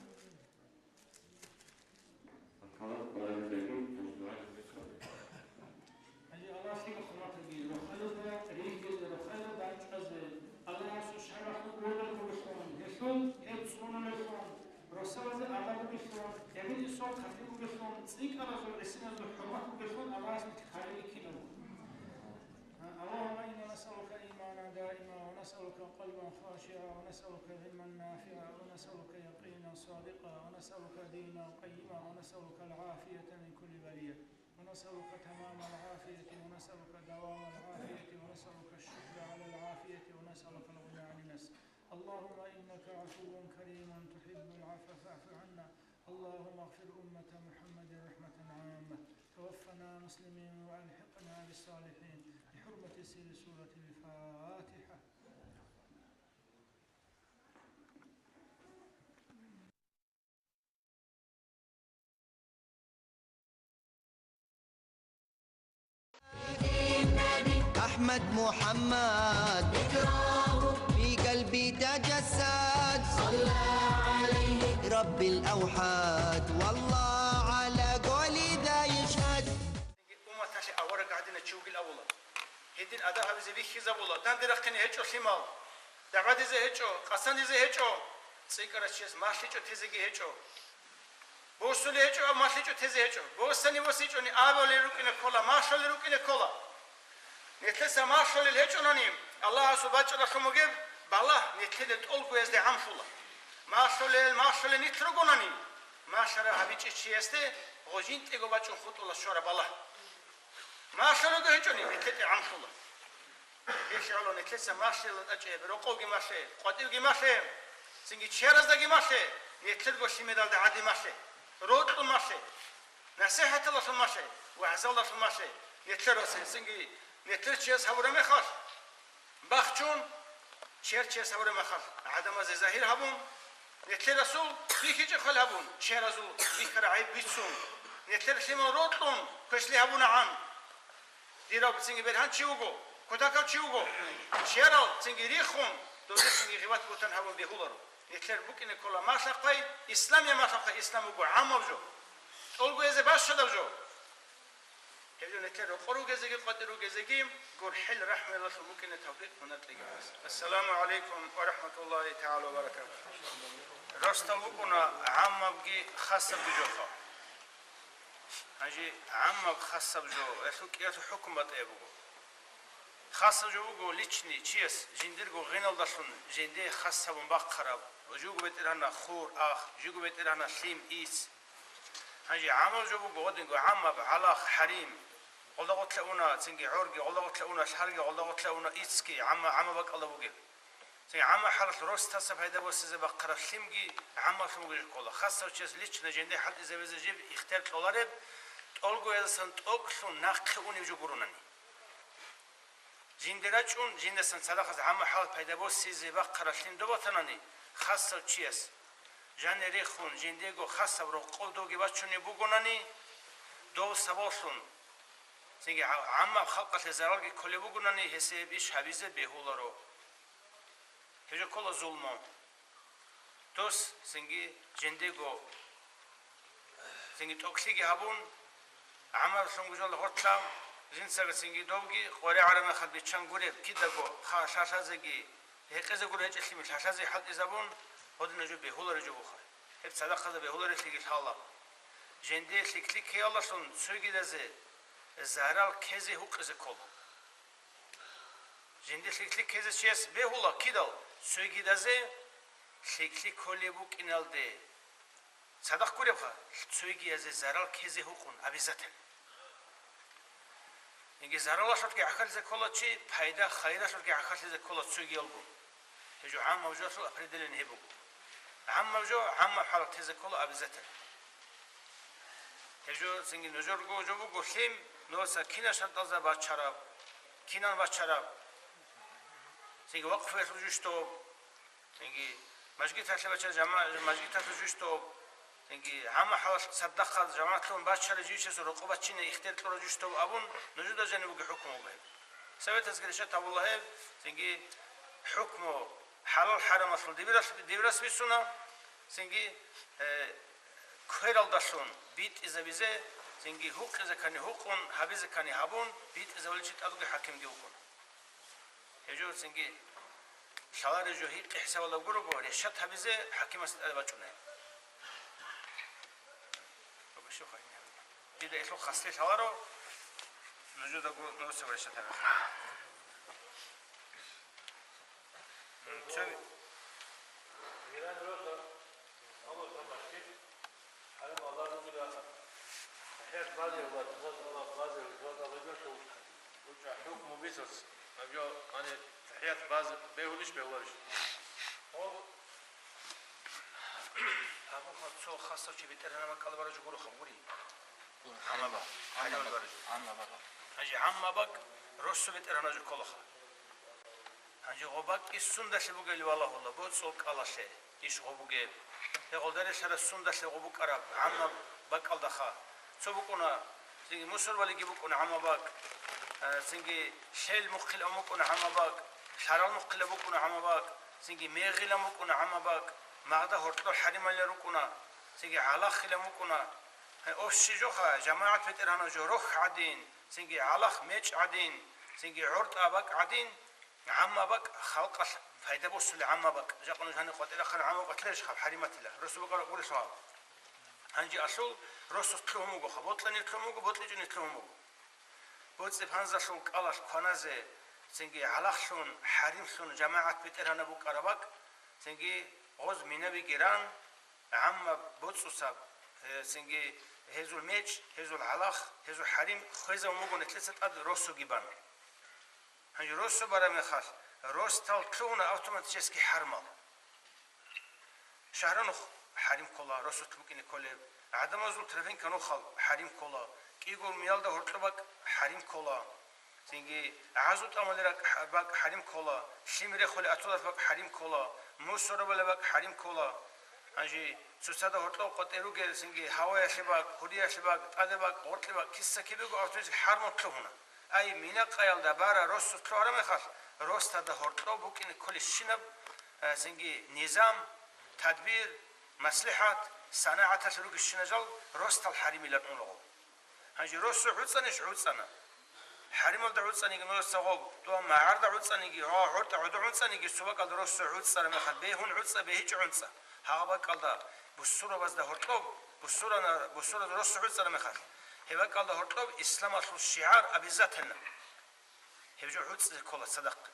Аллагьасул шаргӀалъул гурдалъун, гьелъул гьеб цӀунулелъун, росабазе адаб бугелъун, гьеб исал хъатир бугелъун, цӀикӀкӀаразул гӀисиназул хӀурмат бугелъун Аллагьас нилъ хъалил рихьинав. اللهم إنا نسألك إيمانا دائما، ونسألك قلبا خاشعا، ونسألك علما نافعا، ونسألك يقينا صادقا، ونسألك دينا قيما، ونسألك العافية من كل بلية، ونسألك تمام العافية، ونسألك دوام العافية، ونسألك الشكر على العافية، ونسألك الغنى عن الناس. اللهم إنك عفو كريم تحب العفو فاعف عنا. اللهم اغفر أمة محمد رحمة عامة. توفنا مسلمين وألحقنا بالصالحين. بحرمة سر سورة الفاتحة. أحمد محمد في قلبي تجسد، صلى عليه رب الأوحاد، والله على قولي دا يشهد. Умматалъе авараг гӀадинав чи вугилан абула. Гьедин адаб гьабизе бихьизабула, данде рахъине гьечӀо лъимал, дагӀбадизе гьечӀо, къасандизе гьечӀо, цӀикӀкӀарав чияс малъичӀо тезеги гьечӀо. Босулеб гьечӀо, амма малъичӀо тезе гьечӀо. Босани босичӀони абулел рукӀине ккола, малъулел рукӀине ккола. Нилъеца малъулел гьечӀонани, Аллагьасул бачӀаралъун бугеб балагь нилъеда тӀолгоязде гӀамлъула. Малъулел, малъулел нилъ ругонани, малъараб гьабичӀев чиясде гъожинтӀего бачӀун хутӀула щвараб балагь. Малъа руго гьечӀони, нилъеде гӀамлъула. Гьелъ гӀоло нилъеца малъила тӀачӀеб, рокъовги малъе, къватӀивги малъе, цинги чераздаги малъе, нилъерго лъимералда гӀади малъе, рокьун малъе, насихӀаталдалъун малъе, вагӀзалдалъун малъе, нилъер вацин, цинги нилъер чияс гьабураб мехалъ, бахчун, Чер чияс гьабураб мехалъ, гӀадамазе загьир гьабун, нилъер расул бихьичӀеб хӀал гьабун, чиясул бихьараб гӀайиб бицун, нилъер лъимал рокьун квешлъи гьабунагӀан. Дирав цинги бергьан чи вуго, кутакав чи вуго, чиясул цинги рихун, дозехъинги гъибат-бугьтан гьабун бегьуларо. Нилъер букӀине ккола малъа-хъвай, исламияб малъа-хъвай, ислам буго гӀаммаб жо, тӀолгоязе бащадаб жо. Гьеб жо нилъер рокъор ругезеги къватӀир ругезеги гурхӀел рахӀмуялдалъун букӀине тавфикъ мунагь кьеги. Ассаламу гӀалайкум ва рахӀматуллагьи тагӀала ва баракатугьу. Росдал букӀуна гӀаммабги хасабги жоха. Гьанже гӀаммаб хасаб жо, гьелъул кӀиялъул хӀукму батӀияб буго. Хасаб жо буго личный, чияс жиндирго гъиналдалъун жиндие хас гьабун бахъараб, жуго бетӀергьана хур, ах, жуго бетӀергьана лъим, ис. Гьанже гӀаммаб жо буго, гъодинго гӀаммаб, гӀалах, хӀарим, гъолда гъотлъа уна цинги гӀорги, гъолда гъотлъа уна лъарги, гъолда гъотлъа уна иццги, гӀамма, гӀамма бакӀалда бугеб. Цинги гӀамма хӀалалъ росдаса пайда босизе бахъараб лъимги гӀаммаблъун бугеб ккола. Хасав чияс лично жинде хӀалтӀизабизе жиб ихтияр кьолареб, тӀолгояздасан тӀокӀлъун нахъе унеб жо гуронани. Жинде рачӀун, жиндасан цадахъ гӀамма хӀалалъ пайда босизе бахъараб лъим доб батанани, хасав чияс жанир рехун, жиндего хасаб рокъов довги бачунеб бугонани, дов сабаблъун, цинги гӀа-, гӀаммаб халкъалъе заралги кколеб бугонани, гьесие гьеб иш гьабизе бегьуларо. Гьеб жо ккола зулму. Дос цинги жиндего цинги тӀокӀлъиги гьабун, гӀаммаблъун гужалда гъоркьа, жинцаго цинги довги къваригӀараб мехалъ биччан гуреб, кидаго ха лъалъазеги, гьекъезегури гьечӀелъими лъалъазе хӀалтӀизабун, гьодинаб жо бегьулареб жо буха. Гьеб цадахъазда бегьуларелъиги лъала. Жинде лъикӀлъи ккеялдалъун цогидазе зарал ккезе гьукъизе ккола. Жинде лъикӀлъи ккезе чияс бегьула кидал, цогидазе лъикӀлъи кколеб букӀиналде. Цадахъ гуребха, цогиязе зарал ккезе гьукъун, обязательно. Яги заралалъулъги гӀахьаллъизе ккола чи, пайда, хайралъулъги гӀахьаллъизе ккола цогиялгун. Гьеб жо гӀаммаб жоялъул определение гьеб буго. ГӀаммаб жо, гӀаммаб хӀалалъ тезе ккола обязательно. Гьеб жо цинги нужерго жо буго лъим, нужеца кинаб шартӀалда бачараб, кинан бачараб, цинги вакъфуялъул жуч доб, цинги мажгиталъе бачараб жама-, мажгиталъул жуч доб, цинги гӀамма хӀалалъ цадахъ жамагӀатлъун бачараб жив чиясул рокъоб бачине ихтияр кьураб жуч доб абун нужеда жаниб бугеб хӀукму буго гьеб. Советазги решать гьабула гьеб, цинги хӀукму хӀалал-хӀарамалъул дибирас-, дибирас бицуна, цинги, э, квералдалъун битӀизабизе, цинги гьукъизе ккани гьукъун, гьабизе ккани гьабун, битӀизабулев чи тӀадги хӀакимги вукӀуна. Гьеб жо цинги лъалареб жо гьикъи хӀисабалда гурого, решать гьабизе хӀакимасда тӀаде бачӀунеб. Дида гьелъул хаслъи лъаларо, нужедаго нужеца решать гьабе. Цоги- Иран росда, Аллагь замашкит, гьарам Аллагь ругила, тахӀият базе, Аллагь, Аллагь базе, Аллагь Аллагь. ГьучӀа хӀукму бицац, абжо, ани, тахӀият базе бегьулищ, бегьуларищ? О, абуха цо хасав чи бетӀергьанаб бакӀалда бараб жо гуроха, гури. Гьанже гьаниб бакӀ, гьаниб бакӀ. Гьанже гӀамма бакӀ росу бетӀергьанаб жо кколаха. Гьанже гъо бакӀги сундалъе бугеб валагьула, боцӀул кӀалалъе иш гъо бугеб. Гье, гъолда релълъараб сундалъе гъо букӀараб гӀамма бакӀалдаха. Цо букӀуна, цинги мусорвалиги букӀуна гӀамма бакӀ, а, цинги лъел мухъилан букӀуна гӀамма бакӀ, лъарал мухъилан букӀуна гӀамма бакӀ, цинги мегъилан букӀуна гӀамма бакӀ, магъда гьоркьор хӀарималилан рукӀуна, цинги гӀалахилан букӀуна. Гье, общий жоха, жамагӀат бетӀергьанаб жо рохь гӀадин, цинги гӀалах мечӀ гӀадин, цинги гӀортӀа бакӀ гӀадин, гӀамма бакӀ, халкъалъ пайда босулеб гӀамма бакӀ. Жакъа нуж гьаниб къватӀирахъан гӀамма бакӀ батиларищ гьаб хӀариматила? Росу бакӀараб гурелъул гьаб. Гьанже алъул росулъ лъугьун бугоха, бокьанилъ лъугьун буго, бокьичӀунилъ лъугьун буго. БоцӀи-панзалъул кӀалалъ кваназе, цинги гӀалахлъун, хӀаримлъун жамагӀат бетӀергьанаб букӀараб бакӀ, цинги гъоз минабиги ран, гӀамма боцӀусаб, э, цинги гьезул мечӀ, гьезул гӀалах, гьезул хӀарим хвезабун буго нилъеца тӀад росуги бан. Гьанже росу бараб мехалъ, росдал лъугьуна автоматически хӀарамал. Шагьранухъ хӀарим ккола, росулъ букӀине кколеб. ГӀадамазул тропинка нухал хӀарим ккола. КӀиго миялда гьоркьоб бакӀ хӀарим ккола. Цинги гӀазу тӀамулеб бакӀ хӀарим ккола, лъим рехулеб атулареб бакӀ хӀарим ккола, мусор гьабулеб бакӀ хӀарим ккола. Гьанже цоцазда гьоркьоб къватӀир ругел, цинги гьаваялъе бакӀ, гьуриялъе бакӀ, тӀаде бакӀ, гъоркье бакӀ, киса-кибего гьоркьоб гьармун лъугьуна. Ай, мина къаялда бара росу лъугьараб мехалъ, росдада гьоркьоб букӀине кколебщинаб, э, цинги низам, тадбир, маслихӀат, санагӀаталъ ругищинал жал росдал хӀаримилан унаго. Гьанже росу гӀуцӀанищ? ГӀуцӀана. ХӀарималда гӀуцӀаниги, нугӀуса гъоб, тӀуан магӀарда гӀуцӀаниги, гьа, гьоркьа гӀодо гӀуцӀаниги, цо бакӀалда росу гӀуцӀараб мехалъ, бегьун гӀуцӀа, бегьичӀо гӀуцӀа. Гьагъа бакӀалда бусурабазда гьоркьоб, бусурана-, бусурабазда росу гӀуцӀараб мехалъ, гьеб бакӀалда гьоркьоб исламалъул шигӀар обязательно. Гьеб жо гӀуцӀизе ккола цадахъ.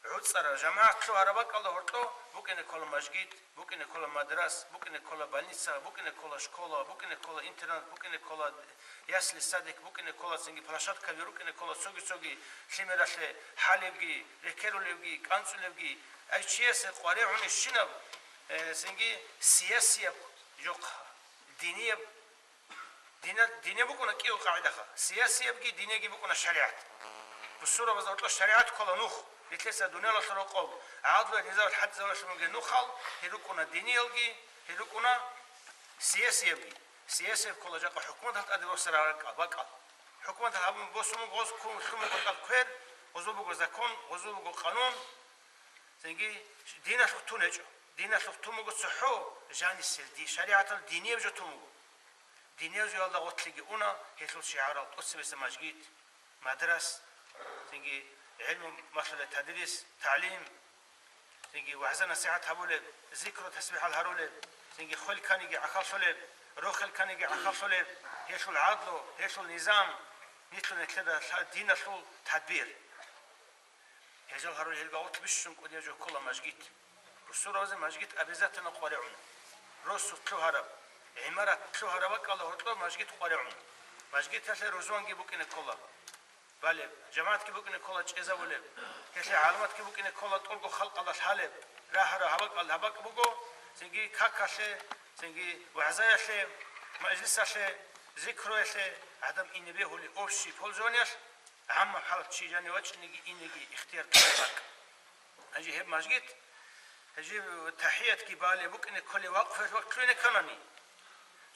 ГӀуцӀараб, жамагӀат лъугьараб бакӀалда гьоркьоб букӀине ккола мажгит, букӀине ккола мадрас, букӀине ккола больница, букӀине ккола школа, букӀине ккола интернат, букӀине ккола ясли-садик, букӀине ккола цинги площадкаби, рукӀине ккола цоги-цоги лъимералъе хӀалебги, рекерулебги, кӀанцӀулебги. Ай чиясе къваригӀунищинаб, э, цинги сиясияб жохъ, динияб Дина-, дине букӀуна кӀиго къагӀидаха, сиясиябги динеги букӀуна шаригӀат. Бусурабазда гьоркьоб шаригӀат ккола нух, нилъеца дуниялалъул рокъоб гӀадлу низамалъ хӀалтӀизабулелъун бугел нухал, гьел рукӀуна диниялги, гьел рукӀуна сиясиябги. Сиясияб ккола жакъа хӀукуматалъ тӀаде босараб бакӀал. ХӀукуматалъ гьабун босун буго гъоз ккун лъун буго тӀад квер, гъозул буго закон, гъозул буго къанун. Цинги диналъухъ тун гьечӀо. Диналъухъ тун буго цохӀо жанисел ди-, шаригӀаталъ динияб жо тун буго. Динияб жоялда гъотлъиги уна гьелъул шигӀарал: тӀоцебесеб мажгит, мадрас, цинги гӀилму малъулеб тадрис, тагӀлим, цинги вагӀза-насихӀат гьабулеб, зикру-тасбихӀал гьарулеб, цинги хвел кканиги гӀахьаллъулеб, рохел кканиги гӀахьаллъулеб, гьелъул гӀадлу, гьелъул низам, нилъун нилъеда лъа-, диналъул тадбир. Гьезул гьарулел гьелгагъулъ бищун кӀудияб жо ккола мажгит. Бусурабазе мажгит обязательно къваригӀуна. Росу лъугьараб, гӀимарат лъугьараб бакӀалда гьоркьоб мажгит къваригӀуна. Мажгиталъе рузманги букӀине ккола балеб, жамагӀатги букӀине ккола чӀезабулеб, гьелъе гӀаламатги букӀине ккола тӀолго халкъалда лъалеб, рагьараб гьаб бакӀалда гьаб бакӀ буго, цинги какалъе, цинги вагӀзаялъе, мажлисалъе, зикруялъе гӀадам ине бегьулеб, общий пользованиялъ. ГӀамма хӀалат чи жанив вачӀинеги инеги ихтияр кьолеб бакӀ. Гьанже гьеб мажгит, гьанже тахӀиятги балеб букӀине кколеб вакъфуялъ вакълъугьине кканани,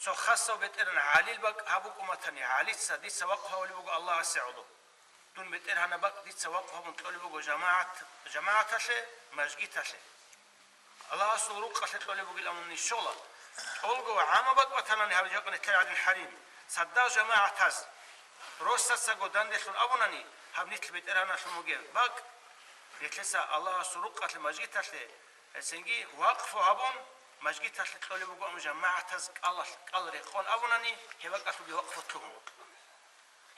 цо хасав бетӀеран гӀалил бакӀ гьаб букӀун батани, гӀалица дица вакъфу гьабулеб буго Аллагьасе гӀоло. Дун бетӀергьанаб бакӀ дица вакъфу гьабун кьолеб буго жамагӀат-, жамагӀаталъе, мажгиталъе. Аллагьасул рукъалъе кьолеб бугилан щола. ТӀолго ва гӀамма бакӀ батанани гьаб жакъа нилъер гӀадин хӀарим. Цадахъ жамагӀатаз росасаго данделъун абунани, гьаб нилъ бетӀергьаналъун бугеб бакӀ, нилъеца Аллагьасул рукъалъе мажгиталъе, гьесенги вакъфу гьабун, мажгиталъе кьолеб буго, амма жамагӀатаз кӀалалъ-, кӀал рекъон абунани, гьеб бакӀалъулги вакъфу лъугьун.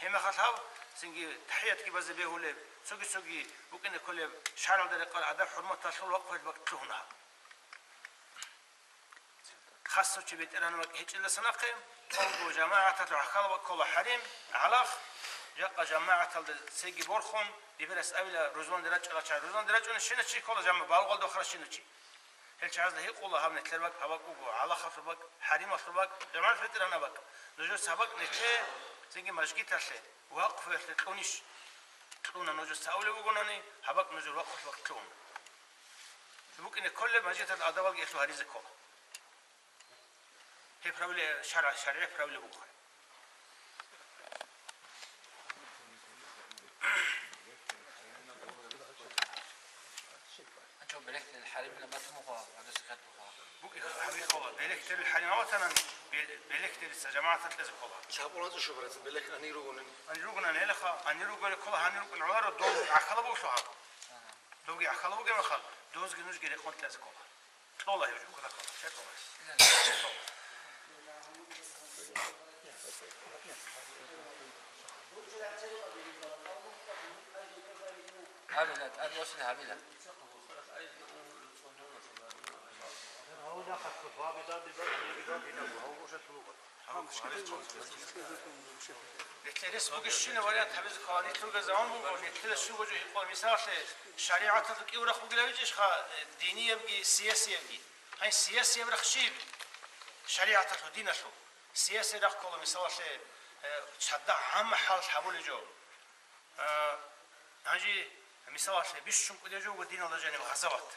Гьеб мехалъ гьаб, цинги тахӀиятги базе бегьулеб, цоги-цоги букӀине кколеб шаргӀалда рекъараб адаб-хӀурматалъул вакъфуялъ бакӀ лъугьуна гьаб. Хасав чи бетӀергьанаб бакӀ гьечӀелдаса нахъе, тӀолго жамагӀаталъул гӀахьалаб бакӀ ккола хӀарим, гӀалахъ, жакъа жамагӀаталда цеги борхун, дибирас абила, рузманде рачӀарал чагӀи, рузманде рачӀунищина чи ккола жама-, балугъалда вахаращина чи. Гьел чагӀазда гьикъула гьаб нилъер бакӀ, гьаб бакӀ буго, гӀалахъалъул бакӀ, хӀарималъул бакӀ, жамагӀат бетӀергьанаб бакӀ. Нужеца гьаб бакӀ нилъее цинги мажгиталъе, вакъфуялъе кьунищ? Кьуна нужеца абулеб бугонани, гьаб бакӀ нужер вакъфуялъ бакӀ кьун. БукӀине кколеб мажгиталъ адабалги гьелъул гьаризе ккола. Гьеб правиле шаргӀ-, шаригӀи правиле буго. Анчо белехтел хӀаримила батмуха, гьадуси хатӀуха. Бу-, гьабихъула, белехтел хӀарим аватанан, бел-, белехтелица жамагӀаталъ кьезе ккола. Чапула цӀушуб, брат, белех ани ругонин. Ани ругонан гьелаха, ани ругони ккола, гьани рукӀун гӀоларо, дов гӀахьалаб бугелъул гьаб. Дов гӀахьалаб бугеб мехалъ, довзги нужги рекъон кьезе ккола. Кьола гьев жо, куда ккола? Щай кьола? Гьабила, тӀад восила гьабила. Нилъер рес бугищина вариант гьабизе ккола, нилъерго заман буго, нилъеда щуго жо гьикъула. Мисалалъе, шаригӀаталда кӀиго рахъ бугилавичӀищха, э, диниябги, сиясиябги? Гьай, сиясияб рахъ щиб? ШаригӀаталъул, диналъул. Сиясияб рахъ ккола, мисалалъе, э, цадахъ гӀамма хӀалалъ гьабулеб жо. А, гьанже, мисалалъе, бищун кӀудияв жо буго диналда жаниб гъазават.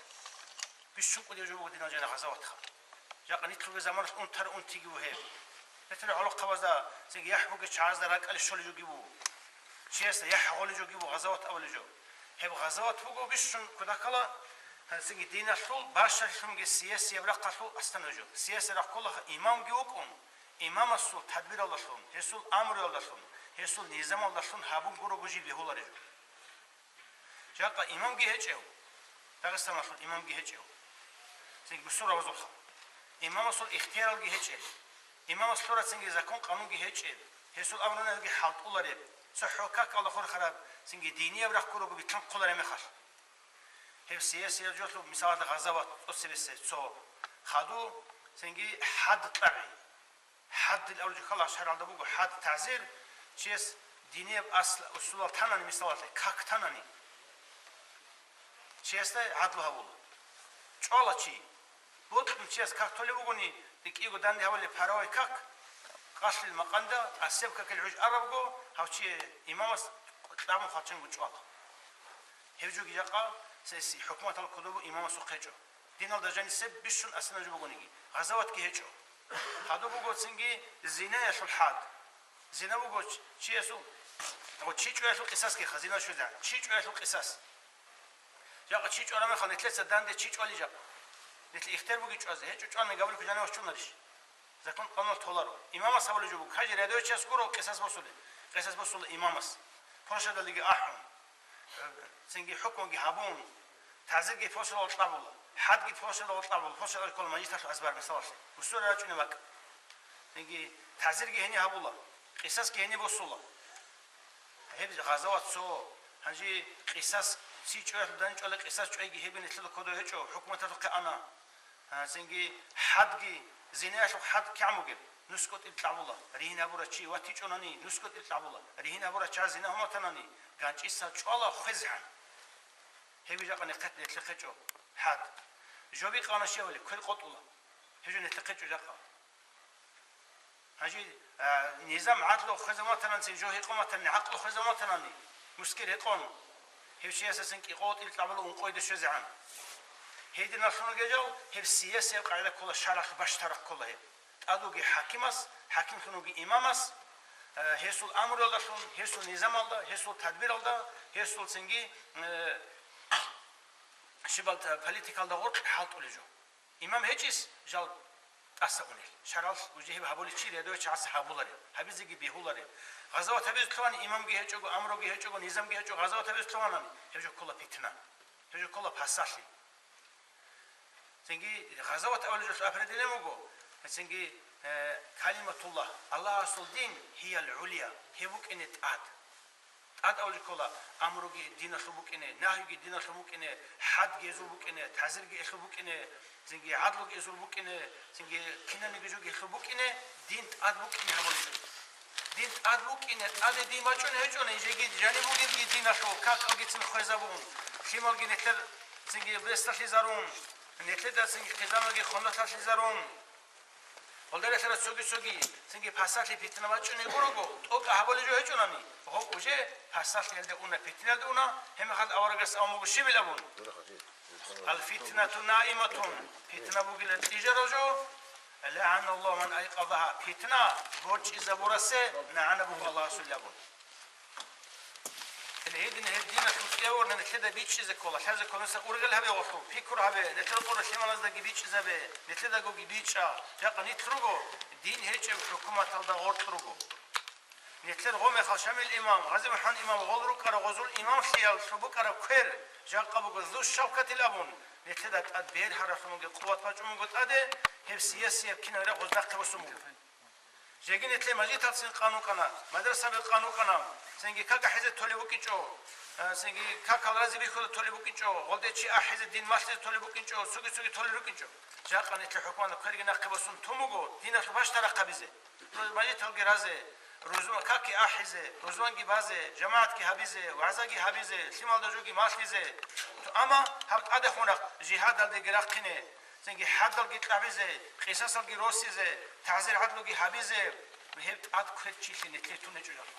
Бищун кӀудияв жо буго диналда жаниб гъазаватха. Жакъа нилъерго заманалъ унтарал унтиги вуго гьеб. БетӀер гӀолохъабазда, цинги яхӀ бугеб чагӀазда ракӀалде щолеб жоги буго. Чиясда яхӀ гъолеб жоги буго, гъазават абулеб жо. Гьеб гъазават буго бищун кутакала, цинги диналъул бащалъунги сиясияб рахъалъул астанаб жо. Сиясияб рахъ ккола имамги вукӀун, имамасул тадбиралдалъун, гьесул амруялдалъун, гьесул низамалдалъун гьабун гурого жиб бегьулареб жо. Жакъа имамги гьечӀев, Дагъистаналъул имамги гьечӀев, цинги бусурбабазулха. Имамасул ихтияралги гьечӀел, имамас лъурацинги закон-къанунги гьечӀел, гьесул амру-нагьиги хӀалтӀулареб, цохӀо какалда хурхараб, цинги динияб рахъ гурого битӀун кколареб мехалъ. Гьеб сиясияб жолъул мисалалда гъазават тӀоцебесеб цо, хадуб, цинги хӀад тӀагӀи. ХӀаддил авлу жо ккола, шаргӀалда буго хӀад, тагӀзир, чияс динияб асл усулал танани, мисалалъе, как танани, чиясда гӀадлу гьабула. ЧӀвала чи. БутӀун чияс как толеб бугони, рикӀкӀиго данде гьабулеб паравай как, къалъил макъанда тӀасеб какил гӀуж арабго, гьав чи имамас кьабун хвачанго чӀвала. Гьеб жоги жакъа, сес-, хӀукуматалда кодобе имамасухъ гьечӀо. Диналда жанисеб бищун астанаб жо бугониги, гъазаватги гьечӀо. Гьадуб буго цинги зинаялъул хӀад. Зина буго чи-, чиясул, ва чи чӀваялъул къисасги хазина щвезегӀан. Чи чӀваялъул къисас. Жакъа чи чӀвараб мехалъ, нилъеца данде чи чӀвали жакъа. Нилъ ихтияр буги чӀвазе, гьечӀо чӀвани гаврилъго жанивас чунарищ? Закон-къануналъ толаро. Имамас гьабулеб жо буго, хъазе рядовой чияс гуро къисас босулеб. Къисас босула имамас. Площадалдеги ахӀун, цинги хӀукмуги гьабун, тагӀзирги площадалда кьабула, хӀадги площадалда кьабула, площадалда ккола мажлисалъул азбар, мисалалъе, бусурбаби рачӀунеб бакӀ. Цинги тагӀзирги гьениб гьабула, къисасги гьениб босула. Гьеб гъазават цо, гьанже къисас, чи чӀваялъул данде чӀвала, къисас чӀвайги гьебги нилъеда кодо гьечӀо, хӀукуматалъухъе ана. А, цинги хӀадги, зинаялъул хӀад кигӀан бугеб? НусготӀил кьабула, ригьин гьабурав чи ватичӀонани, нусготӀил кьабула, ригьин гьабурав чагӀаз зина гьуматанани, ганчӀиса чӀвала хвезегӀан. Гьебги жакъа нилъехъе-, нилъехъе гьечӀо хӀад. Жо бикъана щивали, квер къотӀула. Гьеб жо нилъехъе гьечӀо жакъа. Гьанже, а, низам гӀадлу хвезабуматананцин жо гьикъуматани, гӀакълу хвезабуматанани, мускир гьекъон, гьев чиясдасан кӀикъоялда тӀилкьабула ункъойде щвезегӀан. Гьединалъун ругел жал, гьеб сиясияб къагӀида ккола, шаргӀалъ бащдаб рахъ ккола гьеб. ТӀад вугев хӀакимас, хӀакимлъун вугев имамас, а, гьесул амруялдалъун, гьесул низамалда, гьесул тадбиралда, гьесул цинги, э, щибалда политикалда гъоркь хӀалтӀулел жо. Имам гьечӀис жал тӀаса унел. ШаргӀалъ уже гьеб гьабулев чи рядовой чагӀаца гьабулареб, гьабизеги бегьулареб. Гъазават гьабизе лъугьани имамги гьечӀого, амруги гьечӀого, низамги гьечӀого, гъазават гьабизе лъугьанани, гьеб жо ккола питна. Гьеб жо ккола пасалъи. Цинги гъазават абулеб жо определение буго. Цинги, э, калиматуллагь, Аллагьасул дин, гьиял гӀулия, гьеб букӀине тӀад. ТӀад абулеб ккола, амруги диналъул букӀине, нагьиги диналъул букӀине, хӀадги гьезул букӀине, тагӀзирги гьелъул букӀине, цинги гӀадлуги гьезул букӀине, цинги кинабниги жоги гьелъул букӀине, дин тӀад букӀине гьабулеб. Дин тӀад букӀине, тӀаде дин бачӀунеб гьечӀони, жеги жаниб бугебги диналъул какалгицин хвезабун, лъималги нилъер цинги бесдалъизарун, нилъеда цинги хъизаналги хунаталъизарун. Гьелда релълъарал цоги-цоги, цинги пасалъи питна бачӀунеб гурого, тӀокӀаб гьабулеб жо гьечӀонани, гъов уже пасалъиялде уна, питнаялде уна, гьеб мехалъ аварагас абун буго щибил абун: «Ал-фитнату наиматун», питна бугила кьижараб жо, «лагӀаналлагьу ман айкъазагьа», питна борчӀизабурасе нагӀана буго Аллагьасул абун. Гьедин гьеб диналъул кӀиявурна нилъеда бичӀчӀизе ккола, лъазе ккола, нилъеца ургъел гьабе гъолъул, пикру гьабе, нилъер къоролъималаздаги бичӀчӀизабе, нилъедаго бичӀчӀа, жакъа нилъ руго, дин гьечӀеб хӀукуматалда гъоркь руго. Нилъер гъо мехалъ Шамил имам, Гъази МухӀаммад имам гъол рукӀарал гъозул имамлъиялъул букӀараб квер, жакъа буго Зу Шавкатил абун, нилъеда тӀад бергьаралъун бугеб къуват бачӀун буго тӀаде, гьеб сиясияб кинаб рагъ гъоз нахъе босун буго. Жеги нилъее мажгиталцин къан вукӀана, мадрасаби къан вукӀана, цинги как ахӀизе толеб букӀинчӀо, э, цинги какал рази бихьуда толеб букӀинчӀо, гъолде чи ахӀизе, дин малъизе толеб букӀинчӀо, цоги-цоги толел рукӀинчӀо. Жакъа нилъер хӀукуматалда кверги нахъе босун тун буго, диналъул бащдаб рахъ гьабизе, мажгиталги разе, рузма-, какги ахӀизе, рузманги базе, жамагӀатги гьабизе, вагӀзаги гьабизе, лъималда жоги малъизе. Амма гьаб тӀадехун рахъ жигьадалдеги рахъине, цинги хӀадалги кьабизе, къисасалги росизе, тагӀзир гӀадлуги гьабизе, гьеб тӀад квер чилъи нилъее тун гьечӀо жакъа.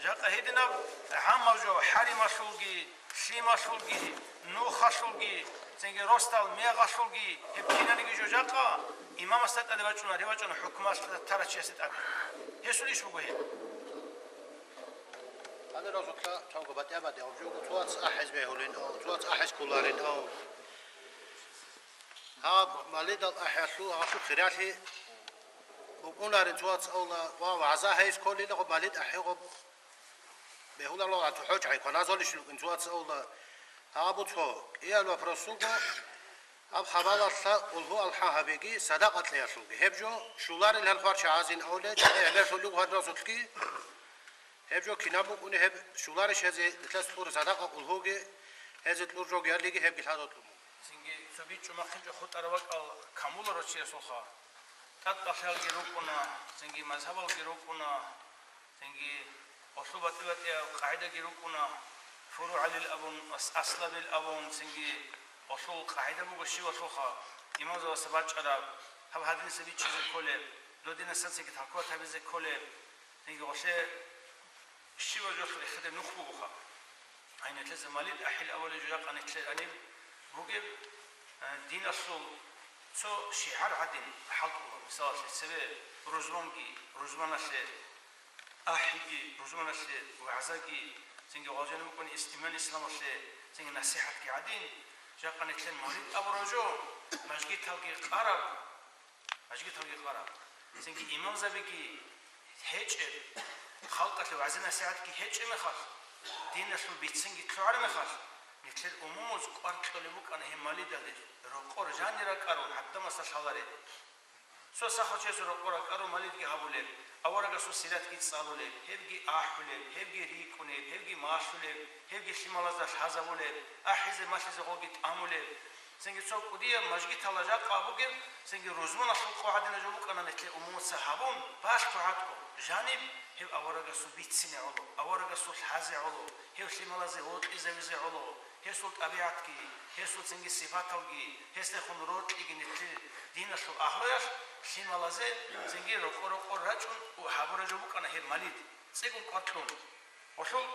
Жакъа гьединаб гӀаммаб жо хӀарималъулги, лъималъулги, нухалъулги, цинги росдал мегъалъулги, гьеб кинаниги жо жакъа имамасда тӀаде бачӀуна, ревачӀуна хӀукумалъ тарав чиясда тӀаде. Гьесул иш буго гьеб. Гьанир расулъа чавго батӀияб батӀияб жо, цо вац ахӀиз бегьулин ав, цо вац ахӀиз кколарин ав. Гьаб малидал ахӀиялъул гьалъул хиралъи букӀунарин цо вац авла ва вагӀза гьайз кколила гъоб малид ахӀи гъоб. Бегьуларал гъату хӀочӀай кваназалищ лукӀин цо вац авла. Гьаб буцо, кӀиял вапросулго, гьаб хабалалъа улгьу алхӀа гьабиги, садакъа кьеялъулги. Гьеб жо щуларил гьел хварчагӀазин авле, чӀей гӀемерлъулев гьарразулъги. Гьеб жо кинаб букӀуни гьеб щуларищ гьезе нилъеца кьур садакъа улгьуги, гьезе кьур жо гиялиги гьебги лъадалъун. Цинги цо бичӀчӀу махъинчӀо хутӀарав вакӀал камуларо чиясулха. ТӀадкъалъалги рукӀуна, цинги мазгьабалги рукӀуна, цинги гъолъул батӀи-батӀияб къагӀидаги рукӀуна, фуругӀалил абун, ас-, аслабил абун, цинги гъолъул къагӀида буго щивалъулха, имамзабаца бачӀараб, гьаб гьадинса бичӀчӀизе кколеб, додинасан цинги талкуат гьабизе кколеб, цинги гъолъе щивав жолъул эхеде нух бугоха. Гьайнилъеца малид ахӀил авалил жо жакъа нилъер гьаниб бугеб, э, диналъул цо шигӀар гӀадин хӀалтӀула. Мисалалъе, цебе рузманги, рузманалъе ахӀиги, рузманалъе вагӀзаги, цинги гъозени букӀуни ис-, иман исламалъе цинги насихӀатги гӀадин, жакъа нилъер малид абурав жо, мажгиталги къараб, мажгиталги къараб. Цинги имамзабиги гьечӀеб, халкъалъе вагӀзи-насихӀатги гьечӀеб мехалъ, диналъул бицинги лъугӀараб мехалъ, нилъер умумуз кӀвар кьолеб букӀана гьеб малидалде, рокъор жанир ракӀарун, гӀадамасда лъаларел. Цо сахав чиясул рокъор ракӀарун малидги гьабулеб, аварагасул сиратги цӀалулеб, гьебги ахӀулеб, гьебги рикӀкӀунеб, гьебги малъулеб, гьебги лъималазда лъазабулеб, ахӀизе-малъизе гъоги тӀамулеб. Цинги цо кӀудияб мажгиталда жакъа бугеб, цинги рузманалъул къо гӀадинаб жо букӀана нилъер умумуца гьабун, балъго гӀатӀу, жаниб гьев аварагасул бицине гӀоло, аварагасул лъазе гӀоло, гьев лъималазе вокьизавизе гӀоло, гьесул тӀабигӀатги, гьесул цинги сипаталги, гьесдехун рокьиги нилъер диналъул агьлуялъ лъималазе цинги рокъо-рокъор рачӀун гьабураб жо букӀана гьеб малид, цӀикӀкӀун кӀвар кьун. Гъолъул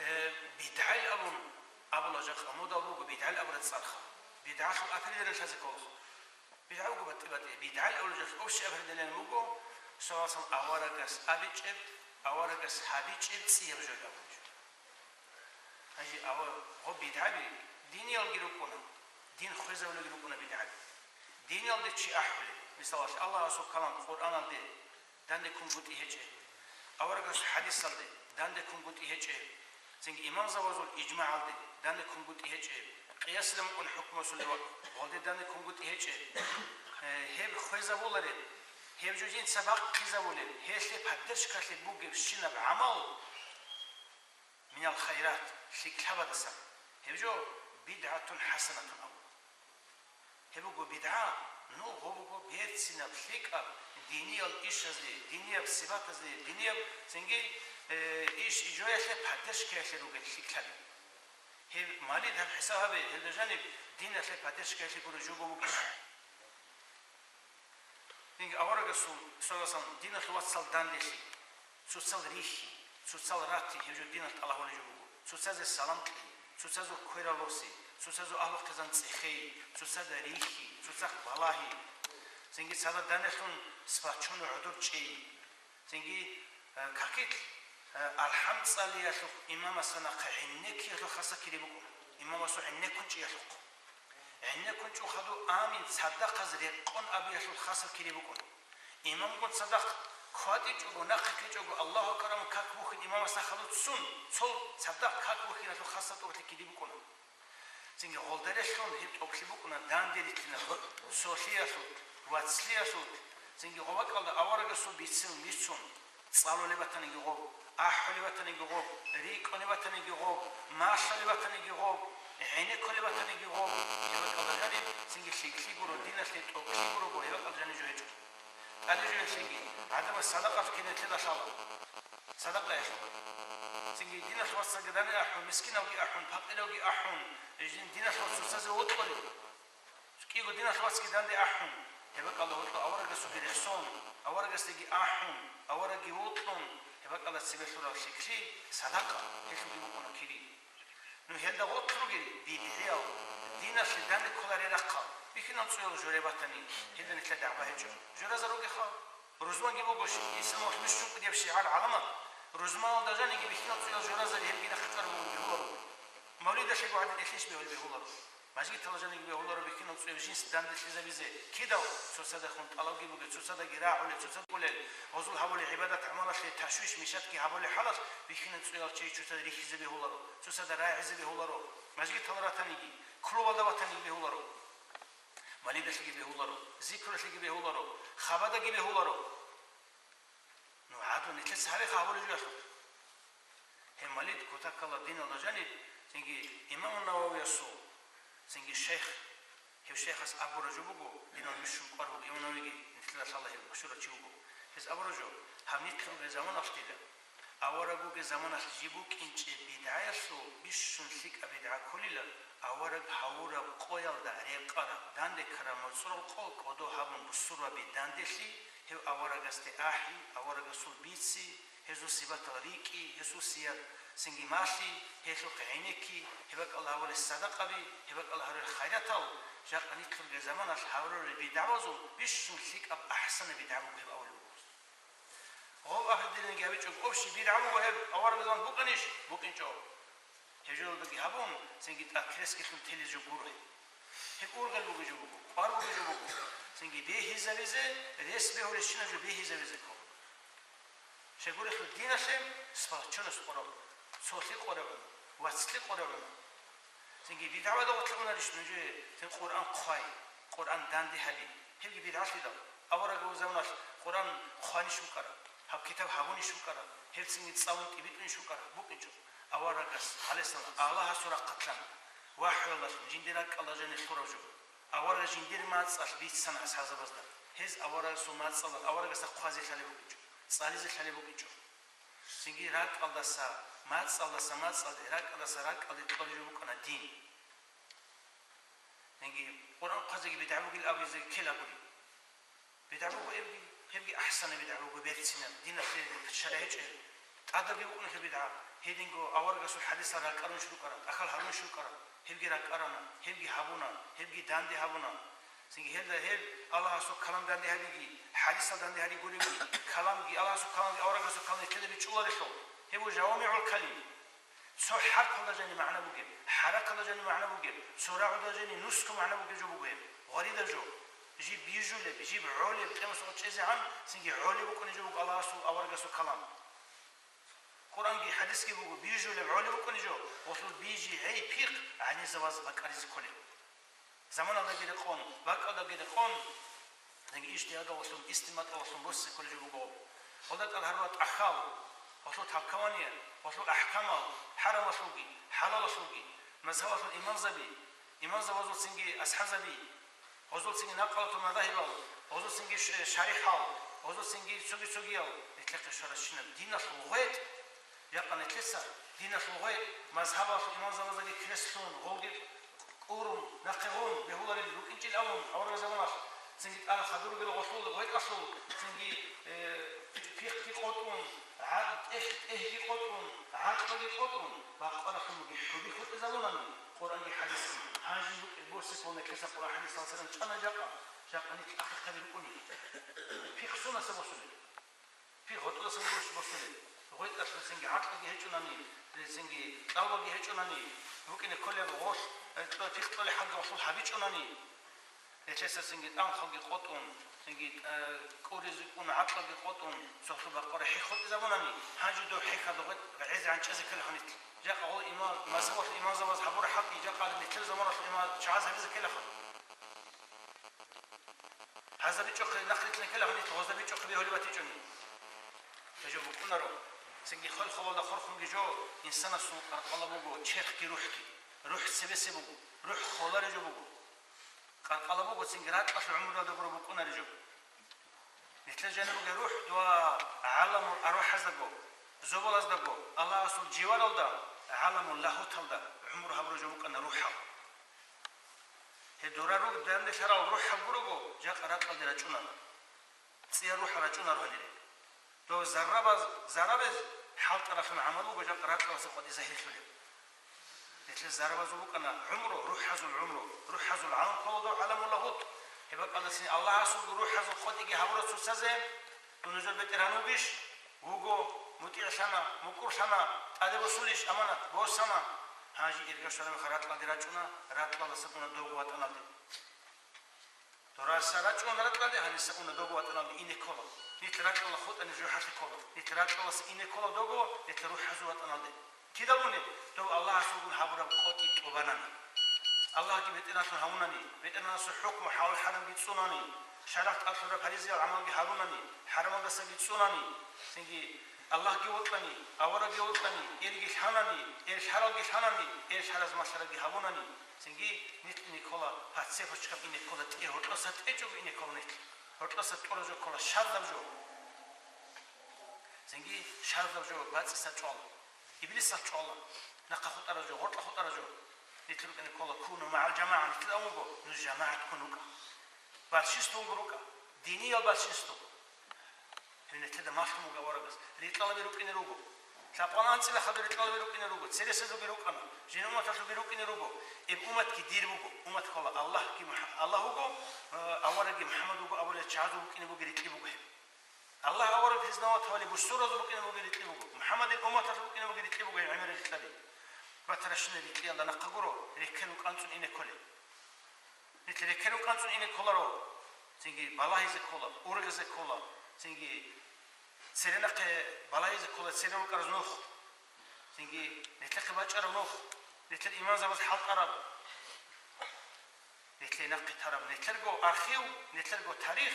Э, бидгӀал абун абула жакъа модал буго, бидгӀал абураб цӀарха. БидгӀалъул определение лъазе кколаха. БидгӀа буго батӀи-батӀи. БидгӀал абула жакъа общий определение буго, саллаллаху алейхи ва саллям аварагас абичӀеб, аварагас гьабичӀеб цӀияб жо абун жо. Гьанже ава-, гъо бидгӀаби диниялги рукӀуна, дин хвезавулелги рукӀуна бидгӀаби. Диниялде чи ахӀулеб, мисалалъе, Аллагьасул калам Къуръаналде дандеккунгутӀи гьечӀеб, аварагасул хӀадисалде дандеккунгутӀи гьечӀеб, цинги имамзабазул ижмагӀалде дандеккунгутӀи гьечӀеб, къиясилан букӀун хӀукму расулде ва гъолде дандеккунгутӀи гьечӀеб, э, гьеб хвезабулареб, гьеб жо жинца бахъизабулеб, гьелъе поддержкалъе бугебщинаб гӀамал, минал хайрат, лъикӀлъабадасан, гьеб жо бидгӀатун хӀасанатун абула. Гьеб буго бидгӀа, ну, гъо буго берцинаб, лъикӀаб, диниял ишазде, динияб сипатазде, динияб цинги, э, иш жоялъе поддержкаялъе ругел лъикӀлъаби. Гьеб малид гьаб хӀисаб гьабе, гьелда жаниб диналъе поддержкаялъе гуро жого бугищ? Динги аварагасул, саллаллаху алейхи ва саллям, диналъул вацал данделъи, цоцал рихьи, цоцал ратти гьев жо диналъ тӀалаб гьабулеб жо буго. Цоцазе салам кьей, цоцазул кверал босе, цоцазул агьлу-хъизан цӀехей, цоцазда рихьи, цоцахъ балагьи. Цинги цадахъ данделъун спачун гӀодор чӀей. Цинги, э, какилъ, э, алхӀам цӀалиялъухъ имамасда нахъе гӀенеккиялъухъ хасаб кири букӀуна. Имамасул гӀенеккун чӀиялъухъ. ГӀенеккун чӀун хадуб амин цадахъаз рекъон абиялъул хасаб кири букӀуна. Имамгун цадахъ кватӀичӀого, нахъе ккечӀого, Аллагьу акбар абун как бухьин имамасда хадуб цун, цо цадахъ как бухьиналъул хасаб тӀубалъи кири букӀуна. Цинги гъолдарелъун гьеб тӀокӀлъи букӀуна данде рилълъинаб, солъиялъул, вацлъиялъул, цинги гъо бакӀалда аварагасул бицин бицун, цӀалулеб батаниги гъоб, ахӀулеб батаниги гъоб, рикӀкӀунеб батаниги гъоб, малъулеб батаниги гъоб, гӀенеккулеб батаниги гъоб, гьеб бакӀалда жаниб цинги лъикӀлъи гуро, диналъе тӀокӀлъи гуро, гьеб бакӀалда жаниб жо гьечӀо. ТӀаде жо гьелъеги, гӀадамаз садакъалъ кинетлъи лъала. Садакъаялъухъ. Цинги диналъ вацалги дандеги ахӀун, мискиналги ахӀун, пакъиралги ахӀун, жин диналъ вацал цоцазе вокьулев. КӀиго диналъ вацги данде ахӀун, гьеб бакӀалда вокьул аварагас цоги рехсон, аварагасдеги ахӀун, аварагги вокьун, гьеб бакӀалда цебе лъурал лъикӀлъи, садакъа, гьелъулги букӀуна кири. Ну, гьелда гъоркь ругел бидгӀиял, диналъе данде кколарел рахъал, бихьинал цӀуял журе батани, гьелда нилъер дагӀба гьечӀо. Журазар ругеха? Рузманги буго ши-, Исламалъ бищун кӀудияб шигӀар гӀаламат. Рузманалда жаниги бихьинал цӀуял журазаби гьелги нахъе кьарун буго бегьуларо. Мавлидалъего гӀадин элъищ бегьулеб бегьуларо. Мажгиталда жаниги бегьуларо бихьинал цӀуяв жинс данделъизабизе, кидал цоцадехун тӀалабги бугел, цоцадаги рагӀулел, цоцада кӀолел, гъозул гьабулел гӀибадат-гӀамалалъе ташвиш-мишатги гьабулел хӀалалъ бихьинал цӀуял чей чоцазе рихьизе бегьуларо, цоцада рагӀизе бегьуларо, мажгитал ратаниги, клубалда ватаниги бегьуларо, малидалъеги бегьуларо, зикрулъеги бегьуларо, хабадаги бегьуларо. Ну, гьадин, нилъеца гьабеха гьабулеб жо гьелъул. Гьеб малид кутакалда диналда жаниб, цинги имам Нававиясул, цинги шайх, гьев шайхас абураб жо буго, динал бищун кӀвар буго, имам Нававиги нилъеда лъала, гьев машгьурав чи вуго. Гьес абураб жо, гьаб нилъ ругел заманалъ дила, авараг вугел заманалъ жиб букӀинчӀеб бидгӀаялъул бищун лъикӀаб бидгӀа кколила, авараг гьавураб къоялда рекъараб, данде ккараб моцӀрол къо кӀодо гьабун бусурбаби данделъи, гьев аварагасде ахӀи, аварагасул бици, гьезул сипатал рикӀкӀи, гьесул сияр цинги малъи, гьелъухъ гӀенекки, гьеб бакӀалда гьабулел садакъаби, гьеб бакӀалда гьарулел хайратал, жакъа нилъ ругел заманалъ гьарулел бидгӀабазул бищун лъикӀаб ахӀсанаб бидгӀа буго гьеб абулеб буго. Гъов ахирдиланги гьабичӀого, общий бидгӀа буго гьеб, аварагасул заман букӀанищ? БукӀинчӀо. Гьеб жолдаги гьабун, цинги тӀад крестги лъун телез жо гуро гьеб. Гьеб ургъел бугеб жо буго, кӀвар бугеб жо буго. Цинги бегьизабизе, рес бегьулебщинаб жо бегьизабизе ккола. Щайгурелъул диналъе сплоченность къораб, цолъи къораб, вацлъи къораб. Цинги бидгӀабазда гъорлъе унарищ нужее, цин Къуръан хъвай, Къуръан данде гьаби? Гьебги бидгӀалъидал. Аварагасул заманалъ Къуръан хъванищ букӀараб, гьаб китаб гьабунищ букӀараб, гьеб цинги цӀалун тӀибитӀунищ букӀараб? БукӀинчӀо. Аварагас, гӀалайгьиссалам, Аллагьасул рахъалъан, вахӀюялъун жиндир ракӀалда жанир лъураб жо. Авараг жиндир мацӀалъ бицана асхӀабзабазда. Гьез аварагасул мацӀалда аварагасда хъвазе лъалеб букӀинчӀо, цӀализе лъалеб букӀинчӀо. Цинги ракӀалдаса мацӀалдаса мацӀалде, ракӀалдаса ракӀалде кьолеб жо букӀана дин. Цинги Къуръан хъвазеги бидгӀа бугин абизе ккелагури. БидгӀа буго гьебги, гьебги ахӀсана бидгӀа буго, берцинаб, диналъе шаригӀ гьечӀеб. ТӀадабги букӀунелъул бидгӀа, гьединго аварагасул хӀадисал ракӀарунищ рукӀараб, тӀахьал гьарунищ рукӀараб, гьебги ракӀарана, гьебги гьабуна, гьебги данде гьабуна. Цинги гьелда гьеб Аллагьасул калам данде гьабиги, хӀадисал данде гьари гуребги, каламги, Аллагьасул каламги, аварагасул каламги нилъеда бичӀчӀуларелъул, гьеб жавамигӀул калим. Цо хӀарпалда жани магӀна бугеб, хӀаракалда жани магӀна бугеб, цо рагӀуда жани нусго магӀна бугеб жо буго гьеб. Гъваридаб жо. Жиб бижулеб, жиб гӀолеб, къемасухъ чӀезегӀан цинги гӀолеб букӀунеб жо буго Аллагьасул аварагасул калам. Къуръанги хӀадисги буго бижулеб, гӀолеб букӀунеб жо, гъолъул бижи гӀей пихъ гӀанизаваз бакӀаризе кколеб. Заманалдаги рекъон, бакӀалдаги рекъон, яги ижтигьадалъун, истимбаталъун босе кколеб жо буго. Гьелда тӀад гьарула тӀахьал, гьелъул толкование, гьелъул ахӀкамал, хӀарамалъулги, хӀалалалъулги, мазгьабалъул имамзаби, имамзабазулцинги асхӀабзаби, гьезулцинги накъалатул мазагьибал, гьезулцинги ш-, шарихӀал, гьезулцинги цоги-цогиял, нилъехъе щваращинаб диналъул гъветӀ, Якъа нилъеца диналъул гъой мазгьабалъул имамзабаздаги креслъун, гъолги кӀурун, нахъе гъун бегьуларел рукӀинчӀел абун, аварагасул заманалъ цинги тӀад хадур ругел гъолъул гъветӀалъул цинги, э, пихъги къотӀун, гӀакъ-, тӀех-, тӀехьги къотӀун, гӀакълуги къотӀун, бакъварахъун бугеб хӀуби хутӀизабунани, Къуръанги хӀадисги, гьанже букӀин босизе ккола нилъеца Къуръан хӀадис саллаллагьу гӀалайгьи ва саллам чӀана жакъа, жакъа нилъ ахиркаде рукӀуни. Пихъ сонаса босулеб? Пихъ гъотӀодасан гурищ босулеб? ГъветӀалъ цинги гӀакълуги гьечӀунани, цинги кьалбаги гьечӀунани, букӀине кколеб гъолъ, э, кьо-, пихъ кьолеб хӀалги гъолъул гьабичӀунани, нилъеца цинги тӀамхалги къотӀун, цинги, э, кӀуризе ккун гӀакълуги къотӀун, цохӀо бакъварахъ хӀехъ хутӀизабунани, гьанже дов хӀехьад гъветӀ гӀезегӀан чӀезе ккелаха нилъ. Жакъа гъол имам, мазгьабалъул имамзабаз гьабураб хӀакъги жакъа нилъер заманалъул имам чагӀаз гьабизе ккелаха. ГьазабичӀохъе нахърилъ ккелаха нилъ, гъозабичӀохъе бегьулеб батичӀони. Гьеб жо букӀунаро. Цинги хвел-хвалалда хурхунги жо, инсанасул къаркъала буго черхги рухӀги. РухӀ цебесеб буго, рухӀ холареб жо буго. Къаркъала буго цинги ракьалъ гӀумруялда гуро букӀунареб жо. Нилъер жаниб бугеб рухӀ дова гӀаламул арвахӀаздаго, зобалаздаго, Аллагьасул живаралда, гӀаламул лагьуталда гӀумру гьабураб жо букӀана рухӀал. Гьеб дора руг данделъарал рухӀал гурого, жакъа ракьалде рачӀуна. цӀия рухӀал рачӀунаро гьанире. Дов заррабаз, заррабаз хӀалтӀаралъун гӀамал буго жакъа ракьалдаса къватӀи загьирлъулеб. Нилъер заррабазул рукӀана гӀумру, рухӀазул гӀумру, рухӀазул гӀалам ккола дов гӀаламул лагьут. Гьеб бакӀалдасин Аллагьасулго рухӀазул къотӀиги гьабураб цоцазе, дун нужер БетӀергьан вугищ? Вуго, мутӀигӀлъана, мукӀурлъана, тӀаде босулищ аманат? Босана. Гьанже ирга щвараб мехалъ ракьалде рачӀуна, ракьалдаса уна довго ватӀаналде. Дораса рачӀун ракьалде, гьаниса уна довго ватӀаналде ине ккола. Нилъ ракьалда хутӀани жужахӀалъе ккола. Нилъ ракьалдаса ине ккола довго, нилъ рухӀазул ватӀаналде. Кидал унеб? Дов Аллагьасулгун гьабураб къотӀи тӀубанани. Аллагьги бетӀергьанлъун гьавунани, бетӀергьанасул хӀукму хӀалал-хӀарамги цӀунани, шаргӀалъ тӀад лъураб гьаризиял гӀамалги гьарунани, хӀарамалдасаги цӀунани, цинги Аллагьги вокьани, аварагги вокьани, ирги лъанани, ир лъаралги лъанани, ир лъараз малъарабги гьавунани, цинги нилъ ине ккола, пацепочкаб ине ккола, тӀе гьоркьоса тӀечӀого ине ккола нилъ. Гьоркьоса тӀураб жо ккола, щадаб жо. Цинги щадаб жо бацӀцӀиса чӀвала. Иблисалъ чӀвала. Нахъа хутӀараб жо, гъоркьа хутӀараб жо. Нилъ рукӀине ккола, куну магӀал жамагӀа, нилъеда вуго, нуж жамагӀат ккун рукӀа. Большинствого рукӀа. Диниял большинство. Гьеб нилъеда малъун буго аварагас. Рикьалаби рукӀине руго. Лъабкъоялда анцӀила хадур рикьалаби рукӀине руго. Цересезулги рукӀана. Жинда умматалъулги рукӀине руго. Эб умматги дир буго. Уммат ккола Аллагьги МухӀ-, Аллагь вуго, э, аварагги МухӀаммад вуго абулел чагӀазул букӀине бугеб рикьи буго гьеб. Аллагь авараг признавать гьабулел бусурбабазул букӀине бугеб рикьи буго. МухӀаммадил умматалъул букӀине бугеб рикьи буго гьеб гӀемерал рикьаби. Батаращинаб рикьиялда нахъа гуро, реккелун кӀанцӀун ине кколел. Нилъ реккелун кӀанцӀун ине кколаро, цинги балагьизе ккола, ургъизе ккола, цинги церенахъе балагьизе ккола, церен рукӀараз нух, цинги нилъехъе бачӀараб нух, нилъер имамзабаз хӀалтӀараб, нилъее нахъе тараб, нилъерго архив, нилъерго тарих,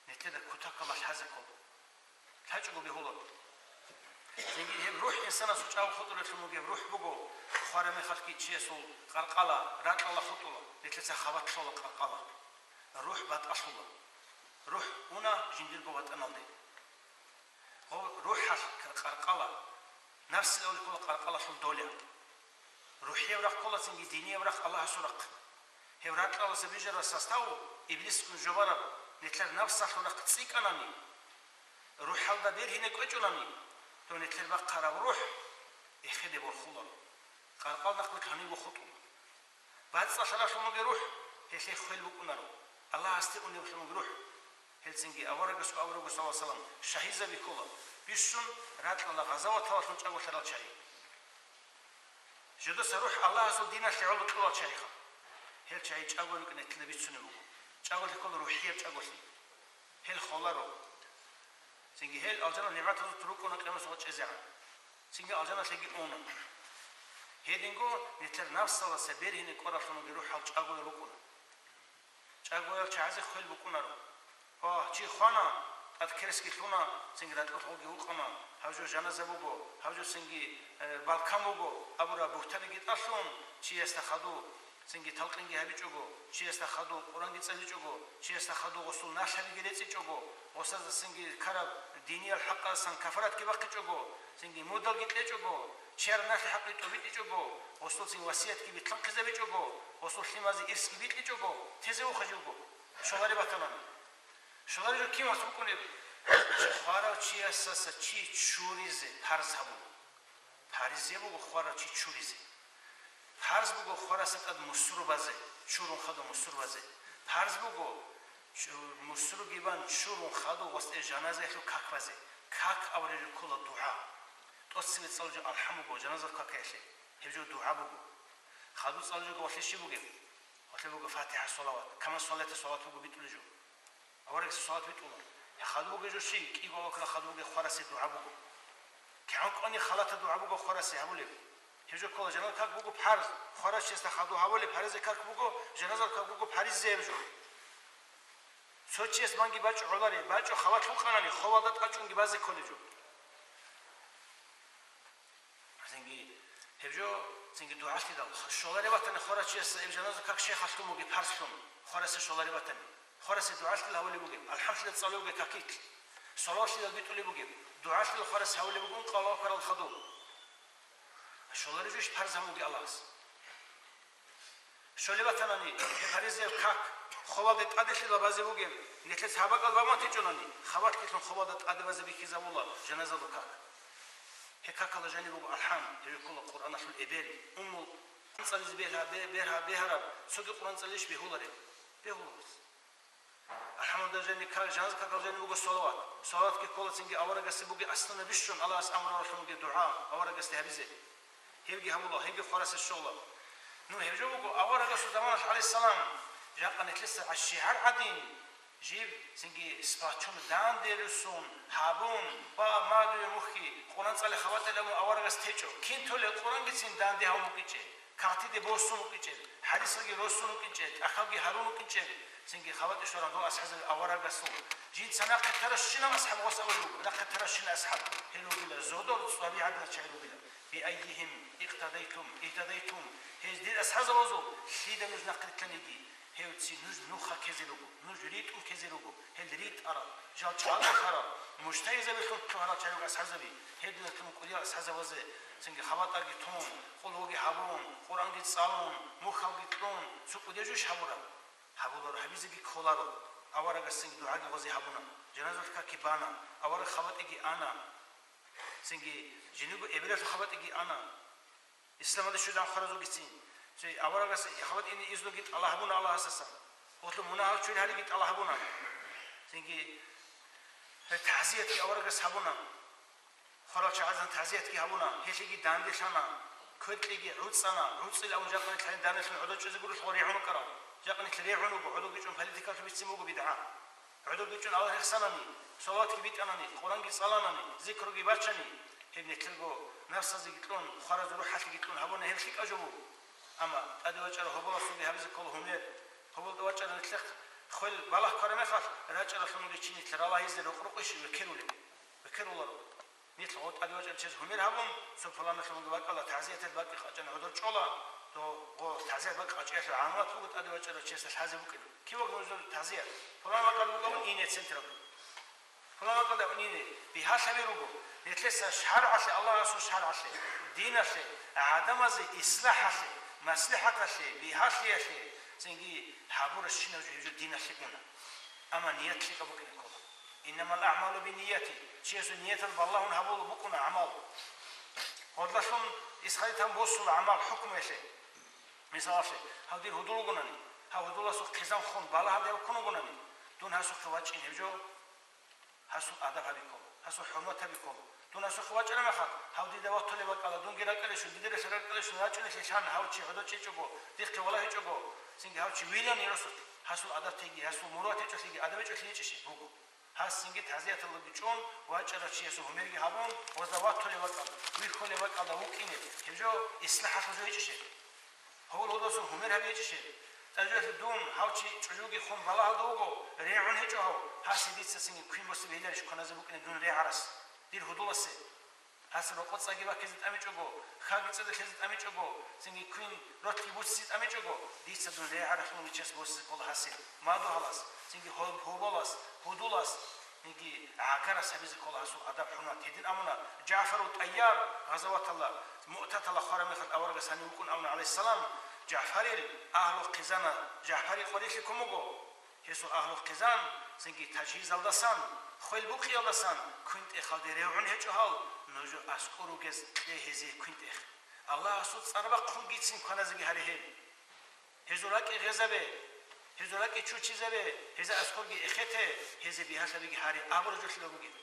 нилъеда кутакалда лъазе ккола. ЛъачӀого бегьула. Цинги гьеб рухӀ инсанасул чӀаго хутӀулеблъун бугеб рухӀ буго, хвараб мехалъги чиясул къаркъала, ракьалда хутӀула, нилъеца хабалъ лъола къаркъала. РухӀ батӀалъула. РухӀ уна жиндирго ватӀаналде. Гьеб рухӀалъ къаркъала, нафсилан абулеб ккола къаркъалалъул доля. РухӀияб рахъ ккола цинги динияб рахъ, Аллагьасул рахъ. Гьеб ракьалдаса бижараб состав, иблисгун жубараб, нилъер нафсалъул рахъ цӀикӀкӀанани, рухӀалда бергьине кӀвечӀонани, то нилъер бахъараб рухӀ эхеде борхула, къаркъал нахъ гьанибго хутӀула. БацӀцӀалъаралъун бугеб рухӀ, гьелъие хвел букӀунаро. Аллагьасде унебалъун бугеб рухӀ, гьелцинги аварагасго абурабго, саллаллагьу гӀалайгьи ва саллам, шагьидзаби ккола, бищун ракьалда гъазаваталдалъун чӀаголъарал чагӀи. Жидаса рухӀ Аллагьасул диналъе гӀоло кьурал чагӀиха. Гьел чагӀи чӀаголъи рукӀине нилъеда бицунеб буго. ЧӀаголъи ккола рухӀияб чӀаголъи. Гьел холаро. Цинги гьел алжанал нигӀматазул рукӀуна къиямасеб къо чӀезегӀан. Цинги алжаналъеги уна. Гьединго нилъер нафсалдаса бергьине кӀваралъун бугеб рухӀал чӀаголел рукӀуна. ЧӀаголел чагӀазе хвел букӀунаро. О, чи хвана, тӀад керсги лъуна, цинги ракьулъ гъоги вукъана, гьав жо жаназа буго, гьав жо цинги, э, балкан буго абураб бугьтаниги тӀалъун, чиясда хадув, цинги талкъинги гьабичӀого, чиясда хадув Къуранги цӀаличӀого, чиясда хадув гъосул налъабиги рецӀичӀого, гъосазда цинги ккараб диниял хӀакъаздасан кафаратги бахъичӀого, цинги мудалги кьечӀого, чияр налъи хӀакъи тӀобитӀичӀого, гъосул цин васиятги битлъанхъизабичӀого, гъосул лъимазе ирсги бикьичӀого, тезе вухъа живго. Щолари батанани. Щолари жо кин вац букӀунеб? Хварав чиясаса чи чуризе парз гьабуна. Паризе буго хварав чи чуризе. Парз буго хварасе тӀад мусру базе, чурун хадув мусру базе. Парз буго чу-, мусруги бан чурун хадув гъосде жаназаялъул как базе. Как абулеб жо ккола дугӀа. ТӀоцебе цӀалулеб жо алхӀам буго жаназаялъул какаялъе. Гьеб жо дугӀа буго. Хадуб цӀалулеб жо гъолъие щиб бугеб? Гъолъие буго ФатихӀа, салават. Каман салата салават буго битӀулеб жо. Аварагасул салат битӀула. Гьеб хадуб бугеб жо щиб? КӀиго авлакалда хадуб бугеб хварасе дугӀа буго. КигӀан кӀвани халатаб дугӀа буго хварасе гьабулеб. Гьеб жо ккола жаназаялъул как буго парз. Хварав чиясда хадуб гьабулеб паризаб как буго, жаназаялъул как буго паризаб жо. Цо чияс манги бачӀо гӀоларе, бачӀо халат гьукъанани, ховалда тӀачӀунги базе кколеб жо. Цинги гьеб жо, цинги дугӀалъидал, щолареб батани хварав чиясда гьеб жаназаялъул как щай хадуб бугеб парзлъун, хварасе щолареб батани. Хварасе дугӀалъидал гьабулеб бугеб, алхӀамлъидал цӀалулеб бугеб какилъ, салаватлъидал битӀулеб бугеб, дугӀалъидал хварасе гьабулеб буго ункъо авлакалда хадуб. Щолареб жо иш парз гьабун бугеб Аллагьас. Щолеб батанани, гьеб паризаб как, Хобалде тӀаделъила базе бугеб, нилъеца гьаб бакӀал баматичӀунани, хабалъилъун хобалда тӀаде базе бихьизабула жаназалда как. Гьеб какалда жаниб буго алхӀам, гьеб ккола Къуръаналъул эбел, уммул Къуръан цӀализе бегьа-, бе-, бегьа-, бегьараб, цоги Къуръан цӀалищ бегьулареб? Бегьуларо. АлхӀамдулиллагь, жаниб как, жаназа какалда жаниб буго салават. Салаватги ккола цинги аварагасде бугеб аслуна бищун Аллагьас амру гьабуралъун бугеб дугӀа аварагасде гьабизе. Гьебги гьабула, гьебги хварасеб щола. Ну, гьеб жо буго, аварагасул заманалъ, гӀалайгьиссалам, жакъа нилъеца гӀащигӀар гӀадин, жиб цинги сплочённо данде руссун, гьабун, ва мадуе мухьги, Къуръан цӀале хабатӀилан аварагас течӀо. Кин толеб Къуръангицин данде гьавун букӀинчӀеб, кагътиде босун букӀинчӀеб, хӀадисалги росун букӀинчӀеб, тӀахьалги гьарун букӀинчӀеб, цинги хабатӀишлъаран дол асхӀазаби аварагасул. Жинца нахъе таращинаб асхӀаб гъос абулеб буго, нахъе таращинаб асхӀаб. Гьел ругила зодор цӀваби гӀадинал чагӀи ругила. «Биаййигьим икътадайтум, игьтадайтум», гьез дир асхӀазабазул лъида нуж нахъ рилълъаниги, гьевцин нуж нуха ккезе руго, нуж ритӀун ккезе руго, гьел ритӀарал, жал чӀаголъарал, мужтагьидзабилъун лъугьарал чагӀи руго асхӀазаби, гьединлъун кӀудиял асхӀазабазе цинги хабатӀаги тун, къулгьуги гьабун, Къуръанги цӀалун, мухьалги кьун, цо кӀудияв жо иш гьабураб? Гьабуларо, гьабизеги кколаро. Аварагасдеги дугӀаги гъозе гьабуна, жаназалъ какги бана, авараг хабатӀиги ана. Цинги жиндирго эбелалъул хабатӀиги ана. Исламалде щвезегӀан хваразулгицин. Цо аварагас хабатӀине изноги тӀалаб гьабуна Аллагьасдасан. Гъолъул мунагьал чури гьариги тӀалаб гьабуна. Цинги гьеб тагӀзиятги аварагас гьабуна. Хварал чагӀазан тагӀзиятги гьабуна, гьелъиги данделъана, кверкьеги гӀуцӀана, гӀуцӀила абун жакъа нилъ гьаниб данделъун гӀодор чӀезе гурелъул регӀун вукӀарал. Жакъа нилъ регӀун вуго, гӀодорги чӀун политикалъуб бицин буго бидгӀа. ГӀодорги чӀун Аллагь рехсанани, салаватги битӀанани, Къуръанги цӀаланани, зикруги бачани, гьеб нилъерго напсазеги кьун, хваразул рухӀалъеги кьун гьабуна, гьеб лъикӀаб жо буго. Амма тӀаде вачӀарав гьоболасулги гьабизе ккола гьумер, гьоболда вачӀарав нилъехъ хвел балагь ккараб мехалъ, рачӀаралъун вугев чи нилъ ралагьизе рукъ-рукъищ векерулеб? Векеруларо. Нилъ гъо тӀаде вачӀарав чияс гьумер гьабун, цо пуланасул вугеб бакӀалда, тагӀзияталъ бакӀи къачӀана гӀодор чӀола, дов гъо тагӀзият бакӀ къачӀиялъул гӀаламат буго тӀаде вачӀарав чиясда лъазе букӀин. Киваг нужер тагӀзият? Пулан бакӀалда бугеб ине централда. Пулан бакӀалда ине бигьалъаби руго, нилъеца шаргӀалъе, Аллагьасул шаргӀалъе, диналъе, гӀадамазе ислахӀалъе, маслихӀаталъе, бигьалъиялъе, цинги гьабураб щинаб жо гьеб жо диналъе уна. Амма ният лъикӀаб букӀине ккола. «Иннамал агӀмалу биннияти», чиясул нияталда балагьун гьабулеб букӀуна гӀамал. Гьоркьолъун исхадитан босула гӀамал хӀукмуялъе. Мисалалъе, гьав дир гьудул вугонани, гьав гьудуласул хъизан хун балагьалде вуккун вугонани, дун гьасухъе вачӀин гьеб жо, гьасул адаб гьаби ккола, гьасул хӀурмат гьаби ккола. Дун гьасухъе вачӀараб мехалъ, гьав дида ватулеб бакӀалда, дунги ракӀалдейищун, дида релълъун ракӀалдейищун рачӀунелъе лъан, гьав чи гӀодор чӀечӀого, дихъе валагьичӀого, цинги гьав чи вилани росулъ, гьасул адаб теги, гьасул мурад гьечӀолъиги, адаб гьечӀолъи гьечӀищ буго. Гьас цинги тагӀзияталдаги чӀун, вачӀарав чиясул гьумерги гьабун, гъозда ватулеб бакӀалда, вихьулеб бакӀалда вукӀине, гьеб жо ислахӀалъул жо гьечӀищ. Гьавул гьудасул гьумер гьабичӀищ гьеб? ТӀажуялъе дун гьав чи чӀужуги хун балагьалда вуго, регӀун гьечӀо гьав, гьасие дица цинги квин босизе бегьиларищ кваназе букӀине дун регӀарас, дир гьудуласе? Гьас рокъо цӀаги баккизе тӀамичӀого, хьаги цӀеде лъезе тӀамичӀого, цинги квин ролъги буцизе тӀамичӀого, дица дун регӀаралъун виччас босизе ккола гьасие, мадугьалас, цинги гьоб-, гьоболас, гьудулас. Цинги гӀагарас гьабизе ккола гьасул адаб-хӀурмат. Гьедин абуна ЖагӀфару ТӀайяр, гъазаваталда, Муътаталда хвараб мехалъ аварагас гьанив вукӀун абуна, гӀалайгьиссалам, ЖагӀфарил агьлу хъизана, ЖагӀфарил къварилъи ккун буго. Гьесул агьлу хъизан, цинги тажгьизалдасан, хвел букъиялдасан квинтӀехалде регӀун гьечӀо гьал, нужер аскӀор ругез кье гьезие квинтӀех. Аллагьасул цӀар бахъунгицин кваназеги гьаре гьел. Гьезул ракӀи гъезабе, гьезул ракӀи чучизабе, гьезда аскӀорги эхете, гьезие бигьалъабиги гьаре абураб жо лъила бугеб.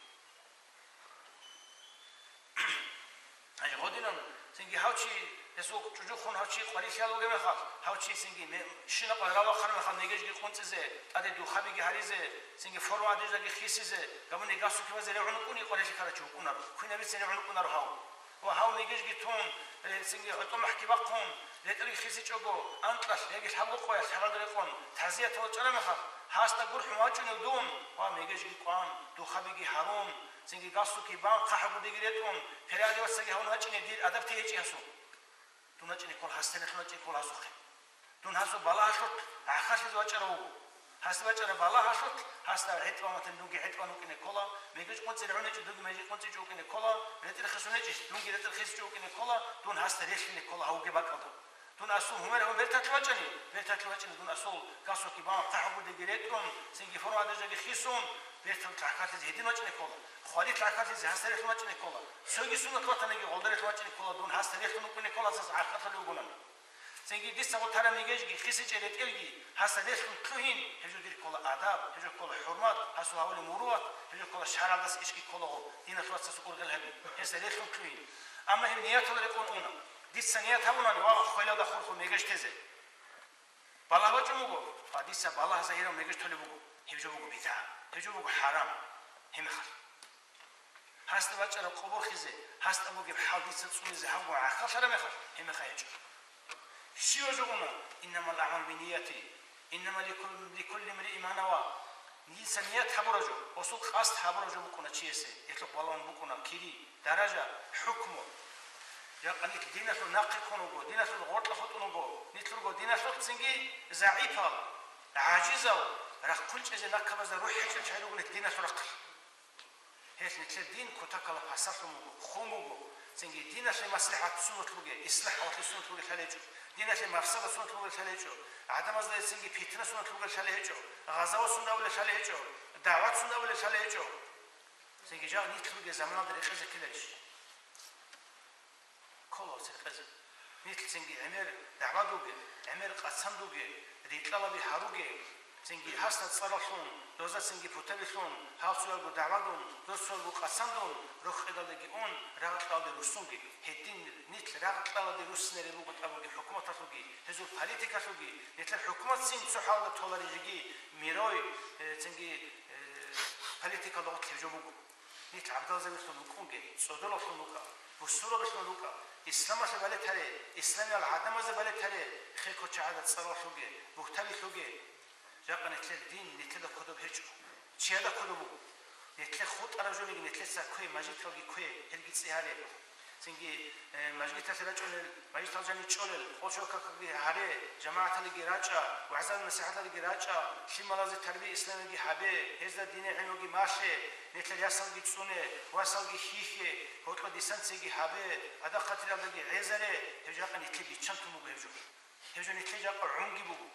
Гьанже гъодинан цинги гьав чи, гьесул чӀужу хун гьав чи къварилъи гьал вугеб мехалъ, гьав чи цинги ме-, щинаб къварилъи ралахъараб мехалъ, мегежги къунцӀизе, тӀаде духабиги гьаризе, цинги форма одеждаги хисизе, гамуни гасуккибазе регӀун вукӀуни къварилъи ккарав чи вукӀунаро, квинабицин регӀун вукӀунаро гьав. Ва гьав мегежги тун, э, цинги гьоркьоб махӀги бахъун, ретӀелги хисичӀого, анкьалъ яги лъабго къоялъ хӀаралда рекъон, тагӀзияталда чӀараб мехалъ, гьасда гурхӀун вачӀунев дун, ва мегежги кӀван, духабиги гьарун, цинги галстукги бан, хъахӀаб гудиги ретӀун, периодеваться гьавун вачӀине дир адаб тей гьечӀищ гьасул? Дун вачӀине ккола, гьасда релълъун вачӀине ккола гьасухъе. Дун гьасул балагьалъулъ гӀахьаллъизе вачӀарав вуго. Гьасда вачӀараб балагьалъулъ гьасда гӀетӀ бан ватани, дунги гӀетӀ бан вукӀине ккола, мегеж къунцӀи регӀун гьечӀо, дунги мегеж къунцӀичӀо вукӀине ккола, ретӀел хисун гьечӀищ, дунги ретӀел хисичӀо вукӀине ккола, дун гьасда релълъине ккола гьав вугеб бакӀалда. Дун асул гьумер гьабун берталъ вачӀани, берталъ вачӀани дун асул касоки бан хъахӀбудеги ретӀун, цинги форма-одеждаги хисун, бертал лъахьалъизе гьедин вачӀине ккола. Хвалил лъахьалъизе гьасда релълъун вачӀине ккола. Цоги суннат ватаниги гъолда релълъун вачӀине ккола, дун гьасда релълъун вукӀине ккола, гьасда гӀахьаллъулев вугонани. Цинги дица гъутара мегежги, хисичӀел ретӀелги гьасда релълъун лъугьин, гьеб жо дир ккола адаб, гьеб жо ккола хӀурмат, гьасул гьавулеб муруват, гьеб жо ккола шаргӀалдаса ишги кколаго, диналъул вацасул ургъел гьаби, гьесда релълъун лъугьин. Амма гьеб нияталда рекъон уна. Дица ният гьабунани ва хвелалда хурхун мегеж тезе. Балагь бачӀун буго, ва дица балагь загьирав мегеж толеб буго. Гьеб жо буго бидгӀа. Гьеб жо буго хӀарам. Гьеб мехалъ. Гьасда бачӀараб къо борхизе, гьасда бугеб хӀал дица цӀунизе гьабго гӀахьаллъараб мехалъ, гьеб мехалъ гьечӀо. Щивав жо уна, иннамал агӀмалу биннияти, иннама ликул-, ликулли имриин ма нава. Дица ният гьабураб жо, гьасул къасд гьабураб жо букӀуна чиясе, гьелъухъ балагьун букӀуна кири, даража, хӀукму. Жакъа нилъ диналъул нахъе ккун вуго, диналъул гъоркьа хутӀун вуго, нилъ руго диналъулъ цинги загӀипал, гӀажизал, рахъун чӀезе накабазда рухӀ гьечӀел чагӀи руго нилъ диналъул рахъалъ. Гьелъ нилъер дин кутакалда пасалъун буго, хун буго, цинги диналъе маслихӀат сунат бугеб, ислахӀ гьавалъе сунат бугеб лъалеб гьечӀо, диналъе мафсада сунат бугеб лъалеб гьечӀо, гӀадамазда цинги питна сунат бугеб лъалеб гьечӀо, гъазават сунат абулеб лъалеб гьечӀо, дагӀват сунат абулеб лъалеб гьечӀо. Цинги жал нилъ ругел заманалда рекъезе ккеларищ? Ккола гьес рекъезе. Нилъ цинги гӀемер дагӀбадуге, гӀемер къацандуге, рикьалаби гьаруге, цинги гьасда цӀаралъун, дозда цинги путабилъун, гьал цоялго дагӀбадун, дос цоялго къацандун, рохь кьедалдаги ун, рагъ кьалде руссунги. Гьедин нилъ рагъ кьалде руссинарел руго тӀабуги хӀукуматалъулги, гьезул политикалъулги, нилъер хӀукуматцин цо хӀалда толарижеги, мирой, э, цинги, э, политикалда гъорлъ гьеб жо буго. Нилъ гӀабдалзабилъун вукӀунге, цӀодорлъун рукӀа, бусурбабилъун рукӀа, исламалъе балетаре, исламиял гӀадамазда балетаре, хе кочагӀада цӀаралъуге, бугьтабилъуге. Жакъа нилъер дин нилъеда кодоб гьечӀо. Чияда кодоб буго. Нилъе хутӀараб жониги нилъеца ккве, мажгиталги ккве, гьелги цӀи гьаре. Цинги, э, мажгиталъе рачӀунел, мажгитал жанив чӀолел, къо-чоркакалги гьаре, жамагӀаталиги рачӀа, вагӀза-насихӀаталиги рачӀа, лъималазе тарбия исламиги гьабе, гьезда динил гӀилмуги малъе, нилъер ясалги цӀуне, васалги хьихье, гьоркьоб дистанциги гьабе, адахъатиралдаги гӀезаре, гьеб жакъа нилъее биччантун буго гьеб жо. Гьеб жо нилъее жакъа гӀунги буго.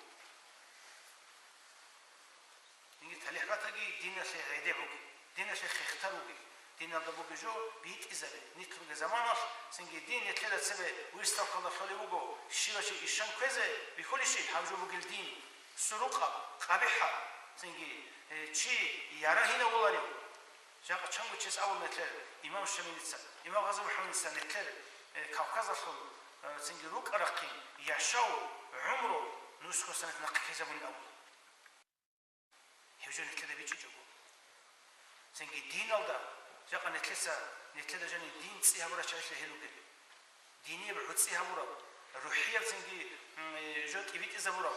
Цинги талихӀ батаги, диналъе гӀедегӀуге, диналъе хехтаруге, диналда бугеб жо битӀизабе. Нилъ ругел заманалъ, цинги дин нилъеда цебе выставкалда лъолеб буго, щивав чи ишан кквезе бихьулищ гьаб жо бугел дин, сурукъаб, къабихӀаб, цинги, э, чи ярагьинавуларев. Жакъа чанго чияс абула нилъер имам Шамилица, имам Гъази МухӀаммадица нилъер, э, Кавказалъул, э, цинги рукӀа-рахъин, яшав, гӀумру нусго санат нахъе ккезабулин абула. Гьеб жо нилъеда бичӀчӀичӀого. Цинги диналда, жакъа нилъеца, нилъеда жанив дин цӀи гьабурал чагӀилъи гьел ругел. Динияб гӀуцӀи гьабураб, рухӀияб цинги, м, э, жо тӀибитӀизабураб.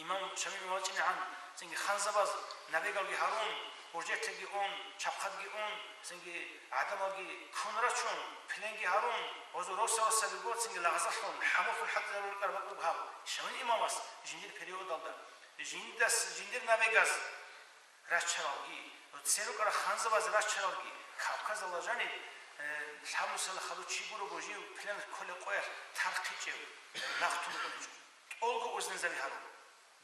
Имам Шамил вачӀинегӀан, цинги ханзабаз набегалги гьарун, гьуржетлъиги ун, чабхъадги ун, цинги гӀадамалги ккун рачун, пленги гьарун, гьезул росарасабиго цинги лагъзалъун, хӀамулъун хӀалтӀизарулел рукӀараб бакӀ буго гьаб Шамил имамас жиндир периодалда. Жиндас, жиндир набегаз рачаралги, церукъара ханзабаз рачаралги, Кавказалда жаниб, э, лъабнусала хадув чи гурого жив плен кколеб къоялъ тархъичӀев, нахъ тун букӀунчӀо. ТӀолго узнизаби гьарун,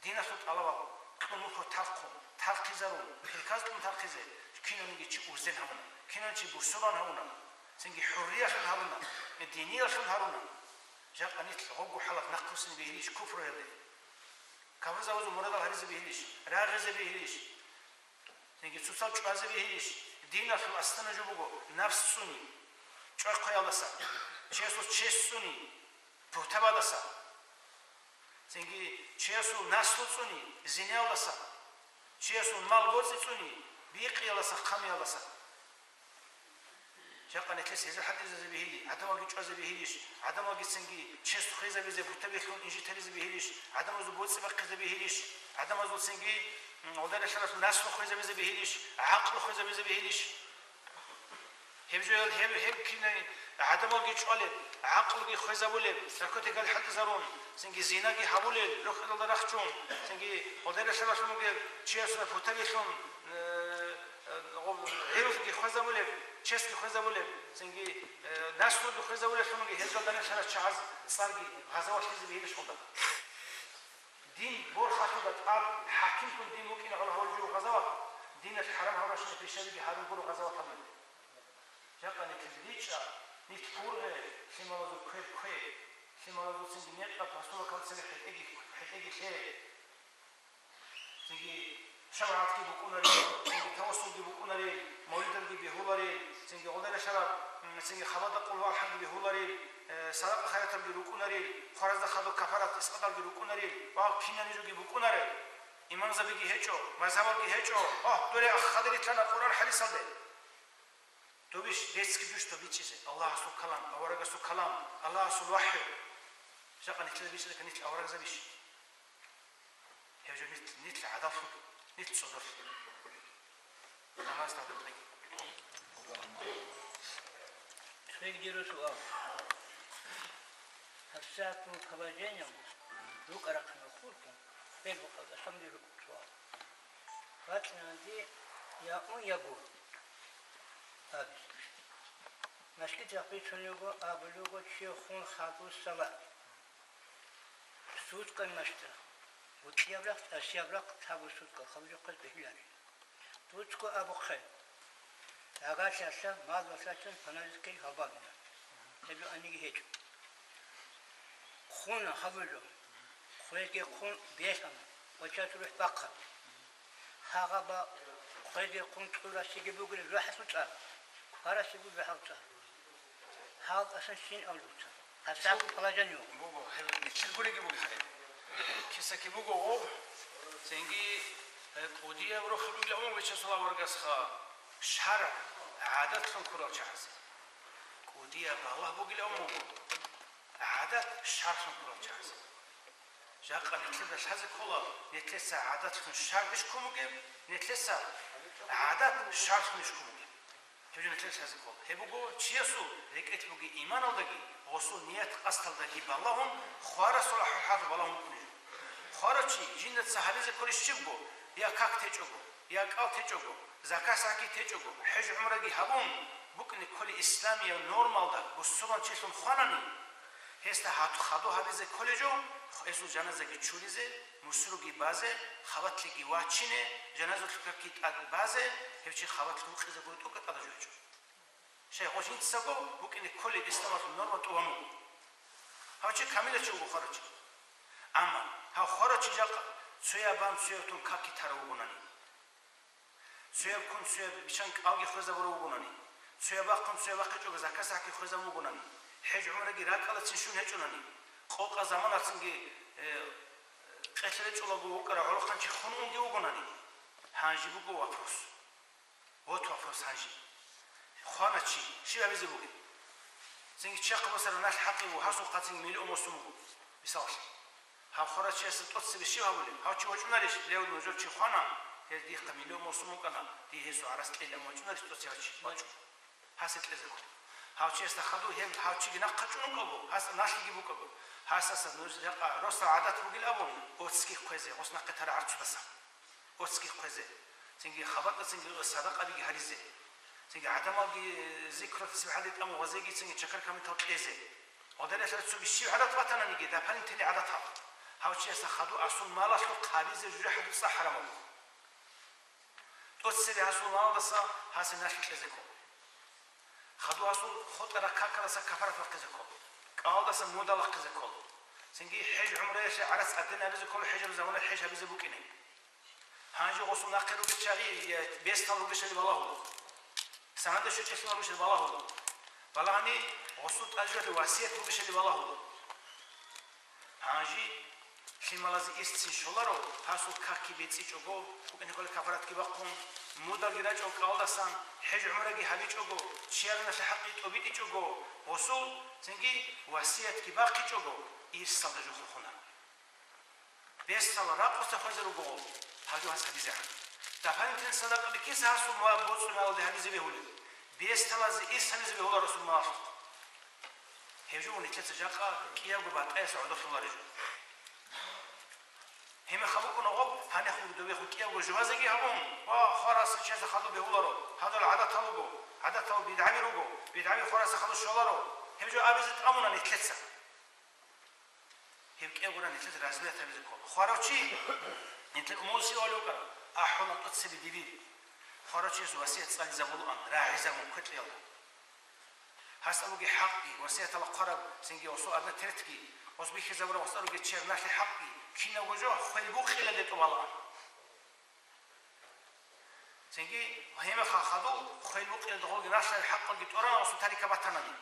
диналъул тӀалабал, кьун мухьо тархъун, тархъизарун, приказ кьун тархъизе, кинавниги чи узден гьавуна, кинавниги чи бусурбан гьавуна, цинги хӀурриялъун гьаруна, диниялъун гьаруна. Жакъа нилъ гъобго хӀалат нахъруссине бегьилищ куфруялде? Кавризавазул мурадал гьаризе бегьилищ? Рагъизе бегьилищ? Цинги цоцал чӀвазе бегьилищ? Диналъул аслу жо буго, напс цӀуни, чӀвахъуялдаса, чиясул честь цӀуни, бугьтабаздаса, цинги чиясул наслу цӀуни, зинаялдаса, чиясул мал боцӀи цӀуни, бикъиялдаса, хъамиялдаса. Жакъа нилъеца гьезул хӀалтӀизазе бегьили, гӀадамалги чӀвазе бегьилищ, гӀадамалгицинги честь хвезабизе, бугьтабилъун инжитаризе бегьилищ, гӀадамазул боцӀи бахъизе бегьилищ, гӀадамазулцинги, м, гьалда релълъаралъул наслу хвезабизе бегьилищ, гӀакълу хвезабизе бегьилищ? Гьеб жо, гьеб, гьеб кинай гӀадамалги чӀвалеб, гӀакълуги хвезабулеб, наркотикал хӀалтӀизарун, цинги зинаги гьабулел, рохьалда рахчун, цинги гьалда релълъаралъун вугев чиясул бугьтабилъун, э, гӀирузги хвезабулеб, чесги хвезабулеб, цинги, э, наслуги хвезабулеблъунги гьезул данделъарал чагӀаз цӀарги гъазаватлъизе бегьилищ гьелда. Дин борхалъуда тӀад хӀакимлъун дин букӀине гьал гьавулев жо гъазават, диналъ хӀарам гьабурабщинаб пишабиги гьарун гуро гъазават гьабулеб. Жакъа нилъ бичӀчӀа, нилъ гургъе, лъималазул квер ккве, лъималазул цинги некъаб расулахъалцаги хӀетӀеги, хӀетӀеги лъе. Цинги шабагӀатги букӀунарел, цинги тавассулги букӀунарел, мавлидалги бегьуларел, цинги гъолдайралъараб, м, цинги хабада къулгьу алхӀамги бегьуларел, э, садакъа-хайраталги рукӀунарел, хваразда хадуб кафарат-искъаталги рукӀунарел ва кинаб жоги букӀунарел. Имамзабиги гьечӀо, мазгьабалги гьечӀо. Агь, дуре ах хадур рилълъана Къуръан хӀадисалде. Добищ, деццги дущ доб бичӀчӀизе, Аллагьасул калам, аварагасул калам, Аллагьасул вахӀю. Жакъа нилъеда бичӀчӀараб нилъ аварагзабищ? Гьеб жо нилъ, нилъ гӀадаллъун, нилъ цӀодорлъун. Намаз тӀадаб кьеги. Цоги дир суал. ГьабсагӀат мун положением рукӀа рахъана хурхун, бел букӀа, асамде рукӀа суал. ВацӀцӀананги я ун, я гур абизе. Мажгиталъ бицун йиго, абулего чи хун хадур салат. Суткаялда мажгиталъ, гьитӀияб рахъ, тӀасияб рахъ, лъабго суткаялда хадур хъвезе бегьуларин. Дуцго абухъе, гӀагарлъиялъа, мазалъачӀун паналъиги гьалбагина. Гьеб жо аниги гьечӀо. Хун гьабулев, хвезги хун бехана, гъочалъ рухӀ бахъана. Гьагъаба хвезги хун кьурасиги бугилан рухӀалъул цӀар, кварасиги рухӀалъул цӀар. Гьал тӀасан щин авлуца. ГьабсагӀат положение. Буго, гьеб нилъер гуреги буго гьареб. Кисаки буго гъоб, цинги, э, кӀудияб рохел ругел гьавун вичасул аварагасха шаргӀ гӀадатлъун ккурал чагӀазе. КӀудияб балагь бугел гьавун буго. ГӀадат шаргӀлъун ккурал чагӀазе. Жакъа нилъеда лъазе ккола, нилъеца гӀадатлъун шаргӀ иш ккун бугеб, нилъеца гӀадат шаргӀлъун иш ккун бугеб. Гьеб жо нилъеда лъазе ккола. Гьеб буго чиясул рекӀелъ бугеб иманалдаги, гъосул ният-къасдалдаги балагьун, хварасул ахӀвал-хӀалалъ балагьун букӀунеб жо. Хварав чи жиндаца гьабизе кколищ чи буго, я как течӀого, я кӀал течӀого, закат-сахӀаги течӀого, хӀеж-гӀумраги гьабун, букӀине кколеб исламияб нормалда бусурманчилъун хванани, гьесда гьат-, хадур гьабизе кколеб жо, гьесул жаназаги чуризе, мусруги базе, хабалъиги вачине, жаназалъул какги тӀад базе, гьев чи хабалъ вукъизе гуро тӀокӀаб тӀадаб жо гьечӀо. Щай, гъо жинцаго букӀине кколеб исламалъул норма тӀубан буго. Гьав чи камилав чи вуго, хварав чи. Амма гьав хварав чи жакъа цояб бан цояб тун какги тарав вугонани, цояб ккун цояб биччан кӀалги хвезабурав вугонани, цояб бахъун цояб бахъичӀого закат-сахӀатги хвезабун вугонани, хӀеж-гӀумраги ракӀалдацин щун гьечӀонани, къокъаб заманалдацинги, э, къелъ речӀолаго вукӀарав гӀолохъанчи хун унги вугонани, гьанже буго вопрос. Вот вопрос гьанже. Хвана чи, щиб гьабизе бугеб? Цинги чехъ босараб налъ хӀакъи буго, гьасухъа цинги миллион босун буго, мисалалъе. Гьав хварав чиясда тӀоцебе щиб гьабулеб? Гьав чи вачӀунарищ, ле, нужер чи хвана, гьез дихъа миллион босун букӀана, дие гьесул гӀарац кьела, амма вачӀунарищ тӀоцебе чи? ВачӀун. Гьасе кьезе ккола. Гьав чиясда хадур гьеб, гьав чиги нахъа чӀун вукӀаго, гьас налъиги букӀаго, гьасаса нуж рекъа росдал гӀадат бугил абун, оцги хъвезе, гъос нахъе тараб гӀарцудаса. Оцги хъвезе, цинги хабалъ, цинги садакъабиги гьаризе, цинги гӀадамалги зикру тасбихӀалде тӀамун гъозеги, цинги чакар камитал кьезе. Гъодариялъ цоги щиб гӀадат батананиги, дополнительный гӀадатал. Гьав чиясда хадур асул малалъухъ гьабизе жужахӀалъул цӀа хӀарамаб буго. ТӀоцебе гьасул малалдаса гьасе налъи кьезе ккола. Хадур гьасул хутӀараб какалдаса кафарат бахъизе ккола. КӀалдаса муда бахъизе ккола. Цинги хӀеж-гӀумраялъе гӀарац тӀадегӀан гьабизе ккола, хӀежаб заманаялъ хӀеж гьабизе букӀине. Гьанже гъосул нахъе ругел чагӀи, я, бесдал ругищали балагьула. Сагьанда щочӀелъул ругищали балагьула. Балагьани гъосул тӀажуялъе васият бугищали балагьула. Гьанже лъималазе ирсцин щоларо, гьасул какги бецӀичӀого, букӀине кколеб кафаратги бахъун, мудалги рачӀого кӀалдасан, хӀеж-гӀумраги гьабичӀого, чияр руналъе хӀакъги тӀобитӀичӀого, гъосул цинги васиятги бахъичӀого, ирсалда жо хурхуна. Бесдал ракъуса хвезе руго гъов, гьаб жо гьас гьабизегӀан. Дополнительный садакъаби киса гьасул ма-, боцӀуналде гьабизе бегьулеб? Бесдалазе ирс гьабизе бегьула расул малалъухъ. Гьеб жо нилъеца жакъа кӀиябго батӀаясда гӀодолъулареб жо. Гьеб мехалъ букӀуна гъоб, гьанихъ буго добехун кӀиявго жубазеги гьабун, ва хварасе чиясда хадуб бегьуларо, гьадал гӀадатал буго, гӀадатал бидгӀаби руго, бидгӀаби хварасе хадуб щоларо, гьеб жо абизе тӀамуна нилъеца. Гьеб кӀиявгуран нилъеца размер гьабизе ккола. Хварав чи, нилъер умумусе валев вукӀарав, ахӀуна тӀоцебе дибир. Хварав чияс васият цӀализабулаан, рагӀизабун кветлъиялда. Гьасда бугеб хӀакъги, васияталда хъвараб цинги гъосул аднатретги, гъос бихьизабураб гъосда ругел черналъе хӀакъги, кинабго жо хвел букъилалде тӀубалаан. Цинги гьеб мехалъ хадуб хвел букъиялда гъолги налъаби хӀакъалги тӀорана гъосул тарика батанани,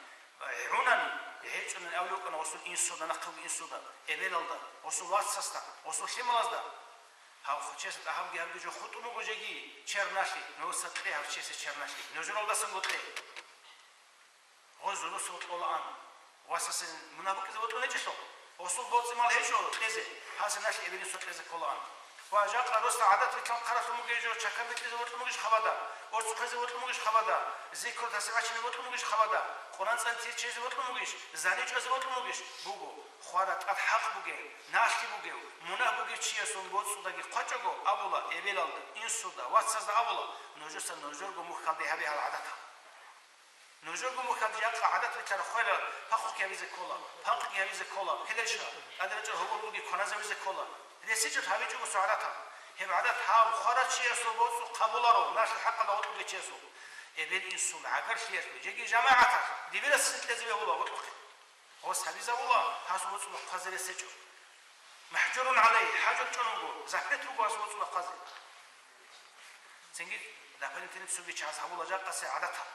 гӀунани, гьечӀунани абулев вукӀана гъосул инсуда, нахъеги инсуда, эбелалда, гъосул вацасда, гъосул лъималазда. Гьав чиясда тӀагьабги гьабги жо хутӀун буго жеги черналъе, нужеца кье гьав чиясе черналъе, нужералдасанго кье. Гъоз росулъ кьолаан, васасе мунагь букӀизе вокьун гьечӀелъул, гъосул боцӀи-мал гьечӀо кьезе, гьасиналъе эбел-инсуда кьезе кколаан. Ва жакъа росда гӀадат-битлъан хъаралъун бугей жо, чакар бикьизе вокьун бугищ хабада, оцу хвезе вокьун бугищ хабада, зикру тасбихӀ бачине вокьун бугищ хабада, Къуран цӀализе чезе вокьун бугищ, зани чӀвазе вокьун бугищ? Буго. Хварав тӀад хӀакъ бугев, налъи бугев, мунагь бугев чиясул боцӀудаги хъвачӀого абула, эбелалда, инсуда, вацазда абула, нужеца нужерго мухьалде гьабе гьал гӀадатал. Нужерго мухьалде жакъа гӀадат битӀараб хварал пахрукь гьабизе ккола, панкъги гьабизе ккола, гьелъул чагӀи тӀаде рачӀарал гьоболги кваназавизе ккола. РесичӀеб гьабичӀого цо гӀадатал. Гьеб гӀадат гьав хварав чиясул боцӀухъ гьабуларо, налъи хӀакъалда вокьулев чиясул. Эбел-инсул, гӀагарлъиялъул, жеги жамагӀаталъ, дибирасин кьезе бегьула вокьухъе. Гъос гьабизабула, гьасул боцӀул хъвазе рес гьечӀо. МахӀжурун гӀалайгьи, хӀажр чӀун вуго, запрет буго гьасул боцӀул хъвазе. Цинги дополнительно цоги чагӀаз гьабула жакъасеб гӀадатал.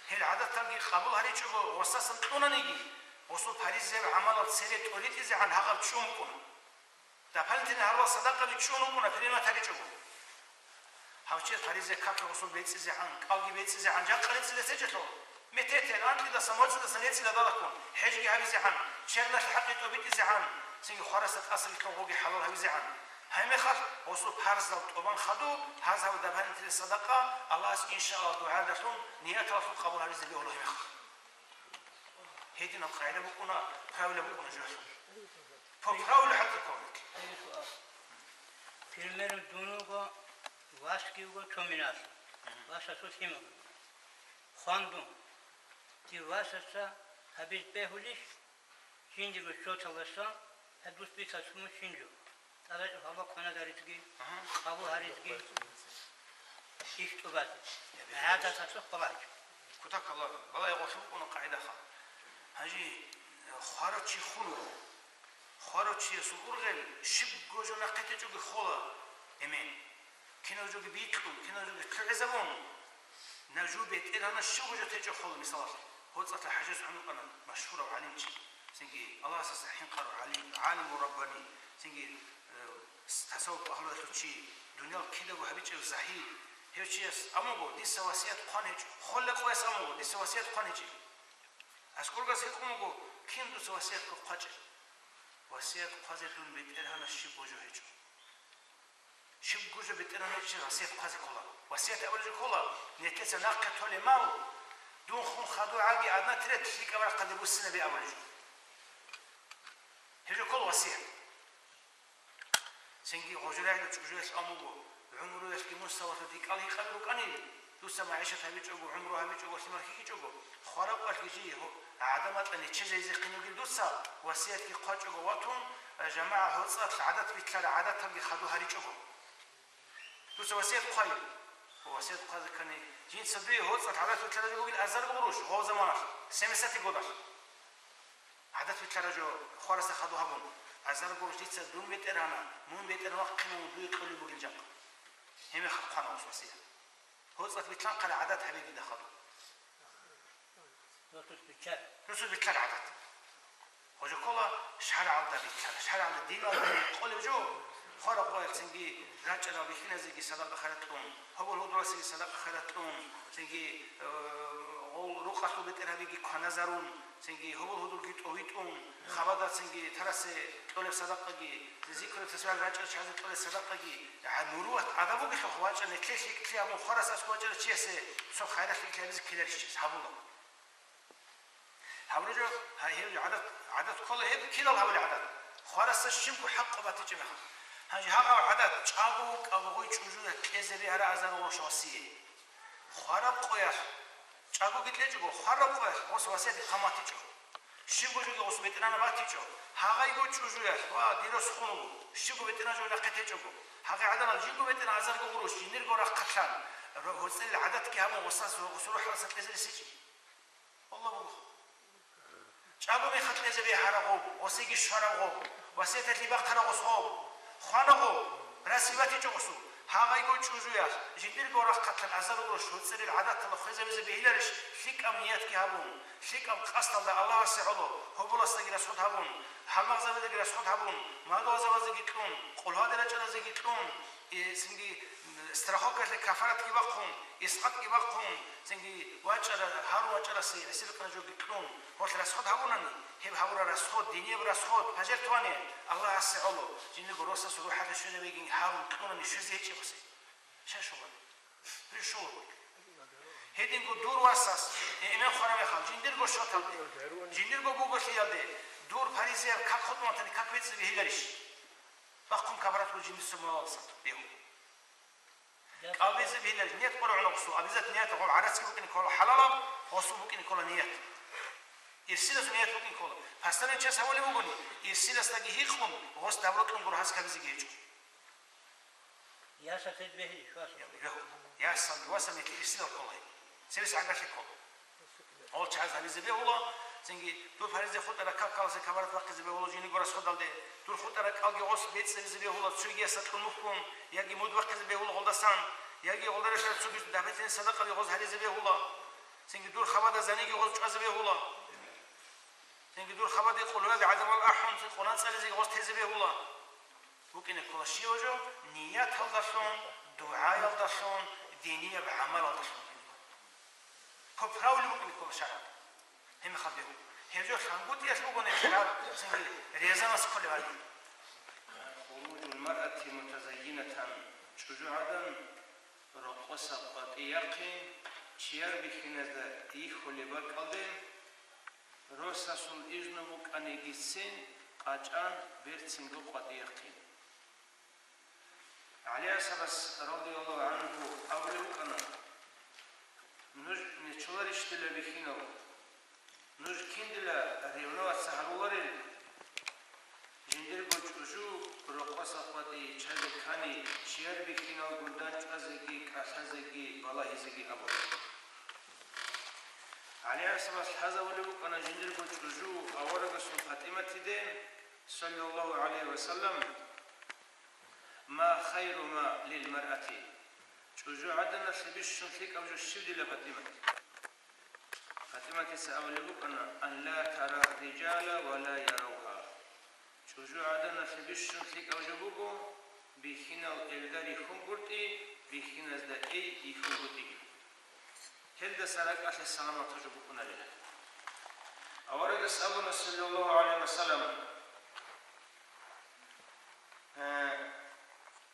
Гьел гӀадаталги къабул гьаричӀого гъосасан кьунаниги, гъосул паризаяб гӀамалал цере тӀоритӀизегӀан гьагъаб чӀун букӀуна. Дополнительно гьарурал садакъаби чӀун букӀуна, принимать гьаричӀого. Гьав чи паризаяб какги гъосул бецӀизегӀан, кӀалги бецӀизегӀан, жакъа рецӀила гьечӀелъул, мететел, анкьидасан, моцӀидасан рецӀила далахъун, хӀежги гьабизегӀан, черналъе хӀакъи тӀобитӀизегӀан, цинги хварасда тӀасалъугъги хӀалал гьабизегӀан. Гьеб мехалъ гъосул парзал тӀубан хадуб, гьаз гьаб дополнительный садакъа Аллагьас, иншааллагь, дугӀаялдалъун, нияталдалъун къабул гьаризе бегьула гьеб мехалъ. Гьединаб къагӀида букӀуна, правила букӀуна жоялъул. По правилу хӀалтӀи кколелъул. Примером, дун вуго, васги вуго цо миналъ. Васасул лъимал буго. Хван дун. Дир васаца гьабиз бегьулищ? Жиндирго счёталдасан гьадус бицалъун щинжо. ТӀадегӀан гьаб кванадаризги, Ага. къабул гьаризги, иш тӀубазе. ГӀадаталъухъ балагьичӀо. Кутакалла, балагьи гъолъул букӀуна къагӀидаха. Гьанже, э, хварав чи хун вуго. Хварав чиясул ургъел щибго жо нахъе течӀого хола, эмен. Кинаб жоги бикьун, кинаб жоги лъугӀизабун, нажу бетӀергьанас щибго жо течӀо хола, мисалалъ, гьоцӀалъа хӀажас гӀун вукӀана машгьурав гӀалимчи, цинги Аллагьасдаса хӀинкъарав гӀалим, гӀалиму раббани, цинги, э, с-, тасаввуф агьлуялъул чи, дуниял кидаго гьабичӀев загьид, гьев чияс абун буго, дица васият хъван гьечӀо, холеб къояс абун буго, дица васият хъван гьечӀеб. АскӀоргас гьикъун буго, кин дуца васият хъвачӀеб? Васият хъвазе дун бетӀергьанас щибго жо гьечӀо. Щибго жо бетӀергьанас гьечӀеб васият хъвазе ккола. Васият абулеб жо ккола, нилъеца нахъе толеб мал, дун хун хадугӀаги, одна треть лъикӀаб рахъалде буссинабе абулеб жо. Гьеб жо ккола васият. Цинги гъожурегӀла чӀужуялъ абун буго, гӀумруялъги мун сабаблъун декӀал гьикъаби рукӀанил, дуца магӀишат гьабичӀого, гӀумру гьабичӀого, лъимал хьихьичӀого, хвараб къоялъги жий гьо-, гӀадамал неччезайизехъин вугил дуца, васиятги хъвачӀого ватун, жамагӀа гьоцӀалъ гӀадат битӀараб гӀадаталги хадур гьаричӀого. Дуца васият хъвайин. Васият хъвазе ккани, жинца дуе гьоцӀалъ гӀадат битӀараб бугил азар гъурущ гъов заманалъ, семидесятый годалъ. ГӀадат битӀараб жо хварасда хадур гьабун, азар гъурущ дица дун бетӀергьана, мун бетӀервахъинавун дуе кьолеб бугил жакъа. Гьеб мехалъ хъвана гъос васият. ГьоцӀалъ битӀараб гӀадат гьабе дида хадур. Нусус битӀараб. Нусус битӀараб гӀадат. Гьеб жо ккола шаргӀалда битӀараб, шаргӀалда диналда къолеб жо, хвараб къоялъ цинги рачӀарал бихьиназеги садакъа-хайрат кьун, гьобол-гьудуласеги садакъа-хайрат кьун, цинги, э, гъол рукъалъул бетӀергьабиги кваназарун, цинги гьобол-гьудулги тӀовитӀун, хабада цинги тарасе кьолеб садакъаги, зикру-тасбихӀ рачӀарал чагӀазе кьолеб садакъаги, гьа, муруват, адаб бугелъул вачӀа, нилъее лъикӀлъи гьабун, хварас аскӀов вачӀарав чиясе цо хайрат лъикӀлъи гьабизе ккеларищ чияс гьабула. Гьабулеб жо, гьа, гьеб гӀадат, гӀадат ккола, гьеб кинал гьабулеб гӀадат? Хварасда щибго хӀакъ батичӀеб мехалъ. Гьанже гьагъав гӀадат, чӀаго вукӀа вугъуй чӀужуялъ кьезе бегьара азарул росасие. Хвараб къоялъ, чӀагоги кьечӀого, хвараб къоялъ гъос васиятги хъаматичӀо. Щибго жоги гъос бетӀергьанаб батичӀо. Гьагъайго чӀужуялъ ва дир рос хун вуго, щибго бетӀергьан жо нахъе течӀого. Гьагъай гӀадамал жинго бетӀергьан азарго гъурущ, жиндирго рахъалъан, ро-, гьоцӀерил гӀадатги гьабун, гъосас, гъосул рухӀалдаса кьезе ресичӀищ? Аллагь буго. ЧӀаго мехалъ кьезе бегьараб гъоб, гъосиги щвараб гъоб, васияталъе бахъараб гъос гъоб, хвана гъоб, расибатичӀо гъосул, гьагъайго чӀужуялъ, жиндирго рахъалъан азарул рос гьоцӀерил гӀадаталда хвезабизе бегьиларищ, лъикӀаб ниятги гьабун, лъикӀаб къасдалда Аллагьасе гӀоло, гьоболасдаги расход гьабун, гьалмагъзабаздаги расход гьабун, мадугьалзабаздаги кьун, къулгьаде рачӀаразеги кьун, Э, цинги, м, страховкалъе кафаратги бахъун, искъатги бахъун, цинги вачӀара-, гьарун вачӀарасе гӀисил къанажоги кьун, гьолъ расход гьабунани, гьеб гьабураб расход, динияб расход, пожертвование, Аллагьасе гӀоло, жиндирго росасул рухӀалда щвезабигин гьарун кьунани щвезе гьечӀеб гьесие. Щай щоларо? Щоларо. Гьединго дур васас, э, эмен хвараб мехалъ, жиндирго щоталде, жиндирго буголъиялде, дур паризаяб как хутӀун ватани как бецӀи бегьиларищ? Бахъун кафаратго жиндир сумалалдасан бегьула. КӀалбизе бегьиларищ, ният къоргӀун гъосул, обязательно ният гъоб гӀарацги букӀине ккола хӀалалаб, гъосул букӀине ккола ният. Ирсиласул ният букӀине ккола. Постоянно час гьавулев вугони, ирсиласдаги гьикъун, гъос давлатлъун гуро гьас кабизеги гьечӀо. Ясалъе бегьи, хвасун. Ясалги васал нилъ ирсилал ккола гьеб. Цебес гӀагарлъи ккола. Гъол чагӀаз гьабизе бегьула, цинги дур паризаяб хутӀараб как ккаласе кафарат бахъизе бегьула жиндирго расходалде, дур хутӀараб кӀалги гъос бецӀлъизе бегьула цоги ясалъун мухьун, яги муд бахъизе бегьула гъолдасан, яги гъолда рехараб цоги дагьбетин садакъаби гъоз гьаризе бегьула, цинги дур хабада заниги гъоз чӀвазе бегьула, цинги дур хабаде къулгьуялъ гӀадамал ахӀун, цин Къуран цӀализеги гъоз тезе бегьула. БукӀине ккола щивав жо, нияталдалъун, дугӀаялдалъун, динияб гӀамалалдалъун. По правилу букӀине ккола шаргӀалда. Гьеб мехалъ бегьу. Гьеб жо лъангутӀиялъ буго нилъер гьаб, цинги резанас кколеб гьаби. Хуружул маръати мутазаййинатан, чӀужугӀадан рокъоса къватӀи яхъин, чияр бихьиназда йихьулеб бакӀалде, росасул изну букӀанигицин къачӀан берцинго къватӀи яхъин. ГӀали асхӀабас, радияллагьу гӀангьу, абулеб букӀана: «Нуж нечоларищ дила бихьинал? Нуж кин дила ревноваться гьаруларел? Жиндирго чӀужу рокъоса къватӀи чӀазе ккани, чияр бихьиналгун дандчӀвазеги, кӀалъазеги, балагьизеги», — абун. ГӀали асхӀабас лъазабулеб букӀана жиндирго чӀужу аварагасул ПатӀиматиде, саллаллагьу гӀалайгьи ва саллам: «Ма хайру ма лил маръати». ЧӀужугӀаданалъе бищун лъикӀаб жо щиб дила, ПатӀимат? ПатӀиматица абулеб букӀана: «Ан ла тара рижала ва ла яравгьа». ЧӀужугӀаданалъе бищун лъикӀаб жо буго, бихьинал элда рихьунгутӀи, бихьиназда эй йихьунгутӀиги. Гьелдаса ракӀалъе саламатаб жо букӀунарила. Аварагас абуна, саллаллагьу гӀалайгьи ва саллам: Э,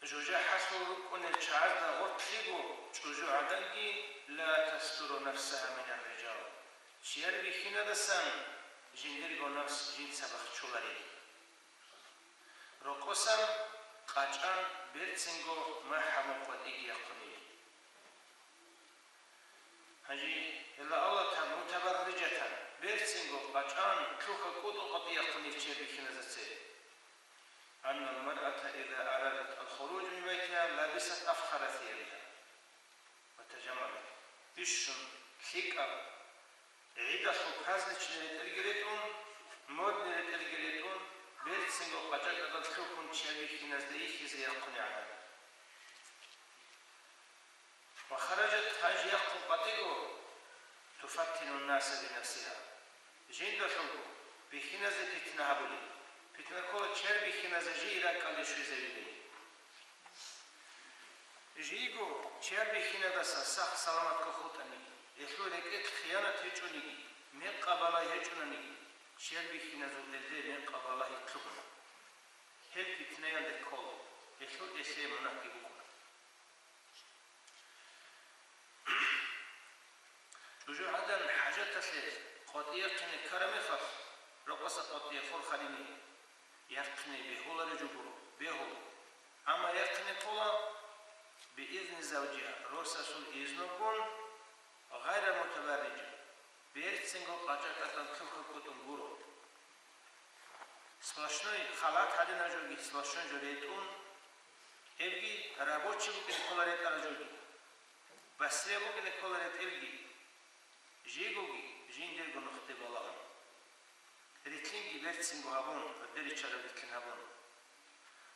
жужахӀалъул рукӀунел чагӀазда гъоркьлъиго чӀужугӀаданги ла тастуру нафсагьа минар рижал, чияр бихьинадасан жиндирго нафс жинца бахчуларел. Рокъосан къачӀан берцинго махӀабун къватӀиги яхъунила. Гьанже, гьела Аллагь таб-, мутабаррижатан, берцинго къачӀан, лъуха кӀутӀун къватӀи яхъунел чияр бихьиназаце. Аннал маръата иза арадат ал-хуруж мин байтиха лабисат афхара сиябиха ва тажаммалат. Бищун лъикӀаб, гӀидалъул праздничный ретӀелги ретӀун, модный ретӀелги ретӀун, берцинго къачӀа-кӀадал лъухьун чияр бихьиназда йихьизе яхъуни гӀадин. Ва хараджат, гьанже яхъун къватӀиго, туфаттину ннаса бинафсиха. Жиндалъулго бихьиназе питна гьабулеб. Питна ккола чияр бихьиназе жий ракӀалде щвезавилин. Жийго чияр бихьинадаса сах-саламатго хутӀаниги, гьелъул рекӀелъ хиянат гьечӀониги, мекъаб балагь гьечӀонаниги, чияр бихьиназул элде мекъаб балагьи лъугьуна. Гьел питнаялде ккола, гьелъул элъее мунагьги букӀуна. ЧӀужугӀадан хӀажаталъе къватӀиехъине ккараб мехалъ, рокъоса къватӀие хурхарине. Яхъине бегьулареб жо гуро, бегьула. Амма яхъине ккола биизни завжиха, росасул изнугун, гъайра мутабаррижа, берцинго къачӀа-кӀатӀан лъухьа-кӀутӀун гуро. Сплошной халат гьадинаб жоги, сплошной жо ретӀун, гьебги рабочий букӀине ккола ретӀараб жоги, басрияб букӀине ккола ретӀелги, жегоги жиндирго нухде балагьун. Рилълъинги берцинго гьабун, гӀодор ричараб рилълъин гьабун.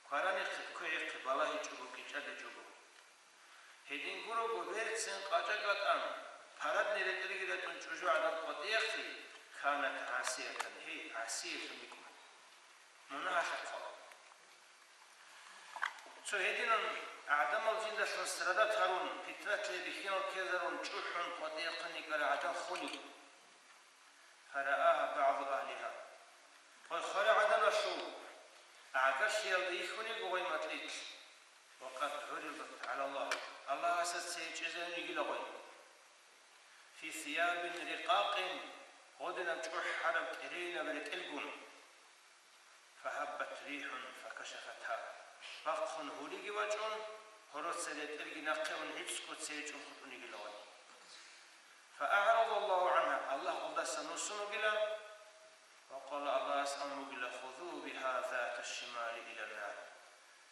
Кваранихъе, квегӀихъе балагьичӀого, кӀичӀадичӀого. Гьедин гурого берцин къачӀа-кӀатӀан, парадный ретӀелги ретӀун чӀужугӀадан къватӀиялъе, канат гӀасиятан, гьей гӀасиялъун йикӀун. Мунагьалъе хъвала. Цо гьединан гӀадамал жиндалъун страдат гьарун, питнатлъи бихьинал ккезарун чӀухӀун къватӀиялъун йикӀарай гӀадан хун йиго. Фараагьа багӀзу агьлигьа. Къойхъарай гӀаданалъул гӀагарлъиялда йихьун йиго гъой макьилъ. Ва къад гӀуридат гӀала Аллагь. Аллагьасда цее чӀезавун йигила гъой. Фи сиябин рикъакъин, гъодинаб чӀухӀараб кӀерейилаб ретӀелгун. Фагьаббат рихӀун факашафатгьа. Бахъун гьуриги вачӀун, гьороца ретӀелги нахъе ун гӀицӀго цее чӀун хутӀун йигила гъой. ФагӀараза Аллагьу гӀангьа, Аллагь гъолдаса нусун вугила, ва къала, Аллагьас абун бугила: «Хузугьа бигьа зата шшимали ила ннар».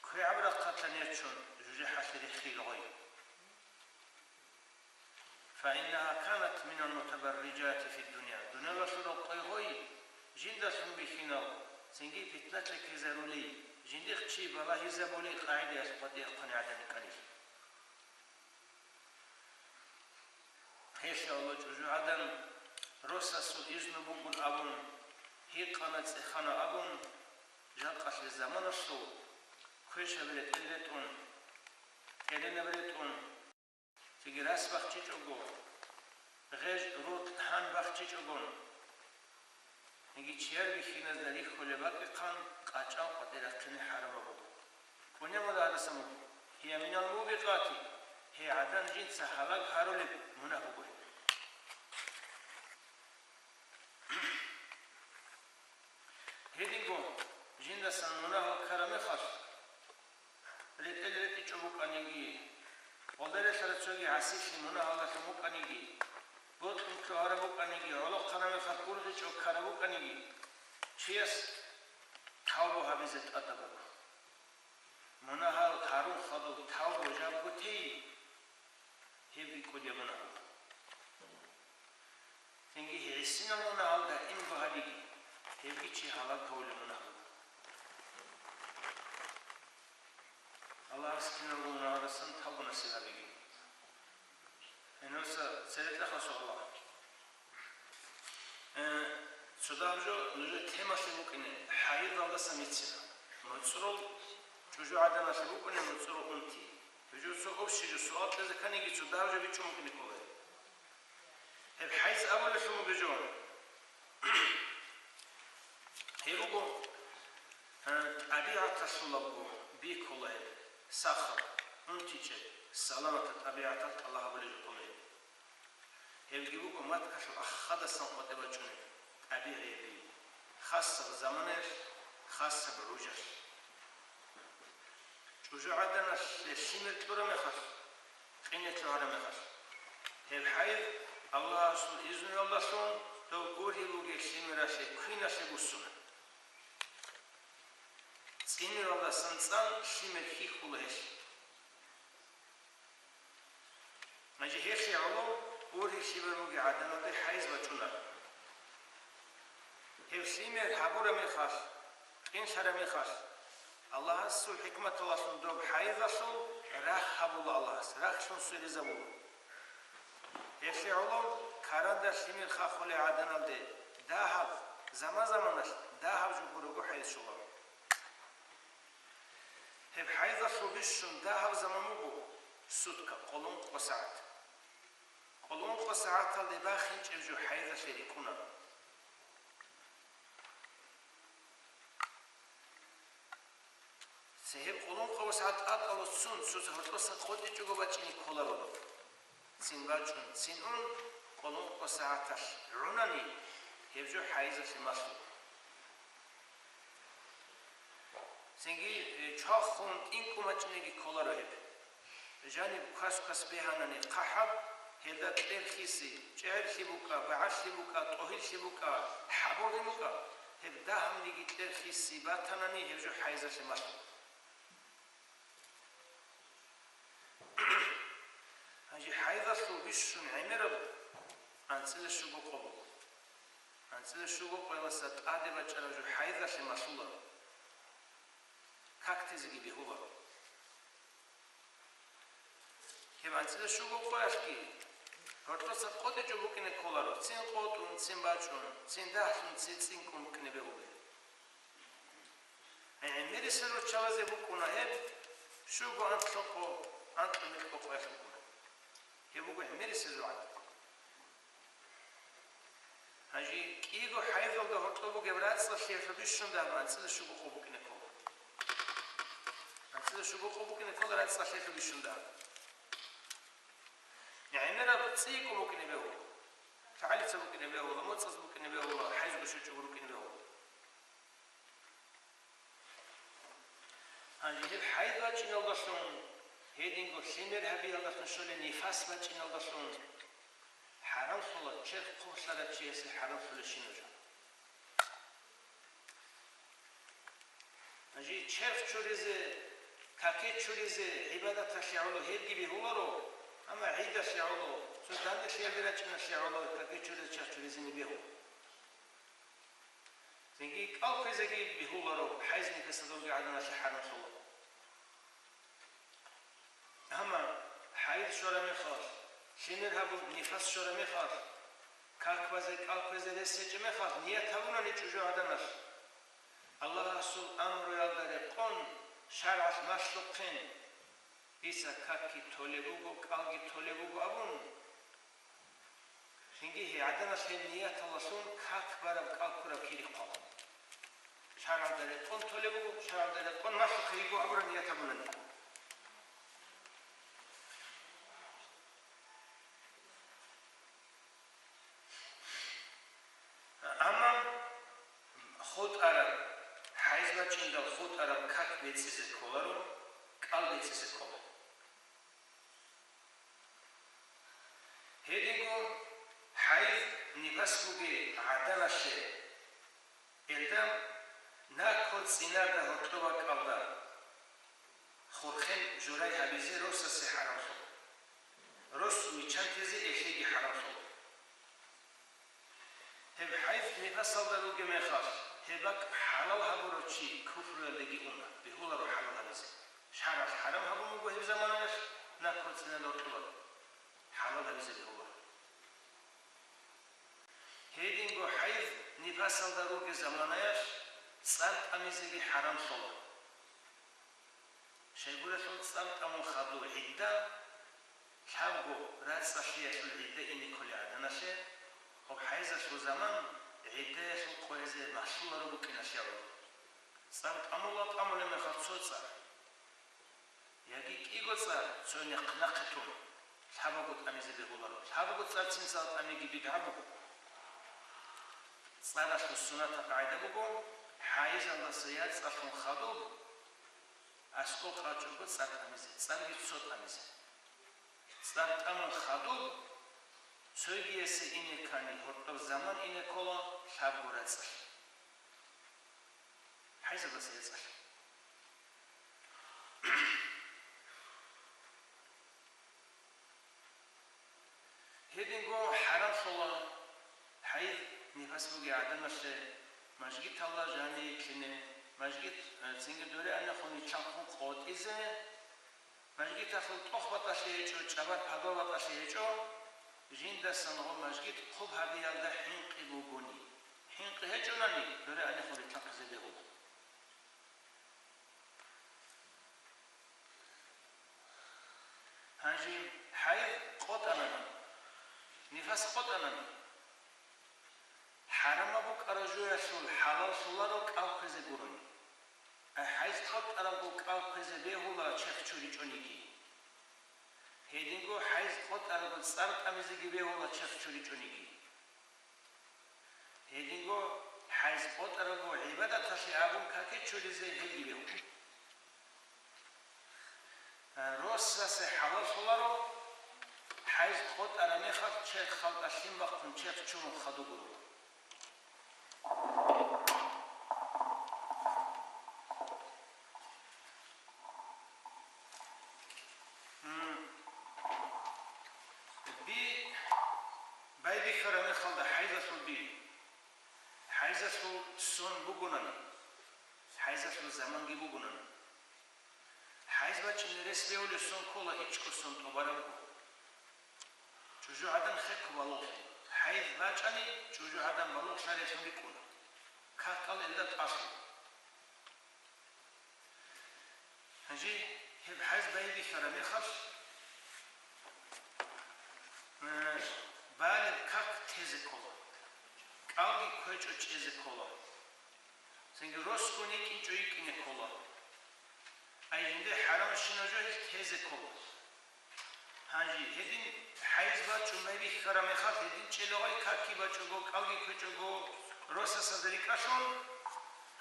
КвегӀаб рахъалъа нечун жужахӀалъе рехийила гъой. Фаиннагьа канат минал мутабаррижати фиддуня. Дуниялалъул рокъой гъой, жиндалъун бихьинал, цинги питнатлъи ккезарули, жиндихъ чи балагьизабули къагӀидаялъ къватӀиялъ хъвани гӀадан йикӀанила. Гьелъ авала чӀужугӀадан, росасул изну бугун абун, гьикъана-цӀехана абун, жакъалъе заманалъул квешаб ретӀел ретӀун, кӀеренаб ретӀун, цинги рас бахчичӀого, гъеж рукь гьан бахчичӀогон, Гьеги чияр бихьиназда рихьулеб бакӀихъан къачӀан къватӀир рахъине хӀарамаб буго. КӀунеб мунагьалдасан буго. Гьия минал мубикъати, гьей гӀадан жинца гьалаг гьарулеб мунагь буго гьеб. Гьединго жиндасан мунагьал ккараб мехалъ, ретӀел ретӀичӀо букӀаниги, гъолдарелъара цоги гӀасилъи мунагьалдалъун букӀаниги, бокьун лъугьараб букӀаниги, гӀолохъанаб мехалъ гурдучӀо ккараб букӀаниги, чияс тавбу гьабизе тӀадаб буго. Мунагьал гьарун хадуб тавбу жабго тей, гьебги кӀудияб мунагь буго. Цинги гьесинал мунагьал даимго гьабиги, гьебги чи гьалаг гьавулеб мунагь буго. Аллагьас киналго мунагьалдасан тавбу насиб гьабеги. Гьениса цере кьахасухъ Аллагь. Э, цо дагьаб жо нужер темалъе букӀине, хӀайзалдаса мицина. МуцӀрул чӀужугӀаданалъе букӀуне муцӀрул унти. Гьеб жо цо общий жо суал кьезе кканиги цо дагьаб жо бичӀчӀун букӀине ккола. Гьеб хӀайз абулелъул бугеб жо. Гьеб буго, а, тӀабигӀаталъулабго бикула гьеб, сахаб, унтичӀеб, саламатаб тӀабигӀаталъ тӀалаб гьабулеб жо ккола гьеб. Гьебги буго маткалъул ахадасан къватӀибе бачӀунеб тӀабигӀияб, хасаб заманаялъ, хасаб гӀужалъ. ЧӀужугӀаданалъе лъимер кьураб мехалъ, къине лъугьараб мехалъ, гьеб хӀайз Аллагьасул изнуялдалъун доб ургьиб бугеб лъимералъе квиналъе буссуна. ЦӀинивалдасан цӀан лъимер хьихьула гьелъ. Гьанже гьелъие гӀоло ургьиб лъимер бугеб гӀаданалде хӀайз бачӀуна. Гьеб лъимер гьабураб мехалъ, къинлъараб мехалъ, Аллагьасул хӀикматалъун доб хӀайзалъул рахь гьабула Аллагьас, рахьлъун сверизабула. Гьелъие гӀоло каранда лъимер хахулеб гӀаданалде дагьаб, заман-заманалъ дагьаб жо гурого хӀайз щола. Гьеб хӀайзалъул бищун дагьаб заман буго сутка къоло ункъо сагӀат. Къоло ункъо сагӀаталде бахинчӀеб жо хӀайзалъе рикӀкӀуна. Цо гьеб къоло ункъо сагӀат тӀатӀалъуцун цо гьоркьоса къотӀичӀого бачӀине кколаро. Цин бачӀун, цин ун, къоло ункъо сагӀаталъ гӀунани, гьеб жо хӀайзалъе малъула. Цинги, э, чвахун тӀинкӀун бачӀинеги кколаро гьеб. Жаниб квас-квас бегьанани хъахӀаб, гьелда кьер хиси, чӀегӀерлъи букӀа, багӀалъи букӀа, тӀогьиллъи букӀа, хӀабурни букӀа, гьеб дагьабниги кьер хиси батанани, гьеб жо хӀайзалъе малъула. Гьанже хӀайзалъул бищун гӀемераб анцӀила щуго къо буго. АнцӀила щуго къоялдаса тӀаде бачӀараб жо хӀайзалъе малъула, как тезеги бегьула. Гьеб анцӀила щуго къоялъги гьоркьоса къотӀичӀо букӀине кколаро, цин къотӀун, цин бачӀун, цин дагьлъун, цин цӀинкӀун букӀине бегьулеб. ГӀемерисел руччабазе букӀуна гьеб, щуго анкьго къо, анкьго микьго къоялъ букӀуна. Гьеб буго гӀемерисел рагӀи. Гьанже кӀиго хӀайзалда гьоркьоб бугеб рацӀцӀалъиялъул бищун дагьаб анцӀила щуго къо букӀине ккола. АнцӀила щуго къо букӀине ккола рацӀцӀалъиялъул бищун дагьаб. ГӀемераб цӀикӀкӀун букӀине бегьула. ЛъагӀалица букӀине бегьула, моцӀаз букӀине бегьула, хӀайзго щочӀого рукӀине бегьула. Гьанже гьеб хӀайз бачӀиналдалъун, гьединго лъимер гьабиялдалъун щолеб нифас бачӀиналдалъун, хӀарамлъула черх хъублъарав чиясе хӀарамлъулебщинаб жо. Гьанже черх чуризе, каке чуризе гӀибадаталъе гӀоло гьебги бегьуларо, амма гӀидалъе гӀоло, цо данделъиялде рачӀиналъе гӀоло каке чуризе черх чуризеги бегьула. Цинги кӀал кквезеги бегьуларо, хӀайз-нифасалда ругел гӀаданалъе хӀарамлъула. Амма хӀайз щвараб мехалъ, лъимер гьабун нифас щвараб мехалъ, как базе, кӀал кквезе рес гьечӀеб мехалъ ният гьабунани чӀужугӀаданалъ, Аллагьасул амруялда рекъон шаргӀалъ малъухъин, дица какги толеб буго, кӀалги толеб буго абун, цинги гьей гӀаданалъ гьеб нияталдалъун как бараб, кӀал ккураб кири хъвала. ШаргӀалда рекъон толеб буго, шаргӀалда рекъон малъухъе йиго абураб ният гьабунани. Амма хутӀараб, хӀайз бачӀиндал хутӀараб как бецӀизе кколаро, кӀал бецӀизе ккола. Гьединго хӀайз, нифас бугеб гӀаданалъе, гьелда накго цӀинада гьоркьоб бакӀалда хурхен журай гьабизе росасе хӀарамлъула. Рос виччан тезе гьелъеги хӀарамлъула. Гьеб хӀайз нифасалда ругеб мехалъ, гьеб бакӀ хӀалал гьабурав чи куфруялдеги уна, бегьуларо хӀалал гьабизе. ШаргӀалъ хӀарам гьабун буго гьеб заманаялъ, накго цӀинада гьоркьоб бакӀ хӀалал гьабизе бегьула. Гьединго хӀайз нифасалда ругеб заманаялъ цӀар тӀамизеги хӀарамлъула. Щайгурелъул цӀар тӀамун хадуб гӀидда, лъабго рацӀцӀалъиялъул гӀидда ине кколеб гӀаданалъе, гьеб хӀайзалъул заман гӀиддаялъул къоязе малъуларо букӀиналъе гӀоло. ЦӀар тӀамула, тӀамулеб мехалъ цо цӀар, яги кӀиго цӀар цо нахъ-нахъе тун, лъабабго тӀамизе бегьуларо. Лъабабго цӀар цинцал тӀамиги бидгӀа буго. ЦӀаралъул суннатаб къагӀида буго, хӀайзалдаса яцӀцӀалъун хадуб, аскӀоб къачӀого цӀар тӀамизе, цӀарги цо тӀамизе. ЦӀар тӀамун хадуб, цогиясе ине ккани, гьоркьоб заман ине ккола лъабго рацӀцӀалъи. ХӀайзалдаса яцӀцӀалъи. Гьединго хӀарамлъула хӀайз нифас бугеб гӀаданалъе мажгиталда жанибе кьине, мажгит, э, цинги доре анехун рилълъанхъун къотӀизе, мажгиталъул тӀох батӀалъи гьечӀо, чӀабар пагьба батӀалъи гьечӀо, жиндасан гъо мажгит хъуб гьабиялда хӀинкъи бугони. ХӀинкъи гьечӀонани, доре анехун рилълъанхъизе бегьула. Гьанже хӀайз къотӀанани, нифас къотӀанани, хӀарамаб букӀараб жоялъул хӀалаллъуларо кӀал кквезе гурони. Ай хӀайз къотӀарабго кӀал кквезе бегьула черх чуричӀониги. Гьединго хӀайз къотӀарабго цӀар тӀамизеги бегьула черх чуричӀониги. Гьединго хӀайз къотӀарабго гӀибадаталъе абун каке чуризе гьелги бегьула. Росасе хӀалаллъуларо, хӀайз къотӀараб мехалъ черх халтӀа лъим бахъун черх чурун хадуб гуро. М, би байбихьараб мехалда хӀайзалъул би, хӀайзалъул сон бугунани, хӀайзалъул заманги бугунани. ХӀайз бачӀине рес бегьулев сон ккола ичӀго сон тӀубарабго. ЧӀужугӀадан хехго балугълъи. ХӀайз бачӀани, чӀужугӀадан балугълъарелъун рикӀкӀуна. Как кӀал элда тӀалъула. Гьанже гьеб хӀайз байбихьараб мехалъ, э, балеб как тезе ккола, кӀалги квечӀо чӀезе ккола. Цинги росго йикӀинчӀо йикӀине ккола. Ай, жинде хӀарамщинаб жо гьелъ тезе ккола. Гьанже гьедин хӀайз бачӀун байбихьараб мехалъ гьедин чӀела гъай какги бачӀого, кӀалги квечӀого росасда рикӀкӀалъун,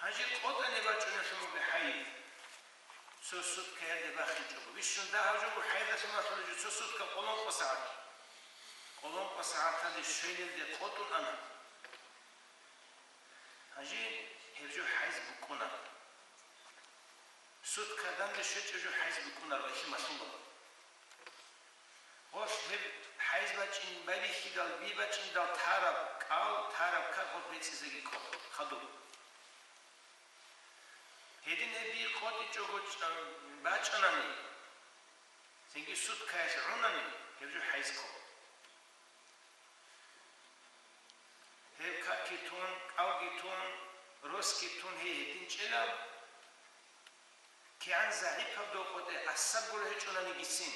гьанже къотӀани бачӀунелъун буго хӀайз. Цо суткаялде бахинчӀого. Бищун дагьаб жо буго хӀайзалъун бахулеб жо цо сутка къолонкъо сагӀат. Къолонкъо сагӀаталде щвелелде къотӀун ана. Гьанже гьеб жо хӀайз букӀунаро. Суткаялде щвечӀеб жо хӀайз букӀунаро, гьелъие малъула. Гъолъ гьеб хӀайз бачӀин байбихьидал, би бачӀиндал тараб кӀал, тараб как гъолъ бецӀизеги ккола, хадуб. Гьедин гьеб би къотӀичӀого чӀа-, бачӀанани, цинги суткаялъ гӀунани, гьеб жо хӀайз ккола. Гьеб какги тун, кӀалги тун, росги тун гьей гьедин чӀела, кигӀан загӀипаб докъотӀе асаб гуро гьечӀонанигицин.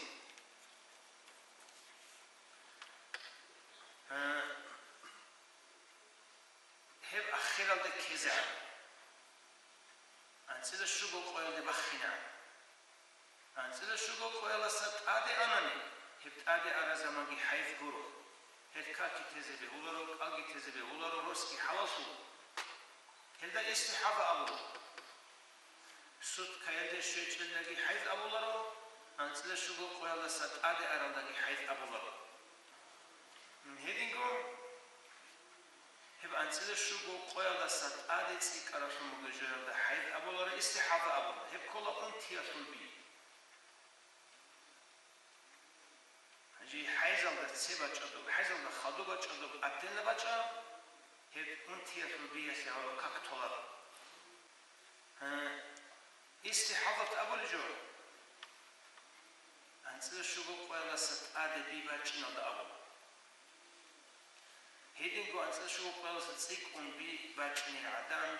Гьеб ахиралде ккезегӀан, анцӀила щуго къоялде баххинегӀан. АнцӀила щуго къоялдаса тӀаде анани, гьеб тӀаде араб заманги хӀайз гуро. Гьел какги тезе бегьуларо, кӀалги тезе бегьуларо, росги хӀалаллъула. Гьелда истихӀаза абула. Суткаялде щвечӀелдаги хӀайз абуларо, анцӀила щуго къоялдаса тӀаде аралдаги хӀайз абуларо. Гьединго гьеб анцӀила щуго къоялдаса тӀаде цӀикӀкӀаралъун бугеб жоялда хӀайз абуларо, истихӀаза абула, гьеб ккола унтиялъул би. Гьанже хӀайзалда цебе бачӀадаб, хӀайзалда хадуб бачӀадаб, абденна бачӀа, гьеб унтиялъул биялъе гьабураб как толаро. Гье, истихӀазат абулеб жо, анцӀила щуго къоялдаса тӀаде би бачӀиналда абула. Гьединго анцӀила щуго къоялдаса цӀикӀкӀун би бачӀунел гӀадан,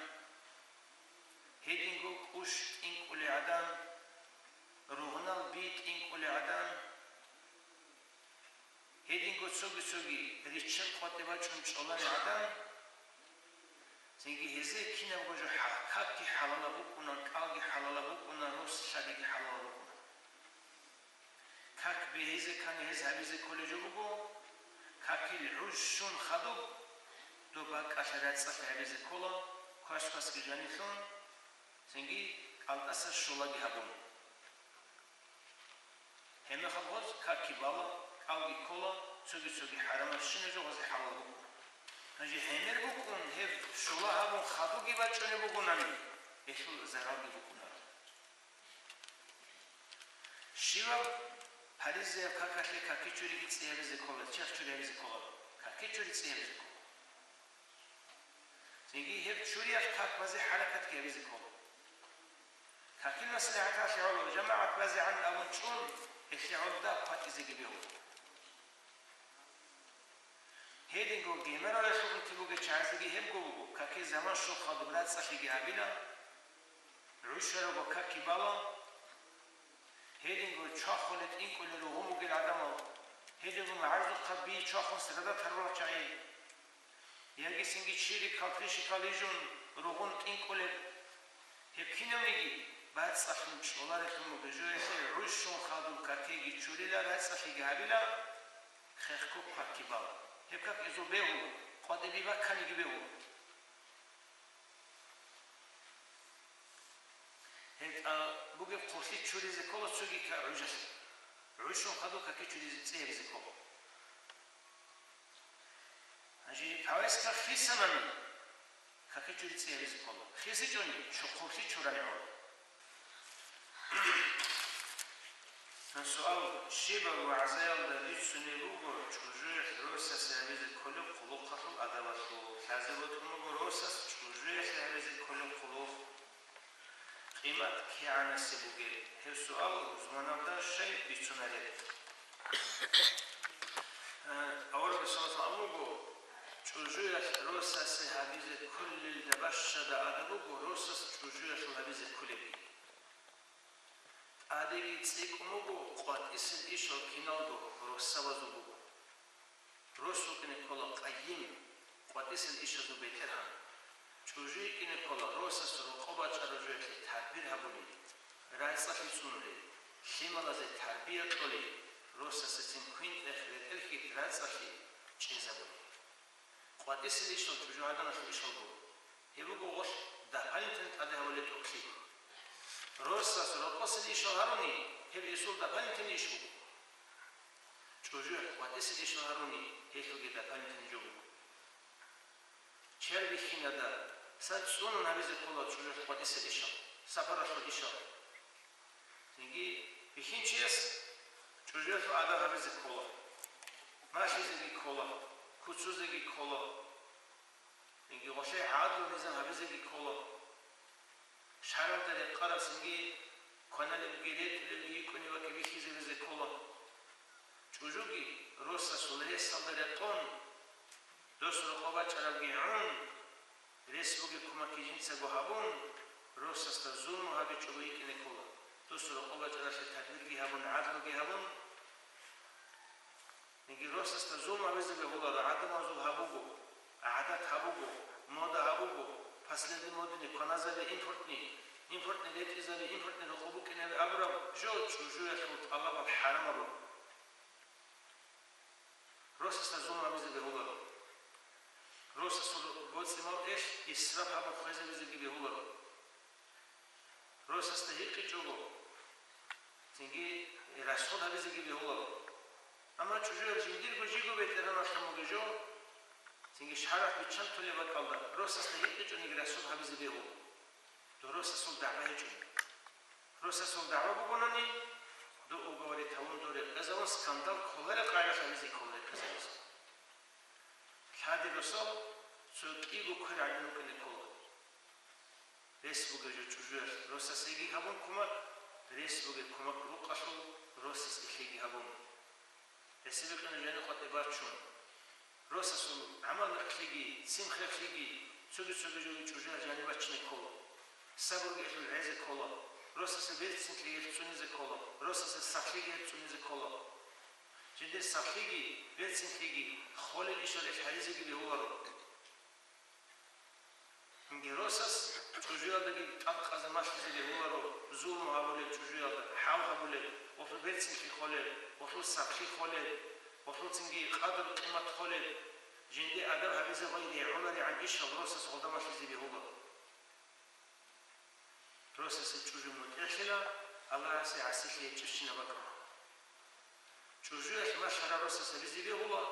гьединго кӀущ тӀинкӀулел гӀадан, ругънал би тӀинкӀулел гӀадан, гьединго цоги-цоги риччал къватӀибе бачӀун чӀоларел гӀадан, цинги гьезие кинабго жо хӀа-, какги хӀалалаб букӀуна, кӀалги хӀалалаб букӀуна, рос лъадиги хӀалалаб букӀуна. Как бегьизе ккани гьез гьабизе кколеб жо буго, какил гӀуж щун хадуб, доб бакӀалъе рацӀцӀалъи гьабизе ккола, квас-квасги жанилъун, цинги кӀалтӀаса щолаги гьабун. Гьеб мехалъ гъоз какги бала, кӀалги ккола, цоги-цоги хӀарамабщинаб жо гъозе хӀалал букӀуна. Гьанже гьемер букӀун, гьеб щола гьабун хадубги бачӀунеб бугонани, гьелъул заралги букӀунаро. Щиваб паризаяб какалъе каки чуриги цӀи гьабизе ккола, черх чури гьабизе ккола, каки чури цӀи гьабизе ккола. Цинги гьеб чуриялъ как базе хӀаракатги гьабизе ккола. Какил маслихӀаталъе гӀоло жамагӀат базегӀан абун чӀун, гьелъие гӀолда кватӀизеги бегьула. Гьединго геморрой лъугьунти бугел чагӀазеги гьебго буго, какил заман щун хадуб рацӀцӀалъиги гьабила, гӀушарабго какги бала, гьединго чвахулел тӀинкӀулел ругъун бугел гӀадамал, гьединго магӀарзухъа би чвахун срадат гьарурал чагӀи, яги цинги чирикал, прищикал ижун ругъун тӀинкӀулеб, гьеб кинабниги бацӀцӀалъун чӀоларелъун буго, жоялъе гӀуж щун хадуб какиги чурила, рацӀцӀалъиги гьабила, хехго какги бала. Гьеб как гьезул бегьула, къватӀибе бакканиги бегьула. Гьеб тӀад бугеб хъублъи чуризе ккола цоги ка-, гӀужалъе. ГӀужлъун хадуб каки чуризе цӀи гьабизе ккола. Гьанже павеска хисанани, каки чури цӀи гьабизе ккола. ХисичӀони, чу-, хъублъи чурани гӀола. Суал: щибаб вагӀзаялда бицунеб буго чӀужуялъ росасе гьабизе кколеб хъулухъалъул адабалъул? Лъазе бокьун буго росас чӀужуялъе гьабизе кколеб хъулухъ. Къимат кигӀанасеб бугеб? Гьеб суал рузманалда щай бицунареб? Э, аварагас саллаллагьу гӀалайгьи ва саллам абун буго, чӀужуялъ росасе гьабизе кколелда бащада адаб буго росас чӀужуялъул гьабизе кколебги. ТӀадеги цӀикӀкӀун буго къватӀисел ишал киналго росабазул буго. Рос вукӀине ккола къайим, къватӀисел ишазул бетӀергьан. ЧӀужу йикӀине ккола росас рокъоб бачӀараб жоялъе тадбир гьабулел, рацӀцӀалъи цӀунулел, лъималазе тарбия кьолел, росасдецин квен-тӀех ретӀел-хьит рацӀцӀалъи чӀезабулел. КъватӀисел ишал чӀужугӀаданалъул ишал буго. Гьеб буго гъолъ дополнительно тӀаде гьабулеб тӀокӀлъи. Росас рокъосел ишал гьаруни, гьеб гьесул дополнительный иш буго. ЧӀужуялъ къватӀисел ишал гьаруни, гьелъулги дополнительный жо буго. Чер бихьинада, са цӀунун гьабизе ккола чӀужуялъ къватӀисел ишал, сапаралъул ишал. Цинги бихьинчияс чӀужуялъул адаб гьабизе ккола, малъизеги ккола, куцузеги ккола. Цинги гъолъе гӀадлу низам гьабизеги ккола. ШаргӀалда рекъараб цинги кваналебги ретӀулебги йикӀунеб бакӀги бихьизабизе ккола. ЧӀужуги росасул ресалда рекъон, дос рокъоб бачӀарабги гӀун, рес бугеб кумакги жинцаго гьабун, росасда зулму гьабичӀого йикӀине ккола. Дос рокъоб бачӀаралъе тадбирги гьабун, гӀадлуги гьабун, Цинги росасда зулму гьабизе бегьуларо, гӀадамазул гьаб буго, гӀадат гьаб буго, мода гьаб буго, последние модные кваназаби импортный, импортный ретӀизаби, импортный рокъоб букӀинаби абураб жо чӀужуялъул тӀалабал хӀарамаб буго. Росасда зулму гьабизе бегьуларо. Росасул боцӀи-мал элъ исраф гьабун хвезабизеги бегьуларо. Росасда гьикъичӀого, цинги расход гьабизеги бегьуларо. Амма чӀужуял жиндирго жиго бетӀергьаналъ гьамуге жо, цинги шаргӀалъ биччан толеб бакӀалда, росасда гьикъичӀониги расход гьабизе бегьула. Дов росасул дагӀба гьечӀони. Росасул дагӀба бугонани, дов уговор тавун, дов рекъезавун, скандал кколареб къайдалъ гьабизе ккола рекъезабизе. Лъади росал цо кӀиго квер гӀадин вукӀине ккола. Рес бугеб жо чӀужуялъ росасеги гьабун кумак, рес бугеб кумак рукъалъул росас эхеги гьабун. Гьесие бикьана жаниб къватӀибе бачун. Росасул гӀамал-мекълъиги, цинхъехълъиги, цоги-цоги жоги чӀужуялъ жаниб бачине ккола. Сабурги гьелъул гӀезе ккола. Росасул берцинлъиги гьелъ цӀунизе ккола. Росасул сахлъиги гьелъ цӀунизе ккола. Жиндир сахлъиги, берцинлъиги холел ишал гьаризеги бегьуларо. Цинги росас чӀужуялдаги тӀадкъазе малъизе бегьуларо, зулму гьабулел чӀужуялда, гьав гьабулел, гъолъул берцинлъи холел, гъолъул сахлъи холел, гъолъул цинги къадру-къимат холел, жинде адаб гьабизе гъой регӀуларегӀан ишал росас гъолда малъизе бегьуларо. Росасе чӀужу мутӀигӀлъила, Аллагьасе гӀасилъи гьечӀебщинаб бакӀалда. ЧӀужуялъ малъараб росас гьабизе бегьула,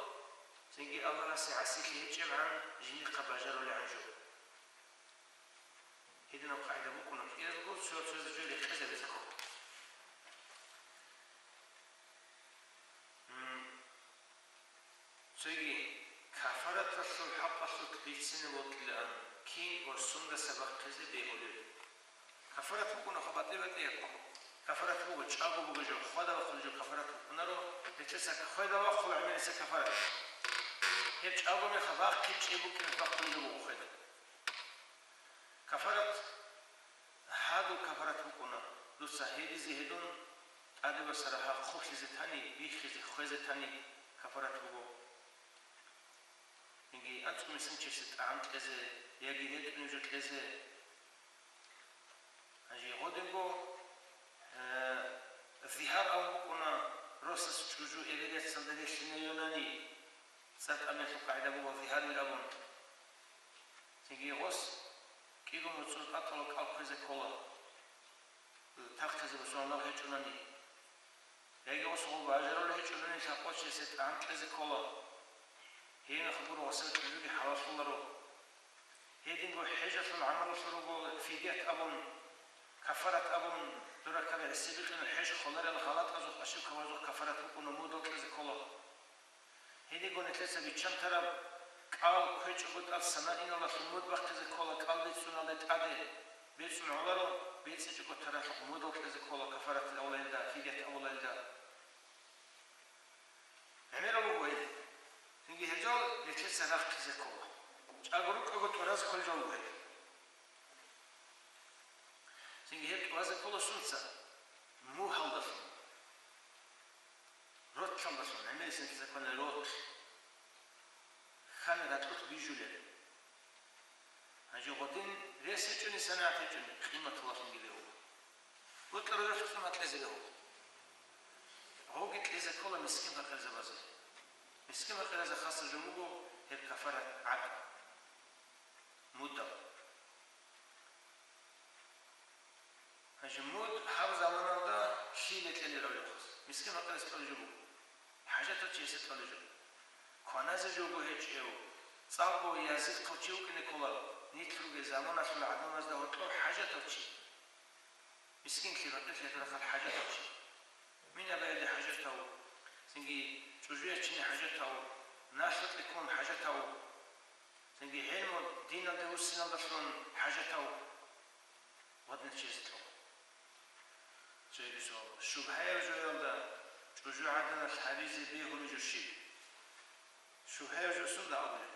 цинги Аллагьасе гӀасилъи гьечӀебгӀан жиндихъа бажарулегӀан жо. Гьединаб къагӀида букӀуна кӀиязго цо-цоязе жо рекъезабизе ккола. М, цоги кафараталъул хӀакъалъулъ бицине бокьилаан, кин ва сундаса бахъизе бегьулел. Кафарат букӀуна хъа батӀи-батӀияб. Кафарат буго, чӀаго буго жо, хвада-вахъун жо кафарат букӀунаро, гьечӀеса хведа вахъула гӀемериса кафарат. Гьеб чӀаго меха бахъи чӀеб букӀин бахъун жо буго хведа. Кафарат, гьадул кафарат букӀуна, дуца гьедизе гьедун, тӀаде босараб гьаб хъублъизе тани, биххизе, хвезе тани кафарат буго. Яги анцӀго мисинчиясе тӀагӀам кьезе, яги ретӀунеб жо кьезе. Гьанже гъодинго, э, зигьар абун букӀуна, росас чӀужу эбел-яцалда релълъинайонани, цӀакъ амерлъун къагӀида буго зигьарил абун. Цинги гъос кӀиго муцӀур тӀатӀула кӀал кквезе ккола. тахъизе босун лагъ гьечӀунани, яги осгъого ажарулев гьечӀолани, лъабкъов чиясе тӀагӀам кьезе ккола. Гьениб гуро гъосие кьижуги хӀалаллъуларо. Гьединго хӀежалъул гӀамалалъул руго фидият абун, кафарат абун, дуракаб гӀисибикьинал хӀеж холарел гъалатӀазухъ, ошибкабазухъ кафарат букӀуна, мудал кьезе ккола. Гьединго нилъеца биччан тараб кӀал кквечӀого тӀад санаиналдалъун муд бахъизе ккола, кӀал бецӀуналде тӀаде бецӀун гӀоларо, бецӀичӀого таралъухъ мудал кьезе ккола, кафаратил авлаялда, фидият авлаялда. ГӀемерал руго гьел. Цинги гьел жал нилъеца рахъизе ккола. ЧӀаго рукӀаго тӀуразе кколел жал руго гьел. Цинги гьеб тӀуразе ккола сунца? Мугьалдалъун, ротлъалдалъун, гӀемерисин нилъеца ккани ротл, хьанир гьоркьоб бижулел. Гьанже гъодин рес гьечӀони, санагӀат гьечӀони, къиматалдалъунги бегьула. БутӀа рорехъ къимат кьезе бегьула. Гъоги кьезе ккола мискин-пакъирзабазе. Мискин-пакъиразда хасаб жо буго гьеб кафарат гӀакъ, мудал. Гьанже муд гьаб заманалда лъие кьелеб гьаб жохъас? Мискин-пакъирас кьолеб жо буго. ХӀажатав чиясе кьолеб жо. Кваназе жого гьечӀев, цӀакъго язихъав чи вукӀине кколаро, нилъ ругел заманалъул гӀадамазда гьоркьоб хӀажатав чи. Мискинлъи-пакъирлъи рахъал хӀажатав чи. Мина баялде хӀажатав, цинги чӀужу ячине хӀажатав, налъукье ккун хӀажатав, цинги гӀелму диналде вуссиналдалъун хӀажатав. Гъодинал чиясе кьола. Цоги суал. Шубгьаяб жоялда чӀужугӀаданалъ гьабизе бегьулеб жо щиб? Шубгьаяб жо сунда абулеб?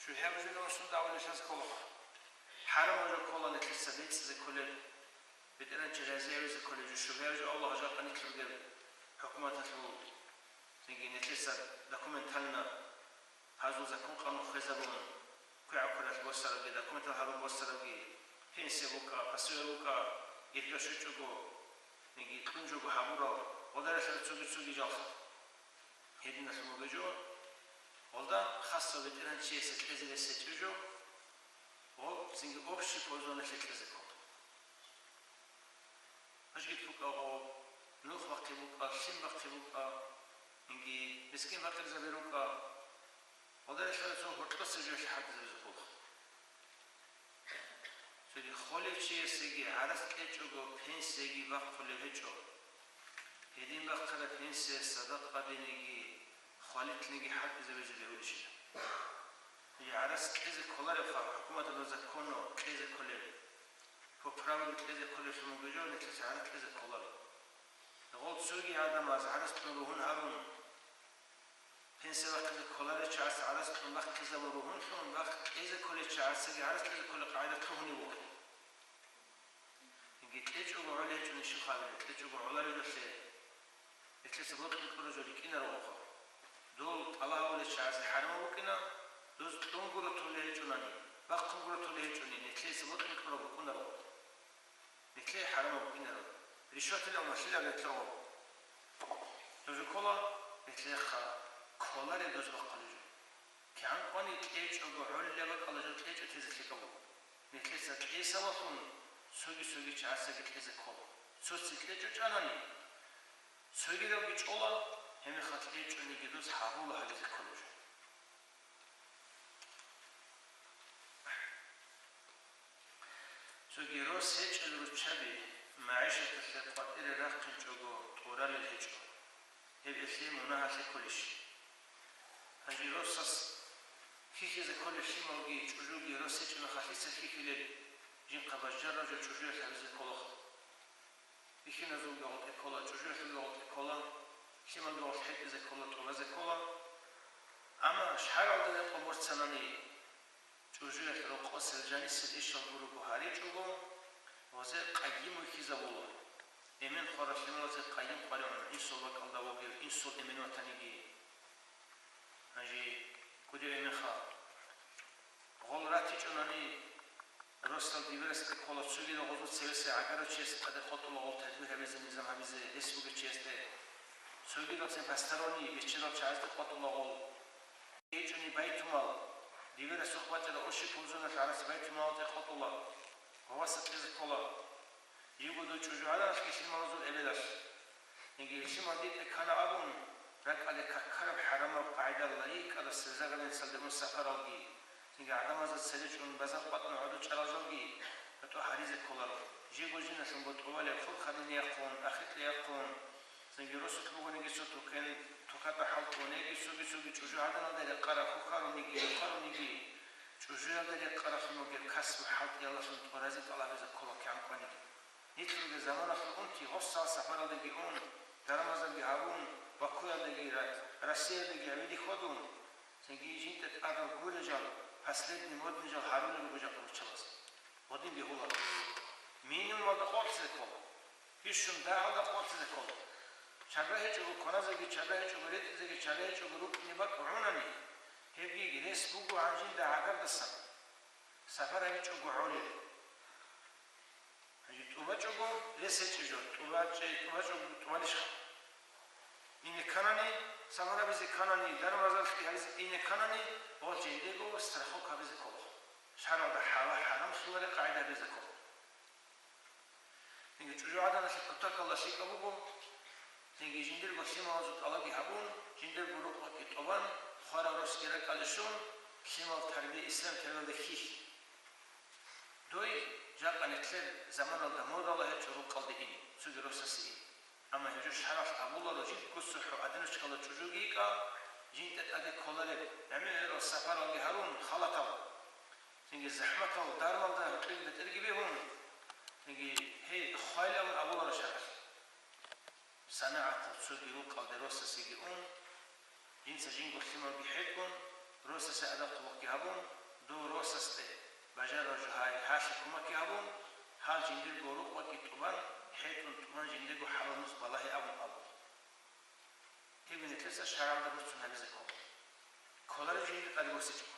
Шубгьаяб жо сунда абулеб лъазе кколаха? ХӀарамаб жо ккола нилъеца бецӀизе кколел, БетӀергьанчи разиявизе кколеб жо, шубгьаяб жо Аллагь жакъа нилъ ругел хӀукуматалъул, цинги нилъеца документально гьазул закон-къанун хвезабун, квегӀаб квералъ босарабги, документал гьарун босарабги, пенсия букӀа, пособие букӀа, ирга щвечӀого, яги кьун жого гьабурал, гъодаралъе цоги-цоги жалха. Гьединалъун бугеб жо, гъолда хасав ветеранчиясе кьезе рес гьечӀеб жо, гъол цинги общий пользованиялъе кьезе ккола. Ажгит букӀа гъо, нух бахъи букӀа, лъим бахъи букӀа, инги мискин-пакъирзаби рукӀа, гъодаралъе цо гьоркьоса жоялъе хӀалтӀизабизе ккола. Цоги холев чиясеги гӀарац кьечӀого пенсияги бахъулеб гьечӀо. Гьедин бахъараб пенсия садакъа гьабиниги, хвалилъниги хӀалтӀизабизе бегьулищила? Гьанже гӀарац кьезе кколаребха, хӀукуматалда законно кьезе кколеб, по правилу кьезе кколеблъун бугеб жо, нилъеца гӀарац кьезе кколаро. Гъол цоги гӀадамаз гӀарац кьун ругьун гьарун, пенсия бахъизе кколарел чагӀаца гӀарац кьун бахъизабун ругьунлъун, бахъ кьезе кколел чагӀацаги гӀарац кьезе кколеб къагӀида лъугьунеб буго. Яги кьечӀого гӀолеб гьечӀони щиб хабилеб, кьечӀого гӀоларелъе, нилъеца бокьун кьураб жо рикӀкӀинаро гъоха. Дол тӀалаб гьабулел чагӀазе хӀарамаб букӀина, доз кьун гуро толеб гьечӀонани, бахъун гуро толеб гьечӀони, нилъеца бокьун кьураб букӀунаро. Нилъее хӀарамаб букӀинаро. Ришватилан малъиларо нилъер гъоб. Дозухъ ккола, нилъеха кколареб доз бахъулеб жо. КигӀан кӀвани кьечӀого гӀолеб бакӀалда жо кьечӀо тезе лъикӀаб буго. Нилъеца кьесавалъун цоги-цоги чагӀацаги кьезе ккола. Цо-цо кьечӀо чӀанани, цогидабги чӀола, гьебмехалъ кьечӀониги доз гьабула гьабизе кколеб жо. Цоги рос гьечӀел руччаби, магӀишаталъе къватӀире рахъинчӀого тӀуралел гьечӀо. Гьеб гьелъие мунагьалъе кколищ? Гьанже росас хьихьизе кколел лъималги чӀужуги рос гьечӀеб мехалъ лъица хьихьилел? Жинхъа бажараб жо чӀужуялъ гьабизе кколаха. Бихьиназулги гъоркье ккола, чӀужуялъулги гъоркье ккола, лъималги гъоркь хӀетӀизе ккола, тӀуразе ккола. Амма шаргӀалда рекъон борцанани, чӀужуялъ рокъосел жанисел ишал гурого гьаричӀого, гъозе къайим вихьизабула. Эмен хварал лъималазе къайим къваригӀун, инсул бакӀалда вугев инсул эмен ватаниги. Гьанже кӀудияв эменха гъол ратичӀонани, росдал дибирасде ккола, цогидал гъозул цевесе гӀагарав чиясде тӀаде къотӀула гъол тадбир гьабизе, низам гьабизе рес бугев чиясде. Цогидалцин посторонний бечедал чагӀазде къотӀула гъол. ГьечӀони байтумал, дибирасухъ бачӀараб ошиб пулзуналъ гӀарац байтумалалде къотӀула, гъоваса кьезе ккола. Жибго дой чӀужугӀаданалъги лъималазул эбелалъ. Цинги лъимал дитӀе ккана абун, ракӀалде какараб хӀарамаб къагӀидалда рикӀкӀадаса заграницалде ун сапаралги, цинги гӀадамазда цере чӀун базар къватӀун гӀодов чӀарал жалги гьатӀо гьаризе кколаро. Жибго жиналъунго тӀубалеб хурхадинеяхъун, ахикьеяхъун, цинги росулъ бугониги цо тукен, тукатӀа хӀалтӀун, яги цоги-цоги чӀужугӀаданалда рекъараб хьухьаруниги, рекъаруниги, чӀужуялда рекъаралъун вугеб касбу хӀалтӀиялалъун тӀуразе тӀалабизе ккола кигӀан кӀваниги. Нилъ ругел заманалъул унти гъорсал сапаралдеги ун, дарамазалги гьабун, Бакуялдеги, Ра-, Россиялдеги гьабиде хьвадун, цинги жинда тӀадал гурел жал, последний модный жал гьарулел руго жакъа руччабаз. Гъодин бегьуларо. Минимумалда къорцӀизе ккола. Бищун дагьалда къорцӀизе ккола. Чарра гьечӀого кваназеги, чарра гьечӀого ретӀизеги, чарра гьечӀого рукӀине бакӀ гӀунани, гьебги рес буго гьанжинда гӀагардасан. Сапар гьабичӀого гӀолеб. Гьанже тӀубачӀого рес гьечӀеб жо, тӀубачӀе-, тӀубачӀого тӀубалищха? Ине кканани, сапар гьабизе кканани, дармазалъги гьабизе ине кканани, гъол жиндего страховка гьабизе ккола. ШаргӀалда хӀала-хӀарамлъулареб къагӀида гьабизе ккола. Цинги чӀужугӀаданалъе кутакалда лъикӀаб буго, цинги жиндирго лъималазул тӀалабги гьабун, жиндирго рукъ-ракӀи тӀубан, хварал росги ракӀалде щун, лъимал тарбия ислам тарбиялда хьихьи. Дой жакъа нилъер заманалда модала гьечӀо рукъалде ин, цоги росасе ин. Амма гьеб жо шаргӀалъ абуларо, жидго цохӀо аденочкалда чӀужуги йикӀа, жинда тӀаде кколареб, гӀемерал сапаралги гьарун, халатал, цинги захӀматал дармалда гьоркьоб бетӀерги бегьун, цинги гьей хвайилан абуларо шаргӀалъ. СанагӀатал цоги рукъалде росасеги ун, жинца жинго лъималги хӀетӀун, росасе адаб-хъулухъги гьабун, дов росасде бажарараб жо гьай, гьалъе кумекги гьабун, гьал жиндирго рукъ-ракӀи тӀубан, хӀетӀун тӀубан жиндирго хӀалал нуц балагье абун абула. Гьеб нилъеца шаргӀалда борцун гьабизе ккола. Кколареб жиндир тӀаде босичӀого.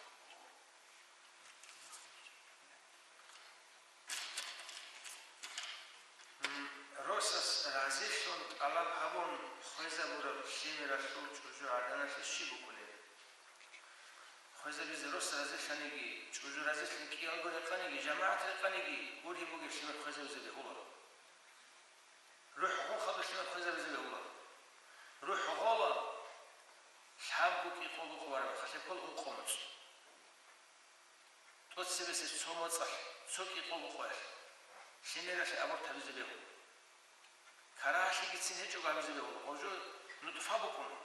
М, росас разилъун тӀалаб гьабун хвезабураб лъимералъул чӀужугӀаданалъе щиб букӀунеб? Хвезабизе рос разилъаниги, чӀужу разилъун кӀиялго рекъаниги, жамагӀат рекъаниги, ургьиб бугеб лъимер хвезабизе бегьуларо. РухӀ гъун хадур лъимер хвезабизе бегьуларо. РухӀ гъола лъабго кӀикъого къо бараб мехалъ, лъеб ккола ункъо моцӀ. ТӀоцебесеб цо моцӀалъ, цо кӀикъого къоялъ лъимералъе аборт гьабизе бегьула. Карагьалъигицин гьечӀого гьабизе бегьула, гъожо нутфа букӀуна,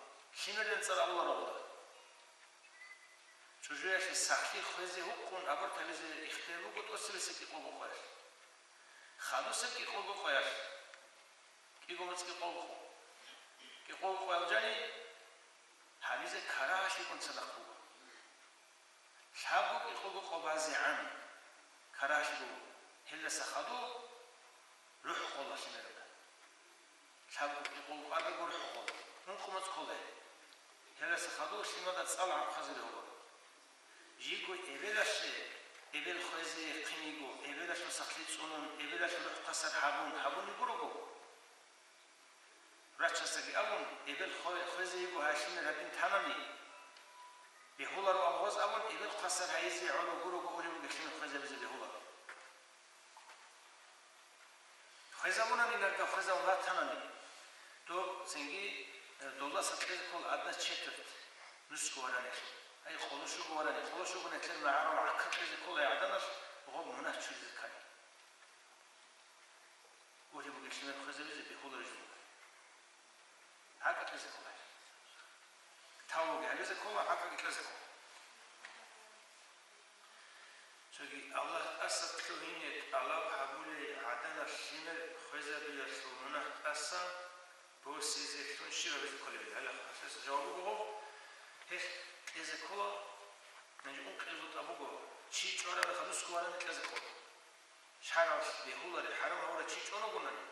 лъимерилан цӀар абуларо гъода. ЧӀужуялъе сахлъи хвезе гьукъун аборт гьабизе ихтияр буго тӀоцебесеб кӀикъого къоялъ. Хадусеб кӀикъого къоялъ, кӀиго моцӀ кӀикъого къо, кӀикъого къоялъ жани гьабизе карагьалъигун цадахъ буго. Лъабго кӀикъого къо базегӀан карагьалъи буго, гьелдаса хадур рухӀ гъола лъимералда. Лъабго кӀикъого къаго рухӀ гъола, ункъо моцӀ ккола гьеб. Гьелдаса хадур лъималда цӀал гӀабхъазе бегьула. Жиго эбелалъе, эбел хвезе яхъин йиго, эбелалъул сахлъи цӀунун, эбелалъул рухӀ хъасар гьабун, гьабун йиго руго. Врачасдаги абун, эбел хве-, хвезе йиго гьай лъимер гьадин танани, бегьуларо абгъоз абун, эбел хъвасар гьайизе гӀоло гурого уреб бугеб лъимер хвезабизе бегьуларо. Хвезабунани, нагагь хвезабун ратанани, доб цинги, э, долдаса кьезе ккола одна четверть нусго варанилъ. Ай, къолошуго варани, къолошуго нилъер магӀарул гӀахъа кьезе ккола гӀаданалъ, гъоб мунагь чуризе ккани. Уреб бугеб лъимер хвезабизе бегьуларищ жугьун? ГӀакъа кьезе ккола. Тавбуги гьабизе ккола, гӀакъаги кьезе ккола. Цоги Аллагь тӀаса лъугьине тӀалаб гьабулей гӀаданалъ лъимер хвезабиялъул мунагь тӀаса босизелъун щиб гьабизе кколеб? Гьале гьалъулъ жаваб буго гьеб, гьелъ кьезе ккола, гьанже ункъиялда тӀад буго, чи чӀвараб мехалъ нусго варани кьезе ккола. ШаргӀалъ бегьулареб, хӀарам гьавурав чи чӀун вугонани,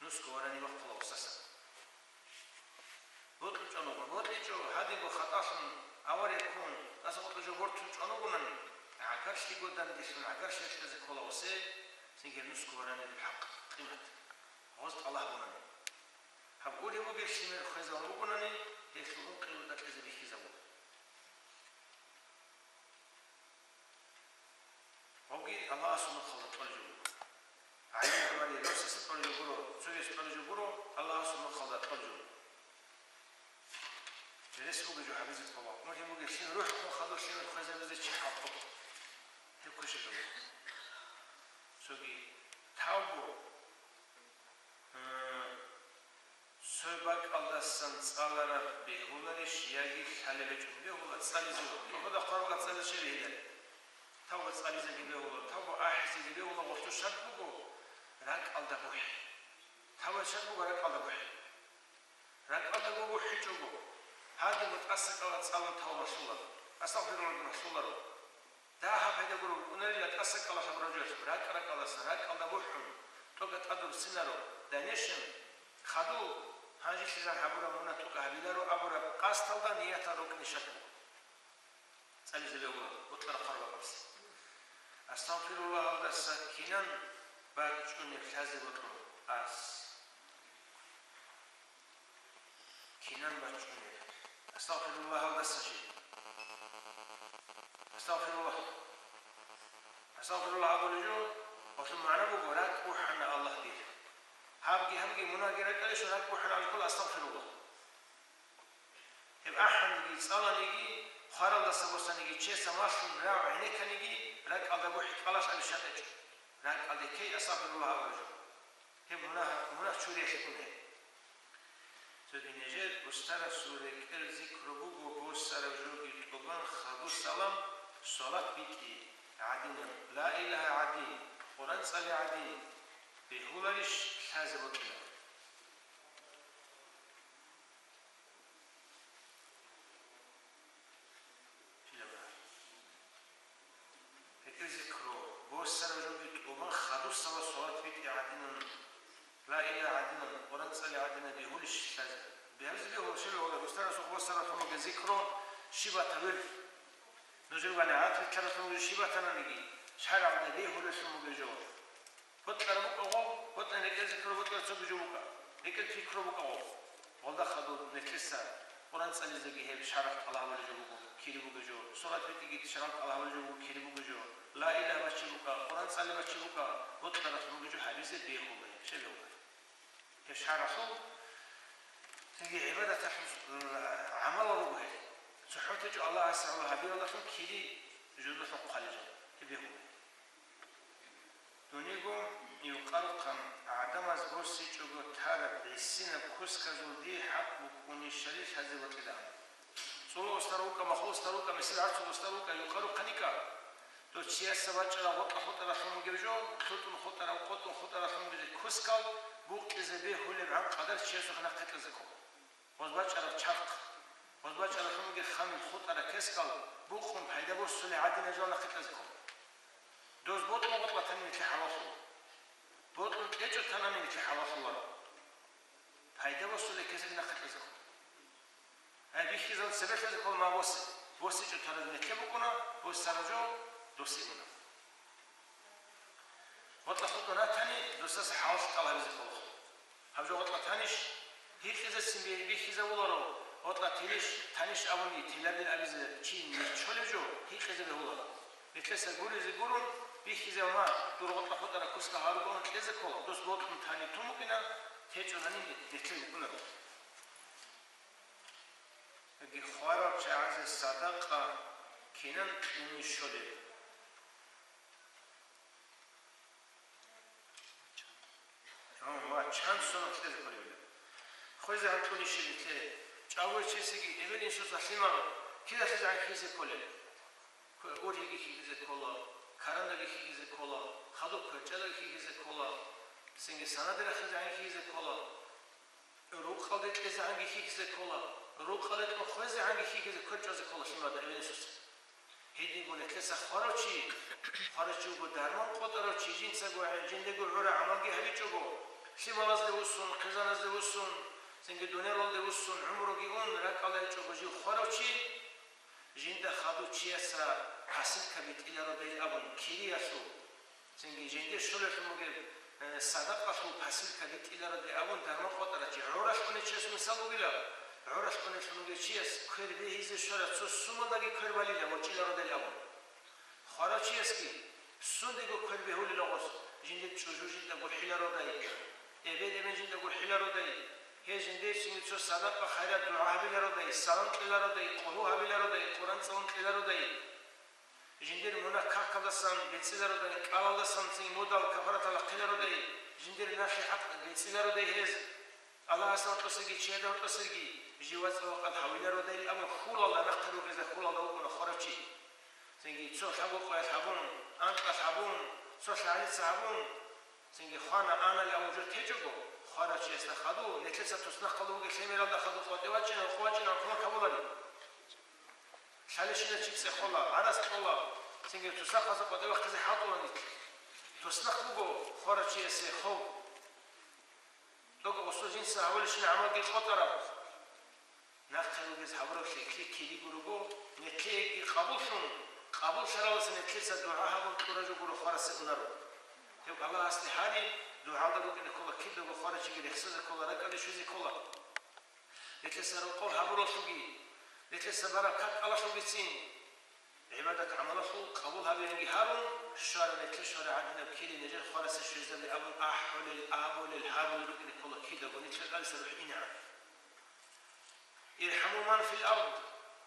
нусго варани вахъула гъосасан. БокьичӀо нугӀ, бокьичӀо, гьадинго хатӀалъун авария ккун, тӀаса бокьичӀо бортун чӀун вугонани, гӀагарлъиго данделъун гӀагарлъиялъ кьезе ккола гъосе, цинги нусго варанилеб хӀакъ, къимат, гъоз тӀалаб гьабунани. Гьаб уреб бугеб лъимер хвезабун бугонани, гьелъул ункъиялда кьезе бихьизабуна. Гьебги Аллагьасул нухалда кьолеб жо буго. ГӀайиб гьабали, росас Рес бугеб жо гьабизе ккола. Мухьи бугеб лъим рухӀ хун хадур лъимер хвезабизе чи хӀалтӀула. Гьеб квешаб жо. Цоги тавбу, э, цо бакӀалдасан цӀалараб бегьуларищ яги лъалеб гьечӀо? Бегьула, цӀализе. Тухуда хъвараб цӀализе бегьилари. Тавба цӀализеги бегьула, тавба ахӀизеги бегьула, гъорлъу шарт буго ракӀалда бухӀи. Тавба шарт буго ракӀалда бухӀи. РакӀалда бухӀичӀого, гьадинго тӀаса кӀала цӀалун тавбалъула, астагъфируллагь гьабуларо. Дагьаб пайда гуро букӀунарила тӀаса кӀала гьабураб жоялъ, ракӀ-ракӀалдаса, ракӀалда бухӀун, тӀокӀаб тӀад рурсинаро, дайнешин, хадув, гьанжелъизан гьабураб мунагь тӀокӀаб гьабиларо абураб къасдалда ниятал рукӀине шарт буго. ЦӀализе бегьула, бокьараб хъвараб бакӀалдаса. Астагъфируллагьалдаса кинан бачӀунеб лъазе бокьун? Ас. Кинан бачӀунеб? Астагъфируллагьалдаса чи. Астагъфируллагь. Астагъфируллагь абулеб жо, гьелъул магӀна буго, ракӀ бухӀана Аллагь дир. Гьабги-гьабги мунагьги ракӀалищ, ракӀ бухӀана абулеб ккола астагъфируллагь. Гьеб ахӀаниги, цӀаланиги, хваралдаса босаниги, чиясда малъун рагӀ гӀенекканиги, ракӀалда бухӀи кӀалалъ абе шартӀ гьечӀо. РакӀалде ккей астагъфируллагь абулеб жо. Гьеб мунагь, мунагь чуриялъе ун гьеб. Цоги нижер устарасул рекӀел зикру буго, босараб жоги тӀубан, хадусалам, салат битӀи гӀадинан, ла илагьа гӀадин, Къуран цӀали гӀадин, бегьуларищ лъазе бокьилан? ГьекӀел зикру, босараб жоги тӀубан, хадусалам салат битӀи гӀадинан, ла илагьа гӀадинан, Къуран цӀали гӀадинан бегьулищ лъазе? Бегьулеб жо бегьула, щиб бегьула, устарасул босаралъун бугеб зикру щиб батаб? Нужер ванигӀат битӀаралъун бугеб щиб батаниги, шаргӀалда бегьулелъун бугеб жо. Бокьараб букӀа гъов, бокьараб рекӀел зикру бокьараб цоги жо букӀа, рекӀел пикру букӀа гъов. Гъолда хадуб нилъеца Къуран цӀализеги гьеб шаргӀалъ тӀалаб гьабулеб жо буго, кири бугеб жо, сурат битӀиги шаргӀалъ тӀалаб гьабулеб жо буго, кири бугеб жо, ла илагьа бачи букӀа, Къуран цӀали бачи букӀа, бокьаралъ бугеб жо гьабизе бегьула гьеб, щиб бегьула? Гьеб шаргӀалъул, цинги гӀибадаталъул, м, гӀамалал руго гьел. ЦохӀо течӀо Аллагьасе гӀоло гьабиялдалъун кири жуздалъун хъвалел жо. Гьеб бегьула. Дунего юкъарухъан гӀадамаз босичӀого тараб гӀисинаб кусказул дие хӀакъ букӀунищали лъазе бокьилаан. ЦӀула устар вукӀа, махул устар вукӀа, месел гӀарцул устар вукӀа, юкъарухъан йикӀа. Дос чиясда бачӀараб гъотӀа хутӀаралъун бугеб жо, лъутӀун хутӀараб, къотӀун хутӀаралъун бугеб кускал букъизе бегьулебгӀан къадар чиясухъ нахъе кьезе ккола. Гъоз бачӀараб чарх, гъоз бачӀаралъун бугеб хамил хутӀараб кескал букъун пайда босулеб гӀадинаб жал нахъе кьезе ккола. Доз бокьун гъотӀ батани нилъее хӀалаллъула. Бокьун кьечӀо танани нилъее хӀалаллъуларо. Пайда босулеб кесек нахъе кьезе ккола. Гьай, бихьизаб цебе лъезе ккола ма босе. БосичӀо тараз нилъее букӀуна, босараб жо досе уна. ГъотӀа хутӀун ратани, досдаса хӀалалъ кӀал гьабизе ккола. Гьаб жо гъотӀа танищ? Гьикъизецин бихьизабуларо, гъотӀа телищ, танищ абуни, телабил абизе чи нечолеб жо гьикъизе бегьуларо. Нилъеца гуризе гурун, бихьизаб ма, дур гъотӀа хутӀараб куска гьарун кьезе ккола, дос бокьун тани тун букӀина, течӀунани нилъее букӀунаро. Яги хварал чагӀазе садакъа кинан кьуни щолеб? Гьун, ва чан соналъ кьезе кколебила. Хвезе гьанкьуни щиб нилъее. ЧӀагояв чиясеги эбел-инсуца лъимал кидалъизе гӀанхьизе кколеб? Кве-, ургьиги хьихьизе ккола, карандаги хьихьизе ккола, хадуб кверчӀалги хьихьизе ккола, цинги санаде рахизе гӀанхьизе ккола. Рукъалде кьезегӀанги хьихьизе ккола, рукъалде кьун хвезегӀанги хьихьизе кквечӀозе ккола лъимада эбел-инсуца. Гьединго нилъеца хварав чи, хварав чи вуго дарман къотӀарав чи, жинцаго гӀе-, жиндего гӀура гӀамалги гьабичӀого, лъималазде вуссун, хъизаназде вуссун, цинги дуниялалде вуссун, гӀумруги ун, ракӀалда гьечӀого жив хварав чи, жинда хадув чияса посылка битӀилародайин абун, кириялъул. Цинги жинде щолелъун бугеб, э, садакъалъул посылка битӀилароде абун дарман къотӀарав чи. ГӀуралъ унев чияс мисал бугила, гӀуралъ уневлъун вугев чияс квер бегьизе щварав цо сумалдаги квер балила ворчӀилародайин абун. Хварав чиясги сундего квер бегьулила гъос, жиндир чӀужу жинда гурхӀилародай, эбел-эмен жинда гурхӀилародай, Гьез жиндир цинги цо садакъа-хайрат, дугӀа гьабилародай, салам кьелародай, къулу гьабилародай, Къуран цӀалун кьелародай, жиндир мунагь какалдасан бецӀилародай, кӀалалдасан цин мудал кафаратал ахъилародай, жиндир нахъе хӀакъ бецӀилародай гьез, Аллагьасда гьоркьосаги чияда гьоркьосаги жив вацӀцӀалъухъ гьавилародайил абун хьулалда, нахъе ругезда хьулалда вукӀуна хварав чи. Цинги цо лъабкъоялъ гьабун, анкьалъ гьабун, цо лъагӀалица гьабун, цинги хвана, анали абун жо течӀого, хварав чиясда хадув, нилъеца туснахъалда вугеб лъемералда хадув къватӀив вачӀина, къвачӀина кумек гьабулари. Лъалищина чи цӀехола, гӀарац кьола, цинги тусахъаса къватӀив вахъизе хӀалтӀула нилъ. Туснахъ буго хварав чиясе хов. ТӀокӀаб гъосул жинца гьавулищин гӀамалги къотӀараб. Нахъе ругез гьабураб лъикӀлъи кириго руго, нилъееги къабуллъун, къабуллъаралдаса нилъеца дугӀа гьабун кьураб жо гуро хварасе унаро. Гьеб Аллагьасде гьари, дугӀалда рукӀине ккола, кидаго хварав чиги рехсезе ккола, ракӀалде щвезе ккола. Нилъеца рокъоб гьабуралъулги, нилъеца бараб какалалъулгицин. ГӀибадат-гӀамалалъул къабул гьабилинги гьарун, щвараб нилъер шаригӀат гьадинаб кири нижер хварасе щвезабе абун ахӀулел, абулел, гьарулел рукӀине ккола кидаго нилъер тӀадаса рухӀ инегӀан. «ИрхӀаму ман фил ард,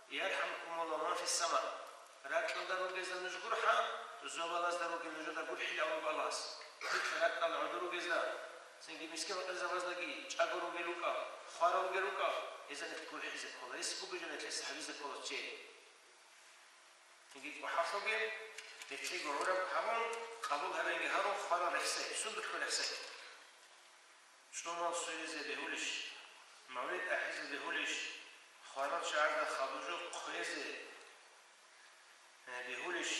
ярхӀамукумуллагьу ман фиссама». Ракьалда ругезда нуж гурхӀа, зобалазда ругел нужеда гурхӀила абун балас. Нилъ ракьалда гӀодор ругезда, цинги мискин-факъирзабаздаги чӀаго ругел рукӀа, хварав вугел рукӀа, гьезда нилъ гурхӀизе ккола, рес бугеб жо нилъеца гьабизе ккола чей. Цинги кӀухӀаллъуги, нилъего гӀураб гьабун, къабул гьабинги гьарун хварал рехсей, сундулъго рехсей. ЧӀумал сверизе бегьулищ? Мавлид ахӀизе бегьулищ? Хварал чагӀазда хадуб жо хъвезе, э, бегьулищ?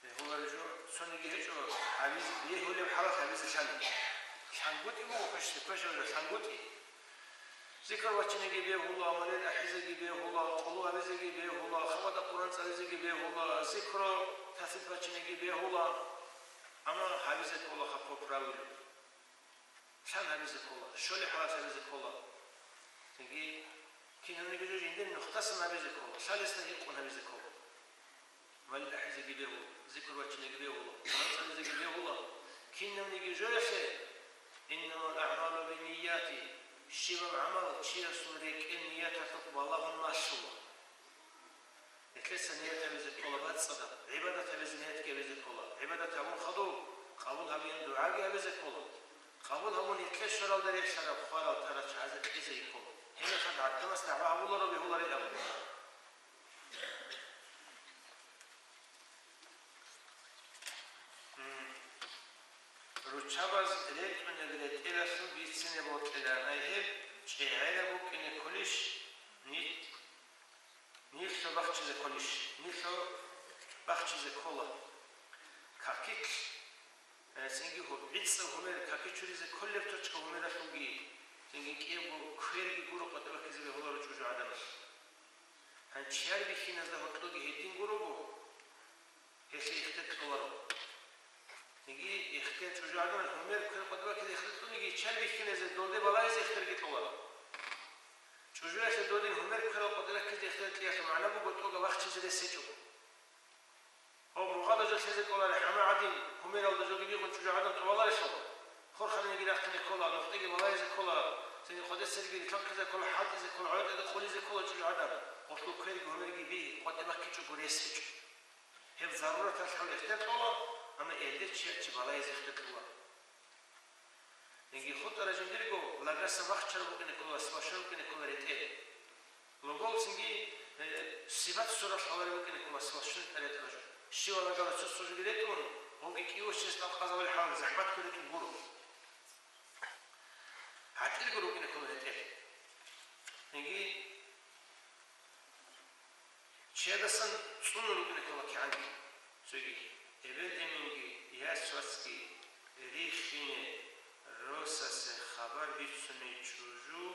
Бегьулареб жо цониги гьечӀо, гьабиз-, бегьулеб хӀалалъ гьабизе лъани. ЛъангутӀи буго квешзе, квешаб жо лъангутӀи. Зикр бачинеги бегьула, мавлид ахӀизеги бегьула, къулу гьабизеги бегьула, хабада Къуран цӀализеги бегьула, зикру тасбихӀ бачинеги бегьула. Амма гьабизе ккола хапго правило. Лъан гьабизе ккола, щолеб хӀалалъ гьабизе ккола. Цинги кинабниги жо жиндир нухдасан гьабизе ккола, лъалесда гьикъун гьабизе ккола. Мавлид ахӀизеги бегьула, зикр бачинеги бегьула, Къуран цӀализеги бегьула. Кинабниги жоялъе, «Иннамал аъмалу биннияти», щибаб гӀамал чиясул рекӀел нияталъухъ балагьун малъула. Нилъеца ният гьабизе ккола бацӀцӀадаб, гӀибадат гьабизе ниятги гьабизе ккола, гӀибадат гьабун хадуб, къабул гьабизе дугӀаги гьабизе ккола. Къабул гьабун нилъер щваралда релълъараб хварал тарал чагӀазе кьезе ккола. Гьебмехалъ гӀадамаз дагӀба гьабуларо бегьуларел абун. М, руччабаз ретӀунел ретӀелалъул бицине бокьилан, ай гьеб чӀегӀераб букӀине кколищ? Нилъ-, нилъго бахчизе кколищ? Нилъго бахчизе ккола. Какилъ, э, цинги гьу-, гӀицӀаб гьумер каки чуризе кколеб точка гьумералъулги, цинги кӀиябго кверги гуро къватӀиб бахъизе бегьуларо чӀужугӀаданалъ. Гьанчияр бихьиназда гьоркьоги гьедин гурого, гьелъие ихтияр кьоларо. Цинги ихтияр чӀужугӀаданалъ гьумер квер къватӀиб бахъизе ихтияр кьуниги, чияр бихьиназе долде балагьизе ихтиярги кьоларо. ЧӀужуялъе додин гьумер кверал къватӀиб бахъизе ихтияр кьиялъул магӀна буго тӀога бахчизе рес гьечӀого. Гьоб мугъадаб жо лъезе кӀоларе, хӀама гӀадин, гьумералда жоги бигъун чӀужугӀадан тӀубаларелъул. Хурханиги рахъине ккола, нухтӀиги балагьизе ккола, цинги хъведесерги рилъанхъизе ккола, хӀалтӀизе ккола, гӀодеда къулизе ккола чӀужугӀадан. Гъолъул кверги гьумерги би къватӀиб бахъичӀого рес гьечӀо. Гьеб зарураталъ гьабун ихтияр кьола, амма гьелде чияр чи балагьизе ихтияр кьола. Цинги хутӀараб жиндирго лагаса вахчараб букӀине ккола, сващен букӀине ккола ретӀел. Логол цинги, э, сибат сурат лъалареб букӀине ккола, сващен ретӀел жо. Щиваллагала цо-цо жоги ретӀун, гъоги кӀиго чияс тӀалхъазабулеб хӀалалъ захӀмат ккун ретӀун гуро. ГьатӀирго рукӀине ккола ретӀел. Цинги чиядасан цӀунун рукӀине ккола кигӀанги. Цоги эбел-эменги, яс-вацги, рихине, росасе хабар бицуней чӀужу,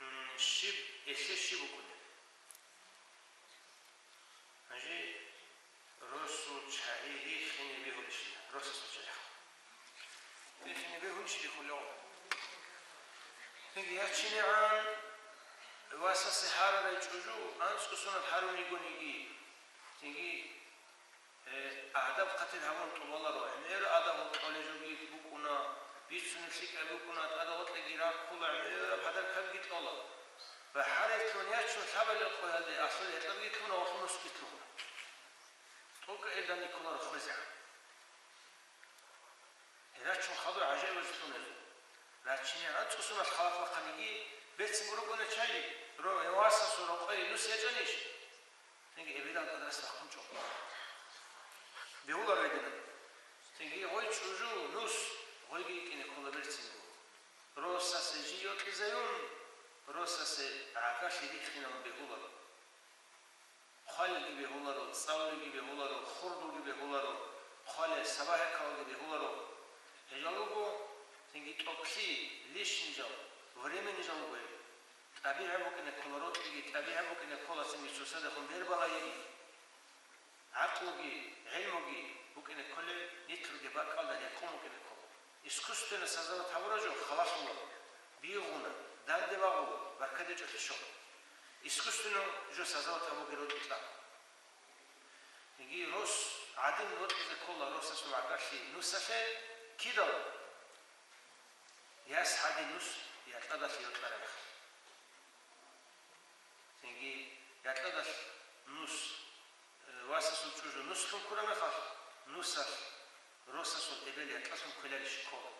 м, щиб, гьелъе щиб букӀунеб? Гьанже росул чагӀи рихине бегьулищила, росасул чагӀи. Рихине бегьулищ рихулев. Цинги ячинегӀан васасе гьарарай чӀужу анцӀго сунат гьарун йигониги, цинги, э, адаб-хъатир гьабун тӀубаларо, гӀемер адаб гьоркьолей жоги букӀуна, Бицунеб лъикӀаб букӀуна, тӀадагъоркьеги раккула, гӀемераб гьадар кабги кьола. Ва гьарилъун ячун лъабалел къоялде асул гьекъабги кьуна ва хунусги кьуна. ТӀокӀа илдани кколаро хвезегӀан. Гьерачун хадур гӀажаибазе лъуна гьезул. Рачине анцӀусуналъ халат бахъаниги, берцинго рукӀуна чай, ро-, васасул рокъой нус ячӀанищ? Цинги эбелалда тӀаде рас бахъун чӀо. Бегьуларо гьединан. Цинги гъой чӀужу, нус, гъойги йикӀине ккола берцинго. Росасе жий йокьизаюн, росасе гӀагарлъи риххинавун бегьуларо. Хъвалелги бегьуларо, цӀалулеги бегьуларо, хурдулги бегьуларо, хъвалел сабагьекалги бегьуларо. Гьел жал руго, цинги тӀокӀлъи, лишний жал, временный жал руго гьел. ТӀабигӀат букӀине ккола рокьиги, тӀабигӀат букӀине ккола цинги цоцазехун бербала гьеги. ГӀакълуги, гӀилмуги букӀине кколел, нилъерги бакӀалда рекъон букӀине ккола. Искусственно создавать гьабураб жо халалъула, бигъуна, данде багъула, баркат гьечӀолъи щола. Искусственно жо создавать гьабуге рокьи кьа. Цинги рос гӀадин рокьизе ккола росасул гӀагарлъи нусалъе кидал? Яс гӀадин нус якьадалъе йокьараб мехалъ. Цинги якьадалъ нус, э, васасул чӀужу нуслъун ккураб мехалъ, нусалъ росасул эбел якьалъун кколарищ ккола.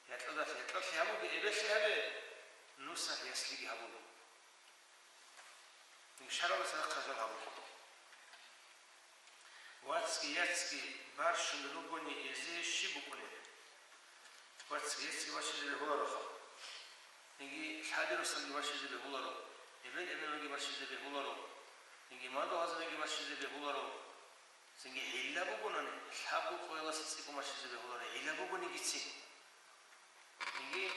Якьадалъ якьалъи гьабуге, эбеллъи гьабе, нусалъ яслиги гьабуге. ШаргӀалъ рахъарал гьабулеб. Вацги яцги барщун ругони, гьезие щиб букӀунеб? Вацги яцги бащизе бегьулароха. Цинги лъади-росалги бащизе бегьуларо, эбел-эменалги бащизе бегьуларо, цинги мадугьалзабиги бащизе бегьуларо. Цинги гӀилла бугонани, лъабго къоялъ цӀикӀкӀун бащизе бегьуларо, гӀилла бугонигицин. Цинги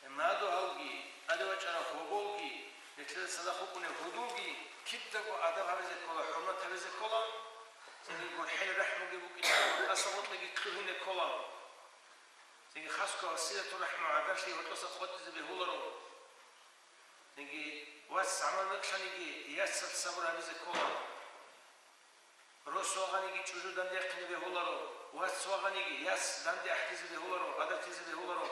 мадугьалги, тӀаде вачӀарав гьоболги, нилъеда цадахъ вукӀунев гьудулги, кидаго адаб гьабизе ккола, хӀурмат гьабизе ккола. Цинги гурхӀел рахӀмуги букӀине ккола, тӀаса гъоркьеги лъугьине ккола. Цинги хасго силату рахӀму гӀагарлъи гьоркьоса къотӀизе бегьуларо. Цинги вац гӀамал мекълъаниги, яцалъ сабур гьабизе ккола. Рос вагъаниги чӀужу данде ахъине бегьуларо, вац вагъаниги яс данде ахӀдизе бегьуларо, гӀадатизе бегьуларо.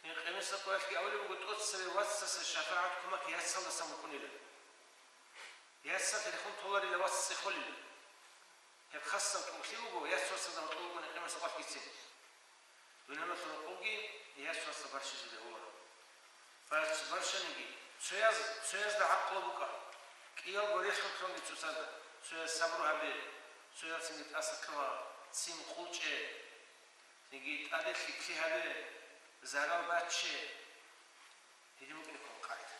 Гьеб къемесеб къоялъги абулеб буго, тӀоцебе вацасе шафагӀат, кумек яцалдасан букӀунила. Яцалъ рехун толарила, вац цӀехолила. Гьеб хасаб кӀухълъи буго, яц вацазда гьоркьоб букӀуна къемесеб къоялъгицин. Дуниялалъул рокъобги яс вацал барщизе бегьуларо. Барщ-, барщаниги, цояз, цоязда гӀакълу букӀа, кӀиялго релълъун кканги цоцазда, цояз сабру гьабе, цоял цинги тӀаса ккава, ццин къулчӀе, цинги тӀаде лъикӀлъи гьабе, зарал бачче. Гьедин букӀине ккола къагӀида.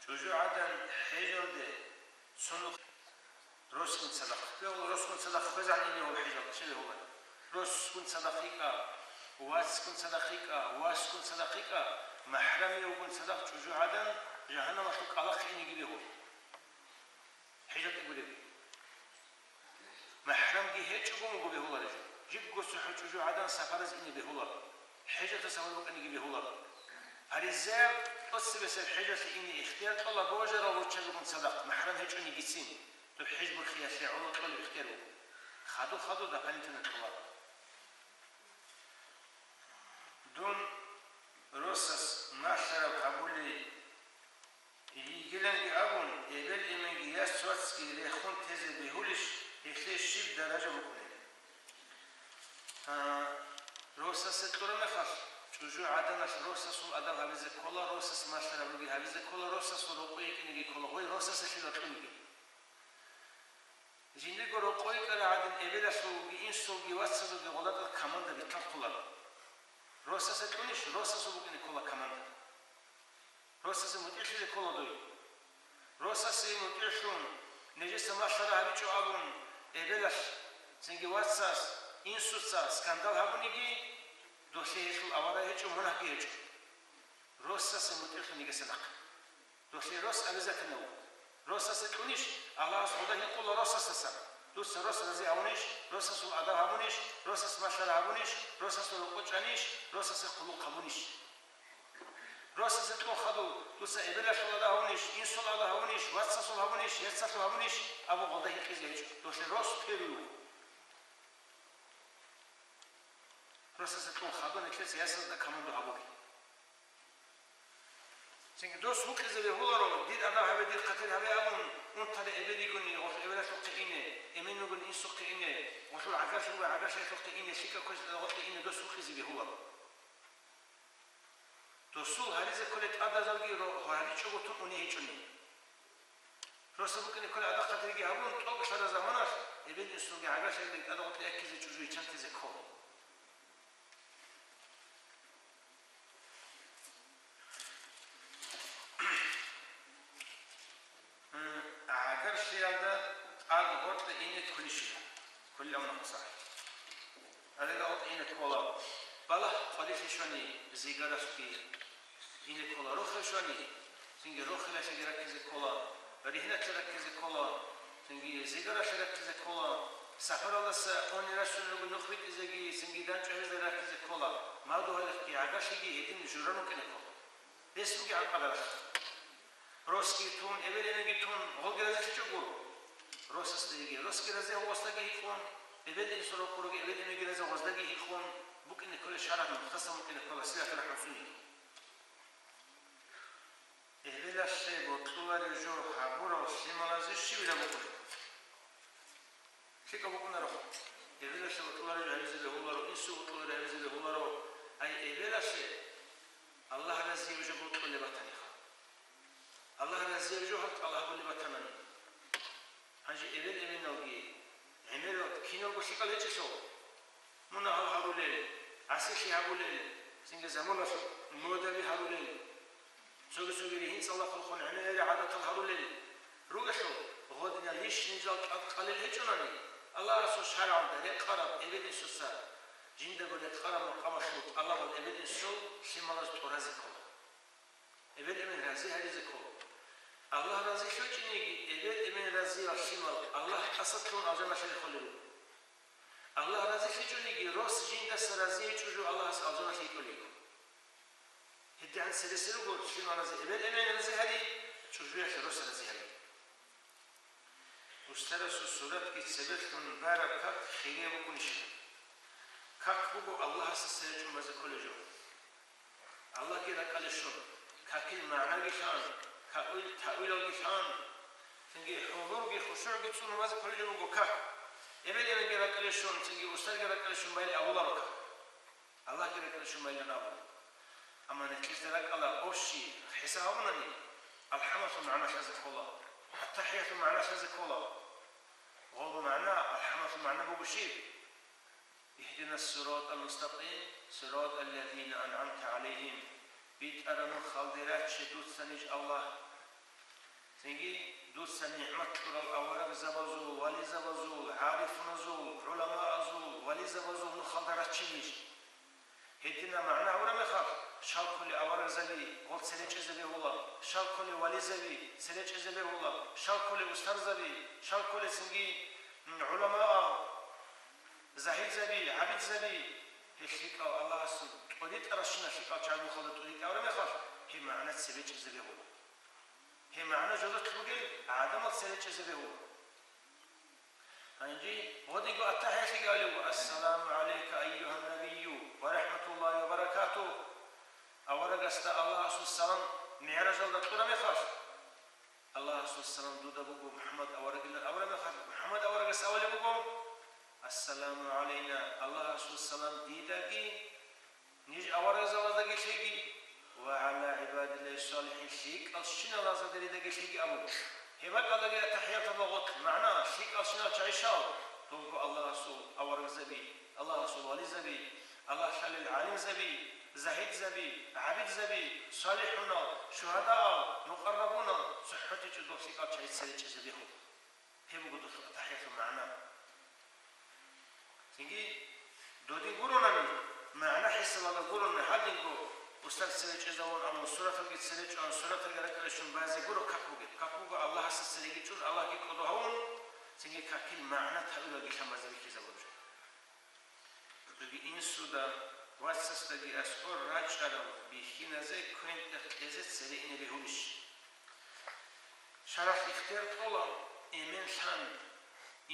ЧӀужугӀадан хӀежалде цо нух росгун цадахъ. Бегьула, росгун цадахъ хвезегӀан ине гьев хӀежалде, щай бегьуларо? Росгун цадахъ йикӀа, вацгун цадахъ йикӀа, васгун цадахъ йикӀа, махӀрамиявгун цадахъ чӀужугӀадан жагьаннамалъул кӀкӀалахъе инеги бегьула. ХӀежалде гуреб. МахӀрамги гьечӀого буго бегьулареб жо. Жибго цохӀо чӀужугӀадан сапараз ине бегьуларо. ХӀежалъул сапар букӀаниги бегьуларо. Гьаризаяб тӀоцебесеб хӀежалъе ине ихтияр кьола божарал руччабигун цадахъ, махӀрам гьечӀонигицин. Доб хӀеж борхиялъе гӀоло кьолеб ихтияр буго. Хадур-хадур дополнительно кьоларо. Дун росас малъараб гьабулей йигиланги абун, эбел-эменги яс-вацги рехун тезе бегьулищ, гьелъие щиб даража букӀунеб? А, росасе кьураб мехалъ, чӀужугӀаданалъ росасул адаб гьабизе ккола, росас малъараб руги гьабизе ккола, росасул рокъой йикӀинеги ккола, гъой росаселъила кьуниги. Жиндирго рокъой ккарагӀадин эбелалъулги, инсулги, вацазулги гъолда тӀад команда битӀун кколаро. Росасе кьунищ, росасул букӀине ккола команда. Росасе мутӀигӀлъизе ккола дуй. Росасе мутӀигӀлъун, нижеца малъара гьабичӀо абун, эбелалъ, цинги вацас, инсуца скандал гьабуниги, долъие гьелъул авараг гьечӀо, мунагьги гьечӀо. Росасе мутӀигӀлъун йигеса нахъе. Долъие рос обязательно вуго. Росасе кьунищ, Аллагьас гъода гьикъула росасдасан. Дуца рос рази гьавунищ, росасул адаб гьабунищ, росас малъара гьабунищ, росасул рокъо чӀанищ, росасе хъулухъ гьабунищ? Росасе кьун хадув, дуца эбелалъул адаб гьавунищ, инсул адаб гьавунищ, вацасул гьавунищ, яцалъул гьавунищ абун гъода гьикъизе гьечӀо. Долъие рос первый вуго. Асаса кьун хадуб, нилъеца ясазда командо гьабуге. Цинги дос вукъизе бегьуларо, дир адаб гьабе, дир хъатир гьабе абун, унтарай эбел йигони, гъолъ эбелалъухъе ине, эмен вугони инсухъе ине, гъолъул гӀагарлъи вугони гӀагарлъиялъухъе ине, лъикӀаб кколъи тӀадагъолъе ине дос вукъизе бегьуларо. Досул гьаризе кколел тӀадазалги ро-, гьаричӀого тун уней гьечӀони. Росаб букӀине кколел адаб хъатирги гьабун, тӀокӀлъараб заманалъ эбел-инсулги гӀагарлъиялги тӀадагъолъе яккизе чӀужу иччантезе ккола. ГӀагарлъиялда тӀад гъоркье ине кколищила? Кколилан махсар. Гьале гъоркье ине ккола. Балагь къварилъе щвани, зигаралъги ине ккола, рохел щвани, цинги рохелалъеги раккизе ккола, ригьиналъе раккизе ккола, цинги зигаралъе раккизе ккола, сапаралдаса къони рачун руго нух битӀизеги, цинги данчӀвагьизе раккизе ккола, мадугьалихъги гӀагарлъиги гьедин журан рукӀине ккола. Гьес бугеб гӀакъадаралъ. Росги тун, эбел-эменги тун, гъолги разилъичӀого гуро. Росасда йиги, росги рази гъоздаги гьикъун, эбел-инсул рокъоруги эбел-эменги рази гъоздаги гьикъун, букӀине кколеб шаргӀалъ мухтасаб букӀине ккола, силатул рахӀмат цӀуниги. Эбелалъе бокьуларев жо гьабурав лъималазе щивила букӀунеб? ЛъикӀаб букӀунаро. Эбелалъе бокьуларев жо гьабизе бегьуларо, инсуе бокьуларев жо гьабизе бегьуларо. Ай, эбелалъе Аллагь разияб жо бокьулеб батаниха. Аллагь разияб жо гьаб тӀалаб гьабулеб батанани. Гьанже эбел-эменалги, гӀемерал киналго лъикӀал гьечӀелъул, мунагьал гьарулел, гӀасилъи гьабулел, цинги заманалъ модаби гьарулел, цоги-цогире гьинцӀалдахъулхъун гӀемерал гӀадатал гьарулел ругелъул, гъодинал йищ нижал тӀад къалел гьечӀонани, Аллагьасул шаргӀалда рекъараб эбел-инсуца жиндаго рекъараб макъамалъул тӀалабал эбел-инсул лъималаз тӀуразе ккола. Эбел-эмен рази гьаризе ккола. Аллагь разилъичӀониги, эбел-эмен разиял лъимал Аллагь тӀасалъугьун алжаналъе рехулел руго. Аллагь разилъичӀониги, рос жиндаса разиячӀого Аллагьас алжаналъе кьолел руго. ГьедигӀан цересел руго лъималазе эбел-эмен рази гьари, чӀужуялъе рос рази гьари. Устарасул суратги цебелъун бараб как хирияб букӀунищила? Как буго Аллагьасда цере чӀун базе кколеб жо. Аллагьги ракӀалде щун, какил магӀнаги лъан, какил таъвилалги лъан, цинги хӀузурги хушугӀги цӀун базе кколеб жо буго как. Эбел-эменги ракӀалде щун, цинги устарги ракӀалде щун байин абуларо как. Аллагьги ракӀалде щун байилан абула. Амма нилъеца ракӀалда общий хӀисаб гьабунани, алхӀамалъул магӀна лъазе ккола, аттахӀиятул магӀна лъазе ккола. Гъол магӀна, алхӀамалъул магӀна буго щиб? Игьдинас сиратал мустакъим, сиратал лазина ан'амта гӀалайгьим. БитӀараб нухалде рачче дуца ниж, Аллагь. Цинги дуца нигӀмат кьурал аварагзабазул, вализабазул, гӀарифуназул, гӀуламаазул, вализабазул нухалда раччинищ? Гьединаб магӀна гьабураб мехалъ, щал кколел аварагзаби гъол цере чӀезе бегьула, щал кколел вализаби цере чӀезе бегьула, щал кколел устарзаби, щал кколел цинги, м, гӀуламаал, загьидзаби, гӀабидзаби, гьел лъикӀал Аллагьасул тӀоритӀаращинал лъикӀал чагӀи нухалда тӀоритӀе гьабураб мехалъ, гьеб магӀна цебе чӀезе бегьула. Гьеб магӀна жодорлъ бугел гӀадамал цере чӀезе бегьула. Гьанже гъодинго аттахӀиялъеги абулеб буго: «Ассаламу гӀалайка, айюгьан-набийю, ва рахӀматуллагьи ва баракатугь». Аварагасда Аллагьасул салам мигӀражалда кьураб мехалъ, Аллагьасул салам дуда буго, МухӀаммад аварагилан абураб мехалъ, МухӀаммад аварагас абулеб буго: «Ассаламу гӀалайна», Аллагьасул салам дидаги, ниж аварагзабаздаги лъеги, «ва гӀала гӀибадиллагьи салихӀин», лъикӀал щиналазда дидаги лъеги абун. Гьеб бакӀалдаги аттахӀияталда гъорлъ магӀна, лъикӀал щинал чагӀи щал, дулго Аллагьасул аварагзаби, Аллагьасул вализаби, Аллагь лъалел гӀалимзаби, загьидзаби, гӀабидзаби, салихӀунал, шугьадаал, мукъаррабунал, цохӀо течӀеб доб лъикӀал чагӀи цере чӀезе бегьула. Гьеб буго досул аттахӀиятул магӀна. Цинги, додин гуронани, магӀна хӀисабалда гурони, гьадинго устар цере чӀезавун, амма сураталги цере чӀван, сураталги ракӀалде щун базе гуро как бугеб. Как буго Аллагьасда цереги чӀун, Аллагьги кӀодо гьавун, цинги какил магӀна таъвилалги лъан базе бихьизабун жо. Цоги инсуда, вацасдаги аскӀор рачӀарал бихьиназе квен-тӀех кьезе цере ине бегьулищ? ШаргӀалъ ихтияр кьола эмен лъан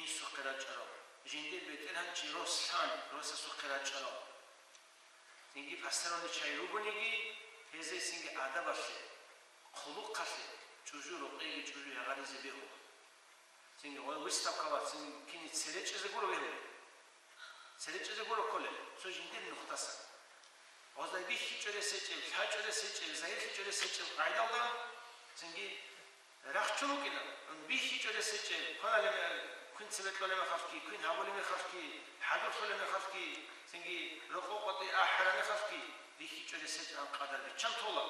инсухъе рачӀарал, жиндир бетӀергьан чи рос лъан росасухъе рачӀарал. Цинги посторонний чагӀи ругониги, гьезие цинги адабалъе, хъулухъалъе чӀужу рокъиги чӀужу ягъаризе бегьула. Цинги гъой выставкала цинги кини цере чӀезе гуро бегьулеб. Цере чӀезе гуро кколеб, цо жиндир нухдасан. Гъозда бихьичӀо рес гьечӀеб, лъачӀо рес гьечӀеб, загьирлъичӀо рес гьечӀеб къагӀидалда, цинги рахчун вукӀина, бихьичӀо рес гьечӀеб, кваналеб мехалъ, квин цебе кьолеб мехалъги, квин гьабулеб мехалъги, хӀадурлъулеб мехалъги, цинги рокъов къватӀи ахӀараб мехалъги, бихьичӀо рес гьечӀеб къадар биччан тола.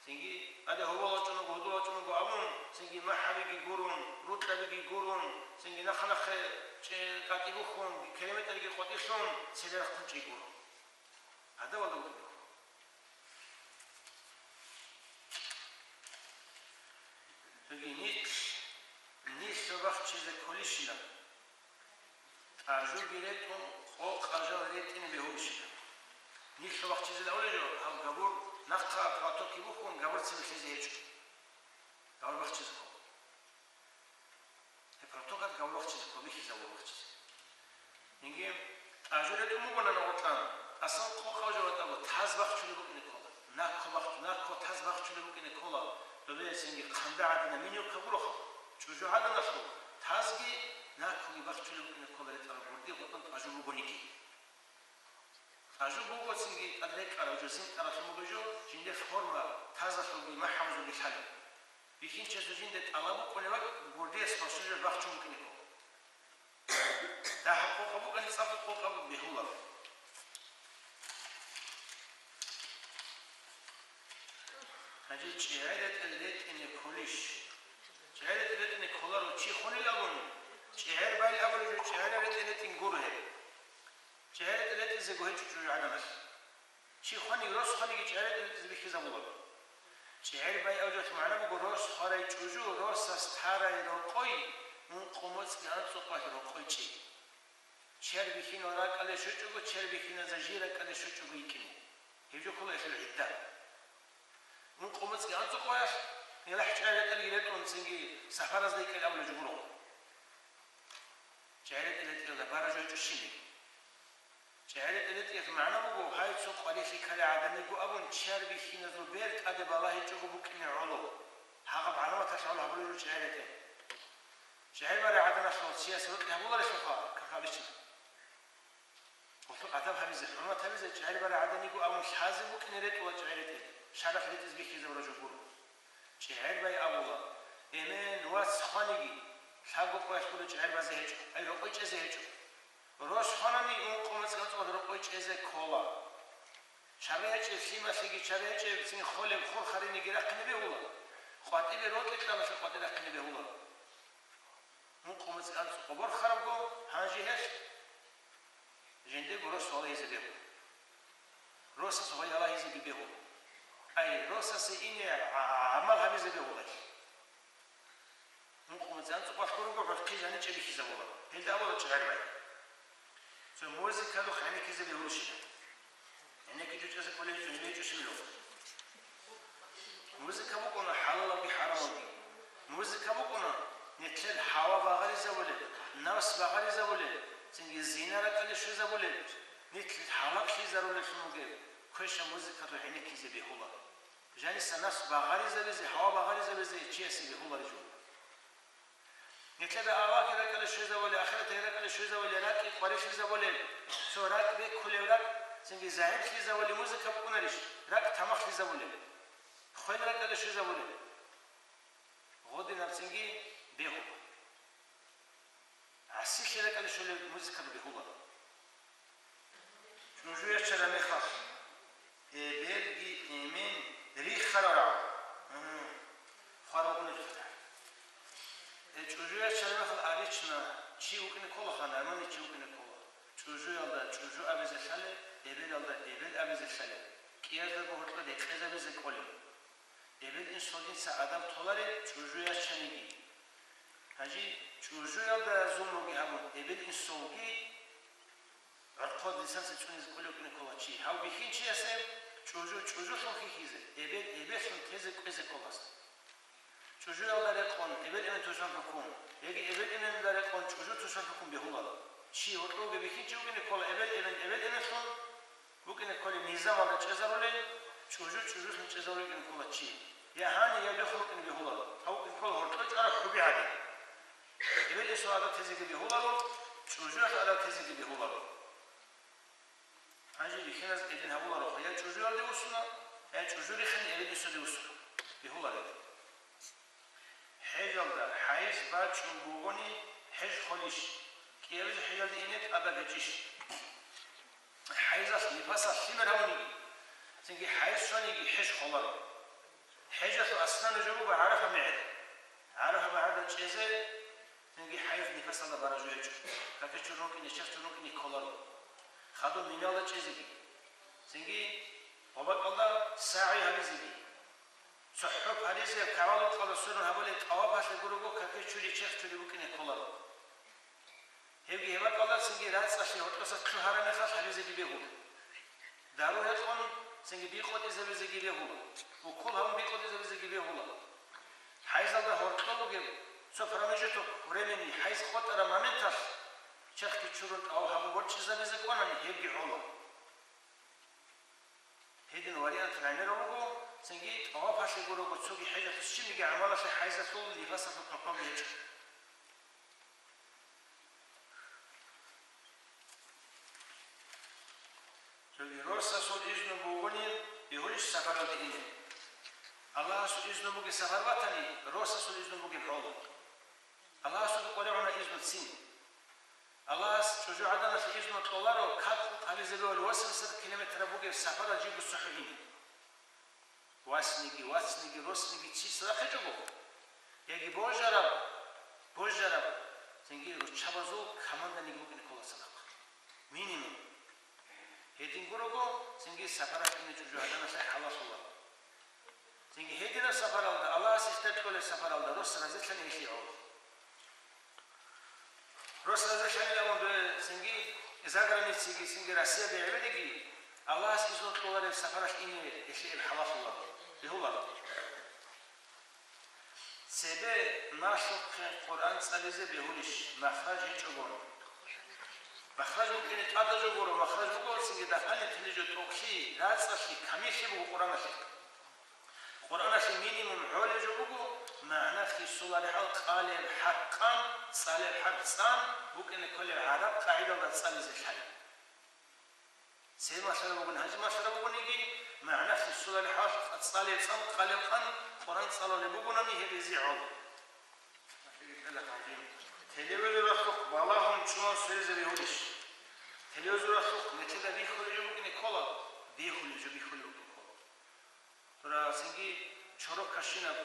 Цинги, гьале гьобол вачӀунаго, гьудул вачӀунаго абун, цинги махӀабиги гурун, рукьабиги гурун, цинги нахъа-нахъе чӀе-, къватӀи бухьун, километрги къватӀилъун, цере рахъун чӀей гурун. Гьадаб гьалда вукӀине ккола. Цоги нилъ, нилъ бахчизе кколищила. ТӀажуги ретӀун, къо-, къажал ретӀине бегьулищила. Нилъ бахчизе лъалеб жо, гьаб габур нахъа платокги бухьун, габур цебе лъезе гьечӀо. Габур бахчизе ккола. Гьеб платокалъ габур бахчизе ккола, бихьизабур бахчизе. Цинги тӀажу ретӀун бугони гъоркьан, асан къо-, къажал ретӀаго таз бахчулеб букӀине ккола. Накко бахчу-, накко таз бахчулеб букӀине ккола. Добе цинги хъанда гӀадина минивка гуроха. ЧӀужу гӀаданалъул тазги наккоги бахчулеб букӀине ккола ретӀараб гурде гъоркьан тӀажу бугониги. ТӀажу буго цинги тӀад рекӀараб жо, зинкъаралъун буго жо, жиндир форма тазалъулги махӀабазулги лъалеб. Бихьинчиясул жинда тӀалаб букӀунеб бакӀ гурдеяс гьорсул жо бахчун букӀине ккола. Дагьаб къокъаб букӀани цӀакъ къокъаб бегьуларо. Гьанже чӀегӀер ретӀел ретӀине кколищ? ЧӀегӀер ретӀел ретӀине кколаро, чи хванил абун, чӀегӀер байил абулеб жо чӀегӀер ретӀел ретӀин гуро гьеб. ЧӀегӀер ретӀел ретӀизего гьечӀо чӀужу гӀаданалъ. Чи хваниги, рос хваниги чӀегӀер ретӀел ретӀизе бихьизабуларо. ЧӀегӀер байи абулеб жоялъ магӀна буго рос хварай чӀужу, росас тарай рокъой, ункъо моцӀги анцӀукъоялъ рокъой чӀей. Чер бихьинал ракӀалде щвечӀого, чер бихьиназда жий ракӀалде щвечӀого йикӀине. Гьеб жо ккола гьелъул гӀидда. Ункъо моцӀги анцӀукъоялъ гьелъ чӀегӀер ретӀелги ретӀун цинги сапаразда йикӀин абулеб жо гуро. ЧӀегӀер ретӀел ретӀиялда бараб жо гьечӀо щиб. ЧӀегӀер ретӀел ретӀиялъ магӀна буго, гьай цо къварилъи ккарай гӀадамиго абун, чер бихьиназул бер тӀаде балагьичӀого букӀине гӀоло. Гьагъаб гӀаламаталъ гӀоло гьабулеб жо чӀегӀер ретӀел. ЧӀегӀер барай гӀаданалъул чиясе рокьи гьабуларелъулха, как обычно. Гьелъул адаб гьабизе, хӀурмат гьабизе чӀегӀер барай гӀадамиго абун лъазе букӀине ретӀула чӀегӀер ретӀел, шаргӀалъ ретӀизе бихьизабураб жо гуро. ЧӀегӀер бай абула, эмен, вац хваниги, лъабго къоялъ гуро чӀегӀер базе гьечӀо, ай рокъой чӀезе гьечӀо. Рос хванани, ункъо моцӀги анцӀукъоялъ рокъой чӀезе ккола. Чара гьечӀеб лъималъиги, чара гьечӀеб цин холеб хур хариниги рахъине бегьула. КъватӀибе рокьи кьабалъа къватӀи рахъине бегьула. Ункъо моцӀги анцӀукъо борхарабго, гьанже гьелъ жиндирго рос валагьизе бегьула. Росас гъой валагьизеги бегьула. Ай, росасе ине гӀа-, гӀамал гьабизе бегьула. Ункъо моцӀги анцӀукъоялъ гурого гӀурхъи жаничӀеб бихьизабула. Гьелда абула чӀегӀер бай. Цо музыкалухъ гӀенеккизе бегьулищила. ГӀенеккичӀого чӀезе кӀолей цӀунибейчӀо щибилан. Музыка букӀуна хӀалалалги хӀарамалги. Музыка букӀуна нилъер гьава багъаризабулеб, напс багъаризабулеб, цинги зина ракӀалде щвезабулеб, нилъ гьалаклъизарулеллъун бугеб квеша музыкалъухъ гӀенеккизе бегьула. Жаниса напс багъаризабизе, гьава багъаризабизе чиясе бегьуларищ жо. Нилъеда Аллагьги ракӀалде щвезабулеб, ахиратги ракӀалде щвезабулеб, ракӀги къварилъизабулеб, цо ракӀ беккулеб ракӀ, цинги загӀиплъизабулеб музыка букӀунарищ, ракӀ тамахлъизабулеб, хвел ракӀалде щвезабулеб. Гъодинаб цинги бегьула. ГӀасилъи ракӀалде щолеб музыкаби бегьула. ЧӀужу ячараб мехалъ, эбелги эмен рихарарал. Мгм. Хварал унел хъуна. Э, чӀужу ячараб мехалъ обычно чи вукӀине ккола, ханармани чи вукӀине ккола. ЧӀужуялда чӀужу абизе лъалеб, эбелалда эбел абизе лъалеб. КӀияздаго гьоркьоб рекъезабизе кӀолеб. Эбел-инсулги дица адаб толарел чӀужу ячаниги. Гьанже чӀужуялда зулмуги гьабун, эбел-инсулги гӀорхъоб дица цӀунизе кӀолев вукӀине ккола чи. Гьав бихьинчиясе чӀужу чӀужулъун хьихьизе, эбел эбеллъун тезе кӀвезе кколас. ЧӀужуялда рекъон эбел-эмен тушан хӀукму, яги эбел-эменалда рекъон чӀужу тушан хӀукму бегьуларо. Чи гьоркьовги бихьинчи вукӀине ккола эбел-эмен эбел-эменлъун, БукӀине кколеб низамалда чӀезарулел, чӀужу-чӀужулъун чӀезарулел букӀине ккола чи. Я гьанив, я духъ букӀине бегьуларо. Гьав букӀине ккола гьоркьор чӀвараб хӀуби гӀадин. Эбел-эсул гӀадатизеги бегьуларо, чӀужуялъ гӀадатизеги бегьуларо. Гьанже бихьиназ эбел гьабуларо, я чӀужуялде вуссуна, я чӀужу рихин эбел-эсулде вуссуна. Бегьуларо. ХӀежалда хӀайз бачӀун бугони, хӀеж холищ? КӀиабизе хӀежалде ине тӀадаб гьечӀищ? ХӀайзалъ нифасалъ лъимер гьавуниги, цинги хӀайз щваниги хӀеж холаро. ХӀежалъул аслан жо буго ГӀарафа мегӀер. ГӀарафа мегӀерда чӀезе, цинги хӀайз нифасалда бараб жо гьечӀо. Каке чурун рукӀине, чехь чурун рукӀине кколаро. Хадуб Миналда чӀезеги, цинги гъобакӀалда сагӀи гьабизеги. ЦохӀо паризаяб КагӀбал рукъалда сверун гьабулеб тӀавафалъе гурого каке чури, чехь чури букӀине кколаро. Гьебги гьеб бакӀалда цинги рацӀцӀалъи гьоркьоса лъугьараб мехалъ гьабизеги бегьула. Дару гьекъон цинги бикъотӀизабизеги бегьула. Укол гьабун бикъотӀизабизеги бегьула. ХӀайзалда гьоркьоб бугеб цо промежуток времени, хӀайз къотӀараб моменталъ, чехьги чурун тӀаваф гьабун борчӀизабизе кӀванани, гьебги гӀола. Гьедин вариант гӀемераб буго, цинги тӀавафалъе гурого цоги хӀежалъул щибниги гӀамалалъе хӀайзалъул, нифасалъул хӀукму гьечӀо. Цоги росасул изну бугони, бегьулищ сапаралде ине? Аллагьасул изну бугеб сапар батани, росасул изну бугеб гӀола. Аллагьасул къваригӀуна изну цин. Аллагьас чӀужугӀаданалъе изну кьоларо какун гьабизе бегьулеб восемьдесят километраб бугеб сапаралъ жибго цохӀо ине. Васниги, вацниги, росниги чи цадахъ гьечӀого, яги божараб, божараб, цинги руччабазул команданиги букӀине ккола цадахъ. Минимум. Гьедин гурого, цинги сапаралъ ине чӀужугӀаданалъе хӀалалъула. Цинги гьединаб сапаралда, Аллагьас ихтияр кьолеб сапаралда рос разилъани гьелъие гӀоло. Рос разилъанилан дой цинги заграницаги, цинги Россияда гӀемериги, Аллагьас изну кьолареб сапаралъ ине гьелъие хӀалалъула, бегьула. Цебе налъухъе Къуръан цӀализе бегьулищ, махраж гьечӀогон? Махраж букӀине тӀадаб жо гуро, махраж буго цинги дагьалил тилижо тӀокӀлъи, рацӀцӀалъи, камиллъи буго Къуръаналъе. Къуръаналъе минимум гӀолеб жо буго, магӀна хисулареб хӀал къалеб хӀарп къан, цӀалеб хӀарп цӀан, букӀине кколеб гӀараб къагӀидалда цӀализе лъай. Цебе малъараб бугони, гьанже малъараб бугониги, магӀна хисулареб хӀал цӀалеб цӀан, къалеб къан, Къуръан цӀалулеб бугонани гьеб гьезие гӀоло. Телевизоралъухъ балагьун чӀун сверизаби гьулищ? Телевизоралъухъ нилъеда бихьулеб жо букӀине ккола, бихьулеб жо бихьулеб букӀине ккола. Дура цинги чорок кашинаб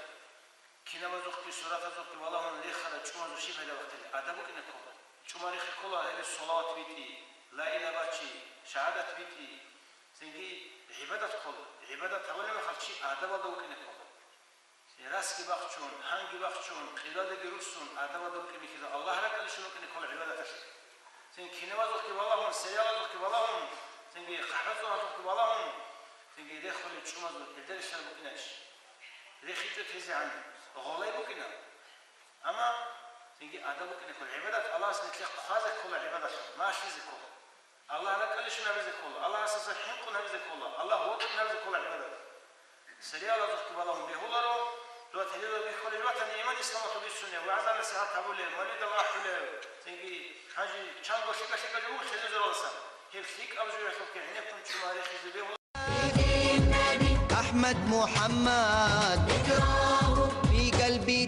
кинабазухъги, суратазухъги балагьун рехарал чӀумазул щиб гьелеб бахъилеб? Адаб букӀине ккола. ЧӀума рехи ккола гьеле салават битӀи, ла илагьа бачи, шагьадат битӀи. Цинги гӀибадат ккола. ГӀибадат гьабулеб мехалъ чи адабалда вукӀине ккола. Расги бахчун, гьанги бахчун, къиблалдеги руссун, адабалда рукӀине ккола, Аллагь ракӀалде щун рукӀине ккола гӀибадаталъе. Цин кинабазухъги балагьун, сериалазухъги балагьун, цинги хъахӀбацӀцӀадазухъги балагьун, цинги рехулел чӀумазул гьелда релълъараб букӀинарищ? РехичӀо тезегӀан, гъолай букӀина. Амма цинги адаб букӀине ккола, гӀибадат Аллагьас нилъехъ хъвазе ккола, гӀибадат малъизе ккола. Аллагь ракӀалде щун гьабизе ккола, Аллагьасдаса хӀинкъун гьабизе ккола, Аллагь вокьун гьабизе ккола гӀибадат. Сериалазухъги балагьун бегьуларо, дова телевизор бихьулел ватани иман исламалъул биссунев, вагӀза-насихӀат гьабулев, мавлидал ахӀулев, цинги гьанже чанго лъикӀа-лъикӀа жо буго телевизоралдасан. Гьеб лъикӀаб жоялъухъе гӀенеккун чӀума рехизе бегьула. أحمد محمد في قلبي